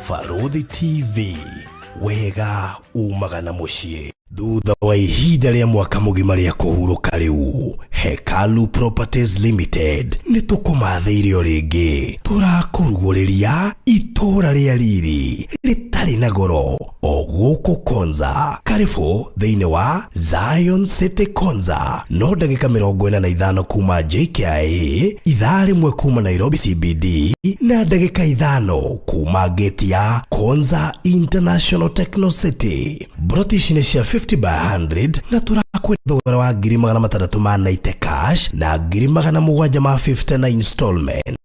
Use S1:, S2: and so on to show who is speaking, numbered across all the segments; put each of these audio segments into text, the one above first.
S1: Barũthi TV, wega umaga na mũciĩ. Thutha wa ihinda rĩa mwaka mũgima rĩa kũhurũka rĩu, Hekalu Properties Limited nĩ tũkũmathĩire o rĩngĩ. Tũrakũrugũrĩria itũũra rĩa riri rĩtarĩ na goro o gũkũ Konza. Karibũ thĩinĩ wa Zion City Konza, no ndagĩka 45 kuma JKIA, ithaa rĩmwe kuma Nairobi CBD na ndagĩka 5 kuma gate ya Konza International Techno City. Mburoti ici nĩ cia 50 by 100 na tũrakwenda thogora wa ngiri magana matandatũ ma 90 cash na ngiri magana mũgwanja ma 50 na installment.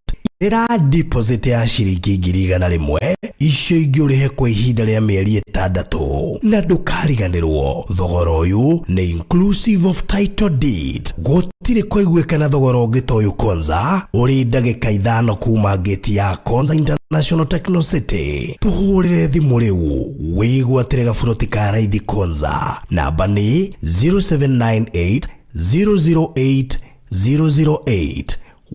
S1: Ĩra deposit ya ciringi 100,000, icio ingĩ ũrĩhe kwa ihinda rĩa mĩeri 6, na ndũkariganĩrwo thogora ũyũ nĩ inclusive of title deed. Gũtirĩ kũiguĩkana thogora ũngĩ ta ũyũ Konza, ũrĩ ndagĩka 5 kuma gate ya Konza International Techno City. Tũhũrĩre thimũ rĩu wĩgwatĩre gaburoti ka raithi Konza. Namba nĩ 0798 008 008,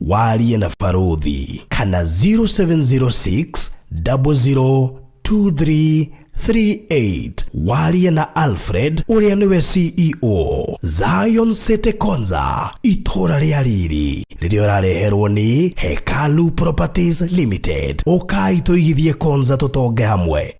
S1: warie na Barũthi, kana 0706 002338, warie na Alfred ũrĩa nĩwe CEO. Zion City Konza, itũũra rĩa riri rĩrĩa ũrareherwo nĩ Hekalu Properties Limited. Ũkai tũigithie Konza, tũtonge hamwe.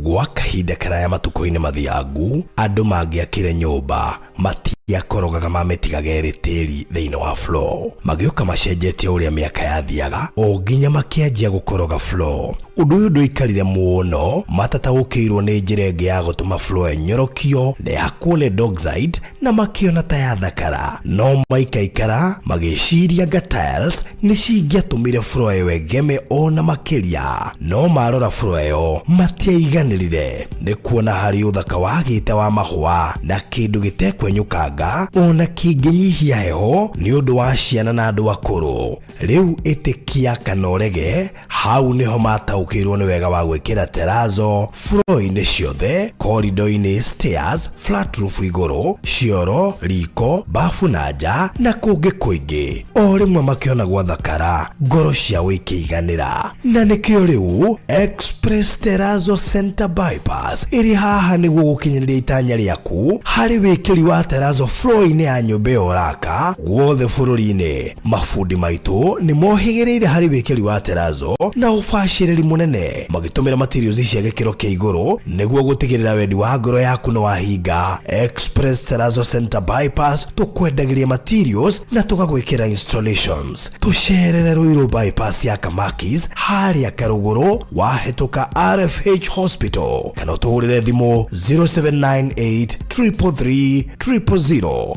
S1: Gwa kahinda karaya matukũ-inĩ mathiangu, andũ mangĩakire nyũmba matiakorogaga, mamĩtigaga ĩrĩ tĩri thĩinĩ wa floor. Magĩũka macenjetie ũrĩa mĩaka yathiaga o nginya makĩanjia gũkoroga floor. Ũndũ ũyũ ndũikarire mũno, matataũkĩirwo nĩ njĩra ĩngĩ ya gũtũma floor ĩnyorokio na yakwo lead oxide, na makĩona ta yathakara. No maikaikara magĩciria nga tiles nĩ cingĩatũmire floor ĩyo ĩgeme ona makĩria. No marora floor ĩyo matiaiganĩrire nĩ kuona harĩ ũthaka wagĩte wa mahũa na kĩndũ gĩtekwenyũkanga ona kĩngĩnyihia heho nĩ ũndũ wa ciana na andũ akũrũ. Rĩu ĩtĩkia kana ũrege, hau nĩho mataũkĩirwo nĩ wega wa gwĩkĩra terrazzo floor-inĩ ciothe, corridor-inĩ, stairs, flat roof igũrũ, cioro, riko, bafu na nja na kũngĩ kũingĩ. O rĩmwe makĩona gwathakara, ngoro ciao ikĩiganĩra, na nĩkĩo rĩu Express Terrazzo Center Bypass ĩrĩ haha nĩguo gũkinyanĩria itanya rĩaku harĩ wĩkĩri wa terrazzo floor-inĩ ya nyũmba ĩyo ũraka guothe bũrũri-inĩ. Mabundi maitũ nĩ mohĩgĩrĩire harĩ wĩkĩri wa terrazzo na ũbacĩrĩri mũnene, magĩtũmĩra materials cia gĩkĩro kĩa igũrũ nĩguo gũtigĩrĩra wendi wa ngoro yaku nĩ wahinga. Express Terrazzo Center Bypass, tũkwendagĩria materials na tũgagwĩkĩra installations. Tũcerere Ruiru Bypass ya Kamakis, harĩa Karũgũrũ wahĩtũka RFH Hospital, kana ũtũhũrĩre thimũ 0798 333 000.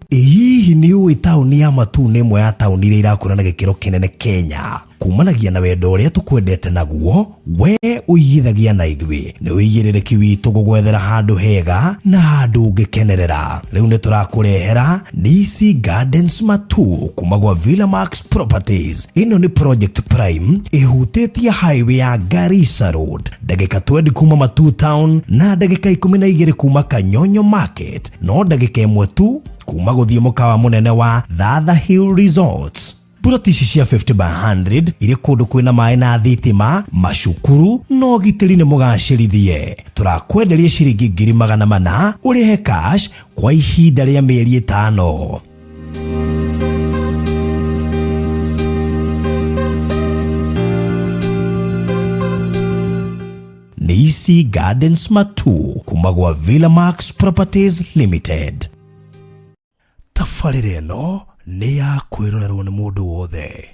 S1: Hihi nĩ ũĩ taũni ya Matuu nĩ ĩmwe ya taũni iria irakũra na gĩkĩro kĩnene Kenya? Kumanagia na wendo ũrĩa tũkwendete naguo we ũigithagia na ithuĩ, nĩ ũigĩrĩrĩki witũ gũgwethera handũ hega na handũ ũngĩkenerera. Rĩu nĩ tũrakũrehera Nisi Gardens Matuu kuma gwa Villa Max Properties. Ĩno nĩ project prime ĩhutĩtie highway ya Garissa Road, ndagĩka 20 kuma Matuu town na ndagĩka 12 kuma Kanyonyo Market, no ndagĩka 1 tu kuma gũthiĩ mũkawa mũnene wa Thatha Hill Resorts. Buroti ici cia 50 by 100 irĩ kũndũ kwĩna maĩ na thitima, macukuru na ũgitĩri nĩ mũgacĩrithie. Tũrakwenderia ciringi 400,000, ũrĩhe cash kwa ihinda rĩa mĩeri 5. Nisi Gardens Matuu kuma gwa Villa Max Properties Limited. Tabarĩra ĩno nĩ ya kwĩrorerwo nĩ mũndũ wothe.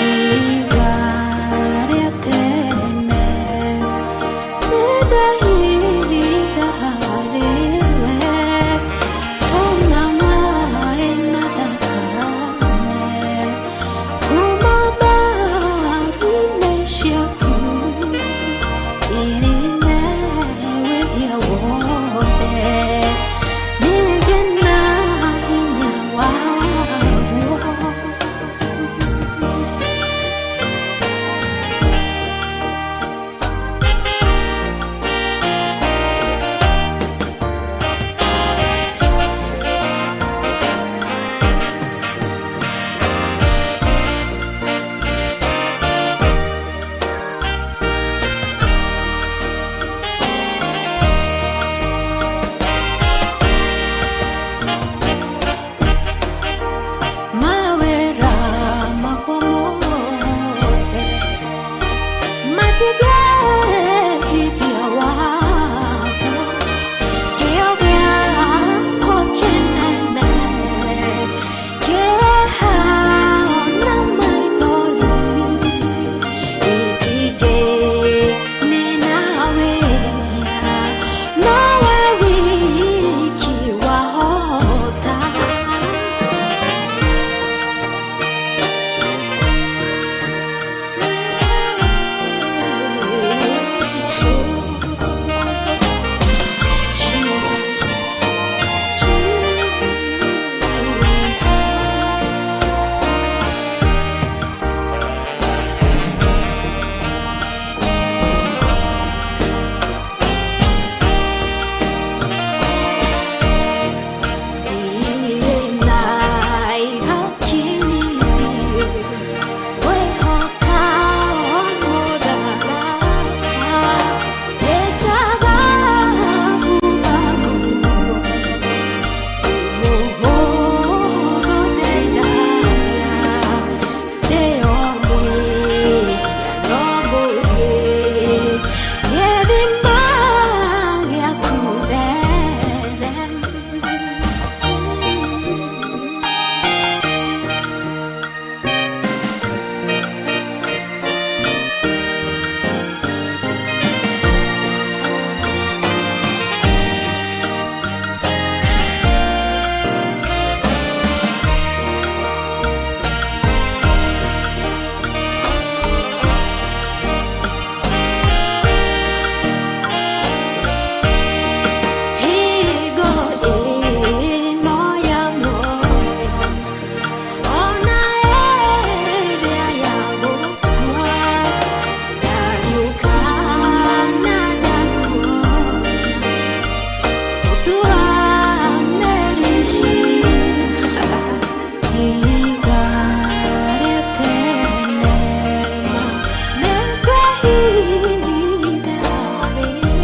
S2: Iga rĩa tene nĩndahitha harĩ we, tũma maĩ na thakame. Ĩrĩ wĩhia wothe nĩgĩ na hinya waguo. Mawĩra makwa mothe matingĩhingia watho. Kĩo gĩakwa kĩnene kĩeha na maithori itingĩnina wĩhia, nowe wiki wahota. Jesus, Jesus. Thank you. Higo ĩno ya muoyo ona ĩrĩa ya gũkua ndariũka na ndakuona ũtuanĩri ciira. Ihiga rĩa tene ma nĩngwĩhitha rĩwe.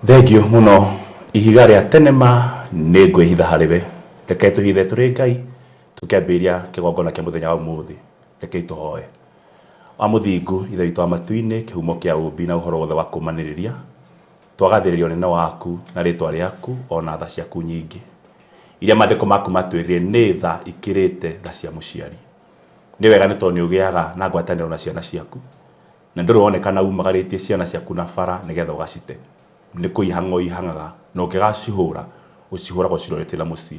S3: Thengio muno ihiga rĩa tene ma nĩ ngwĩhitha harĩ we. Reke tũhithe tũrĩ Ngai tũkĩambĩrĩria kĩgongona kĩa mũthenya wa ũmũthĩ. Rekei tũhoe. Wa mũthingu Ithe witũ wa matu-inĩ, kĩhumo kĩa ũũmbi na ũhoro wothe wa kũũmanĩrĩria, twagathĩrĩria ũnene waku na rĩtwa rĩaku o na tha ciaku nyingĩ, iria maandĩko maku matwĩrire nĩ tha ikĩrĩte tha cia mũciari. Nĩ wega nĩ tondũ nĩ ũgĩaga na ngwatanĩro na ciana ciaku, na ndũrĩ wonekana umagarĩtie ciana ciaku na bara nĩgetha ũgacite. Nĩ kũihang'a ũihang'aga, na ũngĩgacihũra, ũcihũraga ũciroretie na mũciĩ.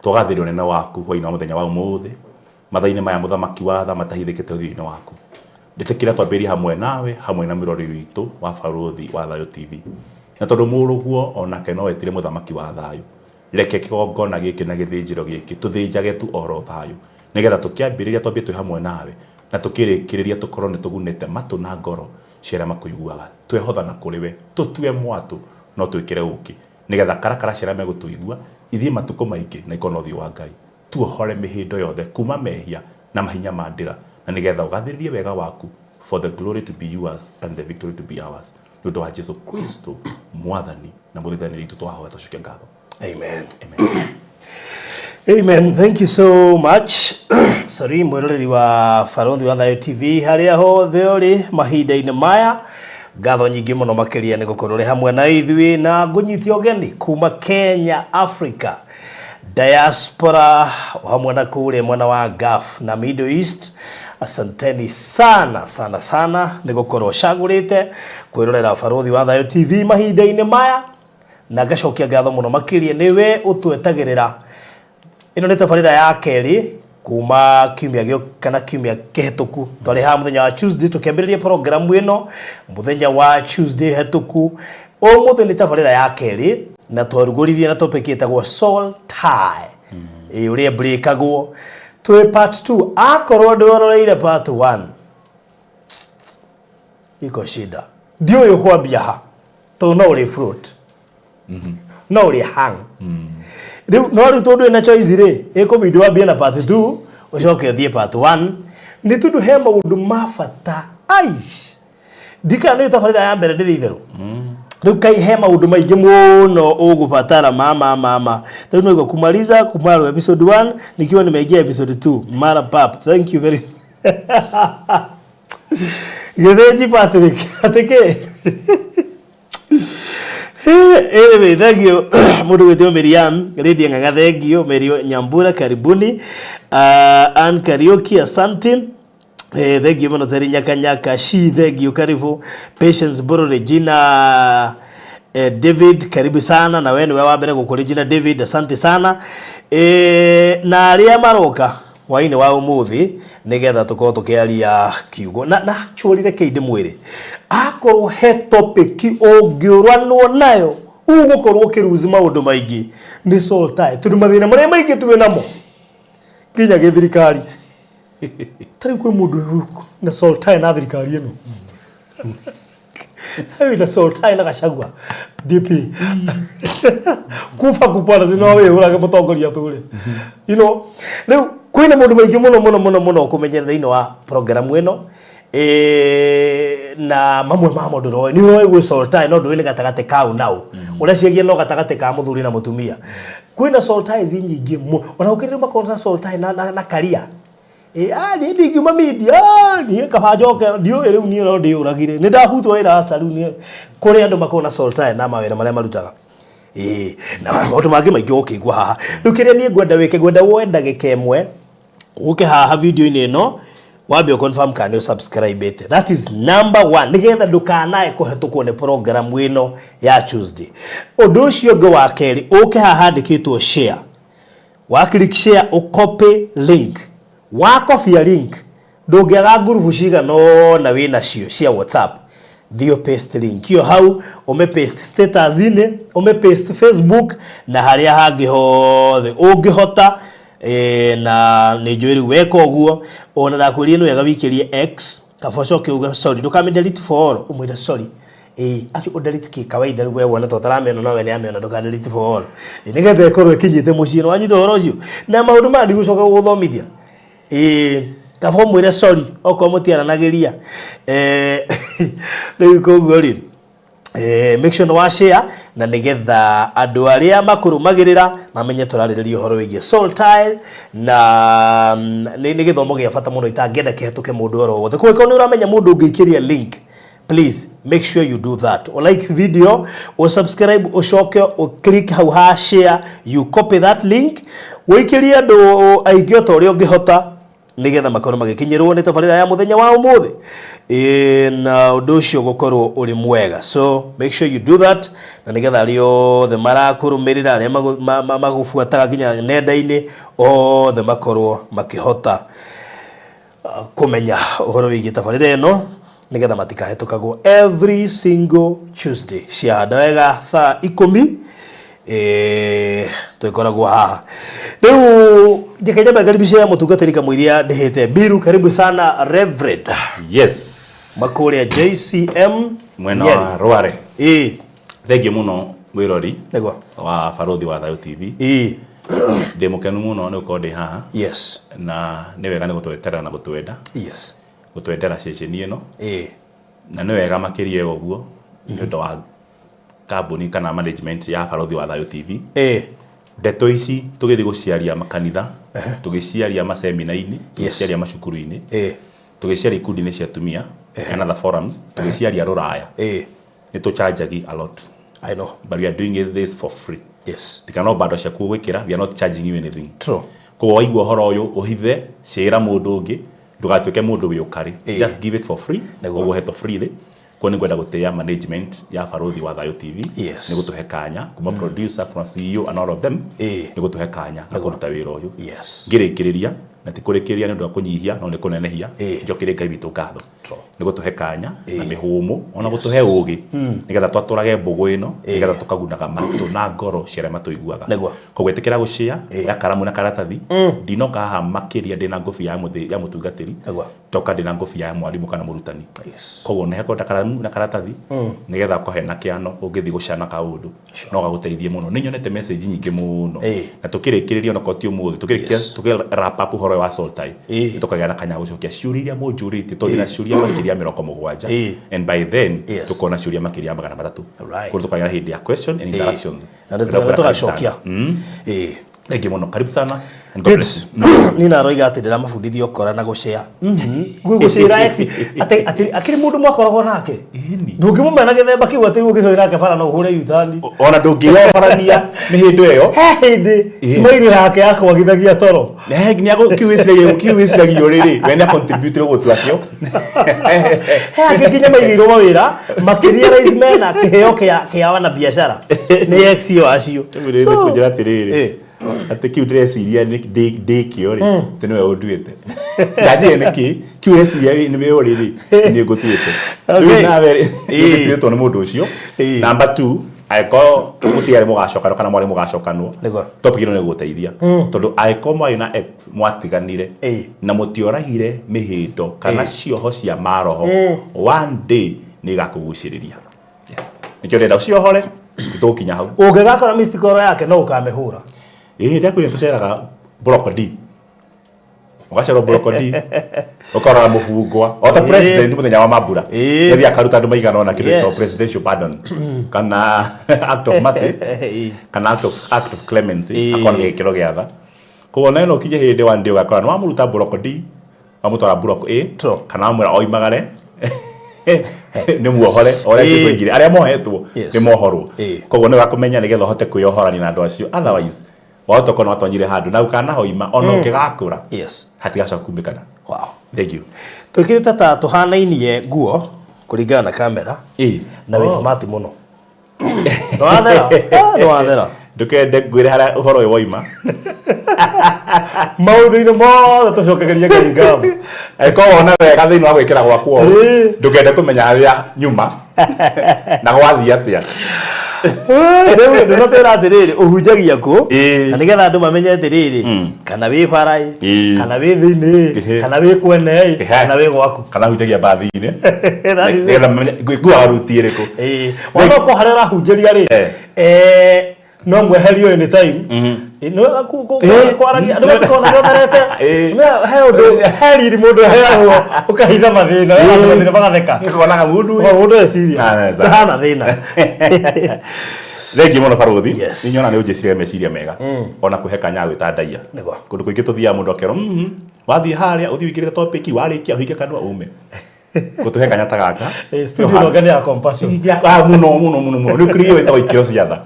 S3: Twagathĩrĩria ũnene waku hwaĩ-inĩ wa mũthenya wa ũmũthĩ, mathaa-inĩ maya mũthamaki wa tha matahithĩkĩte ũthiũ-inĩ waku. Ĩtĩkĩra twambĩrĩrie hamwe nawe, hamwe na mwĩroreri witũ wa Barũthi wa Thayũ TV. Na tondũ mũrũguo o nake no etire mũthamaki wa thayũ, reke kĩgongona gĩkĩ na gĩthĩnjĩro gĩkĩ tũthĩnjage tu oro thayũ, nĩgetha tũkĩambĩrĩria twambie twĩ hamwe nawe, na tũkĩrĩkĩrĩria tũkorwo nĩ tũgunĩte matũ na ngoro cia arĩa makũiguaga. Twehothana kũrĩ we, tũtue mwatũ no twĩkĩre ũkĩ, nĩgetha karakara cia arĩa megũtũigua ithiĩ matukũ maingĩ na ikona ũthiũ wa Ngai. Tuohore mĩhĩndo yothe kuma mehia na mahinya ma ndĩra, na nĩgetha ũgathĩrĩrie wega waku, for the glory to be yours and the victory to be ours. Nĩ ũndũ wa Jesu Kristo Mwathani na mũthaithanĩri witũ twahoya twacokia ngatho.
S1: Amen.
S3: Amen.
S1: Amen. Thank you so much. Sorry, mwĩroreri wa Barũthi wa Thayũ TV harĩa hothe ũrĩ mahinda-inĩ maya ngatho nyingĩ mũno makĩria nĩ gũkorwo ũrĩ hamwe na ithuĩ na ngũnyite ũgeni kuma Kenya, Africa, diaspora o hamwe na kũrĩa mwena wa Gulf na Middle East. Asanteni sana sana sana nĩ gũkorwo ũcagũrĩte kwĩrorera Barũthi wa Thayũ TV mahinda-inĩ maya na ngacokia ngatho mũno makĩria nĩwe ũtwetagĩrĩra. Ĩno nĩ tabarĩra ya kerĩ kuma kiumia gĩo kana kiumia kĩhetũku. Twarĩ haha mũthenya wa Tuesday tũkĩambĩrĩria programu ĩno mũthenya wa Tuesday hetũku. Ũmũthĩ nĩ tabarĩra ya kerĩ na twarugũririe na topic ĩtagwo soul tie. Ĩ ũrĩa ĩbreakagwo. Twĩ part 2 akorwo ndwĩroreire part 1 iko shida. Ndiũĩ ũkwambia ha tondũ no ũrĩ float. No ũrĩ hang. Rĩu no rĩu tondũ wĩna choice rĩ, ĩkũbidi wambie na part 2 ũcoke ũthiĩ part 1 nĩ tondũ he maũndũ ma bata. Aish. Ndikana nĩ tabarĩra ya mbere ndĩrĩ itherũ. Rĩu kai he maũndũ maingĩ mũno ũgũbatara mama mama. Rĩu no kumaliza kumalo episode 1 nikiwa nimeingia episode 2 mara pap. Thank you very Gĩthĩnji Patrick atĩ kĩ? Anyway, thank you mũndũ gwĩtwo Miriam Lydia Ng'ang'a, thank you Mary Nyambura, karibuni. Ann Kariuki, asante. Thank you mũno Terry Nyakanyaka shi, thank you, karibu. Patience Mburu, Regina David, karibu sana na we nĩwe wa mbere gũkũ Regina David, asante sana. Na arĩa maroka hwainĩ wa ũmũthĩ nĩgetha tũkorwo tũkĩaria kiugo na na actually reke ndĩmwĩre akorwo he topic ũngĩũranwo nayo ũgũkorwo ũkĩruzi maũndũ maingĩ nĩ soul tie tondũ mathĩna marĩa maingĩ twĩ namo nginya gĩthirikari tarĩu kwĩ mũndũ na soul tie na thirikari ĩno wĩna soul tie na Gachagua DP kuba kupana thĩna wa wĩhũrage mũtongoria tũrĩ you know rĩu kwĩna maũndũ maingĩ mũno mũno mũno mũno kũmenyera thĩinĩ wa programu ĩno na mamwe mamo ndũroĩ nĩ ũroĩ gwĩ soul tie no ndũĩ nĩ gatagatĩ kau nau ũrĩa ciagia no gatagatĩ ka mũthuri na mũtumia kwĩna soul ties nyingĩ mũno ona gũkĩrĩ makorwo na soul tie na, na, na karia. Ĩ, ah, niĩ ndingiuma media, ah, niĩ kaba njoke ndiũĩ rĩu niĩ no ndĩyũragire nĩ ndabutwo wĩra aca rĩu niĩ kũrĩ andũ makoragwo na soul tie na mawĩra marĩa marutaga. Ĩĩ, na maũndũ mangĩ maingĩ ũkĩigua haha. Rĩu kĩrĩa niĩ ngwenda wĩke ngwenda woe ndagĩka ĩmwe ũke haha video-inĩ ĩno wambe ũ confirm kana nĩ ũsubscribe-ĩte. That is number one nĩgetha ndũkanae kũhetũkwo nĩ program ĩno ya Tuesday. Ũndũ ũcio ũngĩ wa kerĩ ũke haha handĩkĩtwo share. Wa click share ũ copy link. Wa copy link ndũngĩaga ngurubu cigana ũna wĩ nacio cia WhatsApp. Thiĩ ũ paste link ĩyo hau, ũmĩ paste status inĩ, ũmĩ paste Facebook na harĩa hangĩ hothe ũngĩhota. Na nĩ njũĩ rĩu weka ũguo ona ndakwĩrire nĩ wega wĩikĩrie X kaba ũcoke uge sorry, ndũkamĩ delete for all, ũmwĩre sorry. Ĩĩ, actually ũ delete kĩ kawaida rĩu we wone to ũtaramĩona no we nĩ amĩona ndũka delete for all. Ĩĩ, nĩgetha ĩkorwo ĩkinyĩte mũciĩ, nĩ wanyita ũhoro ũcio? Na maũndũ maya ndigũcoka gũgũthomithia. Ĩĩ, kaba ũmwĩre sorry okorwo mũtiaranagĩria. Rĩu koguo rĩ, Make sure nĩ wa share na nĩgetha andũ arĩa makũrũmagĩrĩra mamenye tũrarĩrĩria ũhoro wĩgiĩ soul tie na nĩ gĩthomo gĩa bata mũno itangĩenda kĩhetũke mũndũ oro wothe. Kũngĩkorwo nĩ ũramenya mũndũ ũngĩikĩria link, please make sure you do that. O like video, o subscribe, ũcoke o click hau ha share, you copy that link, ũikĩrie andũ aingĩ o ta ũrĩa ũngĩhota nĩgetha makorwo magĩkinyĩrwo nĩ tabarĩra ya mũthenya wa ũmũthĩ. Na ũndũ ũcio gũkorwo ũrĩ mwega, so make sure you do that na nĩgetha arĩa othe marakũrũmĩrĩra, arĩa magũbuataga nginya nenda-inĩ othe makorwo makĩhota kũmenya ũhoro wĩgiĩ tabarĩra ĩno nĩgetha matikahĩtũkagwo every single Tuesday ciahanda wega thaa 10. Tũgĩkoragwo haha rĩu. Njeke nyambe ngaribishe mũtungatĩri kamũiria ndĩhĩte mbiru. Karibu sana, Reverend.
S3: Yes.
S1: Makũrĩa JCM
S3: mwena
S1: Nyeri.
S3: Wa Rware. Thengiũ mũno mwĩrori wa Barũthi wa Thayũ TV. Ndĩ mũkenu mũno nĩ gũkorwo ndĩ haha na nĩ wega nĩ gũtweterera na gũtwenda gũtwendera ceceni ĩno na nĩ wega makĩria ũguo nĩ ũndũ wa kambuni kana management ya Barũthi wa Thayũ TV. Ndeto ici tũgĩthiĩ gũciaria makanitha, tũgĩciaria macemina-inĩ, tũgĩciaria macukuru-inĩ, tũgĩciaria ikundi-inĩ cia atumia and other forums, tũgĩciaria rũraya, nĩ tũchanjagi a lot.
S1: I know.
S3: But we are doing it this for free. Tika no bando ciaku gwĩkĩra, we are not charging you anything. Koguo waigua ũhoro ũyũ, ũhithe, cĩra mũndũ ũngĩ, ndũgatuĩke mũndũ wĩ ũkarĩ. Just give it for free. Ũguhetwo freely. Koguo nĩ ngwenda gũtĩĩa management ya Barũthi wa Thayũ TV nĩ gũtũhe kanya kuma producer, kuma CEO and all of them, nĩ gũtũhe kanya na kũruta wĩra ũyũ. Ngĩrĩkĩrĩria, na ti kũrĩkĩrĩria nĩ ũndũ wa kũnyihia no nĩ kũnenehia, njokerie Ngai witũ ngatho nĩ gũtũhe kanya na mĩhũmũ ona gũtũhe ũgĩ nĩgetha twatũrage mbũgũ ĩno, nĩgetha tũkagunaga matũ na ngoro cia arĩa matũiguaga. Koguo ĩtĩkĩra gũshare, oya karamu na karatathi. Ndinoka haha makĩria ndĩna ngũbia ya mũtungatĩri, ndoka ndĩna ngũbia ya mwarimũ kana mũrutani. Koguo nĩ hekwenda karamu na karatathi nĩgetha ũkahe na kĩano ũngĩthiĩ gũcana kaũndũ no gagũteithie mũno. Nĩ nyonete message nyingĩ mũno na tũkĩrĩkĩrĩria, onakorwo ti ũmũthĩ, tũkĩrĩkia tũkĩ wrap up ũhoro ũyũ wa soul tie, nĩ tũkagĩa na kanya gũcokia ciũria iria mũnjũrĩtie, tondũ ndĩna ciũria makĩria ya 70, and by then tũkona ciũria makĩria ya 300. Koguo tũkagĩa na hĩndĩ ya question and interactions.
S1: Na nĩ tũgacokia.
S3: Thank you mũno, karibu sana and God
S1: Good.
S3: bless you.
S1: Nina aroiga atĩ ndĩramabundithia ũkora na gũcea gũcĩra ex atĩ akĩrĩ mũndũ mwakoragwo nake. Ndũngĩmũmena gĩthemba kĩu atĩ ũngĩcoira nake bara no ũhũre yutani.
S3: Ona ndũngĩyohorania mĩhĩndo ĩyo.
S1: He hĩndĩ smile yake yakwagithagia toro.
S3: Kĩu wĩciragio rĩrĩ we nĩ contribute gũtua kĩo.
S1: He angĩ nginya maigĩirwo mawĩra makĩria rais mena kĩheo kĩa wana biacara nĩ ex ĩyo acio.
S3: Rĩu
S1: So,
S3: kũnjĩra atĩrĩrĩ atĩ kĩu ndĩreciria ndĩkĩo rĩ, atĩ nĩwe ũnduĩte. Ndanjĩre nĩkĩ kĩu ũreciria nĩwe ũrĩ rĩ, nĩ ngũtuĩte. Rĩu nawe rĩ, nĩũtuĩtwo nĩ mũndũ ũcio. Number two, angĩkorwo mũtiarĩ mũgacokanwo kana mwarĩ mũgacokanwo, topic ĩno nĩ ĩgũgũteithia tondũ angĩkorwo mwarĩ na ex mwatiganire na mũtioragire mĩhĩndo kana cioho cia maroho, one day nĩ igakũgucĩrĩria. Yes, nĩkĩo ndĩrenda ũciohore, tũgũkinya hau.
S1: Ũngĩgakora missed call yake no ũkamĩhũra.
S3: Ĩĩ, ndakwĩra tũceraga block D, ũgacerwo block D, ũkarora mũbungwa o ta president mũthenya wa mambura. Nĩathiĩ akaruta andũ maigana ũna kĩndũ gĩtagwo presidential pardon kana act of mercy kana act of clemency, akorwo nĩ gĩkĩro gĩa tha. Koguo nawe no ũkinye hĩndĩ one day ũgakora nĩ wamũruta block D wamũtwara block A kana wamwĩra oimagare nĩ muohore o ũrĩa Jesũ oigire arĩa mohetwo nĩ mohorwo. Koguo nĩ wakũmenya nĩgetha ũhote kwĩyohorania na andũ acio, otherwise wahota ũkorwo nĩ watonyire handũ na ũkanahoima ona ũngĩgakũra hatigacoka kumĩkana. Thank you.
S1: Twĩkĩrĩte ta tũhanainie nguo kũringana na kamera na wĩ smart mũno. Nĩ wathera. Ah, nĩ wathera.
S3: Ndũkende ngwĩre harĩa ũhoro ũyũ woima.
S1: Maũndũ-inĩ mothe tũcokageria Ngai ngatho.
S3: Angĩkorwo wona wega thĩinĩ wa gwĩkĩra gwakwa ũũ, ndũkende kũmenya harĩa nyuma na gwathiĩ atĩa.
S1: Rĩu ndũnatwĩra atĩrĩrĩ, ũhunjagia kũ na nĩgetha andũ mamenye atĩrĩrĩ, kana wĩ bara ĩ, kana wĩ thĩinĩ ĩ, kana wĩ kwene ĩ, kana wĩ gwaku.
S3: Kana hunjagia mbathi-inĩ.
S1: That is it.
S3: Nĩgetha mamenye ngũikuaga ruti ĩrĩkũ.
S1: Wona ũkorwo harĩa ũrahunjĩria rĩ,
S4: No mweherio anytime. No kwaragia andũ matikona gĩotherete. He ũndũ he riri mũndũ aheagwo ũkahitha mathĩna, mathĩna magatheka.
S3: Nĩkonaga mũndũ
S4: O mũndũ e serious.
S3: Ah, sawa.
S4: Ndahana thĩna.
S3: Thengiũ mũno barũthi.
S1: Yes.
S3: Nĩ nyona nĩ ũnjĩciria meciria mega. Ona kũhe kanya gwĩta ndaiya.
S1: Nĩguo.
S3: Kũndũ kũingĩ tũthiaga mũndũ akerwo wathiĩ harĩa ũthiĩ wĩingĩrĩte topic warĩkia ũhinge kanua ume. Gũtũhe kanya ta gaka.
S4: Studio no gani ya compassion.
S3: Ah, mũno mũno mũno mũno. Nĩ ũkĩrĩ ĩyo ĩtagwo ikĩro cia tha.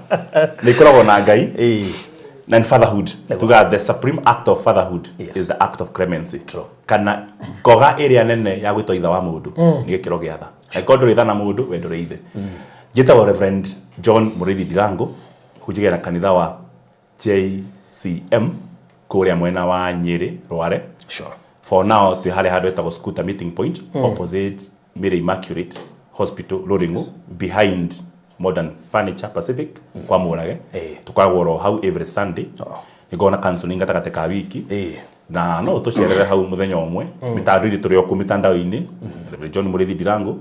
S3: Nĩ ikoragwo na Ngai. Na in fatherhood. Tuga the supreme act of fatherhood
S1: Yes.
S3: is the act of clemency.
S1: True.
S3: Kana ngoga ĩrĩa nene ya gwĩtwo ithe wa mũndũ nĩ gĩkĩro gĩa tha. Angĩkorwo ndũrĩ tha na mũndũ, we ndũrĩ ithe. Njĩtagwo Reverend John Mũrĩithi Ndirango, hunjagia na kanitha wa JCM kũrĩa mwena wa Nyĩrĩ, Rware.
S1: Sure.
S3: For now twĩ harĩa handũ hetagwo Scooter Meeting Point, opposite Mary Immaculate Hospital Ruring'u, behind Modern Furniture Pacific kwa Mũrage. Tũkoragwo oro hau every Sunday.
S1: Oh.
S3: Nĩngoragwo na counseling gatagatĩ ka wiki.
S1: Na
S3: no ũtũcerere hau mũthenya ũmwe. Mĩtandao-inĩ tũrĩ o kũu mitandao-inĩ. Reverend John Mũrĩithi Ndirango,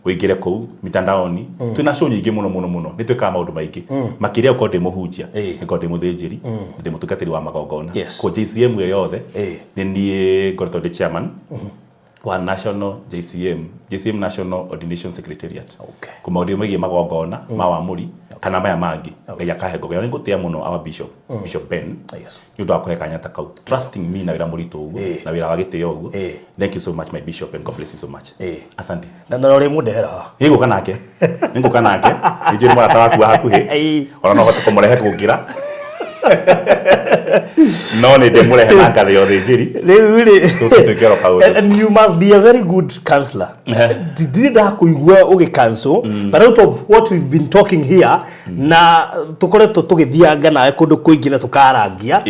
S3: ũingĩre kũu mitandaoni. Twĩna show nyingĩ mũno mũno mũno. Nĩ twĩkaga maũndũ maingĩ. Makĩria gũkorwo ndĩ mũhunjia, nĩngoragwo ndĩ mũthĩnjĩri, ndĩ mũtungatĩri wa magongona.
S1: Yes.
S3: Kũu JCM ĩyo yothe,
S1: Nĩ
S3: niĩ ngoretwo ndĩ chairman wa National JCM, JCM National Ordination Secretariat.
S1: Okay.
S3: Kũ maũndũ megiĩ magongona ma wamũri kana maya mangĩ. Ngai akahe ngoga. Nĩ ngũtĩa mũno our bishop, Bishop Ben.
S1: Yes.
S3: Nĩ ũndũ wa kũhe kanya ta kau. Trusting me na wĩra mũritũ ũguo, na wĩra wa gĩtĩo ũguo. Thank you so much my bishop and God bless you so much. Asante.
S1: Na na ũrĩ mũndehera haha.
S3: Nĩngũka nake. Nĩngũka nake. Nĩ njũĩ nĩ mũrata waku wa hakuhĩ. Ona no hote kũmũrehe kũngĩra. No nĩ ndĩmũrehe na ngathĩ ya ũthĩnjĩri.
S1: Rĩu rĩ.
S3: Tũke twĩke oro kaũndũ.
S1: And you must be a very good counselor. Ndirĩ ndakũigua ũgĩ cancel, but out of what we've been talking here, na tũkoretwo tũgĩthianga nawe kũndũ kũingĩ na tũkarangia.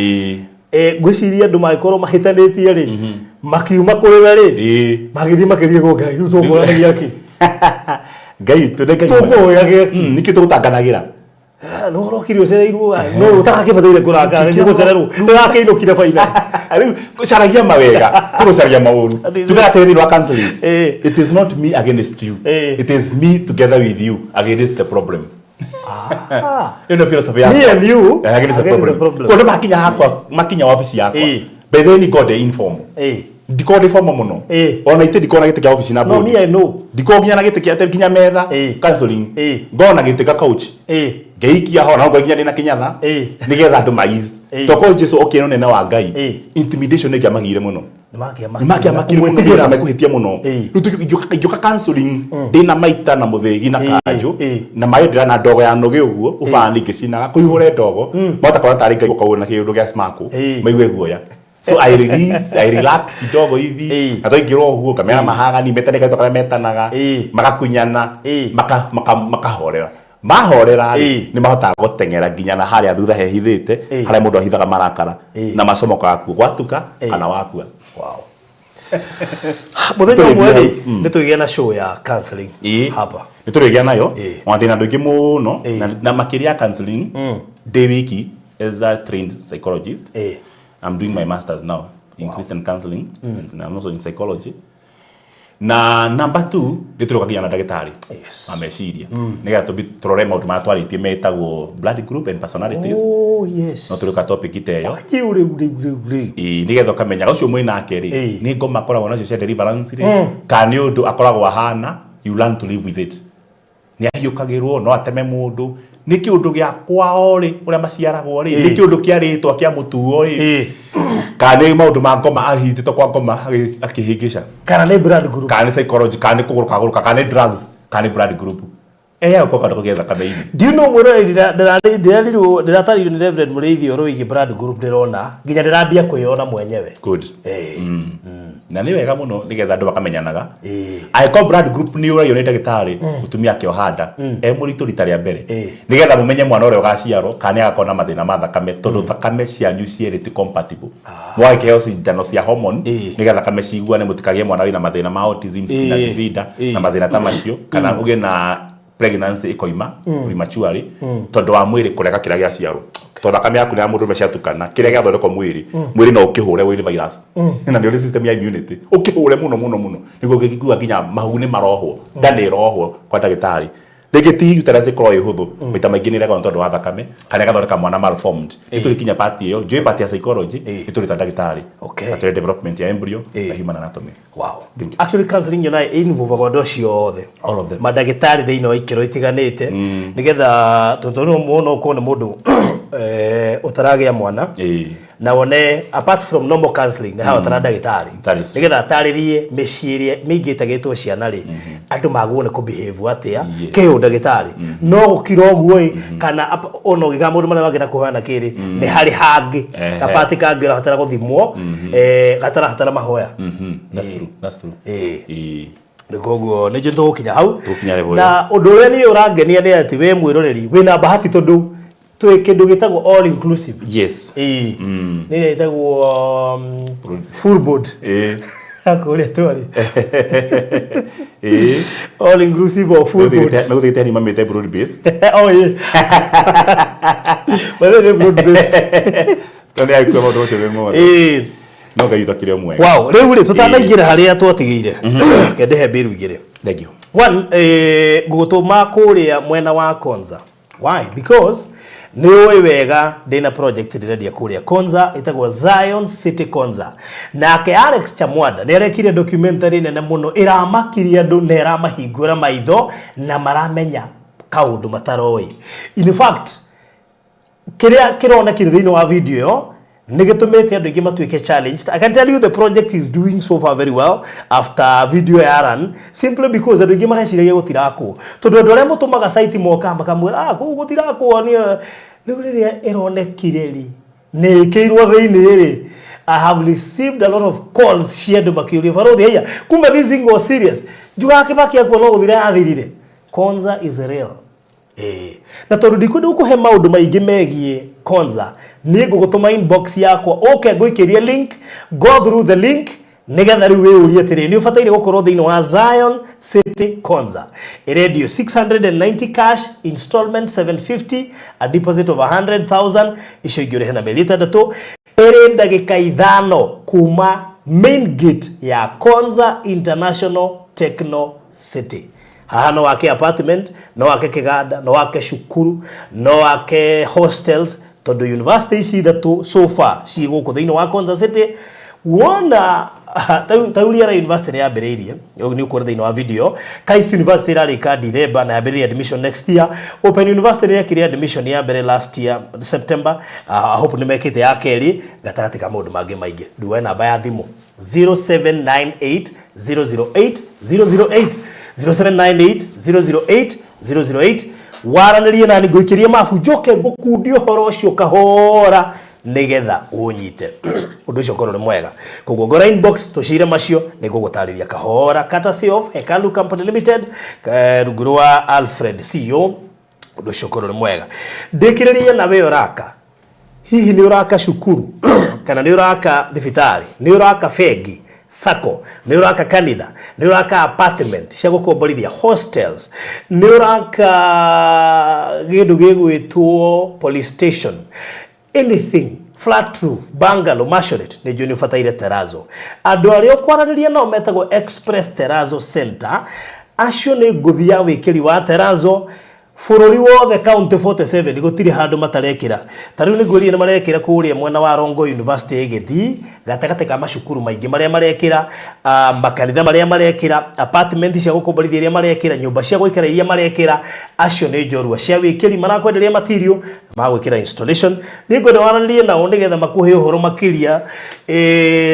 S1: Ngwĩciria andũ mangĩkorwo mahĩtanĩtie rĩ, makiuma kũrĩ we rĩ, magĩthiĩ makĩria gũ Ngai, rĩu tũkũranagia kĩ?
S3: Ngai witũ nĩ Ngai.
S4: Tũkũhoyagia kĩ?
S3: Nĩkĩ tũgũtanganagĩra?
S4: No ũrokire ũcereirwo, no ũtagakĩbataire kũrakara nĩ gũcererwo, ndĩrakĩinũkire baina.
S3: Rĩu caragia mawega, kũrũcaria maũru. Tugaga atĩrĩ thĩinĩ wa counseling. It is not me against you. It is me together with you against the problem. Ĩyo nĩyo philosophy yakwa.
S4: Me and you
S3: Against the problem. Kũndũ makinya hakwa, makinya wabici yakwa. By the way, God informal. Ndikoragwo ndĩ formal mũno. Ona itĩ ndikoragwo na gĩtĩ kĩa wabici na
S4: No,
S3: board.
S4: me I know.
S3: Ndikoragwo nginya na gĩtĩ kĩa nginya metha counseling. Ngoragwo na gĩtĩ ga couch. Ngeikia ho na nginya ndĩna kĩnyatha. Nĩgetha andũ ma ease. Tokorwo Jesu okire na ũnene wa Ngai. Intimidation nĩ ĩngĩamagire mũno. Nĩmangĩamakire mũno nĩgetha mekũhĩtia mũno. Rĩu ingĩũka counseling ndĩna maita na mũthĩgi na kanjũ na maĩ ndĩra na ndogo ya nũgĩ ũguo ũbani ngĩcinaga kũihũre ndogo mahota kuona tarĩ Ngai ũkaũra na kĩũndũ gĩa smaku maigue guoya. So I release, I relax kidogo hivi. Na twaingĩra ũguo ngamera mahagani metane gaitũ karĩa metanaga magakunyana makahorera. Mahorera rĩ, nĩ mahotaga gũteng'era nginya na harĩa thutha hehithĩte harĩa mũndũ ahithaga marakara na macomokaga kuo gwatuka kana wakua.
S1: Wow. Mũthenya ũmwe rĩ, nĩ tũgĩe na show ya counseling hapa.
S3: Nĩ tũrĩgĩa nayo. Ona ndĩna andũ aingĩ mũno na makĩria ya counseling ndĩ wiki as a trained psychologist. I'm doing my masters now in Christian counseling and I'm also in psychology. Na number 2 nĩ tũroka nginya na ndagĩtarĩ
S1: Yes.
S3: wa meciria nĩgetha tũmbi tũrore maũndũ marĩa twarĩtie metagwo blood group and personalities.
S1: Oh yes.
S3: No tũrĩũka topic ta ĩyo.
S1: Rĩu rĩu rĩu rĩu rĩu.
S3: Ĩĩ, nĩgetha ũkamenya ũcio mwĩ nake rĩ, nĩ ngoma akoragwo nacio cia deliverance rĩ, kana nĩ ũndũ akoragwo ahana, you learn to live with it. Nĩ ahiũkagĩrwo, no ateme mũndũ, nĩ kĩũndũ gĩa kwao rĩ, ũrĩa maciaragwo rĩ, nĩ kĩũndũ kĩa rĩtwa kĩa mũtuo rĩ, kana nĩ maũndũ ma ngoma ahitĩtwo kwa ngoma akĩhĩngĩca.
S4: Kana nĩ blood group.
S3: Kana nĩ psychology, kana nĩ kũgũrũka gũrũka, kana nĩ drugs, kana nĩ blood group. Heagwo kaũndũ kau ge thakame-inĩ.
S1: Do you know mwĩroreri ndĩrarirwo ndĩratarĩirio nĩ Reverend Mũrĩithi ũhoro wĩgiĩ blood group ndĩrona nginya ndĩrambia kwĩyona mwenyewe.
S3: Good. Na nĩ wega mũno nĩgetha andũ makamenyanaga.
S1: Angĩkorwo
S3: blood group nĩ ũragio nĩ ndagĩtarĩ mũtumia akĩoha nda e mũritũ rita rĩa mbere nĩgetha mũmenye mwana ũrĩa ũgaciarwo kana nĩ agakorwo na mathĩna ma thakame tondũ thakame cianyu cierĩ ti compatible. Mwagĩkĩheo cindano cia hormone nĩgetha thakame ciguane mũtikagĩe mwana wĩna mathĩna ma autism, spina bifida na mathĩna ta macio kana ũgĩe na pregnancy ĩkoima prematurely tondũ wa mwĩrĩ kũrega kĩrĩa gĩaciarwo. Tondũ thakame yaku na ya mũndũrũme ciatukana kĩrĩa gĩathondekwo mwĩrĩ mwĩrĩ no ũkĩhũre wĩ virus na nĩ ũrĩ system ya immunity ũkĩhũre mũno mũno mũno nĩguo ũngĩigua nginya mahu nĩ marohwo nda nĩ ĩrohwo kwa ndagĩtarĩ. Rĩngĩ ti uterus ĩkorwo ĩ hũthũ, maita maingĩ nĩ ĩregwo nĩ tondũ wa thakame kana ĩgathondeka mwana malformed. Nĩ tũrĩkinya part ĩyo, njũĩ part ya psychology, nĩ tũrĩ ta ndagĩtarĩ. Na tũrĩ development ya embryo na human anatomy. Thank you.
S1: Actually, counseling yonayo involvaga andũ acio othe.
S3: All of them.
S1: Mandagĩtarĩ thĩinĩ wa ikĩro itiganĩte, nĩgetha tondũ no no ũkorwo nĩ mũndũ ũtaragĩa mwana na wone apart from normal counseling nĩ habatara ndagĩtarĩ
S3: That is
S1: nĩgetha atarĩrie mĩciĩ ĩrĩa mĩingĩ ĩtagĩtwo ciana rĩ, andũ magwo nĩ kũbehave atĩa. Kĩũ ndagĩtarĩ no gũkira ũguo ĩ, kana ona ũgĩka maũndũ marĩa mangĩ na kũhoya kĩrĩ nĩ harĩ hangĩ gapati kangĩ ũrabatara gũthimwo, gatarabatara mahoya.
S3: That's true. That's true.
S1: Nĩ koguo nĩ njũĩ tũgũkinya hau.
S3: Tũgũkinya level ĩyo.
S1: Na ũndũ ũrĩa niĩ ũrangenia nĩ atĩ we mwĩroreri wĩna bahati tondũ twĩ kĩndũ gĩtagwo all inclusive. Ĩĩ, nĩ ĩrĩa ĩtagwo full board kũrĩa twarĩ. All inclusive or full board.
S3: Megũthiĩte ni mamĩte broad based.
S1: Oh yeah, but then broad based.
S3: Tondũ nĩ maũndũ macio me mothe. No Ngai witũ akĩrĩ o mwega.
S1: Wow, rĩu rĩ, tũtanaingĩra harĩa twatigĩire, kendehe mbĩru igĩrĩ.
S3: Thank you.
S1: One, ngũgũtũma kũrĩa mwena wa Konza. Why? Because nĩ ũĩ wega ndĩna project ndĩrendia kũrĩa Konza ĩtagwo Zion City Konza. Nake Alex Chamwanda nĩ arekire documentary nene mũno ĩramakirie andũ na ĩramahingũra maitho na maramenya kaũndũ mataroĩ. In fact, kĩrĩa kĩronekire thĩinĩ wa video ĩyo nĩ gĩtũmĩte andũ aingĩ matuĩke challenged. I can tell you the project is doing so far very well after video ya run, simply because andũ aingĩ mareciragia gũtirakwo, tondũ andũ arĩa mũtũmaga site moka makamwĩra, "Ah, kũu gũtirakwo." Nĩ rĩu rĩrĩa ĩronekire rĩ, nĩ ĩkĩirwo thĩinĩ rĩ, I have received a lot of calls cia andũ makĩũria, "Barothi, haiya, kumbe this thing was serious. Njugaga Kibaki akua no gũthira yathirire." Konza is real. Ĩĩ. Na tondũ ndikwenda gũkũhe maũndũ maingĩ megiĩ Konza, niĩ ngũgũtũma inbox yakwa ũke ngũikĩrie link, go through the link nĩgetha rĩu wĩyũrie atĩrĩ, nĩ ũbataire gũkorwo thĩinĩ wa Zion City Konza. Ĩrendio 690 cash, installment 750, a deposit of 100,000, icio ingĩ ũrĩhe na mĩeri 6. Ĩrĩ ndagĩka 5 kuma main gate ya Konza International Techno City. Haha no wake apartment, no wake kĩganda, no wake cukuru, no wake hostels, tondũ university ici ithatũ so far ci gũkũ thĩinĩ wa Konza City. Wona tarĩu Riara University nĩ yambĩrĩirie, nĩ ũkuona thĩinĩ wa video. KAIST University ĩrarĩka December na yambĩrĩria admission next year. Open University nĩ yekire admission ya mbere last year September. I hope nĩ mekĩte ya kerĩ, gatagatĩ ka maũndũ mangĩ maingĩ. Nduoe namba ya thimũ 0798 008 008, 0798 008 008, waranĩrie nani, ngũikĩrie mabu, njoke ngũkundie ũhoro ũcio kahora nĩgetha ũnyite ũndũ ũcio ũkorwo nĩ mwega. Koguo ngora inbox tũcire macio, nĩ ngũgũtarĩria kahora, courtesy of Hekalu Company Limited, rungu rwa Alfred CEO. Ũndũ ũcio ũkorwo nĩ mwega. Ndĩkĩrĩrie na we ũraka, hihi nĩ ũraka cukuru kana nĩ ũraka thibitarĩ, nĩ ũraka bengi, sacco, nĩ ũraka kanitha, nĩ ũraka apartment cia gũkomborithia, hostels, nĩ ũraka kĩndũ gĩgwĩtwo police station, anything, flat roof, bungalow, maisonette, nĩ njũĩ nĩ ũbataire terazo. Andũ arĩa ũkwaranĩria nao metagwo Express Terazo Center. Acio nĩ ngũthi ya wĩkĩri wa terazo bũrũri wothe, county 47 gũtirĩ handũ matarekĩra. Ta rĩu nĩngwĩrire nĩ marekĩra kũrĩa mwena wa Rongo University ĩgĩthiĩ gatagatĩ ka macukuru maingĩ marĩa marekĩra, makanitha marĩa marekĩra, apartment cia gũkomborithia iria marekĩra, nyũmba cia gũikara iria marekĩra. Acio nĩ njorua cia wĩkĩri, marakwenderia material, magwĩkĩra installation. Nĩ ngwenda waranĩrie nao nĩgetha makũhe ũhoro makĩria,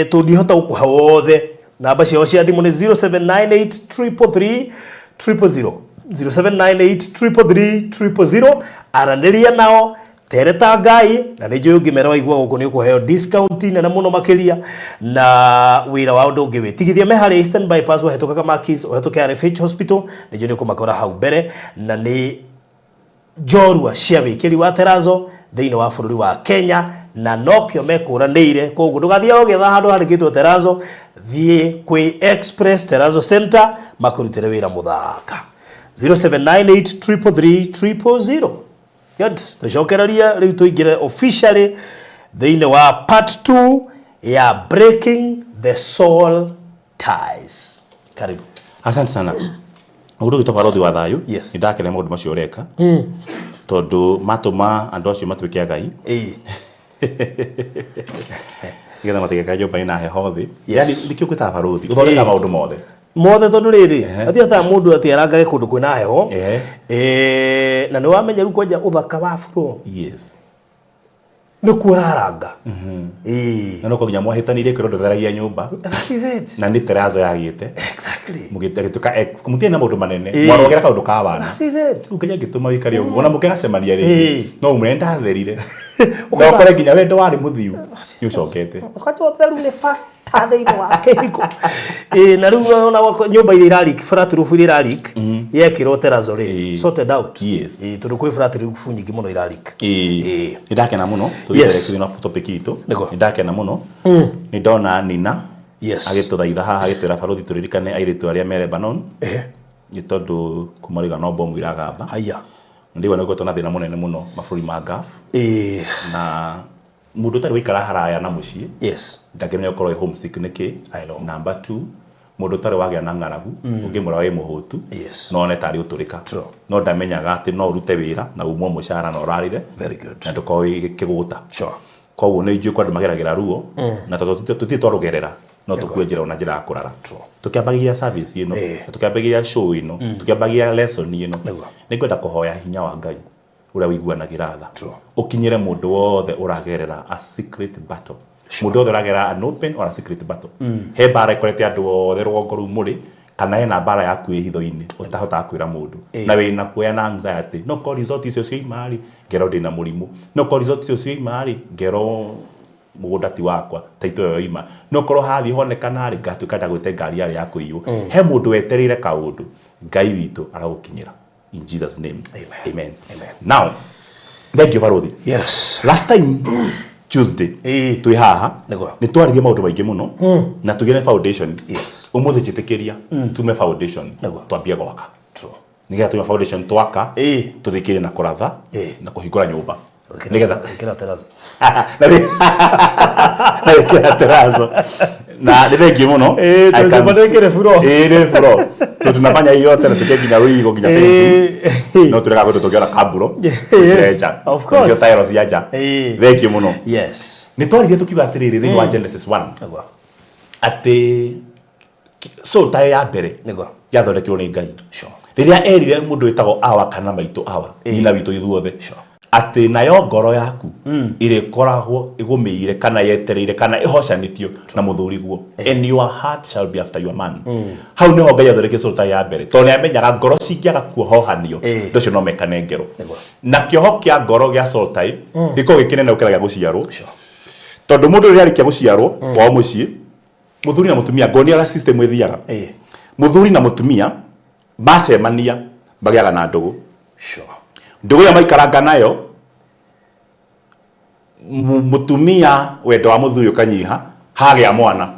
S1: tũndihota gũkũhe wothe. Namba ciao cia thimũ nĩ 0798 333 000, 0798 333 000. Aranĩria nao, tereta ngai, na nĩ njũĩ ũngĩmera waigua gũkũ nĩ ũkũheo discount nene mũno makĩria, na wĩra wao ndũngĩwĩtigithia. Me harĩa Eastern Bypass, ũhetũka Kamakis, ũhetũke RFH Hospital, nĩ njũĩ nĩ ũkũmakora hau mbere, na nĩ njorua cia wĩkĩri wa terazo thĩinĩ wa bũrũri wa Kenya, na nokĩo mekũranĩire. Koguo ndũgathiĩ ũgĩetha handũ handĩkĩtwo terazo, thiĩ kwĩ Express Terazo Center makũrutĩre wĩra mũthaka. 0798 333 000. Good. Tũcokererie rĩu tũingĩre officially thĩinĩ wa part 2 ya breaking the soul ties. Karibu.
S3: Asante sana. Mũndũ ũgĩtwo barothi wa thayũ.
S1: Yes.
S3: Nĩ ndakena maũndũ macio ũreka tondũ matũma andũ acio matuĩke agai nĩgetha matigekare nyũmba ĩna heho thĩ.
S1: Yes.
S3: Yani nĩkĩo ngwĩtaga barothi, ũthondekaga maũndũ mothe.
S1: Mothe tondũ rĩrĩ atiataga mũndũ atĩ arangage kũndũ kwĩna heho. Na nĩ wamenya rĩu kwanja ũthaka wa buro nĩkuo ũraranga.
S3: Na no nginya mwahĩtanĩire kwĩrwo ndũtheragia nyũmba.
S1: That is it.
S3: Na nĩ terazo yagĩte. Mũgĩtuĩka ex, mũtiarĩ na maũndũ manene. Mwarogera kaũndũ ka wana.
S1: That is it.
S3: Rĩu Ngai angĩtũma wĩikare ũguo ona mũngĩgacemania rĩngĩ no ũmwĩre ndatherire na
S1: Ũkauga-
S3: ũkore nginya wendo warĩ mũthiu nĩ ũcokete.
S1: Ũkanja ũtheru nĩ bata thĩinĩ wa kĩhiko. Ĩĩ, na rĩu ona nyũmba iria iraleak, flat roof iria iraleak, yekĩrwo terrazzo rĩ, sorted out. Ĩĩ, tondũ kwĩ flat roof nyingĩ mũno iraleak.
S3: Nĩ ndakena mũno tũthiĩ na topic itũ. Nĩ ndakena mũno nĩ ndona Nina agĩtũthaitha haha agĩtwĩra barothi tũririkane airĩtu arĩa me Lebanon nĩ tondũ kuma rĩu no bomu iragamba.
S1: Haya.
S3: Ndĩgua nĩ gũkoretwo na thĩna mũnene mũno mabũrũri ma Gulf. Na mũndũ ũtarĩ waikara haraya na mũciĩ ndangĩmenya gũkorwo ĩ homesick nĩ kĩ.
S1: I know.
S3: Number two, mũndũ ũtarĩ wagĩa na ng'aragu ũngĩmwĩra wĩ mũhũtu no one tarĩ ũtũrĩka. No ndamenyaga atĩ no ũrute wĩra na umwo mũcara na ũrarĩre.
S1: Very good.
S3: Na ndũkorwo wĩ kĩgũta. Koguo nĩ njũĩ kwa andũ mageragĩra ruo na tondũ tũtirĩ twarũgerera no tũkue njĩra ona njĩra ya kũrara. Tũkĩambagĩria service ĩno, tũkĩambagĩria show ĩno, tũkĩambagĩria lesson ĩno, nĩ ngwenda kũhoya hinya wa Ngai ũrĩa ũiguanagĩra tha ũkinyĩre mũndũ wothe ũragerera a secret battle. Mũndũ wothe ũragerera an open or a secret battle. He mbara ĩkorete andũ othe rũgongo rũu mũrĩ kana hena mbara yaku ĩ hitho-inĩ ũtahotaga kwĩra mũndũ na wĩna kuoya na anxiety, no korwo result icio cioima rĩ ngerwo ndĩna mũrimũ, no korwo result icio cioima rĩ ngerwo mũgũnda ti wakwa taito ĩyo yoima, no korwo hathiĩ honekana rĩ ngatuĩka ndagwĩte ngari yarĩ ya kũiywo. He mũndũ wetereire kaũndũ, Ngai witũ aragũkinyĩra in Jesus name.
S1: Amen.
S3: Amen.
S1: Amen.
S3: Now thank you barothi. Last time Tuesday twĩ haha
S1: Nĩguo.
S3: nĩ twaririe maũndũ maingĩ mũno na tũgĩre foundation. Ũmũthĩ njĩtĩkĩria tume foundation twambie gwaka. Nĩgetha tume foundation twaka tũthikĩrie na kũratha na kũhingũra nyũmba nĩgetha
S1: Ĩkĩra terrazzo.
S3: Na wĩkĩra terrazzo na nĩ thengiũ mũno.
S4: Ĩĩ,
S3: I
S4: tondũ
S3: can
S4: nyũmba
S3: see-
S4: nĩ ĩkĩrĩ buro.
S3: Ĩĩ, nĩ buro so tunafanya hiyo yote na tuke nginya rũirigo nginya fencing no tũrega gwĩtwo tũngĩona kamburo
S4: Yes,
S3: nja
S4: of course.
S3: cio tairo cia nja. Thengiũ mũno. Nĩ twaririe tũkiuga atĩrĩrĩ thĩinĩ wa Genesis 1 atĩ so tayo ya mbere yathondekirwo nĩ Ngai rĩrĩa erire mũndũ wĩtagwo awa kana maitũ awa nyina witũ ithuothe atĩ nayo ngoro yaku ĩrĩkoragwo ĩgũmĩire kana yetereire kana ĩhocanĩtio na mũthuriguo, and your heart shall be after your man. Hau nĩho Ngai athondekire soul tie ya mbere tondũ nĩamenyaga ngoro cingĩaga kuohohanio andũ acio no mekane ngero. Na kĩoho kĩa ngoro gĩa soul tie gĩkoragwo gĩ kĩnene gũkĩra gĩa gũciarwo tondũ mũndũ rĩrĩa arĩkia gũciarwo kwao mũciĩ mũthuri na mũtumia ngonia ũrĩa system ĩthiaga. Mũthuri na mũtumia macemania magĩaga na ndũgũ. Ndũgũ ĩyo maikaranga nayo mũtumia wendo wa mũthuri ũkanyiha hagĩa mwana.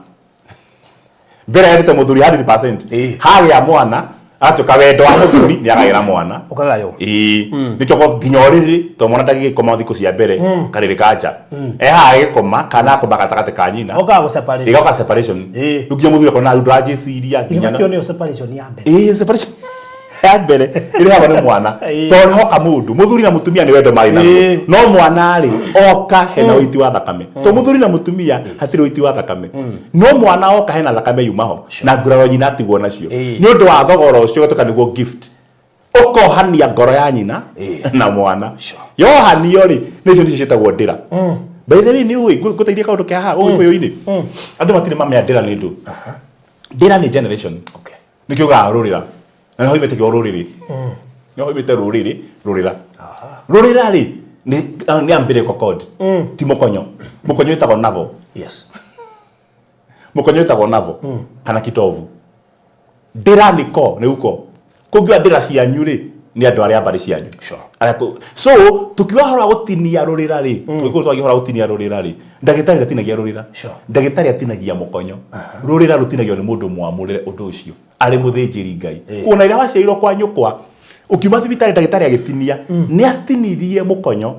S3: Mbere yendete mũthuri 100%. Hagĩa mwana agatuĩka wendo wa mũthuri nĩ agagĩra mwana.
S1: Ũkagaywo.
S3: Ĩĩ. Nĩkĩo nginya ũrĩrĩ tondũ mwana ndangĩgĩkoma thikũ cia mbere karĩrĩ ka nja. E haha agĩkoma kana akoma gatagatĩ ka nyina.
S1: Okaga gũ separate.
S3: Ĩgoka separation. Rĩu nginya mũthuri akona rĩu ndũranjĩciria nginya
S1: Ĩyo nĩyo separation ya mbere.
S3: Ĩĩ, separation ya mbere ĩrehagwo nĩ mwana tondũ nĩhoka mũndũ mũthuri na mũtumia nĩ wendo marĩ naguo no mwana rĩ oka hena ũiti wa thakame to mũthuri na mũtumia hatirĩ ũiti wa thakame no mwana oka hena thakame yuma ho na nguraro nyina atigwo nacio nĩ ũndũ wa thogora ũcio ũgatuĩka nĩguo gift ũkohania ngoro ya nyina na mwana yohanio rĩ nĩcio nĩcio ciĩtagwo ndĩra. By the way nĩ ũĩ ngũteithie kaũndũ ke haha ũgĩkũyũ-inĩ andũ matirĩ mamenya ndĩra nĩ ndũ. Ndĩra nĩ generation. Nĩkĩo ugaga rũrĩra na nĩho oimĩte kĩo rũrĩrĩ nĩho oimĩte rũrĩrĩ rũrĩra rũrĩra rĩ nĩ umbilical cord ti mũkonyo. Mũkonyo wĩtagwo navo. Mũkonyo wĩtagwo navo kana kitovu. Ndĩra nĩ ko nĩ uko kũngiuga ndĩra cianyu rĩ nĩ andũ arĩa mbarĩ cianyu. So tukiuga ũhoro wa gũtinia rũrĩra rĩ tũgĩkorwo twagia ũhoro wa gũtinia rũrĩra rĩ ndagĩtarĩ ndatinagia rũrĩra. Ndagĩtarĩ atinagia mũkonyo. Rũrĩra rũtinagio nĩ mũndũ mwamũrĩre ũndũ ũcio arĩ mũthĩnjĩri Ngai. Kuona rĩrĩa waciarirwo kwa nyũkwa ũkiuma thibitarĩ ndagĩtarĩ agĩtinia nĩ atinirie mũkonyo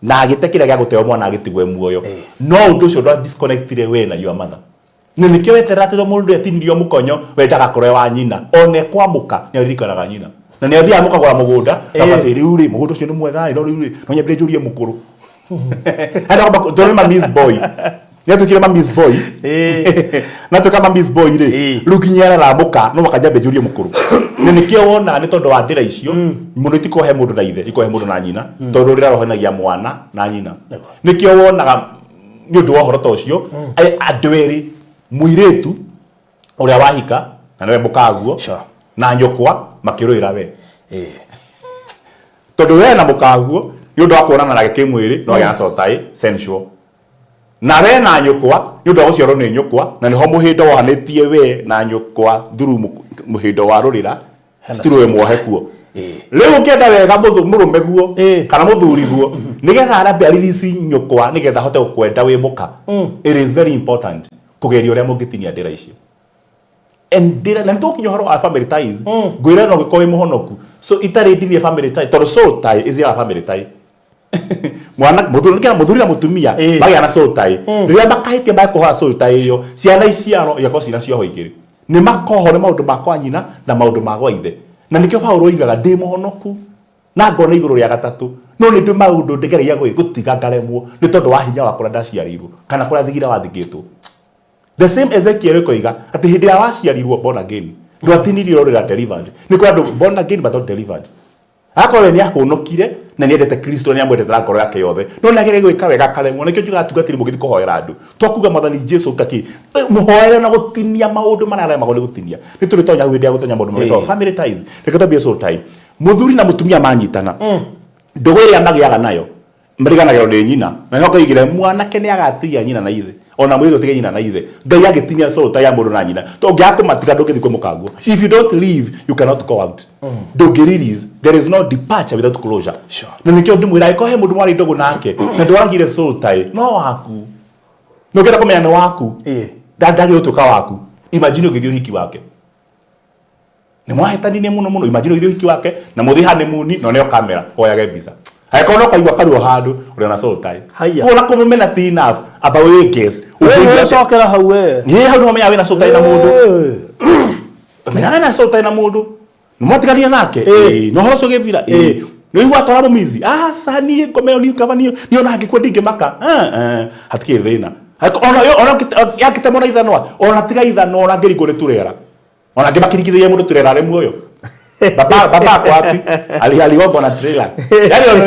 S3: na agĩte kĩrĩa gĩa gũteo mwana agĩtigwo e muoyo. No ũndũ ũcio ndwa disconnectire we na your mother. Na nĩkĩo weterera atĩ mũndũ etinirio mũkonyo wendaga akorwo e wa nyina ona ekwamũka nĩ aririkanaga nyina na nĩ athiaga mũkagũra mũgũnda
S4: Ĩĩ.
S3: akatĩ rĩu rĩ mũgũnda ũcio nĩ mwega ĩ, no rĩu rĩ no nyambire njũrie mũkũrũ tondũ nĩ mamiss boy nĩ atuĩkire mamiss boy
S4: Ĩĩ.
S3: na tuĩka mamiss boy rĩ
S4: Ĩĩ.
S3: rĩu nginya araramũka no mũhaka njambe njũrie mũkũrũ na nĩkĩo wonaga nĩ tondũ wa ndĩra icio mũno itikohe mũndũ na ithe ikohe mũndũ na nyina tondũ rĩra rohenagia mwana na nyina nĩkĩo wonaga nĩ ũndũ wa ũhoro ta ũcio andũ erĩ mũirĩtu ũrĩa wahika na nĩwe mũkaguo
S1: Sure.
S3: na nyũkwa makĩrũĩra we
S1: Ĩĩ.
S3: tondũ we na mũkaguo nĩ ũndũ wa kuonana nake kĩmwĩrĩ no agĩa na sotai sensual na we na nyũkwa nĩ ũndũ wa gũciarwo nĩ nyũkwa na nĩho mũhĩndo wohanĩtie we na nyũkwa through mũhĩndo wa rũrĩra
S1: Hena
S3: still wĩ muohe kuo
S1: Ĩĩ.
S3: rĩu ũngĩenda wega mũrũme guo
S4: Ĩĩ.
S3: kana mũthuri guo nĩgetha arambe aririsi nyũkwa nĩgetha ahote gũkwenda wĩ mũka it is very important kũgeria ũrĩa mũngĩtinia ndĩra icio And ndĩra na nĩtũgũkinya ũhoro wa family ties ngwĩra no ũngĩkorwo wĩ mũhonoku so itarĩ ndinie family tie tondũ soul tie ĩciaraga family tie mwana mũthuri nĩkĩra mũthuri na mũtumia
S4: Ĩĩ.
S3: magĩa na soul tie rĩrĩa makahĩtia makũhoya soul tie ĩyo ciana iciaro igakorwo cina cioho igĩrĩ nĩ makoho nĩ maũndũ ma kwa nyina na maũndũ ma gwa ithe na nĩkĩo Paũlũ oigaga ndĩ mũhonoku na ngona igũrũ rĩa gatatũ no nĩ ndĩ maũndũ ndĩgeragia gũtiga ngaremwo nĩ tondũ wa hinya wa kũrĩa ndaciarĩirwo kana kũrĩa thigira wathingĩtwo. The same Ezekiel ĩkoiga atĩ hĩndĩ ĩrĩa waciarirwo born again ndwatinirio rũrĩra delivered. Nĩ kũrĩ andũ born again but not delivered. Akorwo we nĩ ahonokire na nĩ endete Kristo na nĩ amwendete na ngoro yake yothe no nĩ ageria gwĩka wega akaremwo. Nĩkĩo njugaga atungatĩri mũngĩthiĩ kũhoera andũ twakuga mwathani Jesu ngakĩ mũhoere na gũtinia maũndũ marĩa aremagwo nĩ gũtinia. Nĩ tũrĩtonya hau hĩndĩ ya gũtonya maũndũ marĩa family ties. Reke twambie soul tie. Mũthuri na mũtumia manyitana ndũgũ ĩrĩa magĩaga nayo mariganagĩrwo nĩ nyina na nĩho ngoigire mwanake nĩ agatigia nyina na ithe ona mũirĩtu atige nyina na ithe Ngai agĩtinia soul tie ya mũndũ na nyina to ũngĩaga kũmatiga ndũngĩthiĩ kwĩ mũkanguo. If you don't leave you cannot go out. Ndũngĩ release there is no departure without closure.
S1: Sure.
S3: Na nĩkĩo ndĩmwĩra angĩkorwo he mũndũ mwarĩ ndũgũ nake na ndwaragire soul tie no waku na ũngĩenda kũmenya nĩ waku
S1: Ĩĩ.
S3: ndagĩrĩirwo gũtuĩka waku. Imagine ũngĩthiĩ ũhiki wake nĩ mwahĩtanirie mũno mũno imagine ũgĩthiĩ ũhiki wake na mũthiĩ honeymoon na ũneo kamera woyage mbica angĩkorwo no kaigua karuo handũ ũrĩ ona soul tie.
S4: Haiya.
S3: Koguo ona kũmũmena ti enough amba wĩ guess
S4: Wewe cokera hau we.
S3: Ĩĩ hau nĩho ũmenyaga wĩna soul tie na mũndũ. Ũmenyaga wĩna soul tie na mũndũ. Nĩ mwatiganire nake? Ĩĩ. Na ũhoro ũcio ũgĩthira? Ĩĩ. Nĩ ũigua atwara mũmizi? Aca niĩ ngoma ĩyo niĩ kaba niĩ niĩ ona angĩkua ndingĩmaka. Hatikĩrĩ thĩna. Ona ona angĩtemwo na ithanwa, ona tiga ithanwa ona angĩringwo nĩ turera. Ona angĩ makiringithagia mũndũ turera arĩ muoyo. Baba baba ako wapi? Ali aligongwa na trailer. Yaani ona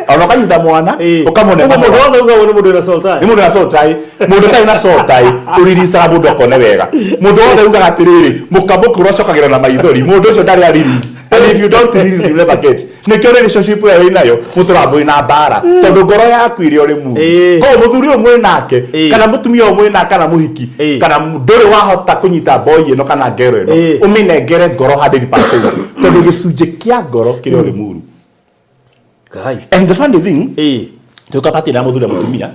S3: ona ũkanyita mwana ũkamũne
S4: Ũguo mũndũ wothe ugaga nĩ mũndũ wĩna soul tie.
S3: Nĩ mũndũ na soul tie. Mũndũ ũtarĩ na soul tie ũriricaga mũndũ akone wega. Mũndũ wothe ugaga atĩrĩrĩ mũkamũkũ ũrĩa ũcokagĩra na maithori mũndũ ũcio ndarĩ a release. And if you don't release you never get. Nĩkĩo relationship ĩyo wĩ nayo mũtũraga mwĩ na mbara tondũ ngoro yaku ĩrĩ o rĩmwe.
S4: Ĩĩ.
S3: Koguo mũthuri ũyũ mwĩ nake
S4: Ĩĩ.
S3: kana mũtumia ũyũ mwĩ nake kana mũhiki
S4: Ĩĩ.
S3: kana ndũrĩ wahota kũnyita boy ĩno kana ngero ĩno
S4: Ĩĩ.
S3: ũmĩnengere ngoro 100% tondũ gĩcunjĩ kĩa ngoro kĩrĩ o Limuru.
S1: Ngai.
S3: And the funny thing
S1: Ĩĩ.
S3: tuĩka pati na mũthuri na mũtumia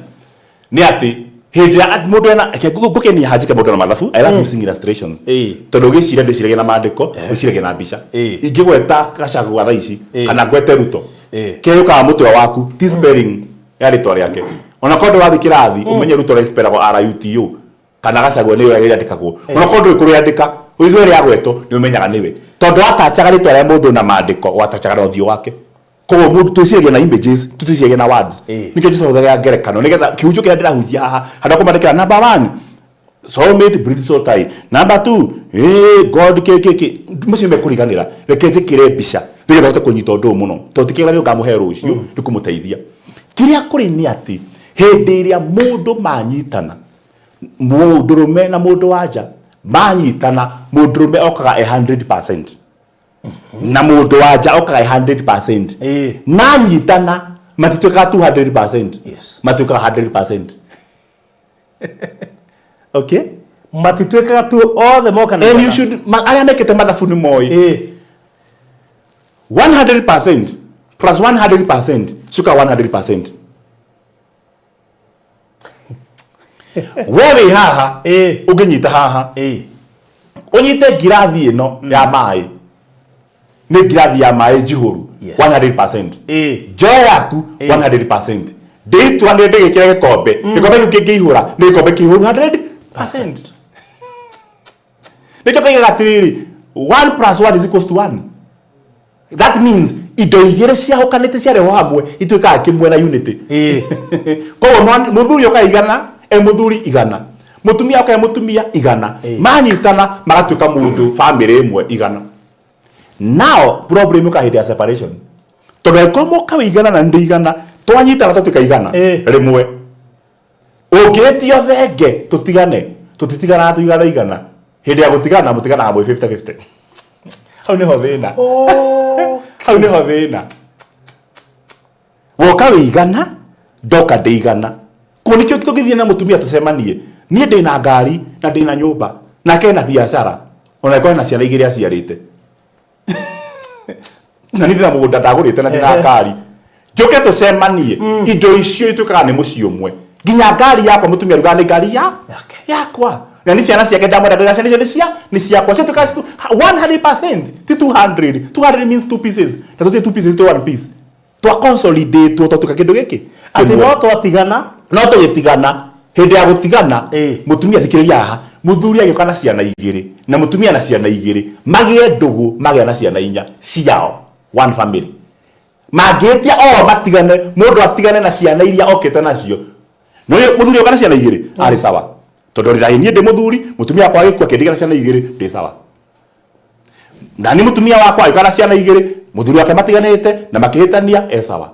S3: nĩ atĩ hĩndĩ ĩrĩa mũndũ ena reke ngũkenie hanjike mũndũ na mathabu. I love using illustrations
S1: Ĩĩ.
S3: tondũ ũgĩciria ndwĩciragia na maandĩko wĩciragia na mbica.
S1: Ĩĩ.
S3: Ingĩgweta Gachagua thaa ici
S1: Ĩĩ.
S3: kana ngwete Ruto
S1: Ĩĩ.
S3: kĩrĩa gĩũkaga mũtwe waku ti spelling ya rĩtwa rĩake ona korwo ndũrathiĩ kĩrathi ũmenye Ruto rĩspellagwo R U T O kana Gachagua nĩ ũrĩa rĩandĩkagwo ona korwo ndũĩ kũrĩandĩka ũigue rĩagwetwo nĩ ũmenyaga nĩwe tondũ watachaga rĩtwa rĩa mũndũ na maandĩko watachaga na ũthiũ wake. Koguo mũndũ twĩciragia na images tũticiragia na words.
S1: Ĩĩ.
S3: Nĩkĩo Jesũ ahũthagĩra ngerekano nĩgetha kĩhunjio kĩrĩa ndĩrahunjia haha handũ ha kũmandĩkĩra number 1 soulmate breed soul tie number 2 God kĩ kĩ kĩ macio mekũriganĩra reke njĩkĩre mbica nĩgetha ũhote kũnyita ũndũ ũyũ mũno tondũ ti kĩgeranio ngamũhe rũciũ nĩ kũmũteithia. Kĩrĩa kũrĩ nĩ atĩ hĩndĩ ĩrĩa mũndũ manyitana mũndũrũme na mũndũ wanja manyitana mũndũrũme okaga e 100% na mũndũ wanja okaga e 100%
S1: Ĩĩ.
S3: manyitana matituĩkaga 200%
S1: Yes.
S3: matuĩkaga 100%. Okay?
S4: Matituĩkaga tu othe moka na
S3: And you should arĩa mekĩte mathabu nĩ moĩ.
S4: Ĩĩ.
S3: 100% plus 100% cuka 100%. We wĩ haha
S4: Ĩĩ.
S3: ũngĩnyita haha
S1: Ĩĩ.
S3: ũnyite ngirathi ĩno ya maĩ nĩ ngirathi ya maĩ njihũru
S1: Yes.
S3: 100%.
S4: Ĩĩ.
S3: Njoe yaku
S4: Ĩĩ.
S3: 100%. Ndĩituanĩre ndĩgĩkĩre gĩkombe, gĩkombe kĩu kĩngĩihũra nĩ gĩkombe kĩihũru 100%. Nĩkĩo kaigaga atĩrĩrĩ, 1 plus 1 is equals to 1. That means indo igĩrĩ ciahũkanĩte ciarehwo hamwe ituĩkaga kĩmwe na unity. Koguo mũthuri oka igana, e mũthuri igana, mũtumia oka e mũtumia igana, manyitana magatuĩka mũndũ bamĩrĩ ĩmwe igana. Now problem ĩũkaga hĩndĩ ya separation, tondũ angĩkorwo moka wĩ igana na nĩ ndĩ igana, twanyitana twatuĩka igana rĩmwe, ũngĩhĩtio thenge tũtigane, tũtitiganaga tũigana igana. Hĩndĩ ya gũtigana mũtiganaga mwĩ 50-50. Hau nĩho thĩna. Hau nĩho thĩna. Woka wĩ igana, ndoka ndĩ igana. Kũu nĩkĩo tũngĩthiĩ na mũtumia tũcemanie, niĩ ndĩna ngari na ndĩna nyũmba, nake ena biacara, ona angĩkorwo ena ciana igĩrĩ aciarĩte. Na niĩ ndĩna mũgũnda ndagũrĩte na ndĩna ngari. Njũke tũcemanie, indo icio ituĩkaga nĩ mũciĩ ũmwe. Nginya ngari yakwa mũtumia arugaga nĩ ngari ya yakwa. Na nĩ ciana ciake ndamwenda ngauga ciana icio nĩ cia nĩ ciakwa. Ciatuĩkaga 100%, ti 200. 200 means two pieces. Na tũtirĩ two pieces, twĩ one piece. Twa consolidate twatuĩka kĩndũ gĩkĩ
S4: Atĩ
S3: kĩmwe.
S4: no twatigana.
S3: No tũgĩtigana, hĩndĩ ya gũtigana, mũtumia thikĩrĩria haha, mũthuri agĩũka na ciana igĩrĩ na mũtumia na ciana igĩrĩ, magĩe ndũgũ, magĩa na ciana inya ciao, one family. Mangĩhĩtia o matigane, mũndũ atigane na ciana iria okĩte nacio. No mũthuri oka na ciana igĩrĩ arĩ sawa, tondũ rĩrĩa niĩ ndĩ mũthuri, mũtumia wakwa agĩkua akĩndigĩra ciana igĩrĩ, ndĩ sawa. Na nĩ mũtumia wakwa agĩũka na ciana igĩrĩ, mũthuri wake matiganĩte na makĩhĩtania, e sawa.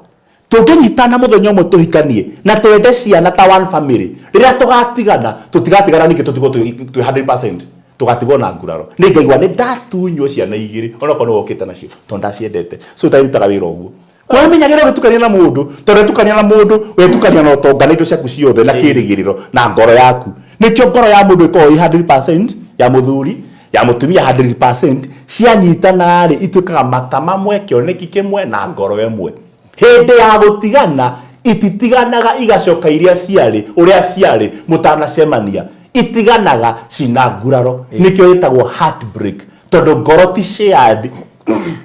S3: Tũngĩnyitana mũthenya ũmwe tũhikanie na twende ciana ta one family, rĩrĩa tũgatigana tũtigatigana ningĩ tũtigwo twĩ 100%, tũgatigwo na nguraro. Nĩ ngaigua nĩ ndatunywo ciana igĩrĩ onokorwo nĩ wokĩte nacio tondũ ndaciendete. So itarutaga wĩra ũguo. Wamenyagĩra ũgĩtukania na mũndũ, tondũ wetukania na mũndũ, wetukania na ũtonga na indo ciaku ciothe na kĩrĩgĩrĩro na ngoro yaku. Nĩkĩo ngoro ya mũndũ ĩkoragwo ĩ 100% ya mũthuri, ya mũtumia 100%, cianyitana rĩ ituĩkaga mata mamwe, kĩoneki kĩmwe na ngoro ĩmwe. Hĩndĩ ya gũtigana ititiganaga igacoka iria ciarĩ ũrĩa ciarĩ mũtanacemania, itiganaga cina nguraro. Nĩkĩo ĩtagwo heartbreak, tondũ ngoro ti shared,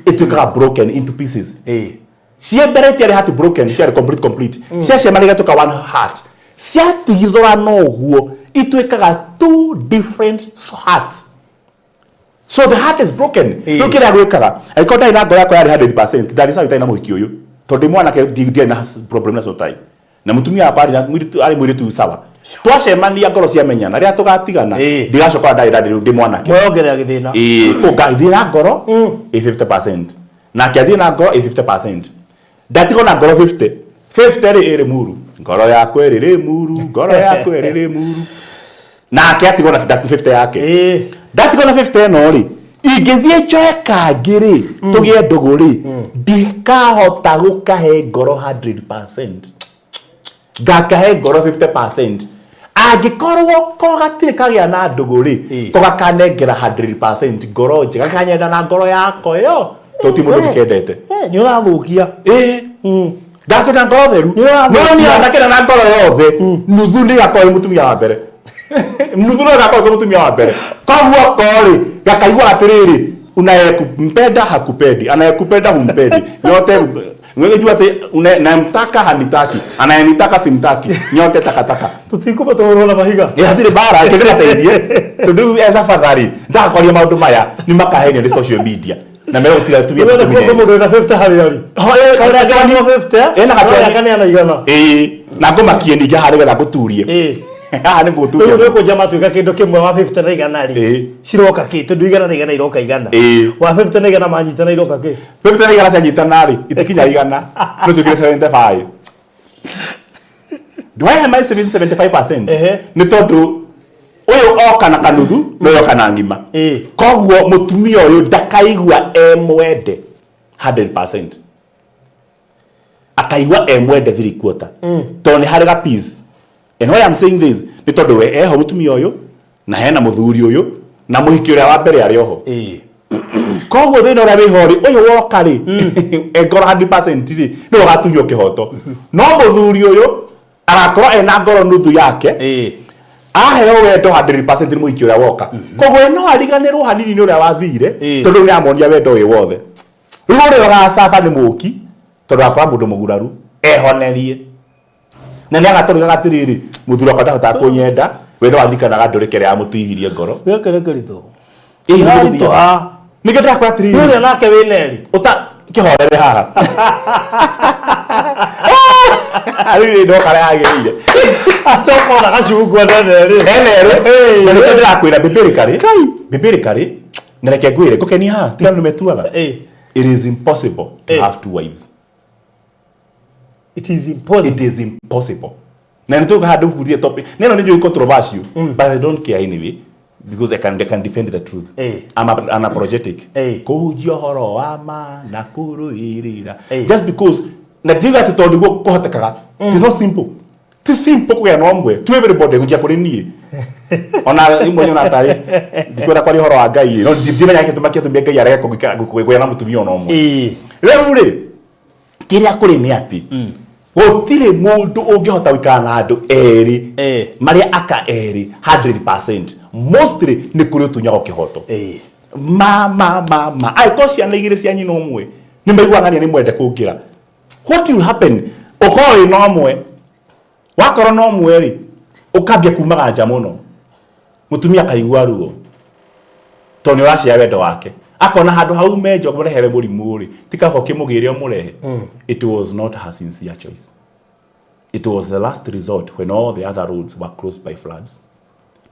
S3: ĩtuĩkaga broken into pieces. Ciĩ mbere itiarĩ heart broken, ciarĩ complete complete. Ciacemania igatuĩka one heart. Ciatigithũrana ũguo ituĩkaga two different hearts. So the heart is broken. Rĩu kĩrĩa gwĩkaga, angĩkorwo ndarĩ na ngoro yakwa yarĩ 100%, ndarĩ sawa itarĩ na mũhiki ũyũ. Tondũ ndĩ mwanake ndiarĩ na problem na sotai. Na mũtumia wakwa arĩ na mũirĩtu, arĩ mũirĩtu sawa. Twacemania ngoro ciamenyana, rĩrĩa tũgatigana, ndigacoka ndarĩ ndarĩ ndĩ mwanake.
S4: Mweyongerera gĩthĩna.
S3: Ĩĩ, ũngathiĩ na ngoro ĩ 50%. Nake athiĩ na ngoro ĩ 50%. Ndatigwo na ngoro 50. 50 rĩ ĩrĩ muru. Ngoro yakwa ĩrĩ rĩ muru, ngoro yakwa ĩrĩ rĩ muru. Nake atigwo na 50 yake. Ndatigwo na 50 ĩno rĩ, ingĩthiĩ njoe kangĩ rĩ, tũgĩe ndũgũ rĩ, ndikahota gũkahe ngoro 100%. Ngakahe ngoro 50%. Angĩkorwo ko gatirĩ kagĩa na ndũgũ rĩ, ko gakanengera 100% ngoro njega, gakanyenda na ngoro yako ĩyo, tondũ ti mũndũ ndikendete.
S4: Nĩ ũrathũkia.
S3: Ngakĩenda ngoro theru.
S4: Nĩ ũrathũkia.
S3: No niĩ ndakĩenda na ngoro yothe, nuthu nĩ ĩgakorwo ĩ mũtumia wa mbere. Nuthu no ĩgakorwo ĩ mũtumia wa mbere. Koguo ko rĩ, gakaigua atĩrĩrĩ, unayekumpenda hakupendi, anayekupenda humpendi. Nyote ngejua atĩ namtaka hanitaki, anayenitaka simtaki, nyote takataka.
S4: Tũtikũma tũhũrwo na mahiga.
S3: Ĩ hatirĩ mbara, reke ndĩmateithie. Tondũ rĩu e safari, ndagakoria maũndũ maya, nĩ makahenio nĩ social media. Na mera gũtirĩ atumia
S4: Ũrenda
S3: tũtumia.
S4: kuongo mũndũ wĩna 50 harĩa arĩ.
S3: Ho, ĩ,
S4: Karĩa
S3: gachoni.
S4: akaneanwo 50,
S3: Ĩna gachoni.
S4: no akaneana igana.
S3: Ĩ, na ngũmakie ningĩ haha nĩgetha ngũturie. Haha nĩ ngũturia.
S4: Rĩu nĩũkũnja matuĩka kĩndũ kĩmwe wa 50 na igana rĩ. Ciroka kĩ? Tondũ igana na igana iroka igana. Wa 50 na igana manyitana iroka kĩ?
S3: 50 na igana cianyitana rĩ, itikinya igana. No twĩkĩre 75. Why am I saying 75%? Nĩ tondũ ũyũ oka na kanuthu na ũyũ oka na ng'ima. Koguo mũtumia ũyũ ndakaigua e mwende 100%. Akaigua e mwende three quarter. Tondũ nĩ harĩ ga piece. And why I'm saying this nĩ tondũ we eho mũtumia ũyũ na hena mũthuri ũyũ na mũhiki ũrĩa wa mbere arĩ oho. Koguo thĩna ũrĩa wĩho rĩ, ũyũ woka rĩ, e ngoro 100% rĩ, nĩwe ũgatunywo kĩhoto. No mũthuri ũyũ agakorwo ena ngoro nuthu yake, aheo wendo 100% nĩ mũhiki ũrĩa woka. Koguo we no ariganĩrwo hanini nĩ ũrĩa wathire, tondũ nĩ amonia wendo wĩ wothe. Rĩu ũrĩa ũgacaba nĩ mũki, tondũ akora mũndũ mũguraru, ehonerie. Na nĩ agatũrĩgaga atĩrĩrĩ, mũthuri wakwa ndahotaga kũnyenda, we no aririkanaga ndũrĩke ĩrĩa yamũtihirie ngoro.
S4: Gĩkĩ nĩ kĩritũ.
S3: Ĩĩ, nĩ
S4: Kĩraritũha.
S3: Nĩkĩo ndĩrakwĩra atĩrĩrĩ.
S4: Ũrĩa nake wĩna eri.
S3: Ũta kĩhorere haha. Rĩu nĩ ndoka harĩa hagĩrĩire.
S4: Acoka ona gacungwa nene rĩ.
S3: Ene rĩ, na nĩkĩo ndĩrakwĩra biblically, biblically, na reke ngwĩre, ngũkenie haha, tiga nĩ metuaga.
S4: Ĩĩ.
S3: It is impossible to
S4: Ĩĩ.
S3: have two wives.
S4: It is impossible.
S3: It is impossible. Na nĩ tũgũka handũ hurie topic. Neno nĩ njũĩ controversial, but I don't care anyway because I can defend the truth. I'm unapologetic. Kũhunjia ũhoro wa ma na kũrũĩrĩra. Just because na ndiuga atĩ tondũ nĩguo kũhotekaga. It is not simple. Ti simple kũgĩa na ũmwe. To everybody gũkia kũrĩ niĩ. Ona imwe nyona tarĩ ndikwenda kwaria ũhoro wa Ngai no ndimenya gĩtũma kĩatũmire Ngai arege kũgĩa na mũtumia ona ũmwe. Rĩu rĩ, kĩrĩa kũrĩ nĩ atĩ gũtirĩ mũndũ ũngĩhota gũikara na andũ erĩ marĩa aka erĩ 100%. Mostly nĩ kũrĩ ũtunyagwo kĩhoto. Ma ma ma ma angĩkorwo ciana igĩrĩ cia nyina ũmwe nĩ maiguaga ng'ania nĩ mwende kũngĩra, what will happen, ũkorwo wĩna ũmwe, wakorwo na ũmwe rĩ, ũkambia kumaga nja mũno, mũtumia akaigua ruo tondũ nĩ ũraciara wendo wake, akona handũ hau menja ũmũrehere mũrimũ rĩ, ti kaba ũkĩmũgĩre ũmũrehe. It was not her sincere choice. It was the last resort when all the other roads were closed by floods.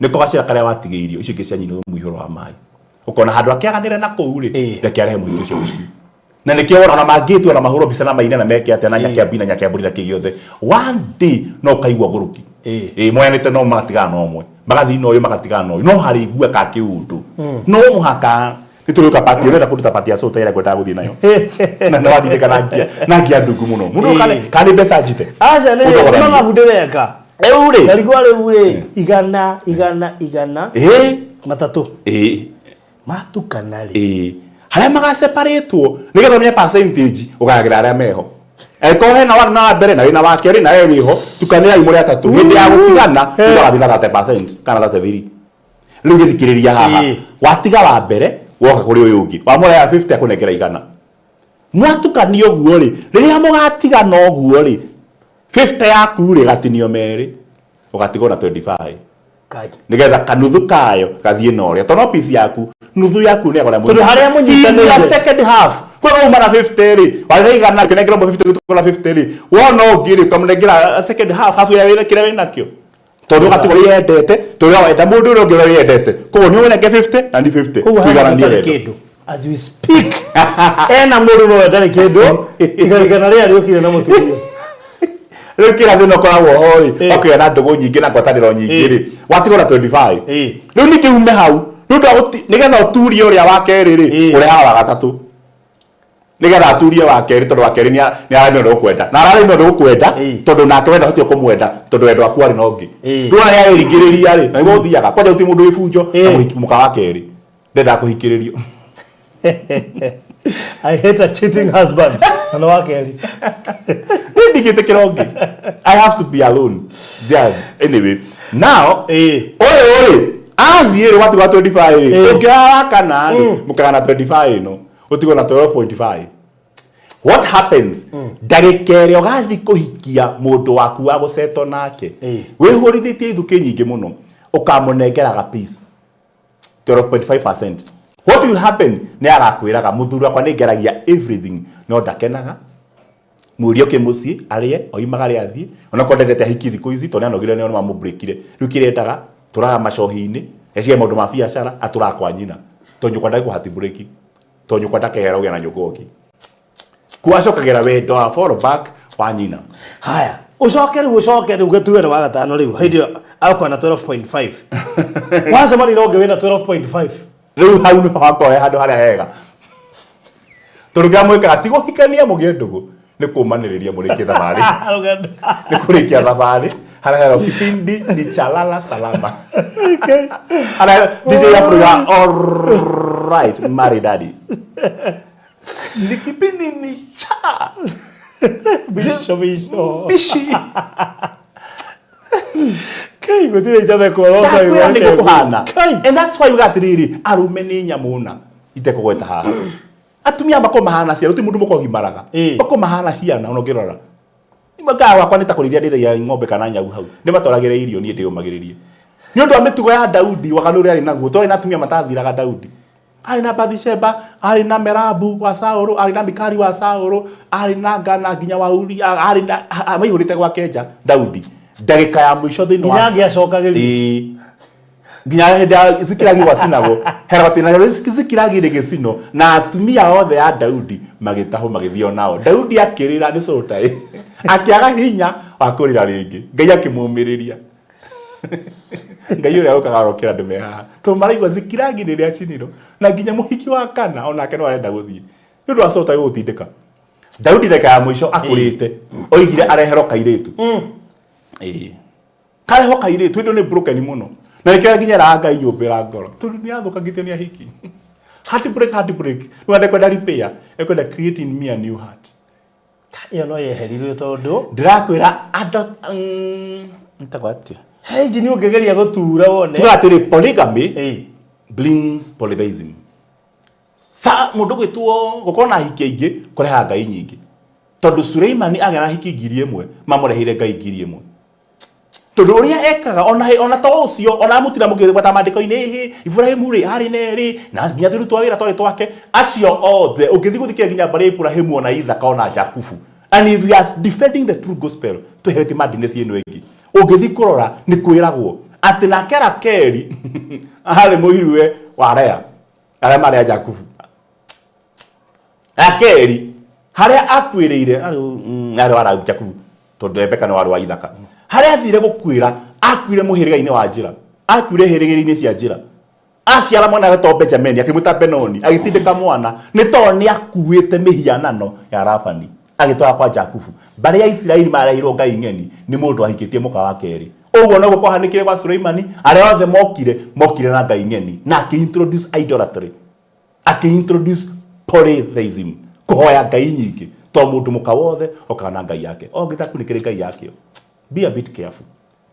S3: Nĩko gacĩra karĩa watigĩirio icio ingĩ cianyinwo mũihũro wa maĩ, ũkona handũ akĩaganĩre na kũu rĩ, reke arehe mũhiki ũcio mũciĩ. Na nĩkĩo wona ona mangĩtua na mahũrwo mbica na maine na meke atĩa na nyakĩambi na nyakĩambũri na kĩ gĩothe, one day no ũkaigua ngũrũki. Ĩĩ, moyanĩte no magatigana na ũmwe, magathiĩ na ũyũ, magatigana na ũyũ, no harĩ igua ka kĩũndũ no mũhaka nĩ tũrĩũka pati ũrenda kũruta pati ya cũta ĩrĩa ngwendaga gũthiĩ nayo na nĩ wandindĩka na ngia na ngia ndungu mũno mũndũ. Kana nĩ mbeca njite.
S4: Aca nĩ
S3: Ũthogoranie.
S4: mathabu ndĩreka.
S3: Rĩu rĩ,
S4: Ndarigwo rĩu rĩ, igana igana igana matatũ matukana rĩ.
S3: Ĩĩ, harĩa magaseparĩtwo nĩgetha ũmenye percentage ũgayagĩra arĩa meho. Angĩkorwo hena wa na wa mbere na wĩna wa kerĩ na we wĩho, tukanĩrai mũrĩ atatũ. Hĩndĩ ya gũtigana mũndũ agathiĩ na 30% kana 33. Rĩu gĩthikĩrĩria haha. Watiga wa mbere, woka kũrĩ ũyũ ũngĩ, wamũrehera 50, akũnengera 100. Mwatukania ũguo rĩ, rĩrĩa mũgatigana ũguo rĩ, 50 yaku rĩ ĩgatinio merĩ, ũgatigwo na 25.
S4: Kai.
S3: Nigetha kanuthu kayo gathiĩ na ũrĩa, tondũ no piece yaku, nuthu yaku nĩ agũra.
S4: Tondũ harĩa mũnyitanĩire.
S3: Second half kwa uma na 50 rĩ, warĩ 100, ũkĩnengera ũmwe 50, gũtukũ na 50 rĩ, wona ũngĩ rĩ, ũkamũnengera second half, half ĩrĩa wĩna kĩrĩa wĩnakĩo, tondũ ũgatigwo wĩyendete, tondũ ũrĩa wenda mũndũ ũrĩa ũngĩ ũrĩa wĩyendete, koguo nĩ ũnenge 50 na ni 50.
S4: Koguo hena
S3: Tũigananie
S4: mũndũ ũtarĩ
S3: wendo.
S4: kĩndũ as we speak, ena mũndũ no ndarĩ kĩndũ, tiga 100 rĩrĩa rĩũkire na mũtumia.
S3: Rĩu kĩrĩa thĩna ũkoragwo ho rĩ, wakĩgĩa na ndũgũ nyingĩ na ngwatanĩro nyingĩ rĩ, watigwo na 25. Rĩu ningĩ ume hau nĩ ũndũ wa nĩgetha ũturie ũrĩa wa kerĩ rĩ, ũrehaga wa gatatũ nĩgetha aturie wa kerĩ, tondũ wa kerĩ nĩ ararĩ na ũndũ gũkwenda na ararĩ na ũndũ gũkwenda, tondũ nake wenda ũhotie kũmwenda, tondũ wendo waku warĩ na ũngĩ. Rĩu ona nĩarĩringĩrĩria rĩ, na nĩguo ũthiaga kwanja gũtirĩ mũndũ wĩ bunjo na mũhiki. Mũka wa kerĩ ndendaga kũhikĩrĩrio.
S4: I hate a cheating husband na nĩ wa kerĩ.
S3: Niĩ ndingĩtĩkĩra ũngĩ. I have to be alone. Yeah. Anyway, now ũyũ rĩ, athiĩ rĩ, watigwo 25 rĩ, ũngĩoya wa kana rĩ, mũkagana 25 ĩno, ũtigwo na 12.5. What happens, ndagĩka ĩrĩa ũgathiĩ kũhikia mũndũ waku wa gũceto nake, wĩhũrithĩtie ithukĩ nyingĩ mũno, ũkamũnengeraga piece 12.5%. What will happen, nĩ agakwĩraga, "Mũthuri wakwa nĩ ngeragia everything no ndakenaga. Mũrie ũke mũciĩ arĩe oimagare athiĩ, onakorwo ndendete ahiki thikũ ici, tondũ nĩanogire nĩ mamũbreakire. Rĩu kĩrĩa endaga tũraga macohi-inĩ, eciria maũndũ ma biacara, atũraga kwa nyina, tondũ nyũkwa ndagĩkwo heartbreak, tondũ nyũkwa ndakehera ũgĩa na nyũkwa ũngĩ kuacokagĩra wendo wa fall back wa nyina.
S4: Haya, ũcoke rĩu gĩtue nĩ wa gatano. Rĩu hĩndĩ ĩyo agũkorwo na 12.5, wacemania na ũngĩ wĩna 12.5.
S3: Rĩu hau nĩho hakorwo he handũ harĩa hega, tondũ kĩrĩa mwĩkaga ti gũhikania mũgĩe ndũgũ, nĩ kũmanĩrĩria mũrĩkie thabarĩ.
S4: Rũgendo.
S3: Nĩ kũrĩkia thabarĩ harĩa hero kipindi ni chalala salama, harĩa DJ Afro, alright, maridadi, ni kipindi ni cha
S4: Bisho bisho.
S3: Bishi.
S4: Kai, gũtirĩ itathekwo.
S3: Ndakwĩra nĩguo kũhana, and that's why uga atĩrĩrĩ, arũme nĩ nyamũ na itekũgweta haha. Atumia makorwo mahana ciana, gũtirĩ mũndũ mũkogimaraga. Makorwo mahana ciana, ona ũngĩrora Mũkawa wakwa nĩ ta kũrĩithia ndĩithagia ng'ombe kana nyau hau. Ndĩmatwaragĩre irio niĩ ndĩyũmagĩrĩrie. Nĩ ũndũ wa mĩtugo ya Daudi, waganu ũrĩa arĩ naguo, twarĩ na atumia matathiraga Daudi. Arĩ na Bathisheba, arĩ na Merabu wa Saũlũ, arĩ na Mikali wa Saũlũ, arĩ na Ngana nginya wa Uria, arĩ na maihũrĩte gwake nja Daudi. Ndagĩka ya mũico thĩinĩ wa
S4: Nginya angĩacokagĩrio.
S3: Ĩĩ. Nginya hĩndĩ ya Zikilagi gwacinagwo, hera atĩ Zikilagi rĩgĩcinwo na atumia othe a Daudi magĩtahwo magĩthiĩ nao. Daudi akĩrĩra nĩ cũtaĩ, akĩaga hinya wa kũrĩra rĩngĩ. Ngai akĩmũmĩrĩria. Ngai ũrĩa ũkaga arokĩra andũ me haha tondũ maraigua Zikilagi rĩrĩa acinirwo na nginya mũhiki wa kana onake no arenda gũthiĩ nĩ ũndũ wa cũtaĩ gũgũtindĩka. Daudi ndagĩka ya mũico akũrĩte oigire areherwo kairĩtu. Ĩĩ. Kareho kairĩtu ĩndĩ nĩ broken mũno na nĩkĩo nginya eraga Ngai nyũmbĩra ngoro tondũ nĩ athũkangĩtio nĩ ahiki. Heartbreak, heartbreak. Rĩu ndekwenda repair, ekwenda create in me a new heart.
S4: Ĩyo no yeherirwo tondũ
S3: Ndĩrakwĩra andũ nĩtagwo atĩa?
S4: he injini ũngĩgeria gũtura wone.
S3: Tuga atĩrĩ polygamy
S4: Ĩĩ.
S3: brings polytheism. Sa mũndũ gwĩtwo gũkorwo na ahiki aingĩ kũrehaga ngai nyingĩ. Tondũ Suleimani agĩa na ahiki 1,000 mamũreheire ngai 1,000. Tondũ ũrĩa ekaga ona ona to ũcio ona mũtira mũkĩgweta maandĩko-inĩ ĩhĩ Iburahĩmu rĩ arĩ na erĩ na nginya tũrutwo wĩra twarĩ twake acio othe ũngĩthiĩ gũthikĩrĩria nginya mbarĩ ya Iburahĩmu ona Ithaka ona Jakubu. And if you are defending the true gospel tweheretie madness ĩno ĩngĩ ũngĩthiĩ kũrora nĩ kwĩragwo atĩ nake Rakeli arĩ mũiruwe wa Lea arĩa marĩ a Jakubu. Rakeli harĩa akuĩrĩire arĩ wa Jakubu tondũ Rebeka nĩ warĩ wa Ithaka. Harĩa athire gũkuĩra akuire mũhĩrĩga-inĩ wa njĩra, akuire hĩrĩgĩrĩ-inĩ cia njĩra. Aciara mwana agetwo Benjamini akĩmwĩta Benoni, agĩtindĩka mwana nĩ tondũ nĩ akuĩte mĩhianano ya Labani agĩtwara kwa Jakubu. Mbarĩ ya Isiraeli mareheirwo ngai ng'eni nĩ mũndũ ahikĩtie mũka wa kerĩ. Ũguo noguo kwahanĩkire gwa Suleimani, arĩa othe mokire mokire na ngai ng'eni na akĩ introduce idolatry. Akĩ-introduce polytheism, kũhoya ngai nyingĩ, to mũndũ mũka wothe okaga na ngai yake. O gĩthaku nĩ kĩrĩ ngai yakĩo. Be a bit careful.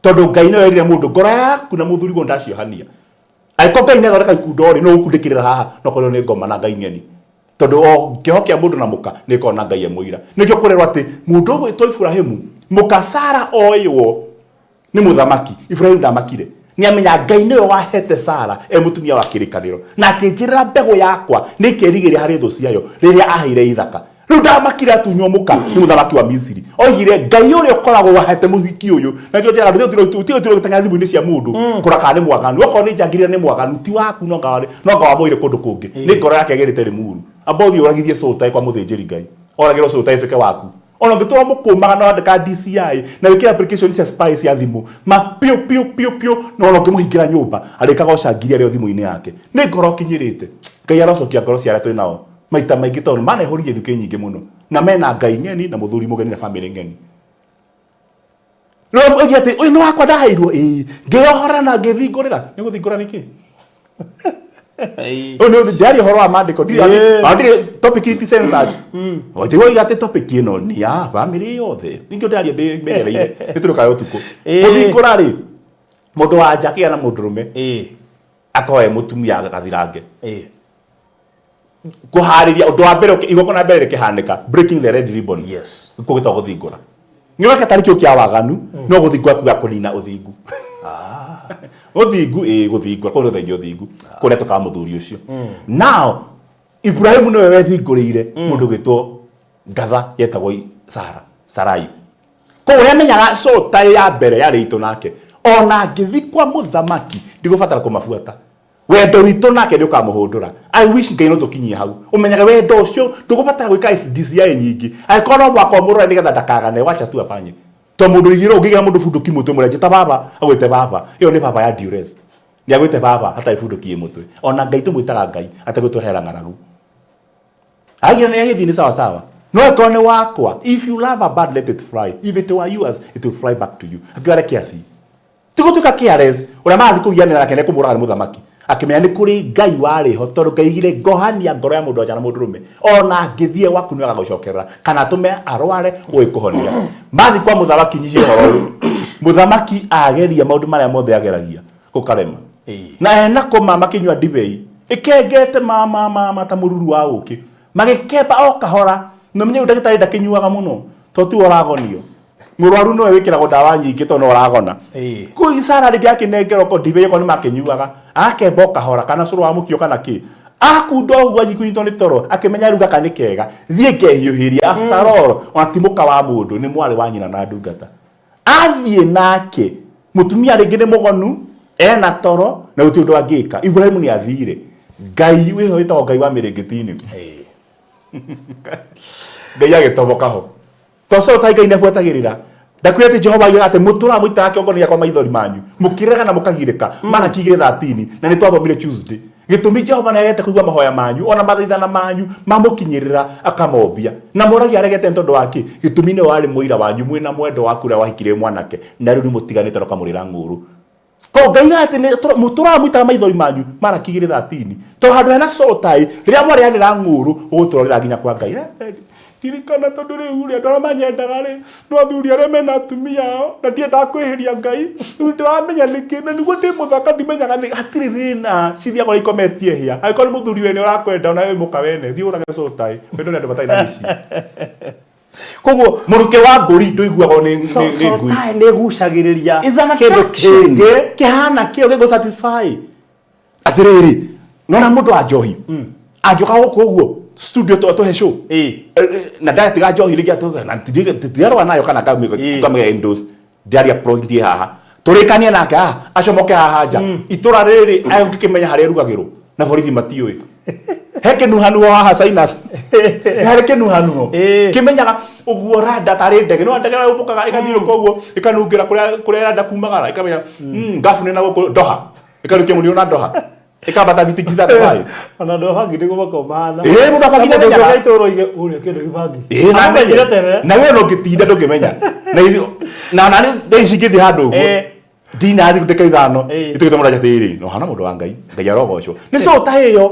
S3: Tondũ Ngai nĩwe werire mũndũ ngoro yaku na mũthuri guo ndaciohania. Angĩkorwo Ngai nĩathondeka ikundo rĩ, nũ ũkundĩkĩrĩra haha no korwo nĩ ngoma na ngai ng'eni. Tondũ o kĩoho kĩa mũndũ na mũka nĩ gĩkoragwo na Ngai e mũira. Nĩkĩo kũrerwo atĩ mũndũ ũgwĩtwo Iburahĩmu, mũka Sara oĩrwo nĩ mũthamaki Iburahĩmu ndamakire nĩ amenya Ngai nĩwe wahete Sara e mũtumia wa kĩrĩkanĩro na akĩnjĩrĩra mbegũ yakwa nĩ ĩkerigĩria harĩ thũ ciayo rĩrĩa aheire Ithaka. Rĩu ndamakire atunywo mũka nĩ mũthamaki wa Misiri. Oigire Ngai ũrĩa ũkoragwo wahete mũhiki ũyũ na nĩkĩo njĩraga andũ tiga gũteng'era thimũ-inĩ cia mũndũ kũrora kana nĩ mwaganu. Okorwo nĩ njangiri na nĩ mwaganu ti waku no anga wamũire kũndũ kũngĩ. Nĩ ngoro yake ĩgĩrĩte Limuru. Amba ũthiĩ ũragithie cũta kwa mũthĩnjĩri Ngai. Oragĩrwo cũta ĩtuĩke waku. Ona ũngĩtũra mũkũmaga na wandĩka DCI na wĩkĩre application cia spy cia thimũ ma piũ piũ piũ piũ na ona ũngĩmũhingĩra nyũmba arĩkaga ũcangiri arĩ o thimũ-inĩ yake. Nĩ ngoro ũkinyĩrĩte. Ngai arocokia ngoro cia arĩa twĩ nao maita maingĩ tondũ manehũria ithukĩ nyingĩ mũno na mena ngai ng'eni na mũthuri mũgeni na bamĩrĩ ng'eni. Rĩu oige atĩ ũyũ nĩ wakwa ndaheirwo ĩĩ ngĩohora na ngĩthingũrĩra. Nĩ gũthingũra nĩkĩ? Ũyũ nĩ ndĩraria ũhoro wa maandĩko ndirĩ topic ti censored. Ti woiga atĩ topic ĩno nĩ ya bamĩrĩ yothe. Ningĩ ndĩraria ndĩmenyereire nĩ tũrĩkaga ũtukũ. Gũthingũra rĩ mũndũ wa nja akĩgĩa na mũndũrũme akoe mũtumia agathirange. Kũharĩria ũndũ wa mbere igongona mbere rĩkĩhanĩka breaking the red ribbon.
S4: Yes.
S3: Kũgĩtwo gũthingũra. Nĩ ũreka tarĩ kĩo kĩa waganu no gũthingũra kuga kũnina ũthingu. Ũthingu ĩĩ gũthingũra kũu nĩ ũthengia ũthingu kũrĩa tũkaga mũthuri ũcio. Now Ibrahimu nĩwe wethingũrĩire mũndũ ũgĩtwo ngatha yetagwo Sara, Sarai. Koguo nĩ amenyaga cũta ya mbere yarĩ itũ nake. Ona ngĩthiĩ kwa mũthamaki ndigũbatara kũmabuata. Wendo witũ nake nĩ ũkamũhũndũra. I wish Ngai no tũkinyie hau. Ũmenyage wendo ũcio ndũgũbatara gwĩka DCI nyingĩ. Angĩkorwo no mũhaka ũmũrore nĩgetha ndakagane, wacha tu afanye. To mũndũ ũigĩrwo ũngĩigĩra mũndũ bunduki mũtwe mũrĩa njĩta baba, agwĩte baba. Ĩyo nĩ baba ya duress. Nĩ agwĩte baba hatarĩ bunduki ĩ mũtwe. Ona Ngai tũmwĩtaga Ngai ategũtũrehera ng'aragu. Agira nĩ agĩthiĩ nĩ sawa sawa. No ĩkorwo nĩ wakwa, if you love a bird let it fly. If it were yours, it will fly back to you. Akiuga reke athiĩ. Ti gũtuĩka careless, ũrĩa marathiĩ kũgianĩra nake nĩ kũmũraga nĩ mũthamaki. Akĩmenya nĩ kũrĩ Ngai warĩ ho tondũ Ngai oigire ngohania ngoro ya mũndũ wa nja na mũndũrũme. Ona angĩthiĩ gwaku nĩ agagũcokerera kana atũme arware ũĩ kũhonia. Mathiĩ kwa mũthamaki nyihia ũhoro ũyũ. Mũthamaki ageria maũndũ marĩa mothe ageragia gũkarema. Na ena kũma makĩnyua ndibei ĩkengete ma ma ma ma ta mũruru wa ũkĩ. Magĩkemba o kahora. Na ũmenye rĩu ndagĩtarĩ ndakĩnyuaga mũno tondũ tiwe ũragonio. Mũrwaru nowe wĩkĩragwo ndawa nyingĩ tondũ no ũragona.
S1: Ĩĩ.
S3: Kũu Sara rĩngĩ akĩnengerwo ko ndibei okorwo nĩ makĩnyuaga, akemba o kahora kana cũrũ wa mũkio kana kĩ. Akunda ũguo anjia kũnyitwo nĩ toro, akĩmenya rĩu gaka nĩ kega, thiĩ ngehiũhĩrie. After all, ona ti mũka wa mũndũ, nĩ mwarĩ wa nyina na ndungata. Athiĩ nake, mũtumia rĩngĩ nĩ mũgonu, ena toro, na gũtirĩ ũndũ angĩka. Iburahĩmu nĩ athire. Ngai wĩho wĩtagwo Ngai wa mĩrĩngĩti-inĩ. Ngai agĩtoboka ho. Toco tai Ngai nĩabuatagĩrĩra. Ndakwĩra atĩ Jehova oigaga atĩ mũtũraga mũitaga kĩongo gĩakwa maithori manyu, mũkĩrĩraga na mũkagirĩka. Malaki 2:13, na nĩ twathomire Tuesday. Gĩtũmi Jehova nĩaregete kũigua mahoya manyu, ona mathaithana manyu mamũkinyĩrĩra akamombia. Na mũragia aregete nĩ tondũ wa kĩ? Gĩtũmi nĩwe warĩ mũira wanyu mwĩna mwendwa waku ũrĩa wahikire wĩ mwanake, na rĩu nĩmũtiganĩte na ũkamũrĩra ng'ũũrũ. Koguo Ngai oigaga atĩ mũtũraga mũitaga maithori manyu, Malaki 2:13. Tondũ handũ hena sotai, rĩrĩa mwarĩanĩra ng'ũũrũ, ũgũtũrorera nginya kwa Ngai. Ririkana tondũ rĩu rĩ, andũ arĩa manyendaga rĩ, no athuri arĩa mena atumia ao, na ndiendaga kwĩhĩria Ngai, rĩu ndĩramenya nĩkĩ, na nĩguo ndĩ mũthaka ndimenyaga nĩ, hatirĩ thĩna, cithiaga ũrĩa ikometie hĩa. Angĩkorwo nĩ mũthuri wene ũrakwenda, ona we wĩ mũka wene, thiĩ ũrage sotai, wendwo nĩ andũ matarĩ na mĩciĩ.
S4: Koguo
S3: Mũrukĩ wa mbũri ndũiguagwo nĩ nĩ ngui.
S4: Sotai nĩ ĩgucagĩrĩria
S3: It's an
S4: kĩndũ
S3: attraction.
S4: kĩngĩ.
S3: Kĩhana kĩo gĩgũ satisfy. Atĩrĩrĩ, nona mũndũ wa njohi angĩũka gũkũ ũguo studio tũhe show.
S4: Ĩĩ.
S3: Na ndagatiga njohi rĩngĩ na ndirarũa nayo kana ngamĩga endorse. Ndiaria pro ndiĩ haha. Tũrĩkanie nake haha, acomoke haha nja. Itũra rĩrĩ angĩkĩmenya harĩa ĩrugagĩrwo na borithi matiũĩ. He kĩnuhanuho haha sinus. Nĩ harĩ kĩnuhanuho.
S4: Ĩĩ.
S3: Kĩmenyaga ũguo randa tarĩ ndege. No ndege yũmbũkaga ĩgathiũrũrũka ũguo ĩkanungĩra kũrĩa kũrĩa ĩrenda kumagara ĩkamenya ngabu nĩ na gũkũ Doha. Ĩkarũkia mũnio na Doha. Ĩkambata bitingiza Dubai.
S4: Ona andũ a bangi nĩguo makoragwo mahana.
S3: Ĩĩ, mũndũ wa bangi
S4: Mũndũ
S3: nĩamenyaga.
S4: ũngĩ itũũra oige, "Ũrĩa kĩndũ gĩ bangi."
S3: Ĩĩ, na
S4: Amũmenyire
S3: amenye.
S4: tene.
S3: Na we no ũngĩtinda ndũngĩmenya. Na ithuĩ na nani thaa ici ingĩthiĩ handũ ũguo.
S4: Ĩĩ.
S3: Ndinathiĩ ndĩka ithano.
S4: Ĩĩ.
S3: Ituĩkĩte mũndũ atĩrĩrĩ, no hana mũndũ wa Ngai. Ngai arogocwo. Nĩ cota ĩyo.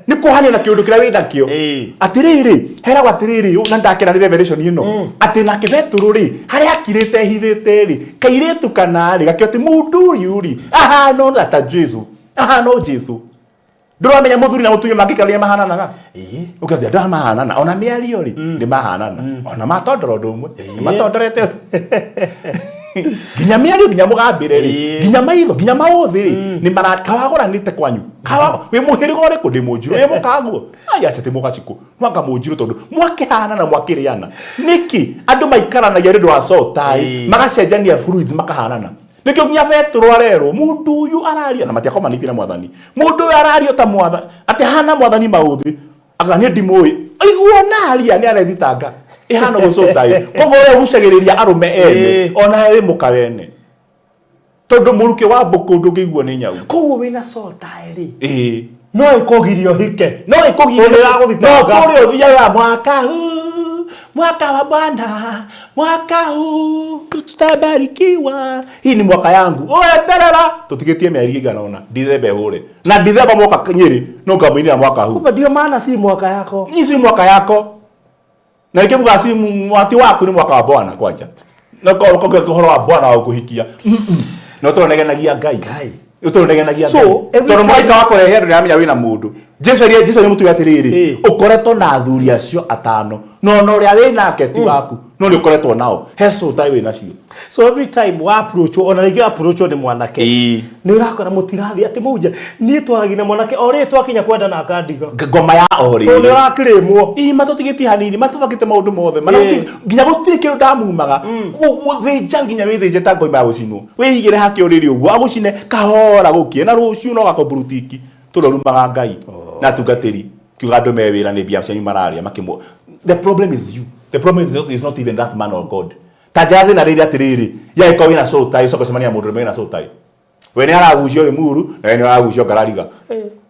S3: Nĩ kuohanio na kĩũndũ kĩrĩa wĩnakĩo.
S4: Ĩĩ.
S3: Atĩrĩrĩ, heragwo atĩrĩrĩ, na ndakena nĩ revelation ĩno. Atĩ nake Betũrũ rĩ, harĩa akirĩte ehithĩte rĩ, kairĩtu kana rĩ, gakĩo atĩ mũndũ ũyũ rĩ, ahana o ta Jesu. Ahana o Jesu. Ndũramenya mũthuri na mũtumia mangĩkarania mahananaga?
S1: Ĩĩ.
S3: Ũkĩambia andũ aya mahanana ona mĩario rĩ nĩ mahanana ona matondora ũndũ ũmwe nĩ matondorete nginya mĩario nginya mũgambĩre rĩ
S4: Ĩĩ.
S3: nginya maitho nginya maũthĩ rĩ nĩ mara kawagũranĩte kwanyu kawa wĩ mũhĩrĩga ũrĩkũ ndĩ mũnjirũ wĩ mũkaguo ai aca ti mũgacikũ mwanga mũnjirũ tondũ mwakĩhanana mwakĩrĩana nĩkĩ andũ maikaranagia nĩ ũndũ wa sotai
S4: Ĩĩ.
S3: magacenjania fluids makahanana Nĩkĩo nginya Petero arerwo mũndũ ũyũ araria na matiakomanĩtie na mwathani. Mũndũ ũyũ araria ta mwathani, atĩ ahana mwathani maũthĩ, anga niĩ ndimũĩ. Aigua ona aria nĩ arethitanga. Ĩhana ũguo sotai. Koguo we ũgucagĩrĩria arũme ene,
S4: Ĩĩ.
S3: ona we wĩ mũka wene. Tondũ mũrukĩ wa mbũkũ ndũngĩiguo nĩ nyau.
S4: Koguo wĩna sotai rĩ,
S3: Ĩĩ.
S4: no ĩkũgirie ũhike.
S3: No ĩkũgirie
S4: Tondũ ĩragũthitanga.
S3: No kũrĩa ũthiaga mwaka huu, mwaka wa Bwana, mwaka huu tutabarikiwa. Hii ni mwaka yangu. Weterera tũtigĩtie mĩeri ĩigana ũna Dithemba ĩhũre. Na Dithemba moka Nyĩrĩ no ngamũinĩra mwaka huu.
S4: Kumbe ndio maana si mwaka yako.
S3: Hii si mwaka yako. Na nĩkĩo mugaga si mwati waku nĩ mwaka wa Bwana kwanja. Na ko ko ũhoro wa Bwana wa gũkũhikia. Na ũtũnegenagia Ngai.
S1: Ngai.
S3: Ũtũnegenagia
S4: So,
S3: Ngai.
S4: every
S3: Tondũ
S4: time-
S3: mũraika wa kũrehe andũ nĩaramenya wĩna mũndũ. Jesu erire Jesu erire mũtumia atĩrĩrĩ,
S4: Ĩĩ.
S3: ũkoretwo na athuri acio atano. No ona ũrĩa wĩ nake ti waku. No nĩ ũkoretwo nao. He sotai wĩ nacio.
S4: So every time wa approach ona rĩngĩ approach nĩ mwanake.
S3: Ĩĩ.
S4: Nĩ ũrakora mũtirathiĩ atĩ mũnje niĩ twaragia na mwanake o rĩrĩ twakinya kwendana akandiga.
S3: Ngoma ya o
S4: Tondũ nĩ
S3: rĩrĩ.
S4: ũrakĩrĩmwo.
S3: Ii matũtigĩtie hanini matũbangĩte maũndũ mothe mana
S4: Ĩĩ.
S3: nginya gũtirĩ kĩndũ ndamumaga thĩnja nginya wĩthĩnje ta ngoima ya gũcinwo wĩigĩre hake ũrĩrĩ ũguo agũcine kahora gũkie na rũciũ no gakomburutiki tũrorumaga Ngai na atungatĩri kiuga andũ me wĩra nĩ mbia cianyu mararĩa makĩmwo the problem is you the problem is not even that man or God ta njĩra thĩna rĩrĩ atĩrĩrĩ yagĩkorwo wĩna soul tie ũcoke ũcemanie na mũndũ ũrĩa wĩna soul tie we nĩ aragucio Limuru na we nĩ aragucio Ngarariga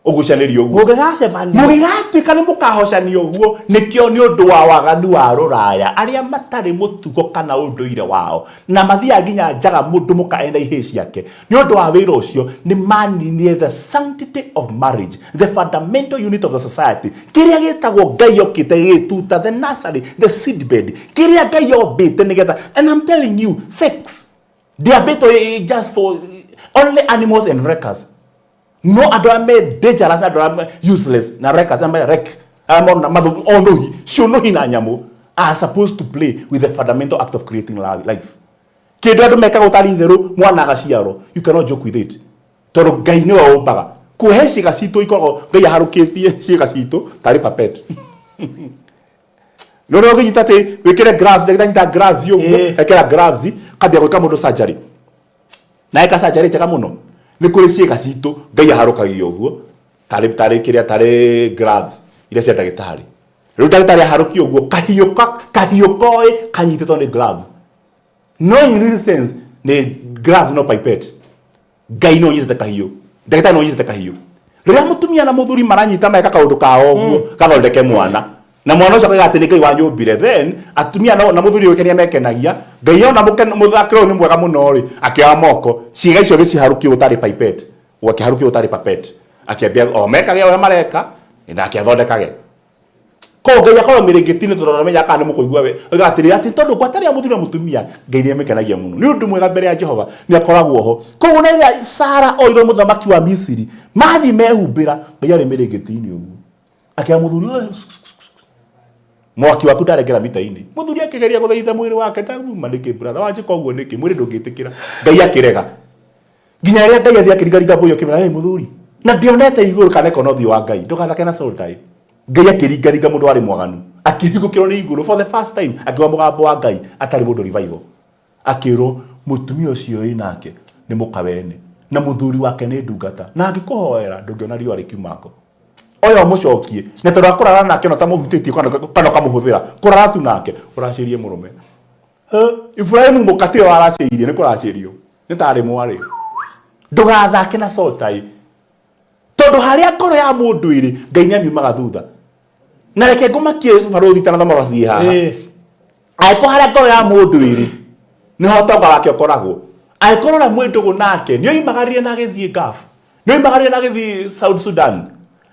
S3: ũgucanĩrio ũguo
S4: Mũngĩgacemania.
S3: Mũgĩgatuĩka nĩ mũkahocanio ũguo nĩkĩo nĩ ũndũ wa waganu wa rũraya arĩa matarĩ mũtugo kana ũndũire wao na mathiaga nginya njaga mũndũ mũka ena ihĩĩ ciake nĩ ũndũ wa wĩra ũcio nĩ maninire the sanctity of marriage the fundamental unit of the society kĩrĩa gĩtagwo Ngai okĩte gĩgĩtuta the nursery the seedbed kĩrĩa Ngai ombĩte nĩgetha and I'm telling you sex ndĩambĩtwo just for only animals and wreckers no andũ arĩa me dangerous andũ arĩa me useless na wreckers arĩa me wreck arĩa mona mathu onuhi ciũnũhi na nyamũ Are supposed to play with the fundamental act of creating life. Kĩndũ andũ mekaga ũtarĩ itherũ, mwana agaciarwo, you cannot joke with it, tondũ Ngai nĩwe ũmbaga kuhe ciĩga citũ. Ikoragwo Ngai aharũkĩtie ciĩga citũ tarĩ puppet. Nĩ ũrĩa ũngĩnyita atĩ wĩkĩre gloves, ndagĩtarĩ anyita gloves ũguo, ekĩra gloves kambia gwĩka mũndũ surgery na eka surgery njega mũno. Nĩ kũrĩ ciĩga citũ Ngai aharũkagia ũguo tarĩ kĩrĩa, tarĩ gloves iria cia ndagĩtarĩ. Rĩu ndagĩtarĩ aharũkia ũguo kahiũ kahiũ koĩ kanyitĩtwo nĩ gloves, no in real sense nĩ gloves no pipette. Ngai no nyitĩte kahiũ, ndagĩtarĩ no nyitĩte kahiũ. Rĩrĩa mũtumia na mũthuri maranyita meka kaũndũ kao ũguo gathondeke mwana, na mwana ũcio akauga atĩ nĩ Ngai wanyũmbire, then atumia na mũthuri gwĩkenia mekenagia. Ngai ona mũthakĩro ũyũ nĩ mwega mũno rĩ, akĩoya moko ciĩga icio agĩciharũkia ũguo tarĩ pipette, akĩharũkia ũguo tarĩ puppet, akĩambia o mekage ũrĩa mareka nake athondekage. Koguo Ngai akorwo mĩrĩngĩti-inĩ, tondũ ndamenya kana nĩ mũkũigua we oiga atĩrĩ, atĩ tondũ ngwatanĩro ya mũthuri na mũtumia Ngai nĩ amĩkenagia mũno, nĩ ũndũ mwega mbere ya Jehova, nĩ akoragwo ho. Koguo na rĩrĩa Sara oirwo mũthamaki wa Misiri mathiĩ mehumbĩra, Ngai arĩ mĩrĩngĩti-inĩ ũguo akĩra mũthuri ũyũ, "Mwaki waku ndarengera mita-inĩ." Mũthuri akĩgeria gũthaitha mwĩrĩ wake, "Ndaguma nĩkĩ, brother? Wanjĩka ũguo nĩkĩ?" Mwĩrĩ ndũngĩtĩkĩra. Ngai akĩrega nginya rĩrĩa Ngai athiĩ akĩringaringa mbũyũ, akĩmwĩra, "Hey, mũthuri, na ndionete igũrũ kana ĩkona ũthiũ wa Ngai. Ndũgathake na soul tie." Ngai akĩringaringa mũndũ warĩ mwaganu, akĩhingũkĩrwo nĩ igũrũ for the first time, akĩgwa mũgambo wa Ngai atarĩ mũndũ revival, akĩrwo mũtumia ũcio wĩ nake nĩ mũkawene na mũthuri wake nĩ ndungata, na angĩkũhoera ndũngĩona riũa rĩkiuma ngo oya ũmũcokie, na tondũ akũrara nake ona ũtamũhutĩtie kana ũkamũhũthĩra kũrara tu nake ũracĩrie mũrũme Ibrahimu mũka tiwe waracĩirie, nĩ kũracĩrio nĩ tarĩ mwarĩ. Ndũgathake na soul tie, tondũ harĩa ngoro ya mũndũ ĩrĩ, Ngai nĩ amiumaga thutha. Na reke ngũmakie, barũthi, tanathoma baciĩ haha. Angĩkorwo harĩa ngoro ya mũndũ ĩrĩ nĩho ũtonga wake ũkoragwo, angĩkorwo ũrĩa mwĩ ndũgũ nake nĩ oimagarire na agĩthiĩ Gulf, nĩ oimagarire na agĩthiĩ South Sudan,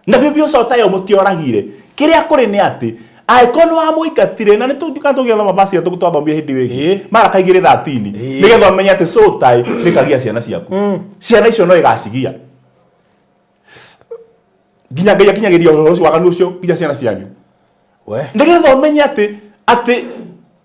S3: na biũ soul tie mũtioragire, kĩrĩa kũrĩ nĩ atĩ angĩkorwo nĩ wamũingatire, na nĩ tũngĩka tũgĩthoma verse ĩyo twathomire hĩndĩ ĩyo ĩngĩ, Maraka 2:13, nĩgetha ũmenye atĩ soul tie nĩ kagia ciana ciaku. Ciana icio no ĩgacigia nginya Ngai akinyagĩria ũhoro ũcio waganu ũcio nginya ciana cianyu.
S1: We.
S3: Nĩgetha ũmenye atĩ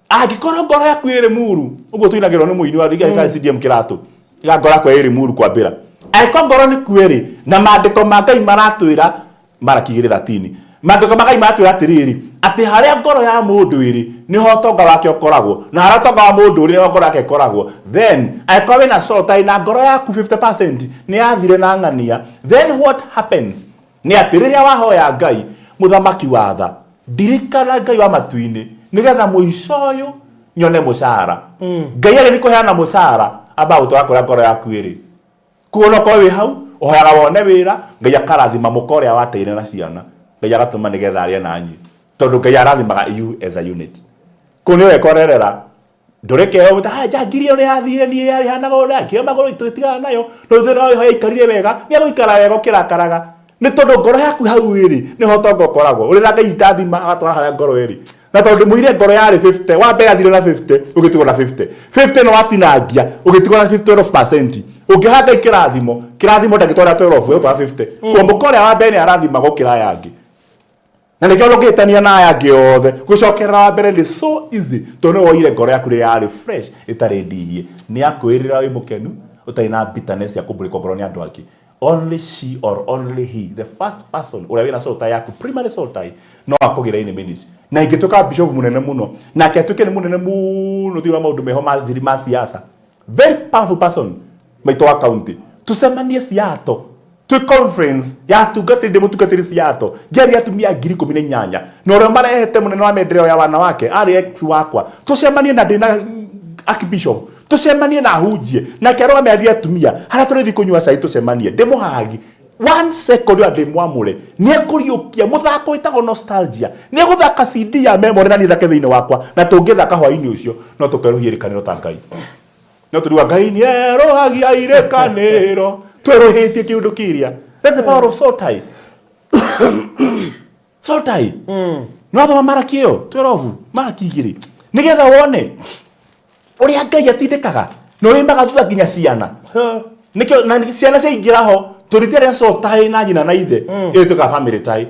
S3: angĩkorwo ngoro yaku ĩrĩ muru ũguo tũinagĩrwo nĩ mũini wa riga mm. CDM kĩratũ iga ngoro yakwa ĩrĩ muru kwambĩra, angĩkorwo ngoro nĩ kuĩrĩ, na maandĩko ma Ngai maratwĩra, Maraki 2:13, maandĩko ma Ngai maratwĩra atĩrĩrĩ, atĩ harĩa ngoro ya mũndũ ĩrĩ nĩho ũtonga wake ũkoragwo, na harĩa ũtonga wa mũndũ ũrĩ nĩho ngoro yake ĩkoragwo. Then angĩkorwo wĩna soul tie na ngoro yaku 50% nĩ yathire na ng'ania, then what happens nĩ atĩ rĩrĩa wahoya Ngai, "Mũthamaki wa tha, ndirikana, Ngai wa matu-inĩ, nĩgetha mũico ũyũ nyone mũcara," Ngai agĩthiĩ kũheana mũcara ambaga gũtwara kũrĩa ngoro yaku ĩrĩ. Kuo no korwo wĩ hau ũhoyaga wone wĩra, Ngai akarathima mũka ũrĩa wateire na ciana, Ngai agatũma nĩgetha arĩe na anyue, tondũ Ngai arathimaga you as a unit. Kũu nĩ wekorerera ndũreke ũta njangiri ĩyo nĩ yathire, niĩ yarĩhanaga ũrĩa akĩoya magũrũ tũtigana nayo, no thutha no yaikarire wega, nĩ egũikara wega ũkĩrakaraga, nĩ tondũ ngoro yaku hau ĩrĩ nĩho ũtonga ũkoragwo. Ũrĩ na Ngai ndathima agatwara harĩa ngoro ĩrĩ, na tondũ mũire ngoro yarĩ 50, wa mbere athire na 50, ũgĩtigwo na 50 50, no watinangia ũgĩtigwo na 50 12%. Ũngĩha Ngai kĩrathimo, kĩrathimo ndangĩtwara 12, egũtwara 50. Kuo mũka ũrĩa wa mbere nĩ arathima gũkĩra aya angĩ, na nĩkĩo ũngĩhĩtania na aya angĩ othe, gũcokerera wa mbere nĩ so easy, tondũ nĩwe woire ngoro yaku rĩrĩa yarĩ fresh, ĩtarĩ ndihie, nĩ akwĩrĩra wĩ mũkenu, ũtarĩ na bitterness ya kũmbũrĩkwo ngoro nĩ andũ angĩ. Only she or only he, the first person ũrĩa wĩna soul tie yaku, primary soul tie, no akũgĩra in a minute. Na ingĩtuĩka bishop mũnene mũno, nake atuĩke nĩ mũnene mũno thĩinĩ wa maũndũ meho ma thiri ma siasa, very powerful person maitũ wa county, tucemanie Seattle twĩ conference ya atungatĩri, ndĩ mũtungatĩri Seattle, ngĩaria atumia 18,000, na ũrĩa marehete mũnene wa maendeleo ya wanawake arĩ ex wakwa, tucemanie na ndĩna archbishop, tucemanie na hunjie nake arũgame arie atumia harĩa tũrĩthiĩ kũnyua cai, tucemanie ndĩmũhagi one second ya ndĩmwamũre, nĩ ekũriũkia mũthako wĩtagwo nostalgia, nĩ egũthaka CD ya memory na niĩ thake thĩinĩ wakwa, na tũngĩthaka hwainĩ ũcio no tũkerũhia irĩkanĩro ta Ngai, no tũriuga Ngai nĩ erũhagia irĩkanĩro twerũhĩtie kĩũndũ kĩrĩa. That's the power of soul tie. Soul tie no thoma Maraki ĩyo 12, Maraki 2, nĩgetha wone ũrĩa Ngai atindĩkaga na ũrĩa imaga thutha nginya ciana. Nĩkĩo na ciana ciaingĩra ho tũrĩte rĩa soul tie na nyina na ithe, ĩyo ĩtuĩkaga family tie.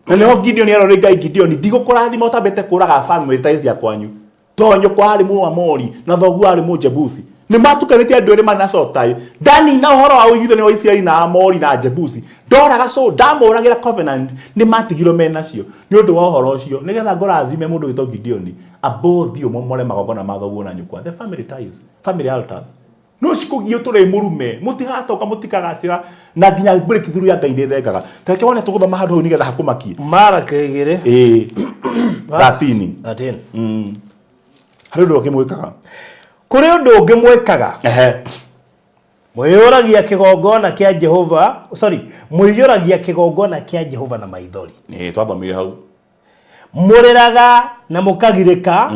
S3: Na nĩho Gideon erorĩ Ngai, Gideon, ndigũkũrathima ũtambĩte kũraga family ties ya kwanyu. Tondũ nyũkwa arĩ Mũamori na thoguo arĩ Mũjebusi. Nĩ matukanĩte andũ erĩ marĩ na sotai. Ndanina ũhoro wa ũiguithanio wa Isiraeli na Amori na Jebusi. Ndoraga so ndamoragĩra covenant nĩ matigirwo me nacio. Nĩ ũndũ wa ũhoro ũcio nĩgetha ngũrathime mũndũ wĩtwo Gideoni abothi ũmomore magongona ma thoguo na nyũkwa. The family ties, family altars. No cikũgiĩ ũtũre mũrume, mũtigatonga, mũtikagacĩra na nginya breakthrough ya Ngai nĩ thengaga. Tareke wone tũgũthoma handũ hau nĩgetha hakũmakie.
S4: Maraka igĩrĩ.
S3: Ĩĩ. 13.
S4: 13.
S3: Harĩ ũndũ ũngĩ mwĩkaga.
S4: Kũrĩ ũndũ ũngĩ mwĩkaga.
S3: Ehe.
S4: Mũiyũragia kĩgongona kĩa Jehova, sorry, mũiyũragia kĩgongona kĩa Jehova na maithori.
S3: Nĩ twathomire hau.
S4: Mũrĩraga na mũkagirĩka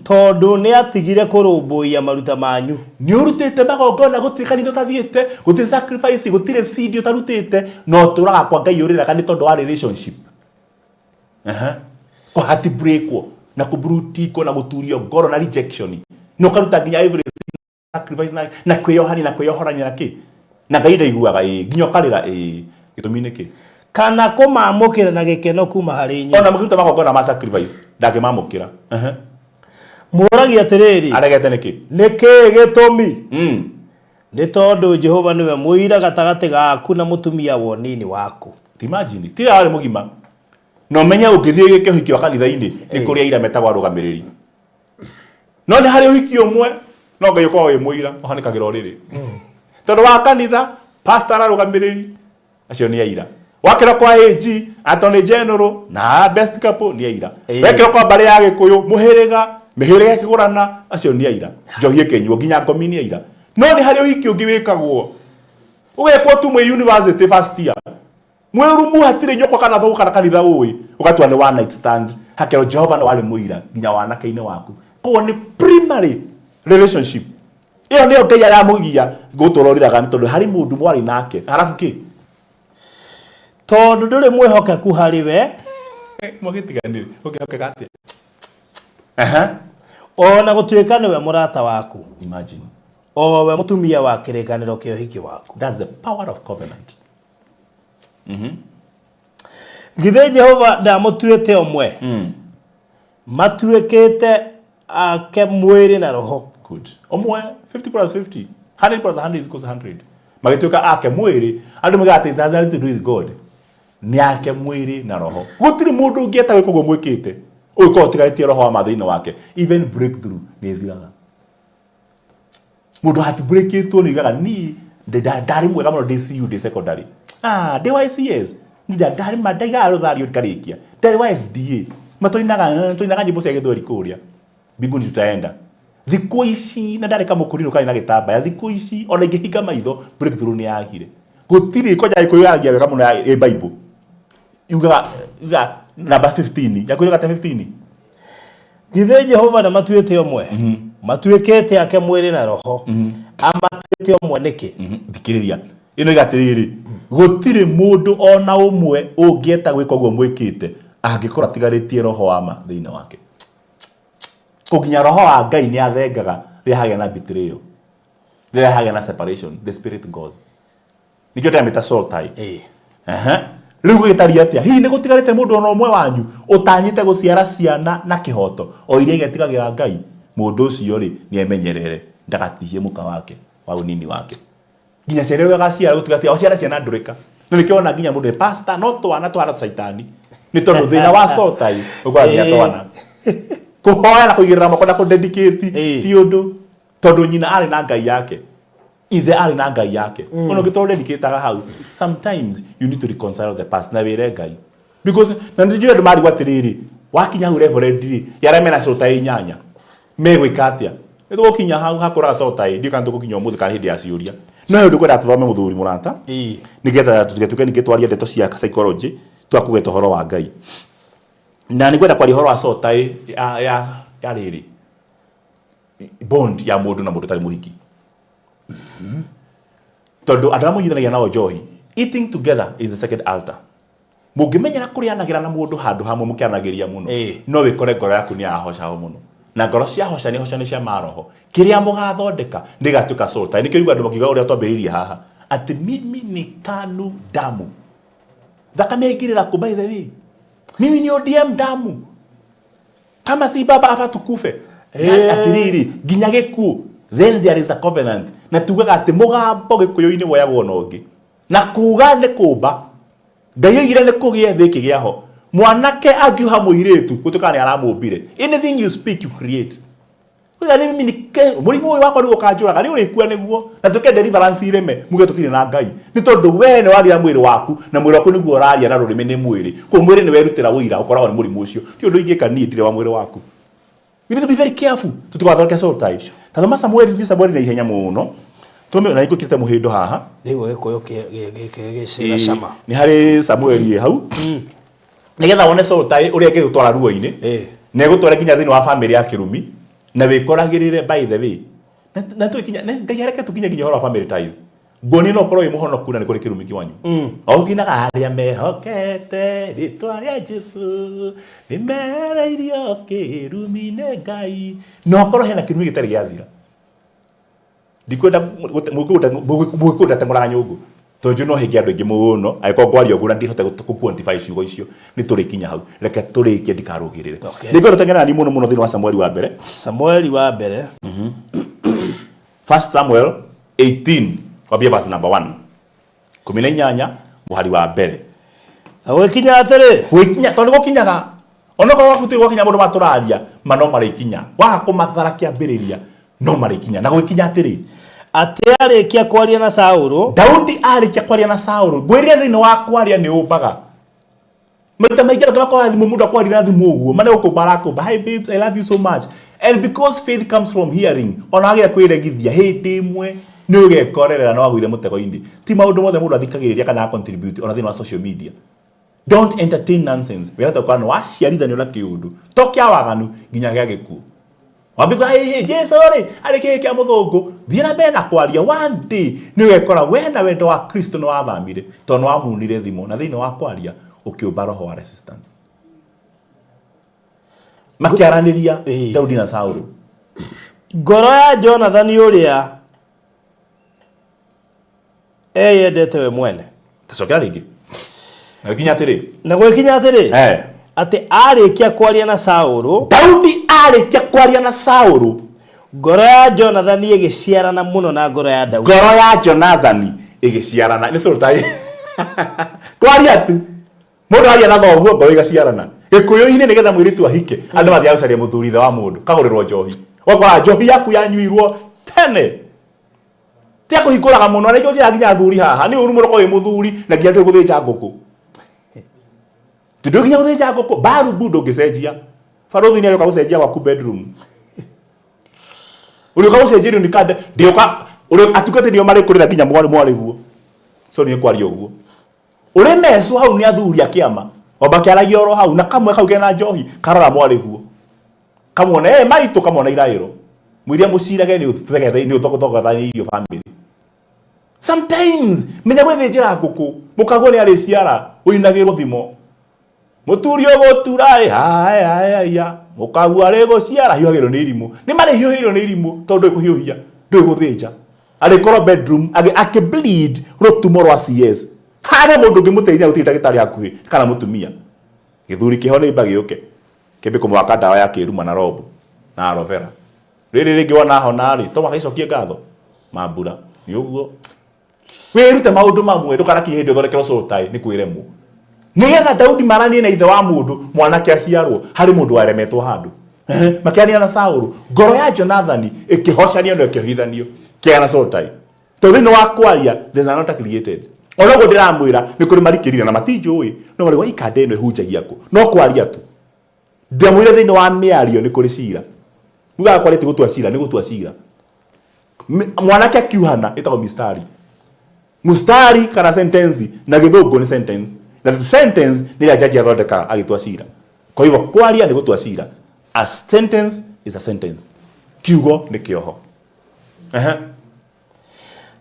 S4: tondũ nĩ atigire kũrũmbũiya maruta manyu.
S3: Nĩ ũrutĩte magongona, gũtirĩ kanitha ũtathiĩte, gũtirĩ sacrifice, gũtirĩ seed ũtarutĩte, no ũtũraga kwa Ngai ũrĩraga nĩ tondũ wa relationship. Ehe. Kũhatibũrĩkwo na kũburutikwo na gũturio ngoro na rejection. Na ũkaruta nginya every sacrifice na, na kwĩyohania na kwĩyohorania na kĩ na Ngai ndaiguaga ĩĩ nginya ũkarĩra ĩĩ gĩtũmi nĩ kĩ?
S4: Kana kũmaamũkĩra na gĩkeno kuuma harĩ inyuĩ.
S3: Ona mũkĩruta magongona ma sacrifice ndangĩmamũkĩra. Ehe.
S4: Mũũragia atĩrĩrĩ,
S3: Aregete nĩkĩ?
S4: Nĩ kĩĩ gĩtũmi? Nĩ tondũ Jehova nĩwe mũira gatagatĩ gaku na mũtumia wa ũnini waku.
S3: Imagine, ti warĩ mũgima. Na ũmenye ũngĩthiĩ gĩke ũhiki wa kanitha-inĩ nĩ kũrĩ aira metagwo arũgamĩrĩri. No nĩ harĩ ũhiki ũmwe no Ngai ũkoragwo wĩ mũira ũhanĩkagĩra ũrĩrĩ. Tondũ wa kanitha pastor ararũgamĩrĩri acio nĩ aira. Wakĩrwo kwa AG, Attorney General na best couple nĩ aira. Wekĩrwo kwa mbarĩ ya Gĩkũyũ mũhĩrĩga, mĩhĩrĩga ĩkĩgũrana acio nĩ aira. Njohi ĩkĩnyuo nginya ngomi nĩ aira. No nĩ harĩ ũhiki ũngĩ wĩkagwo ũgekwo tu mwĩ university first year. Mwĩ rumu hatirĩ nyũkwa kana thoguo kana kanitha ũĩ ũgatua nĩ one night stand hakerwo Jehova nĩ warĩ mũira nginya wanake-inĩ waku. Koguo nĩ primary relationship ĩyo nĩyo Ngai aramũgia gũtũra ũrĩraga nĩ tondũ harĩ mũndũ mwarĩ nake harabu kĩ
S4: Tondũ ndũrĩ mwĩhokeku harĩ we.
S3: Mwagĩtiganire ũngĩhokeka atĩa? Aha.
S4: O na gũtuĩka nĩwe mũrata waku.
S3: Imagine.
S4: O we mũtumia wa kĩrĩkanĩro kĩa ũhiki waku.
S3: That's the power of covenant.
S4: Githĩ Jehova ndamũtuĩte ũmwe? Matuĩkĩte ake mwĩrĩ na roho.
S3: Good. Ũmwe 50 plus 50. 100 plus 100 is equals 100. Magĩtuĩka ake mwĩrĩ, andũ moigaga atĩ it has nothing to do with God. Nĩ ake mwĩrĩ na roho. Gũtirĩ mũndũ ũngĩeta gwĩka ũguo mwĩkĩte. Ũngĩkorwo ũtigarĩtie roho wa ma thĩinĩ wake. Even breakthrough nĩ ĩthiraga. Mũndũ hatibũrĩkĩtwo nĩ oigaga niĩ ndarĩ mwega mũno ndĩ CU ndĩ secondary. Ah, ndĩ wa ACS. Niĩ ndarĩ ma ndaigaga rũthario ngarĩkia. Ndarĩ wa SDA. Ma tũinaga tũinaga nyĩmbo cia gĩthweri kũrĩa. Mbinguni tutaenda. Thikũ ici na ndarĩ kamũkũrinũ karĩ na gĩtambaya thikũ ici ona ingĩhinga maitho breakthrough nĩ yagire. Gũtirĩ kwanja Gĩkũyũ yaragia wega mũno ya ĩ Bible. Yugaga yugaga namba 15. Yakwĩraga ta 15.
S4: Githĩ Jehova ndamatuĩte ũmwe? Matuĩkĩte ake mwĩrĩ na roho. Amatuĩte ũmwe nĩkĩ?
S3: Thikĩrĩria ĩno iga atĩrĩrĩ gũtirĩ mũndũ ona ũmwe ũngĩeta gwĩka ũguo mwĩkĩte angĩkorwo atigarĩtie roho wa ma thĩinĩ wake. Kũnginya roho wa Ngai nĩ athengaga rĩrĩa hagĩa na betrayal, rĩrĩa hagĩa na separation, the spirit goes. Nĩkĩo ndĩramĩta soul tie. Ehe. Rĩu gũgĩtariĩ atĩa? Hihi nĩ gũtigarĩte mũndũ ona ũmwe wanyu ũtanyĩte gũciara ciana na kĩhoto o iria igetigagĩra Ngai? Mũndũ ũcio rĩ, nĩ emenyerere ndagatihie mũka wake wa ũnini wake. Nginya ciana iria ũgaciara gũtiga atĩ aciara ciana ndũrĩka. Na nĩkĩo wona nginya mũndũ nĩ pastor no twana tũhana tũcaitani. Nĩ tondũ thĩna wa soul tie ũkoraga nginya twana. Kũhoya na kũigĩrĩra moko na kũ-dedicate ti ũndũ tondũ nyina arĩ na Ngai yake. Ithe arĩ na Ngai yake. Ona ũngĩtwarwo dedicate-aga hau, sometimes you need to reconcile the past na wĩre Ngai. Because na nĩ njũĩ andũ marigwo atĩrĩrĩ, wakinya hau reverend rĩ, ya arĩa mena soul tie inyanya, megwĩka atĩa? Nĩ tũgũkinya hau hakũraga soul tie, ndiũĩ kana tũgũkinya ũmũthĩ kana hĩndĩ ya ciũria. No he ũndũ ngwendaga tũthome mũthuri mũrata, nĩgetha tũtigatuĩke ningĩ twaria ndeto cia psychology, twaga kũgweta ũhoro wa Ngai. Na nĩ ngwenda kwaria ũhoro wa soul tie ya, ya, ya rĩrĩ, bond ya mũndũ na mũndũ ũtarĩ mũhiki. Tondũ andũ arĩa mũnyuithanagia nao njohi, eating together is the second altar. Mũngĩmenyera kũrĩanagĩra na mũndũ handũ hamwe mũkĩaranagĩria mũno, no wĩkore ngoro yaku nĩ yahoca ho mũno. Na ngoro ciahoca nĩ hocanio cia maroho. Kĩrĩa mũgathondeka nĩ gĩgatuĩka soul tie. Nĩkĩo ũiguaga andũ makiuga ũrĩa twambĩrĩirie haha, atĩ mimi ni KANU damu. Thakame ĩngĩrĩra kũ by the way? Mimi ni ODM damu. Kama si baba hapa tukufe.
S4: Eh.
S3: Atiriri nginya gĩkuũ. Then there is a covenant. Na tugaga atĩ mũgambo gĩkũyũ-inĩ woyagwo na ũngĩ. Na kuga nĩ kũmba. Ngai oigire nĩ kũgĩe thĩ ĩkĩgĩa ho. Mwanake angiuha mũirĩtu gũtuĩkaga nĩ aramũmbire. Anything you speak you create. Kuga nĩ mimi nĩ mũrimũ ũyũ wakwa nĩguo ũkanjũraga nĩ ũrĩkua nĩguo na tuĩke deliverance ireme muge tũtirĩ na Ngai nĩ tondũ we nĩ waria mwĩrĩ waku na mwĩrĩ waku nĩguo ũraria na rũrĩmĩ nĩ mwĩrĩ koguo mwĩrĩ nĩ werutĩra ũira ũkoragwo nĩ mũrimũ ũcio ti ũndũ ingĩka niĩ ndirĩ wa mwĩrĩ waku. We need to be very careful tũtigathondeke soul tie. Tathoma Samueli, tũthiĩ Samueli na ihenya mũno tũme na ingũkĩrĩte mũhĩndo haha.
S1: Nĩguo gĩkũyũ gĩcĩra cama.
S3: Nĩ harĩ Samueli ĩ hau nĩgetha wone soul tie ũrĩa ĩngĩgũtwara ruo-inĩ na ĩgũtware nginya thĩinĩ wa famĩlĩ ya kĩrumi na wĩkoragĩrĩre by the way na tũgĩkinya Ngai areke tũkinye nginya ũhoro wa family ties nguonie no ũkorwo wĩ mũhonoku na nĩ kũrĩ kĩrumi kwanyu. O ũkinaga arĩa mehokete rĩtwa rĩa Jesu nĩ mereirio kĩrumi nĩ Ngai na ũkorwo hena kĩrumi gĩtarĩ gĩathira. Ndikwenda mũgĩkũyũ ndateng'ũraga nyũngũ tondũ njũĩ no hĩnge andũ aingĩ mũno angĩkorwo ngwaria ũguo na ndihote gũ quantify ciugo icio nĩ tũrĩkinya hau reke tũrĩkie ndikarũgĩrĩre. Nĩngwenda ũteng'ere nani mũno mũno thĩinĩ wa Samueli wa mbere.
S1: Samueli wa mbere.
S3: First Samuel 18 wambie verse number 1. 18 mũhari wa mbere.
S1: Na gũgĩkinya atĩrĩ.
S3: Gũgĩkinya tondũ gũkinyaga onokorwo gwaku ti gwakinya mũndũ matũraria ma no marĩkinya waga kũmathara kĩambĩrĩria no marĩkinya. Na gũgĩkinya atĩrĩ
S1: atĩ arĩkia kwaria na Saũlũ.
S3: Daudi arĩkia kwaria na Saũlũ ngwĩrire thĩinĩ wa kwaria nĩ ũmbaga maita maingĩ andũ makora thimũ mũndũ akwaria na thimũ ũguo mane gũkũmba arakũmba hi babes I love you so much and because faith comes from hearing ona wagĩa kwĩregithia hĩndĩ ĩmwe nĩ ũgekorerera na wagũire mũtego-inĩ. Ti maũndũ mothe mũndũ athikagĩrĩria kana contribute ona thĩinĩ wa social media. Don't entertain nonsense. Wĩhote gũkorwo nĩ waciarithanio na kĩũndũ to kĩa waganu nginya gĩa gĩkuũ. Wambĩka hey, hey, Jesu rĩ arĩ kĩhĩ kĩa mũthũngũ thiĩ na mbere na kwaria one day nĩ ũgekora we na wendo wa Kristo nĩ wathamire tondũ nĩ wamunire thimo na thĩinĩ wa kwaria ũkĩũmba roho wa resistance. Makĩaranĩria Daudi na Saũlũ.
S1: Ngoro ya Jonathani ũrĩa eyendete we mwene.
S3: Tacokera rĩngĩ. Na gũkinya atĩrĩ.
S1: Na gũgĩkinya atĩrĩ. Atĩ arĩkia kwaria na Saũlũ.
S3: Daudi arĩkia kwaria na Saũlũ.
S1: Ngoro ya Jonathani ĩgĩciarana mũno na ngoro ya Daudi.
S3: Ngoro ya Jonathani ĩgĩciarana. Nĩ soul tie. Kwaria tu. Mũndũ aria na thoguo ngoro igaciarana. Gĩkũyũ-inĩ nĩgetha mũirĩtu ahike andũ mathiaga gũcaria mũthuri ithe wa mũndũ kagũrĩrwo njohi. Ũgakora njohi yaku yanyuirwo tene. Tia kũhingũraga mũno na nĩkĩo njĩraga nginya athuri haha nĩ ũru mũno korwo wĩ mũthuri na nginya ndũĩ gũthĩnja ngũkũ. Ti ndũĩ nginya gũthĩnja ngũkũ barubu ndũngĩcenjia. Barũthi nĩ arĩũka gũcenjia gwaku bedroom. Ũrĩũka gũcenjerio nĩ kanda ndĩũka atungatĩri nĩo marĩkũrĩra nginya mwarĩ mwarĩguo. So nĩ kwaria ũguo. Ũrĩ mecwo hau nĩ athuri a kĩama o makĩaragia oro hau na kamwe kau kena njohi karora mwarĩguo. Kamwona eh maitũ kamwona iraĩro. Mwĩria mũcirage nĩ ũthegethe nĩ ũthogothoganĩirio family. Sometimes menya gwĩthĩnjĩra ngũkũ mũkagwo nĩ arĩciara ũinagĩrwo thimo. Mũturi ũgũtura ĩ haya haya mũkagwo arĩgũciara hiũhagĩrwo nĩ irimũ. Nĩ marĩhiũhĩirwo nĩ irimũ tondũ ndũĩ kũhiũhia ndũĩ gũthĩnja. Arĩkorwo bedroom akĩ bleed rũtumo rwa CS. Harĩ mũndũ ũngĩmũteithia gũtirĩ ndagĩtarĩ hakuhĩ kana mũtumia. Gĩthuri kĩho nĩ imba gĩũke. Kĩambe kũmwaka ndawa ya kĩruma na robo na aloe vera. Rĩrĩ rĩngĩ wona hona rĩ to mũhaka gĩcokie ngatho mambura nĩ ũguo. Wĩrute maũndũ mamwe ndũkanakinye hĩndĩ ũthondekerwo soul tie nĩ kwĩremwo. Nĩgetha Daudi maranie na ithe wa mũndũ mwanake aciarwo harĩ mũndũ waremetwo handũ. Makĩaria na Saũlũ ngoro ya Jonathani ĩkĩhocanio na ĩkĩohithanio kĩgĩa na soul tie. Tondũ thĩinĩ wa kwaria there's an altar created. Ona ũguo ndĩramwĩra nĩ kũrĩ marikĩrire na matinjũĩ no marigwo ikanda ĩno ĩhunjagia kũ no kwaria tu. Ndamwĩra thĩinĩ wa mĩario nĩ kũrĩ cira. Mugaga kwaria ti gũtua cira nĩ gũtua cira. Mwanake akiuhana ĩtagwo mistari. Mustari kana sentence na gĩthũngũ nĩ sentence. Na sentence nĩ ĩrĩa jaji athondekaga agĩtua cira. Kwa hivyo kwaria nĩ gũtua cira. A sentence is a sentence. Kiugo nĩ kĩoho.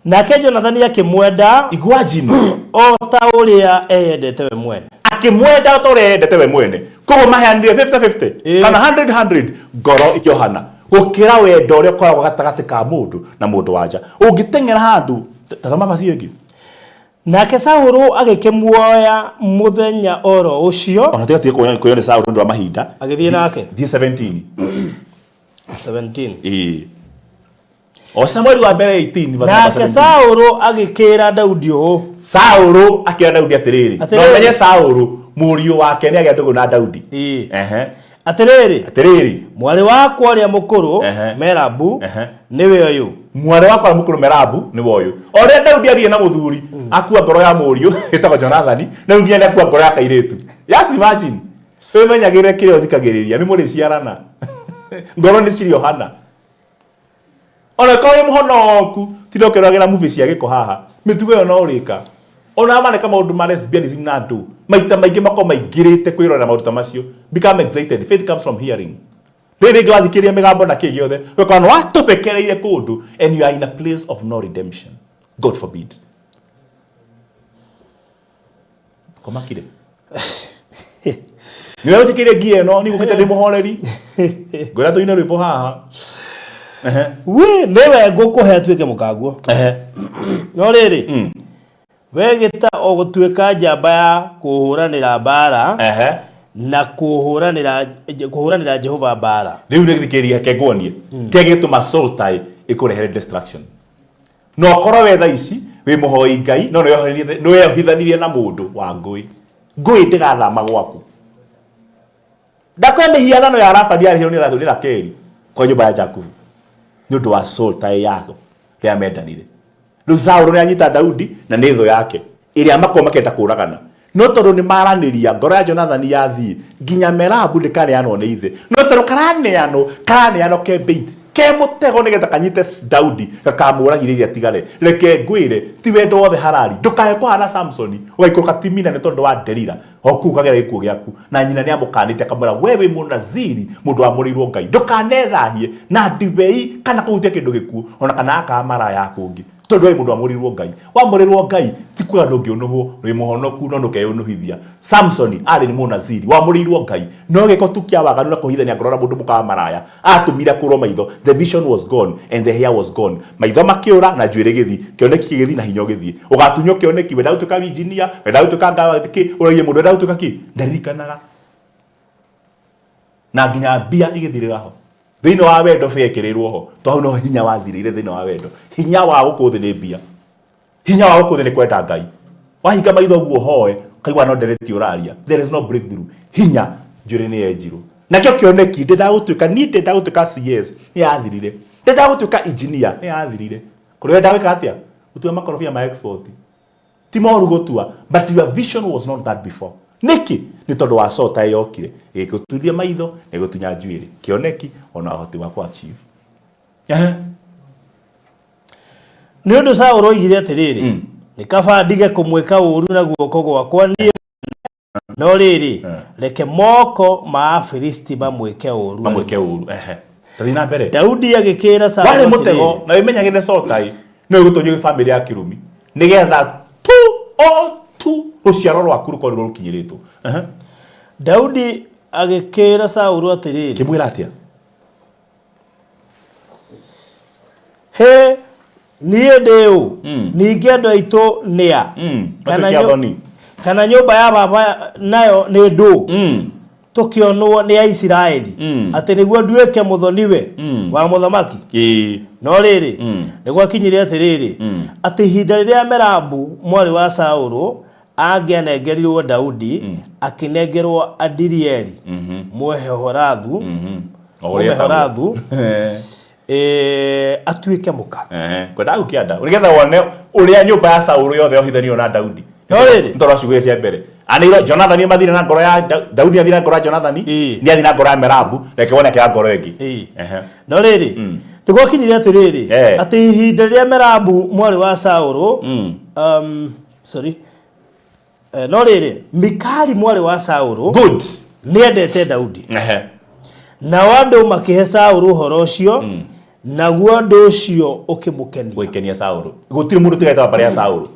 S1: Nake Jonathani akĩmwenda
S3: Igua njino.
S1: o ta ũrĩa eyendete we mwene.
S3: Akĩmwenda o ta ũrĩa eyendete we mwene. Koguo maheanire 50-50 kana 100-100 ngoro ikĩohana. Gũkĩra wendo ũrĩa ũkoragwo gatagatĩ ka mũndũ na mũndũ wa nja. Ũngĩteng'era handũ, tazama vaci ĩngĩ.
S4: Nake Saũlũ agĩkĩmuoya mũthenya oro ũcio.
S3: Ona tiga tiga kuoywo nĩ Saũlũ nĩ ũndũ wa mahinda.
S4: Agĩthiĩ nake.
S3: Thiĩ 17.
S4: 17.
S3: Ĩĩ. O Samueli wa mbere 18 verse number
S4: Nake
S3: 17.
S4: Saũlũ agĩkĩra Daudi ũũ.
S3: Saũlũ akĩra Daudi atĩrĩrĩ.
S4: Atĩrĩrĩ.
S3: Na ũmenye Saũlũ mũriũ wake nĩ agĩa ndũgũ na Daudi.
S4: Ĩĩ.
S3: Ehe.
S4: Atĩrĩrĩ,
S3: Atĩrĩrĩ.
S4: mwarĩ wakwa ũrĩa mũkũrũ Merabu nĩwe ũyũ.
S3: Mwarĩ wakwa ũrĩa mũkũrũ Merabu nĩwe ũyũ. O ũrĩa Daudi aagĩire na mũthuri, akua ngoro ya mũriũ ĩtagwo Jonathani, na rĩu nginya nĩakua ngoro ya kairĩtu. Just imagine. Wĩmenyagĩrĩre kĩrĩa ũthikagĩrĩria, nĩ mũrĩciarana. Ngoro nĩ cirĩohana. Ona korwo wĩ mũhonoku, tinda ũkĩroragĩra movie cia gĩko haha. Mĩtugo ĩyo no ũrĩka. Ona arĩa mareka maũndũ ma lesbianism na andũ, maita maingĩ makoragwo maingĩrĩte kwĩrorera maũndũ ta macio. Become excited. Faith comes from hearing. Rĩrĩ rĩngĩ wathikĩrĩria mĩgambo na kĩ gĩothe, ũgakora nĩ watobekereire kũndũ and you are in a place of no redemption. God forbid. Komakire. Nĩwe ũnjĩkĩire ngia ĩno, niĩ ngũkĩte ndĩ mũhoreri. Ngwĩra tũine rwĩmbo haha. Ehe.
S4: We nĩwe ngũkũhe atuĩke mũkaguo.
S3: Ehe.
S4: No rĩrĩ, we gĩta o gũtuĩka njamba ya kũhũranĩra mbaara
S3: Ehe.
S4: na kũhũranĩra kũhũranĩra Jehova mbaara.
S3: Rĩu nĩ thikĩrĩria reke nguonie. Kĩrĩa gĩgĩtũma soul tie ĩkũrehere destruction. Na ũkorwo we thaa ici wĩ mũhoi Ngai no nĩweyohithanirie na mũndũ wa ngũĩ. Ngũĩ ndĩgathama gwaku. Ndakwĩra mĩhianano ya Labani yarĩhirwo nĩ Rakeli kwa nyũmba ya Jakubu nĩ ũndũ wa soul tie yao rĩrĩa mendanire. Rĩu Saũlũ nĩ anyita Daudi na nĩ thũ yake ĩrĩa makorwo makĩenda kũragana. No tondũ nĩ maranĩria ngoro ya Jonathani yathiĩ nginya Merabu ndĩkaneanwo nĩ ithe. No tondũ karaneanwo, karaneanwo ke bait, ke mũtego nĩgetha kanyite Daudi gakamũragire iria atigare. Reke ngwĩre ti wendo wothe harari. Ndũkae kũhana Samsoni ũgaikũrũka Timina nĩ tondũ wa Delila. O kũu ũkagera gĩkuũ gĩaku. Na nyina nĩ amũkanĩte akamwĩra we wĩ mũnaziri mũndũ wamũrĩirwo Ngai. Ndũkanethahie na ndibei kana kũhutia kĩndũ gĩkuũ ona kana aka maraya a kũngĩ. Tondũ we wĩ mũndũ wamũrĩirwo Ngai. Wamũrĩrwo Ngai ti kuga ndũngĩũnũhwo, wĩ mũhonoku no ndũkeyũnũhithia. Samsoni arĩ nĩ mũnaziri wamũrĩirwo Ngai no gĩko tu kĩa waganu na kũhithania ngoro na mũndũ mũka wa maraya atũmire akũrwo maitho. The vision was gone and the hair was gone. Maitho makĩũra na njuĩrĩ ĩgĩthiĩ, kĩoneki gĩgĩthiĩ na hinya ũgĩthiĩ. Ũgatunywo kĩoneki, wendaga gũtuĩka engineer, wendaga gũtuĩka kĩ, ũragia mũndũ wendaga gũtuĩka kĩ, ndaririkanaga. Na nginya mbia igĩthirĩra ho. Thĩinĩ wa wendo bĩa ĩkĩrĩrwo ho, tondũ hau no hinya wathirĩire thĩinĩ wa wendo. Hinya wa gũkũ thĩ nĩ mbia. Hinya wa gũkũ thĩ nĩ kwenda Ngai. Wahinga maitho ũguo ũhoe, ũkaigua no ndereti ũraria. There is no breakthrough. Hinya njuĩrĩ nĩ yenjirwo. Nakĩo kĩoneki ndendaga gũtuĩka, niĩ ndendaga gũtuĩka CS, nĩ yathirire. Ndendaga gũtuĩka engineer, nĩ yathirire. Kũrĩ wendaga gwĩka atĩa? Gũtua makorobia ma export. Ti moru gũtua, but your vision was not that before. Nĩkĩ? Nĩ tondũ wa sota yokire, ĩgĩgũtuithia maitho, na ĩgĩgũtunya njuĩrĩ. Kĩoneki, ona ũhoti wa kũ achieve. Ehe.
S4: Nĩ ũndũ Saũlũ oigire atĩrĩrĩ, Nĩ kaba ndige kũmwĩka ũũru na guoko gwakwa niĩ mwene, no rĩrĩ, reke moko ma Afilisti mamwĩke ũũru arĩ
S3: Mamwĩke ũũru. Ehe. Tathiĩ na mbere.
S4: Daudi agĩkĩĩra Saũlũ
S3: Warĩ mũtego,
S4: atĩrĩrĩ,
S3: na wĩmenyagĩrĩre sotai, no ĩgũtonyio gĩ family ya kĩrumi. Nĩgetha tu, o tu, rũciaro rwaku rũkorwo nĩruo rũkinyĩrĩtwo. Ehe.
S4: Daudi agĩkĩĩra Saũlũ atĩrĩrĩ,
S3: Kĩmwĩra atĩa?
S4: Hĩ, niĩ ndĩ ũ? Ningĩ andũ aitũ nĩ a? Kana
S3: Matuĩke athoni.
S4: Kana nyũmba ya baba nayo nĩ ndũ? Tũkĩonwo nĩ Aisiraeli atĩ nĩguo nduĩke mũthoniwe wa mũthamaki?
S3: Ĩĩ.
S4: No rĩrĩ, nĩ gwakinyire atĩrĩrĩ, atĩ ihinda rĩrĩa Merabu mwarĩ wa Saũlũ angĩanengerirwo Daudi, akĩnengerwo Adirieli Mũmeholathu,
S3: O ũrĩa etagwo.
S4: Mũmeholathu, atuĩke mũka.
S3: Kwendaga gũkia nda nĩgetha wone ũrĩa nyũmba ya Saũlũ yothe yohithanio na Daudi.
S4: No rĩrĩ.
S3: Nĩ tondũ wa ciugo iria cia mbere. Anĩirwo Jonathani mathire na ngoro ya Daudi athire na ngoro ya Jonathani, nĩ athire na ngoro ya Merabu, reke wone akĩoya ngoro ĩngĩ. Ehe.
S4: No rĩrĩ, nĩ gwakinyire atĩrĩrĩ, atĩ ihinda rĩrĩa Merabu mwarĩ wa Saũlũ, sorry, no rĩrĩ, Mikali mwarĩ wa Saũlũ
S3: Good.
S4: nĩendete Daudi.
S3: Ehe.
S4: Nao andũ makĩhe Saũlũ ũhoro ũcio, naguo ũndũ ũcio ũkĩmũkenia.
S3: Gũgĩkenia Saũlũ. Gũtirĩ mũndũ ũtigarĩte wa mbarĩ ya Saũlũ.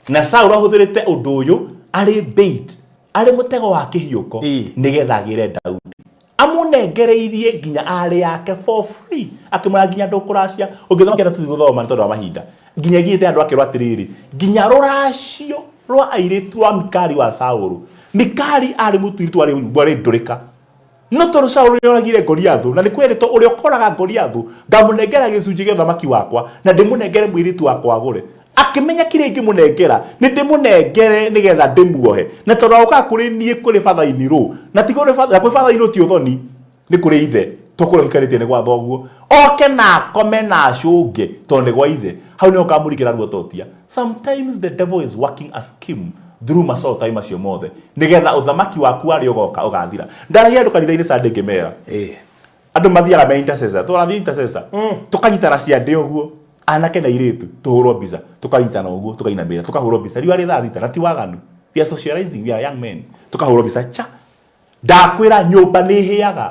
S3: Na Saũlũ ahũthĩrĩte ũndũ ũyũ arĩ bait, arĩ mũtego wa kĩhiũko, nĩgetha agĩre Daudi. Amũnengereirie nginya arĩ yake for free, akĩmwĩra nginya ndũkũracia. Ũngĩthoma kĩrĩa tũthiĩ gũthoma nĩ tondũ wa mahinda, nginya ĩgiĩte andũ akĩrwo atĩrĩrĩ, nginya rũracio rwa airĩtu rwa Mikali wa Saũlũ. Mikali arĩ mũtuirĩtu warĩ ndũrĩka, no tondũ Saũlũ nĩoragire Goliathũ, na nĩ kwerĩtwo ũrĩa ũkoraga Goliathũ ngamũnengera gĩcunjĩ gĩa ũthamaki wakwa, na ndĩmũnengere mũirĩtu wakwa agũre. Akĩmenya kĩrĩa ingĩmũnengera nĩ ndĩmũnengere nĩgetha ndĩmuohe, na tondũ agũkaga kũrĩ niĩ kũrĩ bathaini rũ, na ti kũrĩ na kwĩ bathaini ti ũthoni, nĩ kũrĩ ithe, to kũrĩa ũhikanĩtie nĩ gwa thoguo, oke na akome na acũnge tondũ nĩ gwa ithe, hau nĩho ũkamũringĩra ruototia. Sometimes the devil is working a scheme through macotai macio mothe nĩgetha ũthamaki waku warĩa ũgoka ũgathira. Ndaragia andũ kanitha-inĩ Sunday ngĩmera, andũ mathiaga me intercessor, tũrathiĩ intercessor, tũkanyitana ciande ũguo, anake na airĩtu, tũhũrwo mbica, tũkanyitana ũguo, tũkainamĩrĩra, tũkahũrwo mbica, riũa rĩ thaa thita, na ti waganu, we are socializing, we are young men, tũkahũrwo mbica cha. Ndakwĩra nyũmba nĩ ĩhĩaga,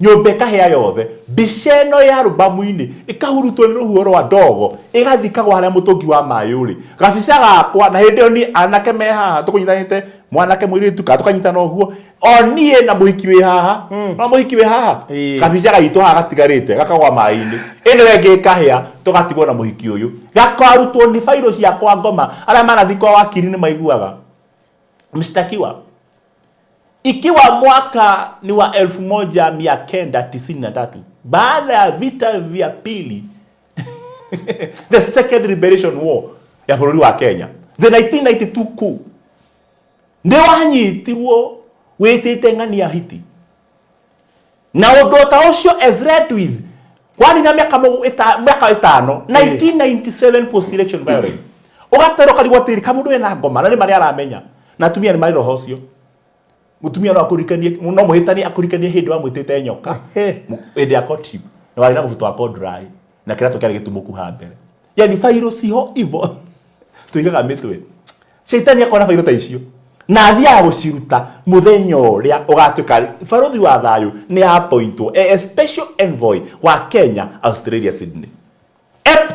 S3: nyũmba ĩkahĩa yothe, mbica ĩno ya rũbamu-inĩ ĩkahurutwo nĩ rũhuho rwa ndogo, ĩgathiĩ ĩkagwa harĩa mũtũngi wa maĩ ũrĩ. Gabica gakwa, na hĩndĩ ĩyo niĩ anake me haha tũkũnyitanĩte, mwanake mũirĩtu, kana tũkanyitana ũguo, o niĩ na mũhiki wĩ haha, no mũhiki wĩ haha, kabica gaitũ haha gatigarĩte, gakagwa maĩ-inĩ. Ĩno ĩngĩ ĩkahĩa, tũgatigwo na mũhiki ũyũ. Gakarutwo nĩ bairũ cia kwa ngoma, arĩa manathiĩ kwa wakiri nĩ maiguaga. Mshtakiwa, ikiwa mwaka ni wa 1993, baada ya vita vya pili, the second liberation war ya bũrũri wa Kenya, the 1992 coup, nĩ wanyitirwo wĩtĩte ng'ania hiti. Na ũndũ ta ũcio as read with kwani na mĩaka mĩaka ĩtano, 1997 post election violence, ũgaterwo karigwo atĩrĩ kamũndũ ena ngoma, na nĩ marĩa aramenya, na atumia nĩ marĩ roho ũcio. Mũtumia no akũririkanie, no mũhĩtanie akũririkanie hĩndĩ wamwĩtĩte nyoka hĩndĩ ya courtship, na warĩ na mũbuto wa corduroy na kĩratũ kĩarĩ gĩtumũku ha mbere, yani bairũ ciho ivo tũigaga mĩtwe. Shaitani akona bairũ ta icio na athiaga gũciruta mũthenya ũrĩa ũgatuĩka barũthi wa thayũ, nĩ appointwo a special envoy wa Kenya, Australia, Sydney,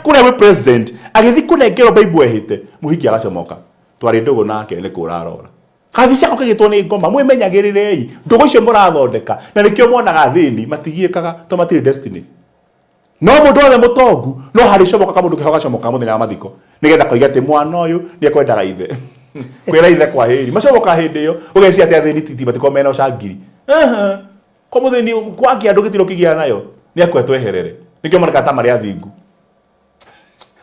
S3: kũrĩa gwĩ president, agĩthiĩ kũnengerwo Bible ehĩte, mũhiki agacomoka, twarĩ ndũgũ nake nĩ kũra arora kabica ko kagĩtwo nĩ ngoma. Mwĩmenyagĩrĩrei ndũgũ icio mũrathondeka, na nĩkĩo monaga thĩni matigiĩkaga to matirĩ destiny. No mũndũ wothe mũtongu no harĩ comoka kamũndũ keho gacomoka mũthenya wa mathiko, nĩgetha koiga atĩ mwana ũyũ nĩ ekwendaga ithe, kwĩra ithe kwa hĩri macomoka hĩndĩ ĩyo. Ũgeciria atĩ athĩni titi matikorwo mena ũcangiri. Kwa mũthĩni kwake andũ gĩtiro kĩgĩa nayo nĩ akue tweherere, nĩkĩo monekaga ta marĩ athingu.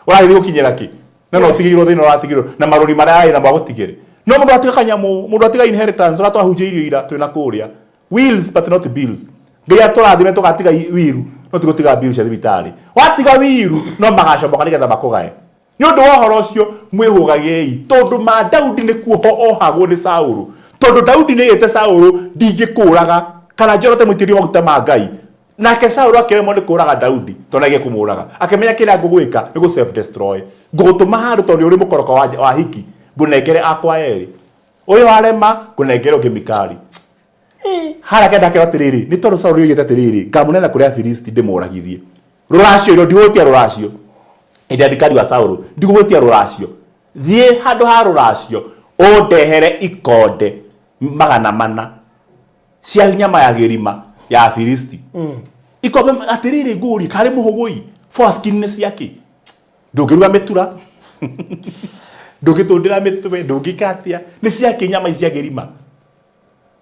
S3: Ũragĩthiĩ gũkinyĩra kĩ na no ũtigĩirwo thĩna, ũratigĩrwo na marũri marĩa arĩ namo agũtigĩre. No mũndũ atiga kanyamũ, mũndũ atiga inheritance, ũrĩa twahunjĩirio ira twĩna kũrĩa, wills but not bills. Ngai atũrathime tũgatiga wiru, no ti gũtiga bill cia thibitarĩ. Watiga wiru no magacomoka nĩgetha makũgae. Nĩ ũndũ wa ũhoro ũcio mwĩhũgagei, tondũ ma Daudi nĩ kuoho ohagwo nĩ Saũlũ, tondũ Daudi nĩ ĩte Saũlũ ndingĩkũraga kana njorote mũitĩrĩrie maguta ma Ngai. Nake Saũlũ akĩremwo nĩ kũraga Daudi, tondũ nĩ kũmũraga, akĩmenya kĩrĩa ngũgwĩka nĩ gũ self destroy, ngũgũtũma handũ tondũ ũrĩ mũkoroko wa hiki, ngũnengere akwa erĩ, ũyũ warema ngũnengere ũngĩ Mikali. Harĩa kenda akĩrwo atĩrĩrĩ, nĩ tondũ Saũlũ oigĩte atĩrĩrĩ, ngamũneana kũrĩ Afilisti ndĩmũragithie. Rũracio ĩno ndigũgwĩtia rũracio, hĩndĩ ya Mikali wa Saũlũ, ndigũgwĩtia rũracio, thiĩ handũ ha rũracio ũndehere ikonde 400 cia nyama ya gĩrima ya Afilisti. Ikombe atĩrĩrĩ, ngũrie karĩ mũhũgũi, foreskin nĩ ciakĩ? Ndũngĩruga mĩtura, ndũngĩtũndĩra mĩtwe, ndũngĩka atĩa, nĩ ciakĩ nyama ici cia gĩrima?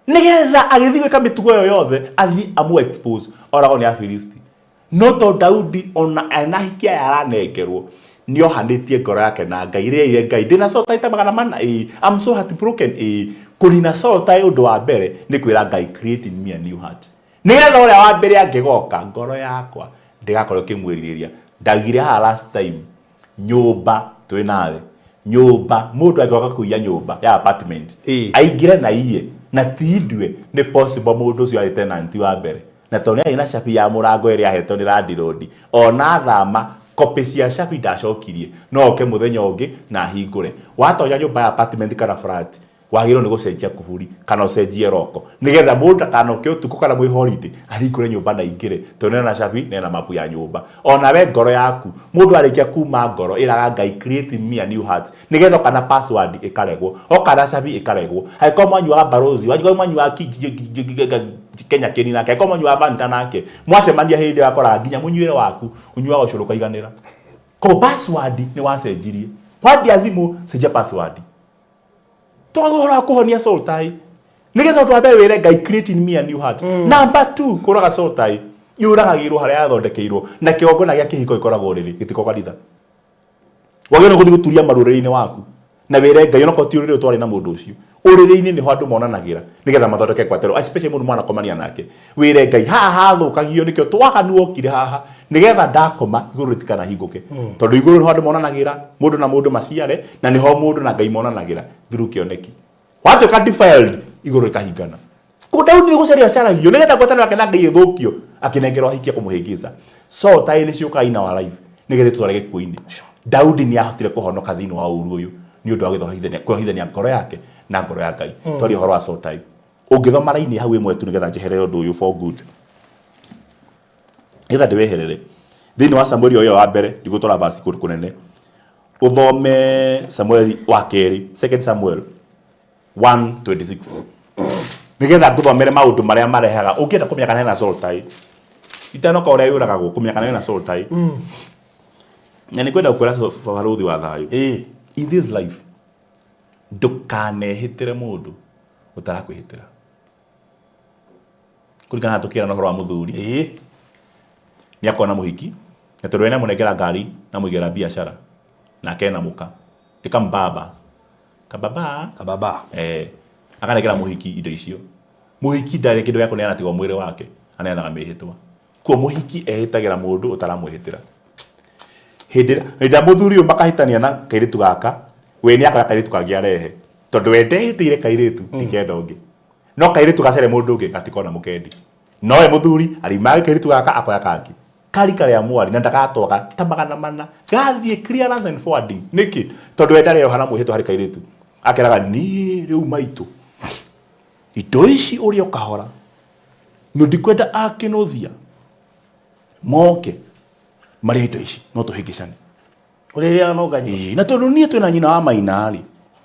S3: Nĩgetha agĩthiĩ gwĩka mĩtugo ĩyo yothe, athiĩ amũ expose oragwo nĩ Afilisti. No to Daudi ona ena hiki aya aranengerwo, nĩ ohanĩtie ngoro yake na Ngai. Rĩrĩa Ngai ndĩna soul tie ta 400, ĩĩ, I'm so heartbroken, ĩĩ. Kũnina soul tie, ũndũ wa mbere nĩ kwĩra Ngai, create in me a new heart, nĩgetha ũrĩa wa mbere angĩgoka, ngoro yakwa ndĩgakorwo ĩkĩmwĩrirĩria. Ndagire haha last time, nyũmba twĩ nawe, nyũmba mũndũ angĩgoka kũiya nyũmba ya apartment, aingĩre na iye na ti indue, nĩ possible mũndũ ũcio arĩ tenant wa mbere, na tondũ nĩ arĩ na cabi ya mũrango ĩrĩa ahetwo nĩ landlord, ona thama copy cia cabi ndacokirie, no oke mũthenya ũngĩ na ahingũre. Watonya nyũmba ya apartment kana flat, Wagĩrĩirwo nĩ gũcenjia kuburi kana ũcenjie roko nĩgetha mũndũ ndakanoke ũtukũ kana mwĩ holiday ahingũre nyũmba na aingĩre tondũ ena cabi na ena mapu ya nyũmba. Ona we ngoro yaku mũndũ arĩkia kuma ngoro ĩraga Ngai create in me a new heart nĩgetha oka na password ĩkaregwo, oka na cabi ĩkaregwo. Angĩkorwo mwanyuaga Barozi, angĩkorwo mwanyuaga Kenya Keni nake, angĩkorwo mwanyuaga Fanta nake, mwacemania hĩndĩ ĩyo akoraga nginya mũnyuĩre waku ũnyuaga ũcũrũ ũkaiganĩra. Koguo password nĩ wacenjirie. Wandia thimũ cenjia password. Twaga ũhoro wa kũhonia soul tie. Nĩgetha ũndũ wa mbere wĩre Ngai create in me a new heart. Number 2 kũraga soul tie. Yũragagĩrwo harĩa yathondekeirwo na kĩgongona gĩa kĩhiko gĩkoragwo ũrĩrĩ gĩtikoragwo kanitha. Wagĩrĩirwo gũthiĩ gũturia maru ũrĩrĩ-inĩ waku na wĩre Ngai onokorwo ti ũrĩrĩ ũyũ twarĩ na mũndũ ũcio. Ũrĩrĩ-inĩ nĩho andũ monanagĩra nĩgetha mathondeke ngwatĩro especially mũndũ mwanakomania nake. Wĩre Ngai haha hathũkagio nĩkĩo twaganu wokire haha nĩgetha ndakoma igũrũ rĩtikanahingũke. Tondũ igũrũ nĩho andũ monanagĩra mũndũ na mũndũ maciare na nĩho mũndũ na Ngai monanagĩra through kĩoneki. Watuĩka defiled igũrũ rĩkahingana. Kũu Daudi nĩ gũcaria acaragio nĩgetha ngwatanĩro yake na Ngai ĩthũkio akĩnengerwo ahiki a kũmũhĩngĩca. So tai nĩ ciũkaga in our life nĩgetha itũtware gĩkuũ-inĩ. Daudi nĩ ahotire kũhonoka thĩinĩ wa ũru ũyũ nĩ ũndũ wa kwĩohithania ngoro yake na ngoro ya Ngai. Twaria ũhoro wa soul tie. Ũngĩthoma raini hau ĩmwe tu nĩgetha njeherere ũndũ ũyũ for good. Nĩgetha ndĩweherere. Thĩinĩ wa Samueli o ĩyo wa mbere, ndigũtwara verse kũndũ kũnene. Ũthome Samueli wa kerĩ, Second Samuel 1:26. Nĩgetha ngũthomere maũndũ marĩa marehaga ũngĩenda kũmenya kana hena soul tie. Itanoka ũrĩa yũragagwo kũmenya kana hena soul tie. Na nĩ kwenda gũkwĩra barũthi wa thayũ. In this life ndũkanehĩtĩre mũndũ ũtarakwĩhĩtĩra. Kũringana na tũkĩrana ũhoro wa mũthuri. Nĩ akona mũhiki na tondũ we nĩamũnengera ngari na amũigĩra biacara nake ena mũka. Nĩ kambaba. Kababa.
S4: Kababa.
S3: Akanengera mũhiki indo icio. Mũhiki ndarĩ kĩndũ gĩa kũneana tiga o mwĩrĩ wake, aneanaga mĩhĩtwa. Koguo mũhiki ehĩtagĩra mũndũ ũtaramwĩhĩtĩra. Hĩndĩ ĩrĩa mũthuri ũyũ makahĩtania na kairĩtu gaka, we nĩ akoya kairĩtu kangĩ arehe. Tondũ we ndehĩtĩire kairĩtu, ndikenda ũngĩ. No kairĩtu gacare mũndũ ũngĩ gatikona mũkendi. No we mũthuri ariumaga kairĩtu gaka akoya kangĩ. Karika rĩa mwari na ndagatwaga ta 400 gathiĩ clearance and forwarding. Nĩkĩ? Tondũ we ndareoha na mwĩhĩtwa harĩ kairĩtu. Akeraga niĩ rĩu maitũ indo ici ũrĩa ũkahora no ndikwenda akĩnũthia moke marĩa indo ici no tũhĩngĩcane.
S4: Ũrĩrĩaga no ũkanyua.
S3: Ĩĩ, na tondũ niĩ twĩna nyina wa maina rĩ,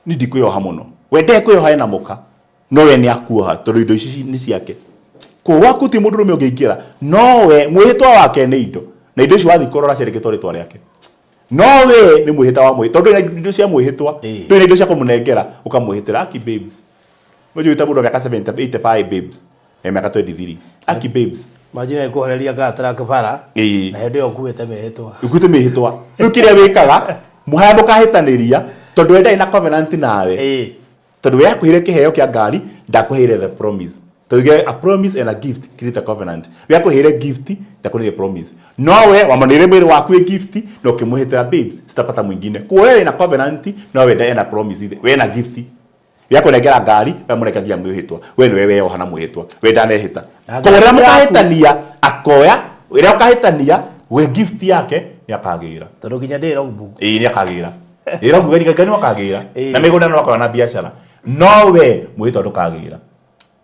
S3: niĩ ndikwĩyoha mũno. We ndekwĩyoha ena mũka, no we nĩ akuoha tondũ indo ici nĩ ciake. Kũu gwaku ti mũndũrũme ũngĩingĩra, no we mwĩhĩtwa wake nĩ indo. Na indo icio wathiĩ kũrora ciandĩkĩtwo rĩtwa rĩake. No we nĩ mwĩhĩtwa wa mwĩhĩtwa, tondũ ndũrĩ na indo cia mwĩhĩtwa, ndũrĩ na indo cia kũmũnengera, ũkamwĩhĩtĩra aki babes. Unajua wĩta mũndũ wa mĩaka 70, 85 babes, ya mĩaka 23. Aki babes.
S4: Imagine ĩkũhoreria gatrak bara na hĩndĩ ĩyo ũkuĩte mĩhĩtwa.
S3: Ũkuĩte mĩhĩtwa. Rĩu kĩrĩa wĩkaga, harĩa mũkahĩtanĩria, tondũ we ndarĩ na covenant nawe. Tondũ we akũheire kĩheo kĩa ngari, ndakũheire the promise. Tondũ a promise and a gift creates a covenant. We akũheire gift, ndakũheire promise. No we wamũneire mwĩrĩ waku ĩ gift na ũkĩmwĩhĩtĩra babes, sitapata mwingine. Koguo we wĩna covenant, no we ena promise, we ena gift. We akũnengera ngari, we amũnengera nginya mwĩhĩtwa. We nĩwe weyoha na mwĩhĩtwa. We ndanehĩta.
S4: Na
S3: Koguo rĩrĩa
S4: ngari yaku.
S3: mũkahĩtania, akoya, rĩrĩa ũkahĩtania, we gift yake nĩ akagĩra.
S4: Tondũ nginya ndĩ logbook.
S3: Ĩĩ nĩ akagĩra. Ĩĩ logbook nĩ akagĩra.
S4: Ĩĩ.
S3: Na mĩgũnda no akoya na biacara. No we mwĩhĩtwa ndũkagĩra.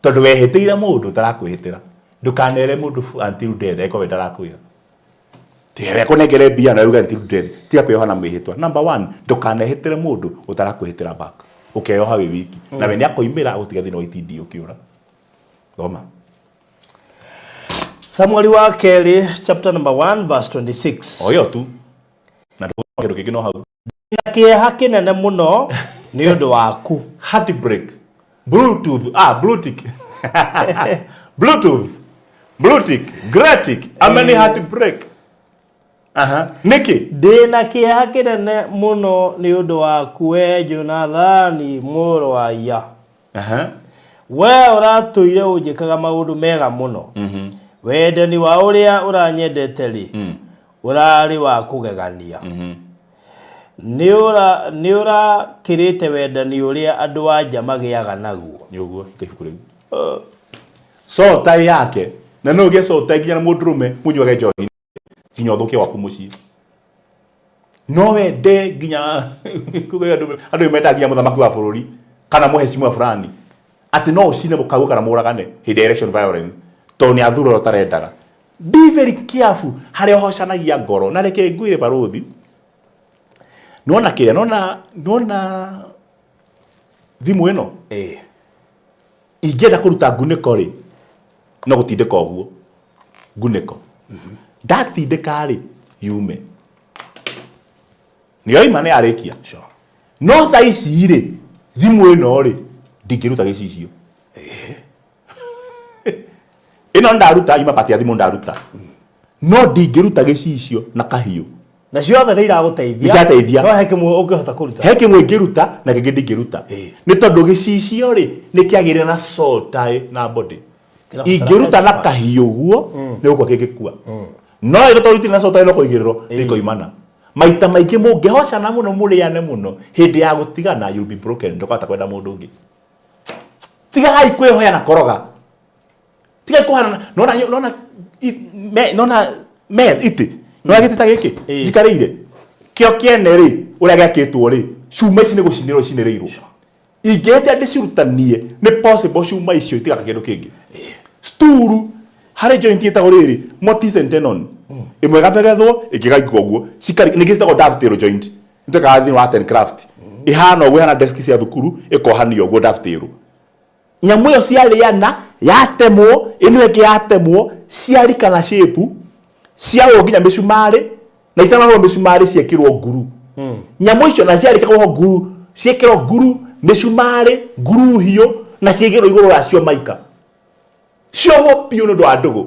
S3: Tondũ wehĩtĩire mũndũ ũtarakwĩhĩtĩra. Ndũkanere mũndũ until death angĩkorwo we ndarakwĩra. Tiga kũnengere mbia na uge until death. Tiga kwĩyoha na mwĩhĩtwa. Number 1, ndũkanehĩtĩre mũndũ ũtarakwĩhĩtĩra back. Ũkeyoha wĩ wiki. Na we nĩakoimĩra agũtige thĩinĩ wa itindiĩ ũkĩũra. Thoma.
S4: Samueli wa kerĩ chapter number 1 verse 26.
S3: O ĩyo tu. Na ndũgũthoma kĩndũ kĩngĩ no hau.
S4: Na kĩeha kĩnene mũno nĩ ũndũ waku.
S3: Heartbreak. Bluetooth. Bluetick. Bluetooth. Bluetick. Gretic. Ameni heartbreak. Aha. Nĩkĩ?
S4: Ndĩ na kĩeha kĩnene mũno nĩ ũndũ waku we Jonathani mũrũ wa Ia.
S3: Aha.
S4: We ũratũire ũnjĩkaga maũndũ mega mũno. Wendani wa ũrĩa ũranyendete rĩ, ũrarĩ wa kũgegania. Nĩ ũrakĩrĩte wendani ũrĩa andũ a nja magĩaga naguo.
S3: Nĩ ũguo, ika ibuku rĩu. Soul tie yake. Na no ũgĩe soul tie nginya na mũndũrũme mũnyuage njohi nginya ũthũkie waku mũciĩ. No wende nginya andũ mendaga nginya mũthamaki wa bũrũri. Kana mheshimiwa fulani atĩ no ũcine mũkaguo kana mũragane hĩndĩ ya election violence tondũ nĩ athura ũrĩa ũtarendaga. Be very careful harĩa ũhocanagia ngoro. Na reke ngwĩre barũthi, nĩwona kĩrĩa, nĩwona nĩwona thimũ ĩno?
S1: Ĩĩ.
S3: Ingĩenda kũruta ngunĩko rĩ, no gũtindĩka ũguo ngunĩko. Ndatindĩka rĩ, yume. Nĩ yoima nĩ yarĩkia.
S1: Sure.
S3: No thaa ici rĩ, thimũ ĩno rĩ, ndingĩruta gĩcicio. Ĩno ndaruta, yuma part ya thimũ ndaruta. No ndingĩruta gĩcicio na kahiũ.
S4: Na ciothe nĩ iragũteithia.
S3: Nĩ cirateithia.
S4: No he kĩmwe ũngĩhota kũruta.
S3: He kĩmwe ingĩruta na kĩngĩ ndingĩruta. Nĩ tondũ gĩcicio rĩ, nĩ kĩagĩrĩire na soul tie na body.
S4: Kĩrabatara
S3: Ingĩruta na
S4: expert.
S3: kahiũ ũguo, nĩ gũkua kĩngĩkua. No ĩno tondũ itirĩ na soul tie no kũigĩrĩrwo, nĩ ikoimana. Maita maingĩ mũngĩhocana mũno mũrĩane mũno, hĩndĩ ya gũtigana you'll be broken, ndũkahota kwenda mũndũ ũngĩ. Tigagai kwĩhoya na koroga. Tigai kũhana, nona, nona, me, nona, me, itĩ, nona gĩtĩ ta gĩkĩ, njikarĩire. Kĩo kĩene rĩ, ũrĩa gĩakĩtwo rĩ, cuma ici nĩ gũcinĩrwo icinĩrĩirwo. Ingĩhĩtia ndĩcirutanie, nĩ possible cuma icio itigaka kĩndũ kĩngĩ. Sturu, harĩ joint ĩtagwo rĩrĩ, mortise and tenon. Ĩmwe ĩgathegethwo, ĩngĩ ĩgaikwo ũguo. Cikari, ningĩ citagwo dovetail joint. Nĩtwekaga thĩinĩ wa art and craft. Ĩhana ũguo, ĩhana desk cia thukuru, ĩkohanio ũguo dovetail. Nyamũ ĩyo ciarĩana, yatemwo, ĩno ĩngĩ yatemwo, ciarikana shape, ciahũrwo nginya mĩcumarĩ, na itanahũrwo mĩcumarĩ ciekĩrwo nguru. Nyamũ icio na ciarĩkia kũhũrwo nguru, ciekĩrwo nguru, mĩcumarĩ, nguru hiũ, na ciaigĩrwo igũrũ wacio maika. Ciohwo biũ nĩ ũndũ wa ndũgũ.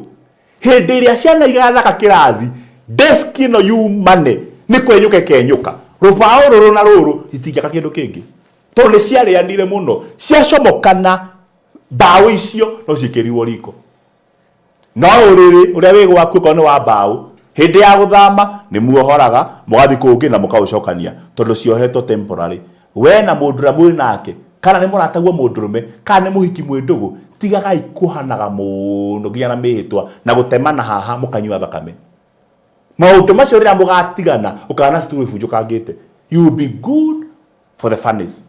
S3: Hĩndĩ ĩrĩa ciana igathaka kĩrathi, desk ĩno yumane nĩ kwenyũka ĩkenyũka. Rũbaũ rũrũ na rũrũ itingĩaka kĩndũ kĩngĩ. Tondũ nĩ ciarĩanire mũno, ciacomokana mbaũ icio no ciĩkĩrirwo riko. No ũrĩrĩ ũrĩa wĩ gwaku okorwo nĩ wa mbaũ, hĩndĩ ya gũthama nĩ muohoraga mũgathiĩ kũngĩ na mũkaũcokania tondũ ciohetwo temporary. We na mũndũ ũrĩa mwĩ nake, kana nĩ mũrataguo mũndũrũme, kana nĩ mũhiki mwĩ ndũgũ, tigagai kũhanaga mũno nginya na mĩhĩtwa na gũtemana haha mũkanyua thakame. Maũndũ macio rĩrĩa mũgatigana, ũkagĩa na stool ĩbunjũkangĩte. You will be good for the furnace.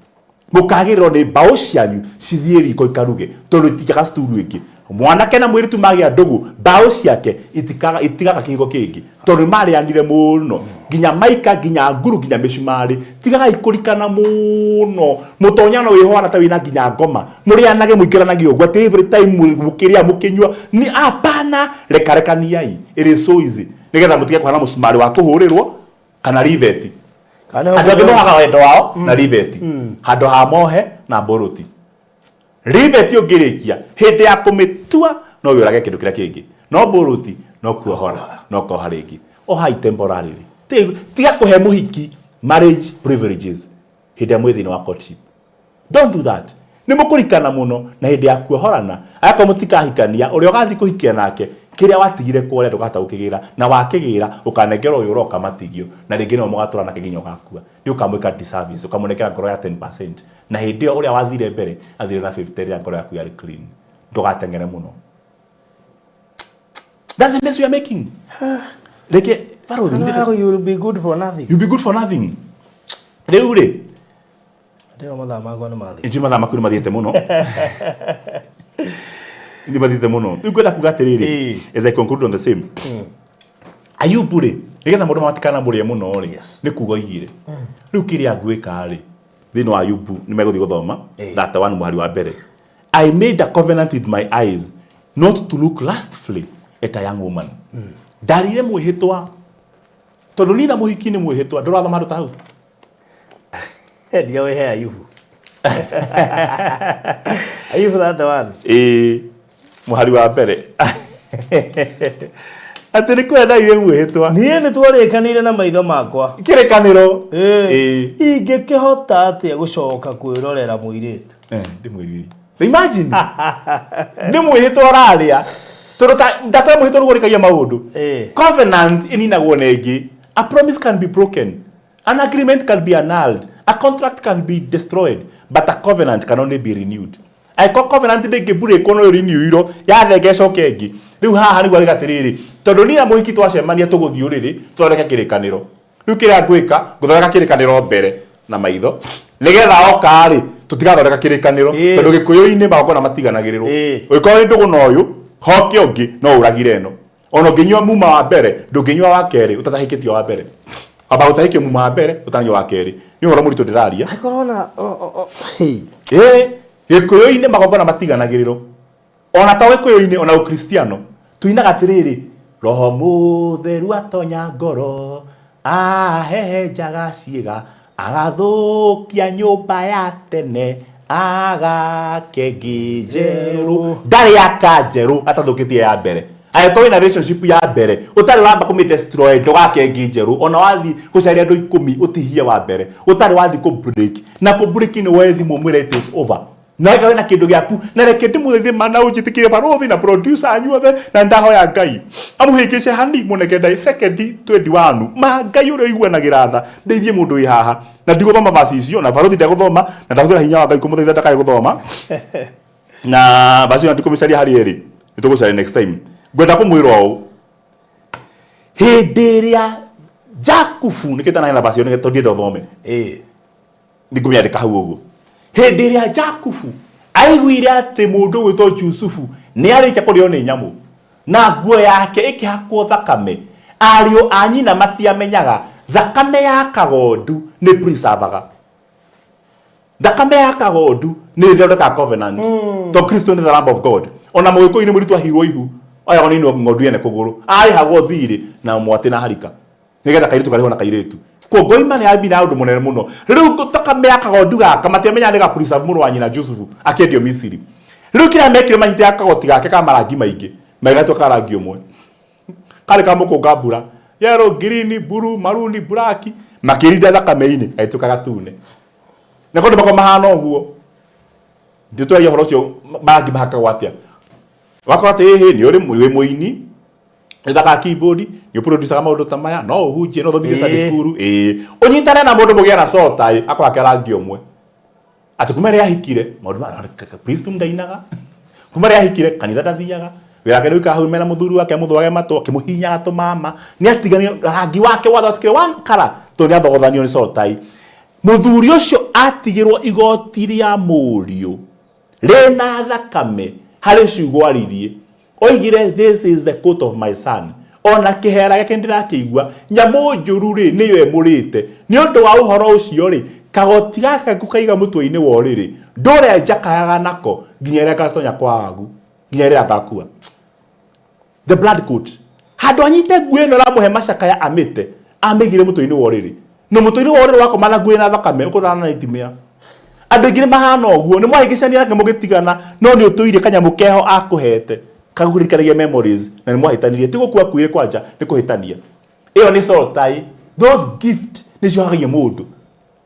S3: Mũkagĩrĩrwo nĩ mbaũ cianyu cithiĩ riko ikaruge tondũ itingĩaga sturu ĩngĩ. Mwanake na mũirĩtu magĩa ndũgũ, mbaũ ciake itikaga itigaka kĩhigo kĩngĩ tondũ nĩ marĩanire mũno nginya maika nginya nguru nginya mĩcumarĩ. Tigagai kũrikana mũno mũtonyano wĩhoana ta wĩna nginya ngoma mũrĩanage mũingĩranagie ũguo atĩ every time mũkĩrĩa mũkĩnyua ni hapana, rekarekaniai. It is so easy nĩgetha mũtige kũhana mũcumarĩ wa kũhũrĩrwo kana riveti.
S4: Kana
S3: Andũ angĩ mohaga wendo wao na riveti handũ ha mohe na mbũrũti. Riveti ũngĩrĩkia hĩndĩ ya kũmĩtua no wĩũrage kĩndũ kĩrĩa kĩngĩ, no mbũrũti no kuohora no koha rĩngĩ. Ohai temporarily. Tiga kũhe mũhiki marriage privileges hĩndĩ ĩrĩa mwĩ thĩinĩ wa courtship. Don't do that. Nĩ mũkũrikana mũno na hĩndĩ ya kuohorana, angĩkorwo mũtikahikania, ũrĩa ũgathiĩ kũhikia nake, kĩrĩa watigire kũrĩa ndũkahota gũkĩgĩra, na wakĩgĩra, ũkanengera ũyũ ũroka matigio, na rĩngĩ nĩwe mũgatũra nake nginya ũgakua. Nĩ ũkamwĩka disservice, ũkamũnengera ngoro ya 10%, na hĩndĩ ĩyo ũrĩa wathire mbere, athire na 50 rĩrĩa ngoro yaku yarĩ clean. Ndũgateng'ere mũno. That's the mess we are making. Reke, Barũthi,
S4: Ano, you will be good for nothing.
S3: You'll be good for nothing. Rĩu rĩ,
S4: Ndĩro mathaa makwa nĩ mathiĩ.
S3: Njui mathaa maku nĩ mathiĩte mũno. Nĩ mathiĩte mũno. Rĩu ngwenda kuga atĩrĩrĩ, as I conclude on the same. Ayubu rĩ, nĩgetha mũndũ matikanamũrĩe mũno rĩ, nĩ kuga oigire. Rĩu kĩrĩa ngwĩka rĩ, thĩinĩ wa Ayubu nĩ megũthiĩ gũthoma 31 mũhari wa mbere. I made a covenant with my eyes not to look lustfully at a young woman. Ndarire mwĩhĩtwa tondũ niĩ na mũhiki nĩ mwĩhĩtwa, ndũrathoma handũ ta hau.
S4: Endia wĩhe Ayubu. Ayubu 31.
S3: Ĩĩ, mũhari wa mbere. Atĩ nĩ kũrĩa ndarire mwĩhĩtwa.
S4: Niĩ nĩ twarĩkanĩire na maitho makwa.
S3: Kĩrĩkanĩro.
S4: Ĩĩ. Ingĩkĩhota atĩa gũcoka kwĩrorera mũirĩtu?
S3: Eh, ndĩmwĩrire. Imagine. Nĩ mwĩhĩtwa ũrarĩa. Tondũ ta ndakwĩra mwĩhĩtwa nĩguo ũrĩkagia maũndũ. Covenant ĩninagwo na ĩngĩ. A promise can be broken. An agreement can be annulled. A contract can be destroyed. But a covenant can only be renewed. Angĩkorwo covenant ndĩngĩburĩkwo no ĩrenewirwo, yathenge ĩcoke ĩngĩ. Rĩu haha nĩguo arĩga atĩrĩrĩ, tondũ niĩ na mũhiki twacemania tũgũthiĩ ũrĩrĩ, tũthondeke kĩrĩkanĩro. Rĩu kĩrĩa ngwĩka, ngũthondeka kĩrĩkanĩro mbere na maitho, nĩgetha oka-rĩ, Tũtigathondeka kĩrĩkanĩro. Tondũ gĩkũyũ-inĩ magongona matiganagĩrĩrwo. Ũngĩkorwo wĩ ndũgũ na ũyũ, hoke ũngĩ, no ũragire ĩno. Ona ũngĩnyua muma wa mbere, ndũngĩnyua wa kerĩ ũtatahĩkĩtio wa mbere. Wambaga gũtahĩkio muma wa mbere ũtananyua wa kerĩ. Nĩ ũhoro mũritũ ndĩraria.
S4: Angĩkorwo na hey.
S3: Ĩĩ, gĩkũyũ-inĩ magongona matiganagĩrĩrwo. Ona to gĩkũyũ-inĩ, ona ũkristiano. Tuinaga atĩrĩrĩ, Roho Mũtheru atonya ngoro, ahehenjaga ciĩga, agathũkia nyũmba ya tene, agake ĩngĩ njerũ. Ndarĩ aka njerũ atathũkĩtie ya mbere. Angĩkorwo wĩna relationship ya mbere, ũtarĩ wamba kũmĩ destroy, ndũgake ĩngĩ njerũ. Ona wathiĩ gũcaria andũ ikũmi ũtihie wa mbere, ũtarĩ wathiĩ kũ break. Na kũ break nĩ woe thimũ ũmwĩre it is over. Na wega wĩna kĩndũ gĩaku, na reke ndĩmũgeithie ma na ũnjĩtĩkĩrie barũthi na producer anyu othe, na ndahoya Ngai amũhĩngĩce hani mũnenge ndagĩ sekendi 21 ma Ngai ũrĩa ũiguanagĩra tha ndeithie mũndũ wĩ haha. Na ndigũthoma verse icio, na barũthi ndegũthoma, na ndahũthĩra hinya wa Ngai kũmũthaitha ndakae gũthoma. Na verse ĩyo ndikũmĩcaria harĩa ĩrĩ, nĩtũgũcaria next time. Ngwenda kũmwĩra ũũ, hĩndĩ ĩrĩa Jakubu, nĩkĩo itanaheana verse ĩyo, tondũ ndienda ũthome. Nĩngũmĩandĩka hau ũguo. Hĩndĩ ĩrĩa Jakubu aiguire atĩ mũndũ ũgwĩtwo Jusufu nĩ arĩkia kũrĩo nĩ nyamũ, na nguo yake ĩkĩhakwo thakame, ariũ a nyina matiamenyaga thakame ya kagondu nĩ preservaga. Thakame ya kagondu nĩ ĩthondekaga covenant. To Kristo nĩ the Lamb of God. Ona mũgĩkũyũ-inĩ mũritũ ahirwo ihu, oyagwo nĩ ng'ondu yene kũgũrũ, arĩhagwo thirĩ na mwatĩ na harika. Nĩgetha kairĩtu karĩhwo na kairĩtu. Kuo ngoima nĩ yambire ũndũ mũnene mũno. Rĩu thakame ya kagondu gaka matiamenyaga nĩ ga preserve mũrũ wa nyina Jusufu akĩendio Misiri. Rĩu kĩrĩa mekire manyitĩra kagoti gake ka marangi maingĩ, magĩgatua ka rangi ũmwe. Karĩ ka mũkũnga mbura, yellow, green, blue, maroon, black, makĩrinda thakame-inĩ gagĩtuĩka gatune. Na kũndũ makwa mahana ũguo. Nditũragia ũhoro ũcio marangi mahakagwo atĩa. Wakora atĩ ĩhĩ nĩ ũrĩ wĩ mũini, ũthakaga keyboard, nĩ ũproducaga maũndũ ta maya, no ũhunjie, no ũthomithie Sunday school, ĩĩ. Ũnyitane na mũndũ mũgĩe na soul tie, akũhake rangi ũmwe. Atĩ kuma rĩrĩa ahikire, maũndũ ma Kristo ndainaga. Kuma rĩrĩa ahikire, kanitha ndathiaga. Wĩra wake nĩ gũikara hau mena mũthuri wake amũthũage matũ, akĩmũhihinyaga tũmama. Nĩ atiganire, rangi wake wathondekire one colour, tondũ nĩ athogothanio nĩ soul tie. Mũthuri ũcio atigĩrwo igoti rĩa mũriũ rĩna thakame harĩ ciugo aririe. Oigire, this is the coat of my son. Ona kĩhera gĩake nĩndĩrakĩigua, nyamũ njũru rĩ nĩyo ĩmũrĩte. Nĩ ũndũ wa ũhoro ũcio rĩ, kagoti gaka ngũkaiga mũtwe-inĩ wa ũrĩrĩ, ndũre njakayaga nako nginya rĩrĩa ngatonya kwa agu, nginya rĩrĩa ngakua. The blood coat. Handũ anyite nguo ĩno ĩramũhe macakaya amĩte, amĩigire mũtwe-inĩ wa ũrĩrĩ. Na mũtwe-inĩ wa ũrĩrĩ wakoma na nguo ĩna thakame, ũkũrana na nightmare. Andũ aingĩ nĩ mahana ũguo, nĩ mwahĩngĩcania nake mũgĩtigana, no nĩ ũtũire kanyamũ keho akũhete, kagũririkanagia memories, na nĩ mwahĩtanirie. Ti gũkua akuire kwanja, nĩ kũhĩtania. Ĩyo nĩ soul tie. Those gift nĩ ciohanagia mũndũ.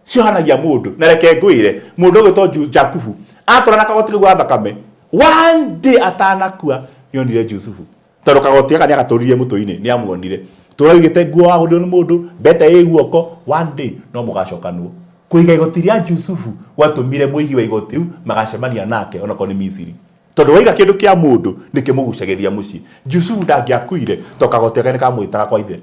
S3: Ciohanagia mũndũ. Na reke ngwĩre, mũndũ ũgwĩtwo Jakubu, atũra na kagoti kau ga thakame, one day atanakua, nĩ onire Jusufu. Tondũ kagoti gaka nĩ agatũririe mũtwe-inĩ, nĩ amuonire. Tũra ũigĩte nguo wagũrĩrwo nĩ mũndũ, mbete ĩ guoko, one day no mũgacokanwo. Kũiga igoti rĩa Jusufu gwatũmire mũigi wa igoti rĩu magacemania nake onakorwo nĩ Misiri. Tondũ waiga kĩndũ kĩa mũndũ nĩkĩmũgucagĩrĩria mũciĩ. Jusufu ndangĩakuire tondũ kagoti gake nĩkamwĩtaga kwa ithe.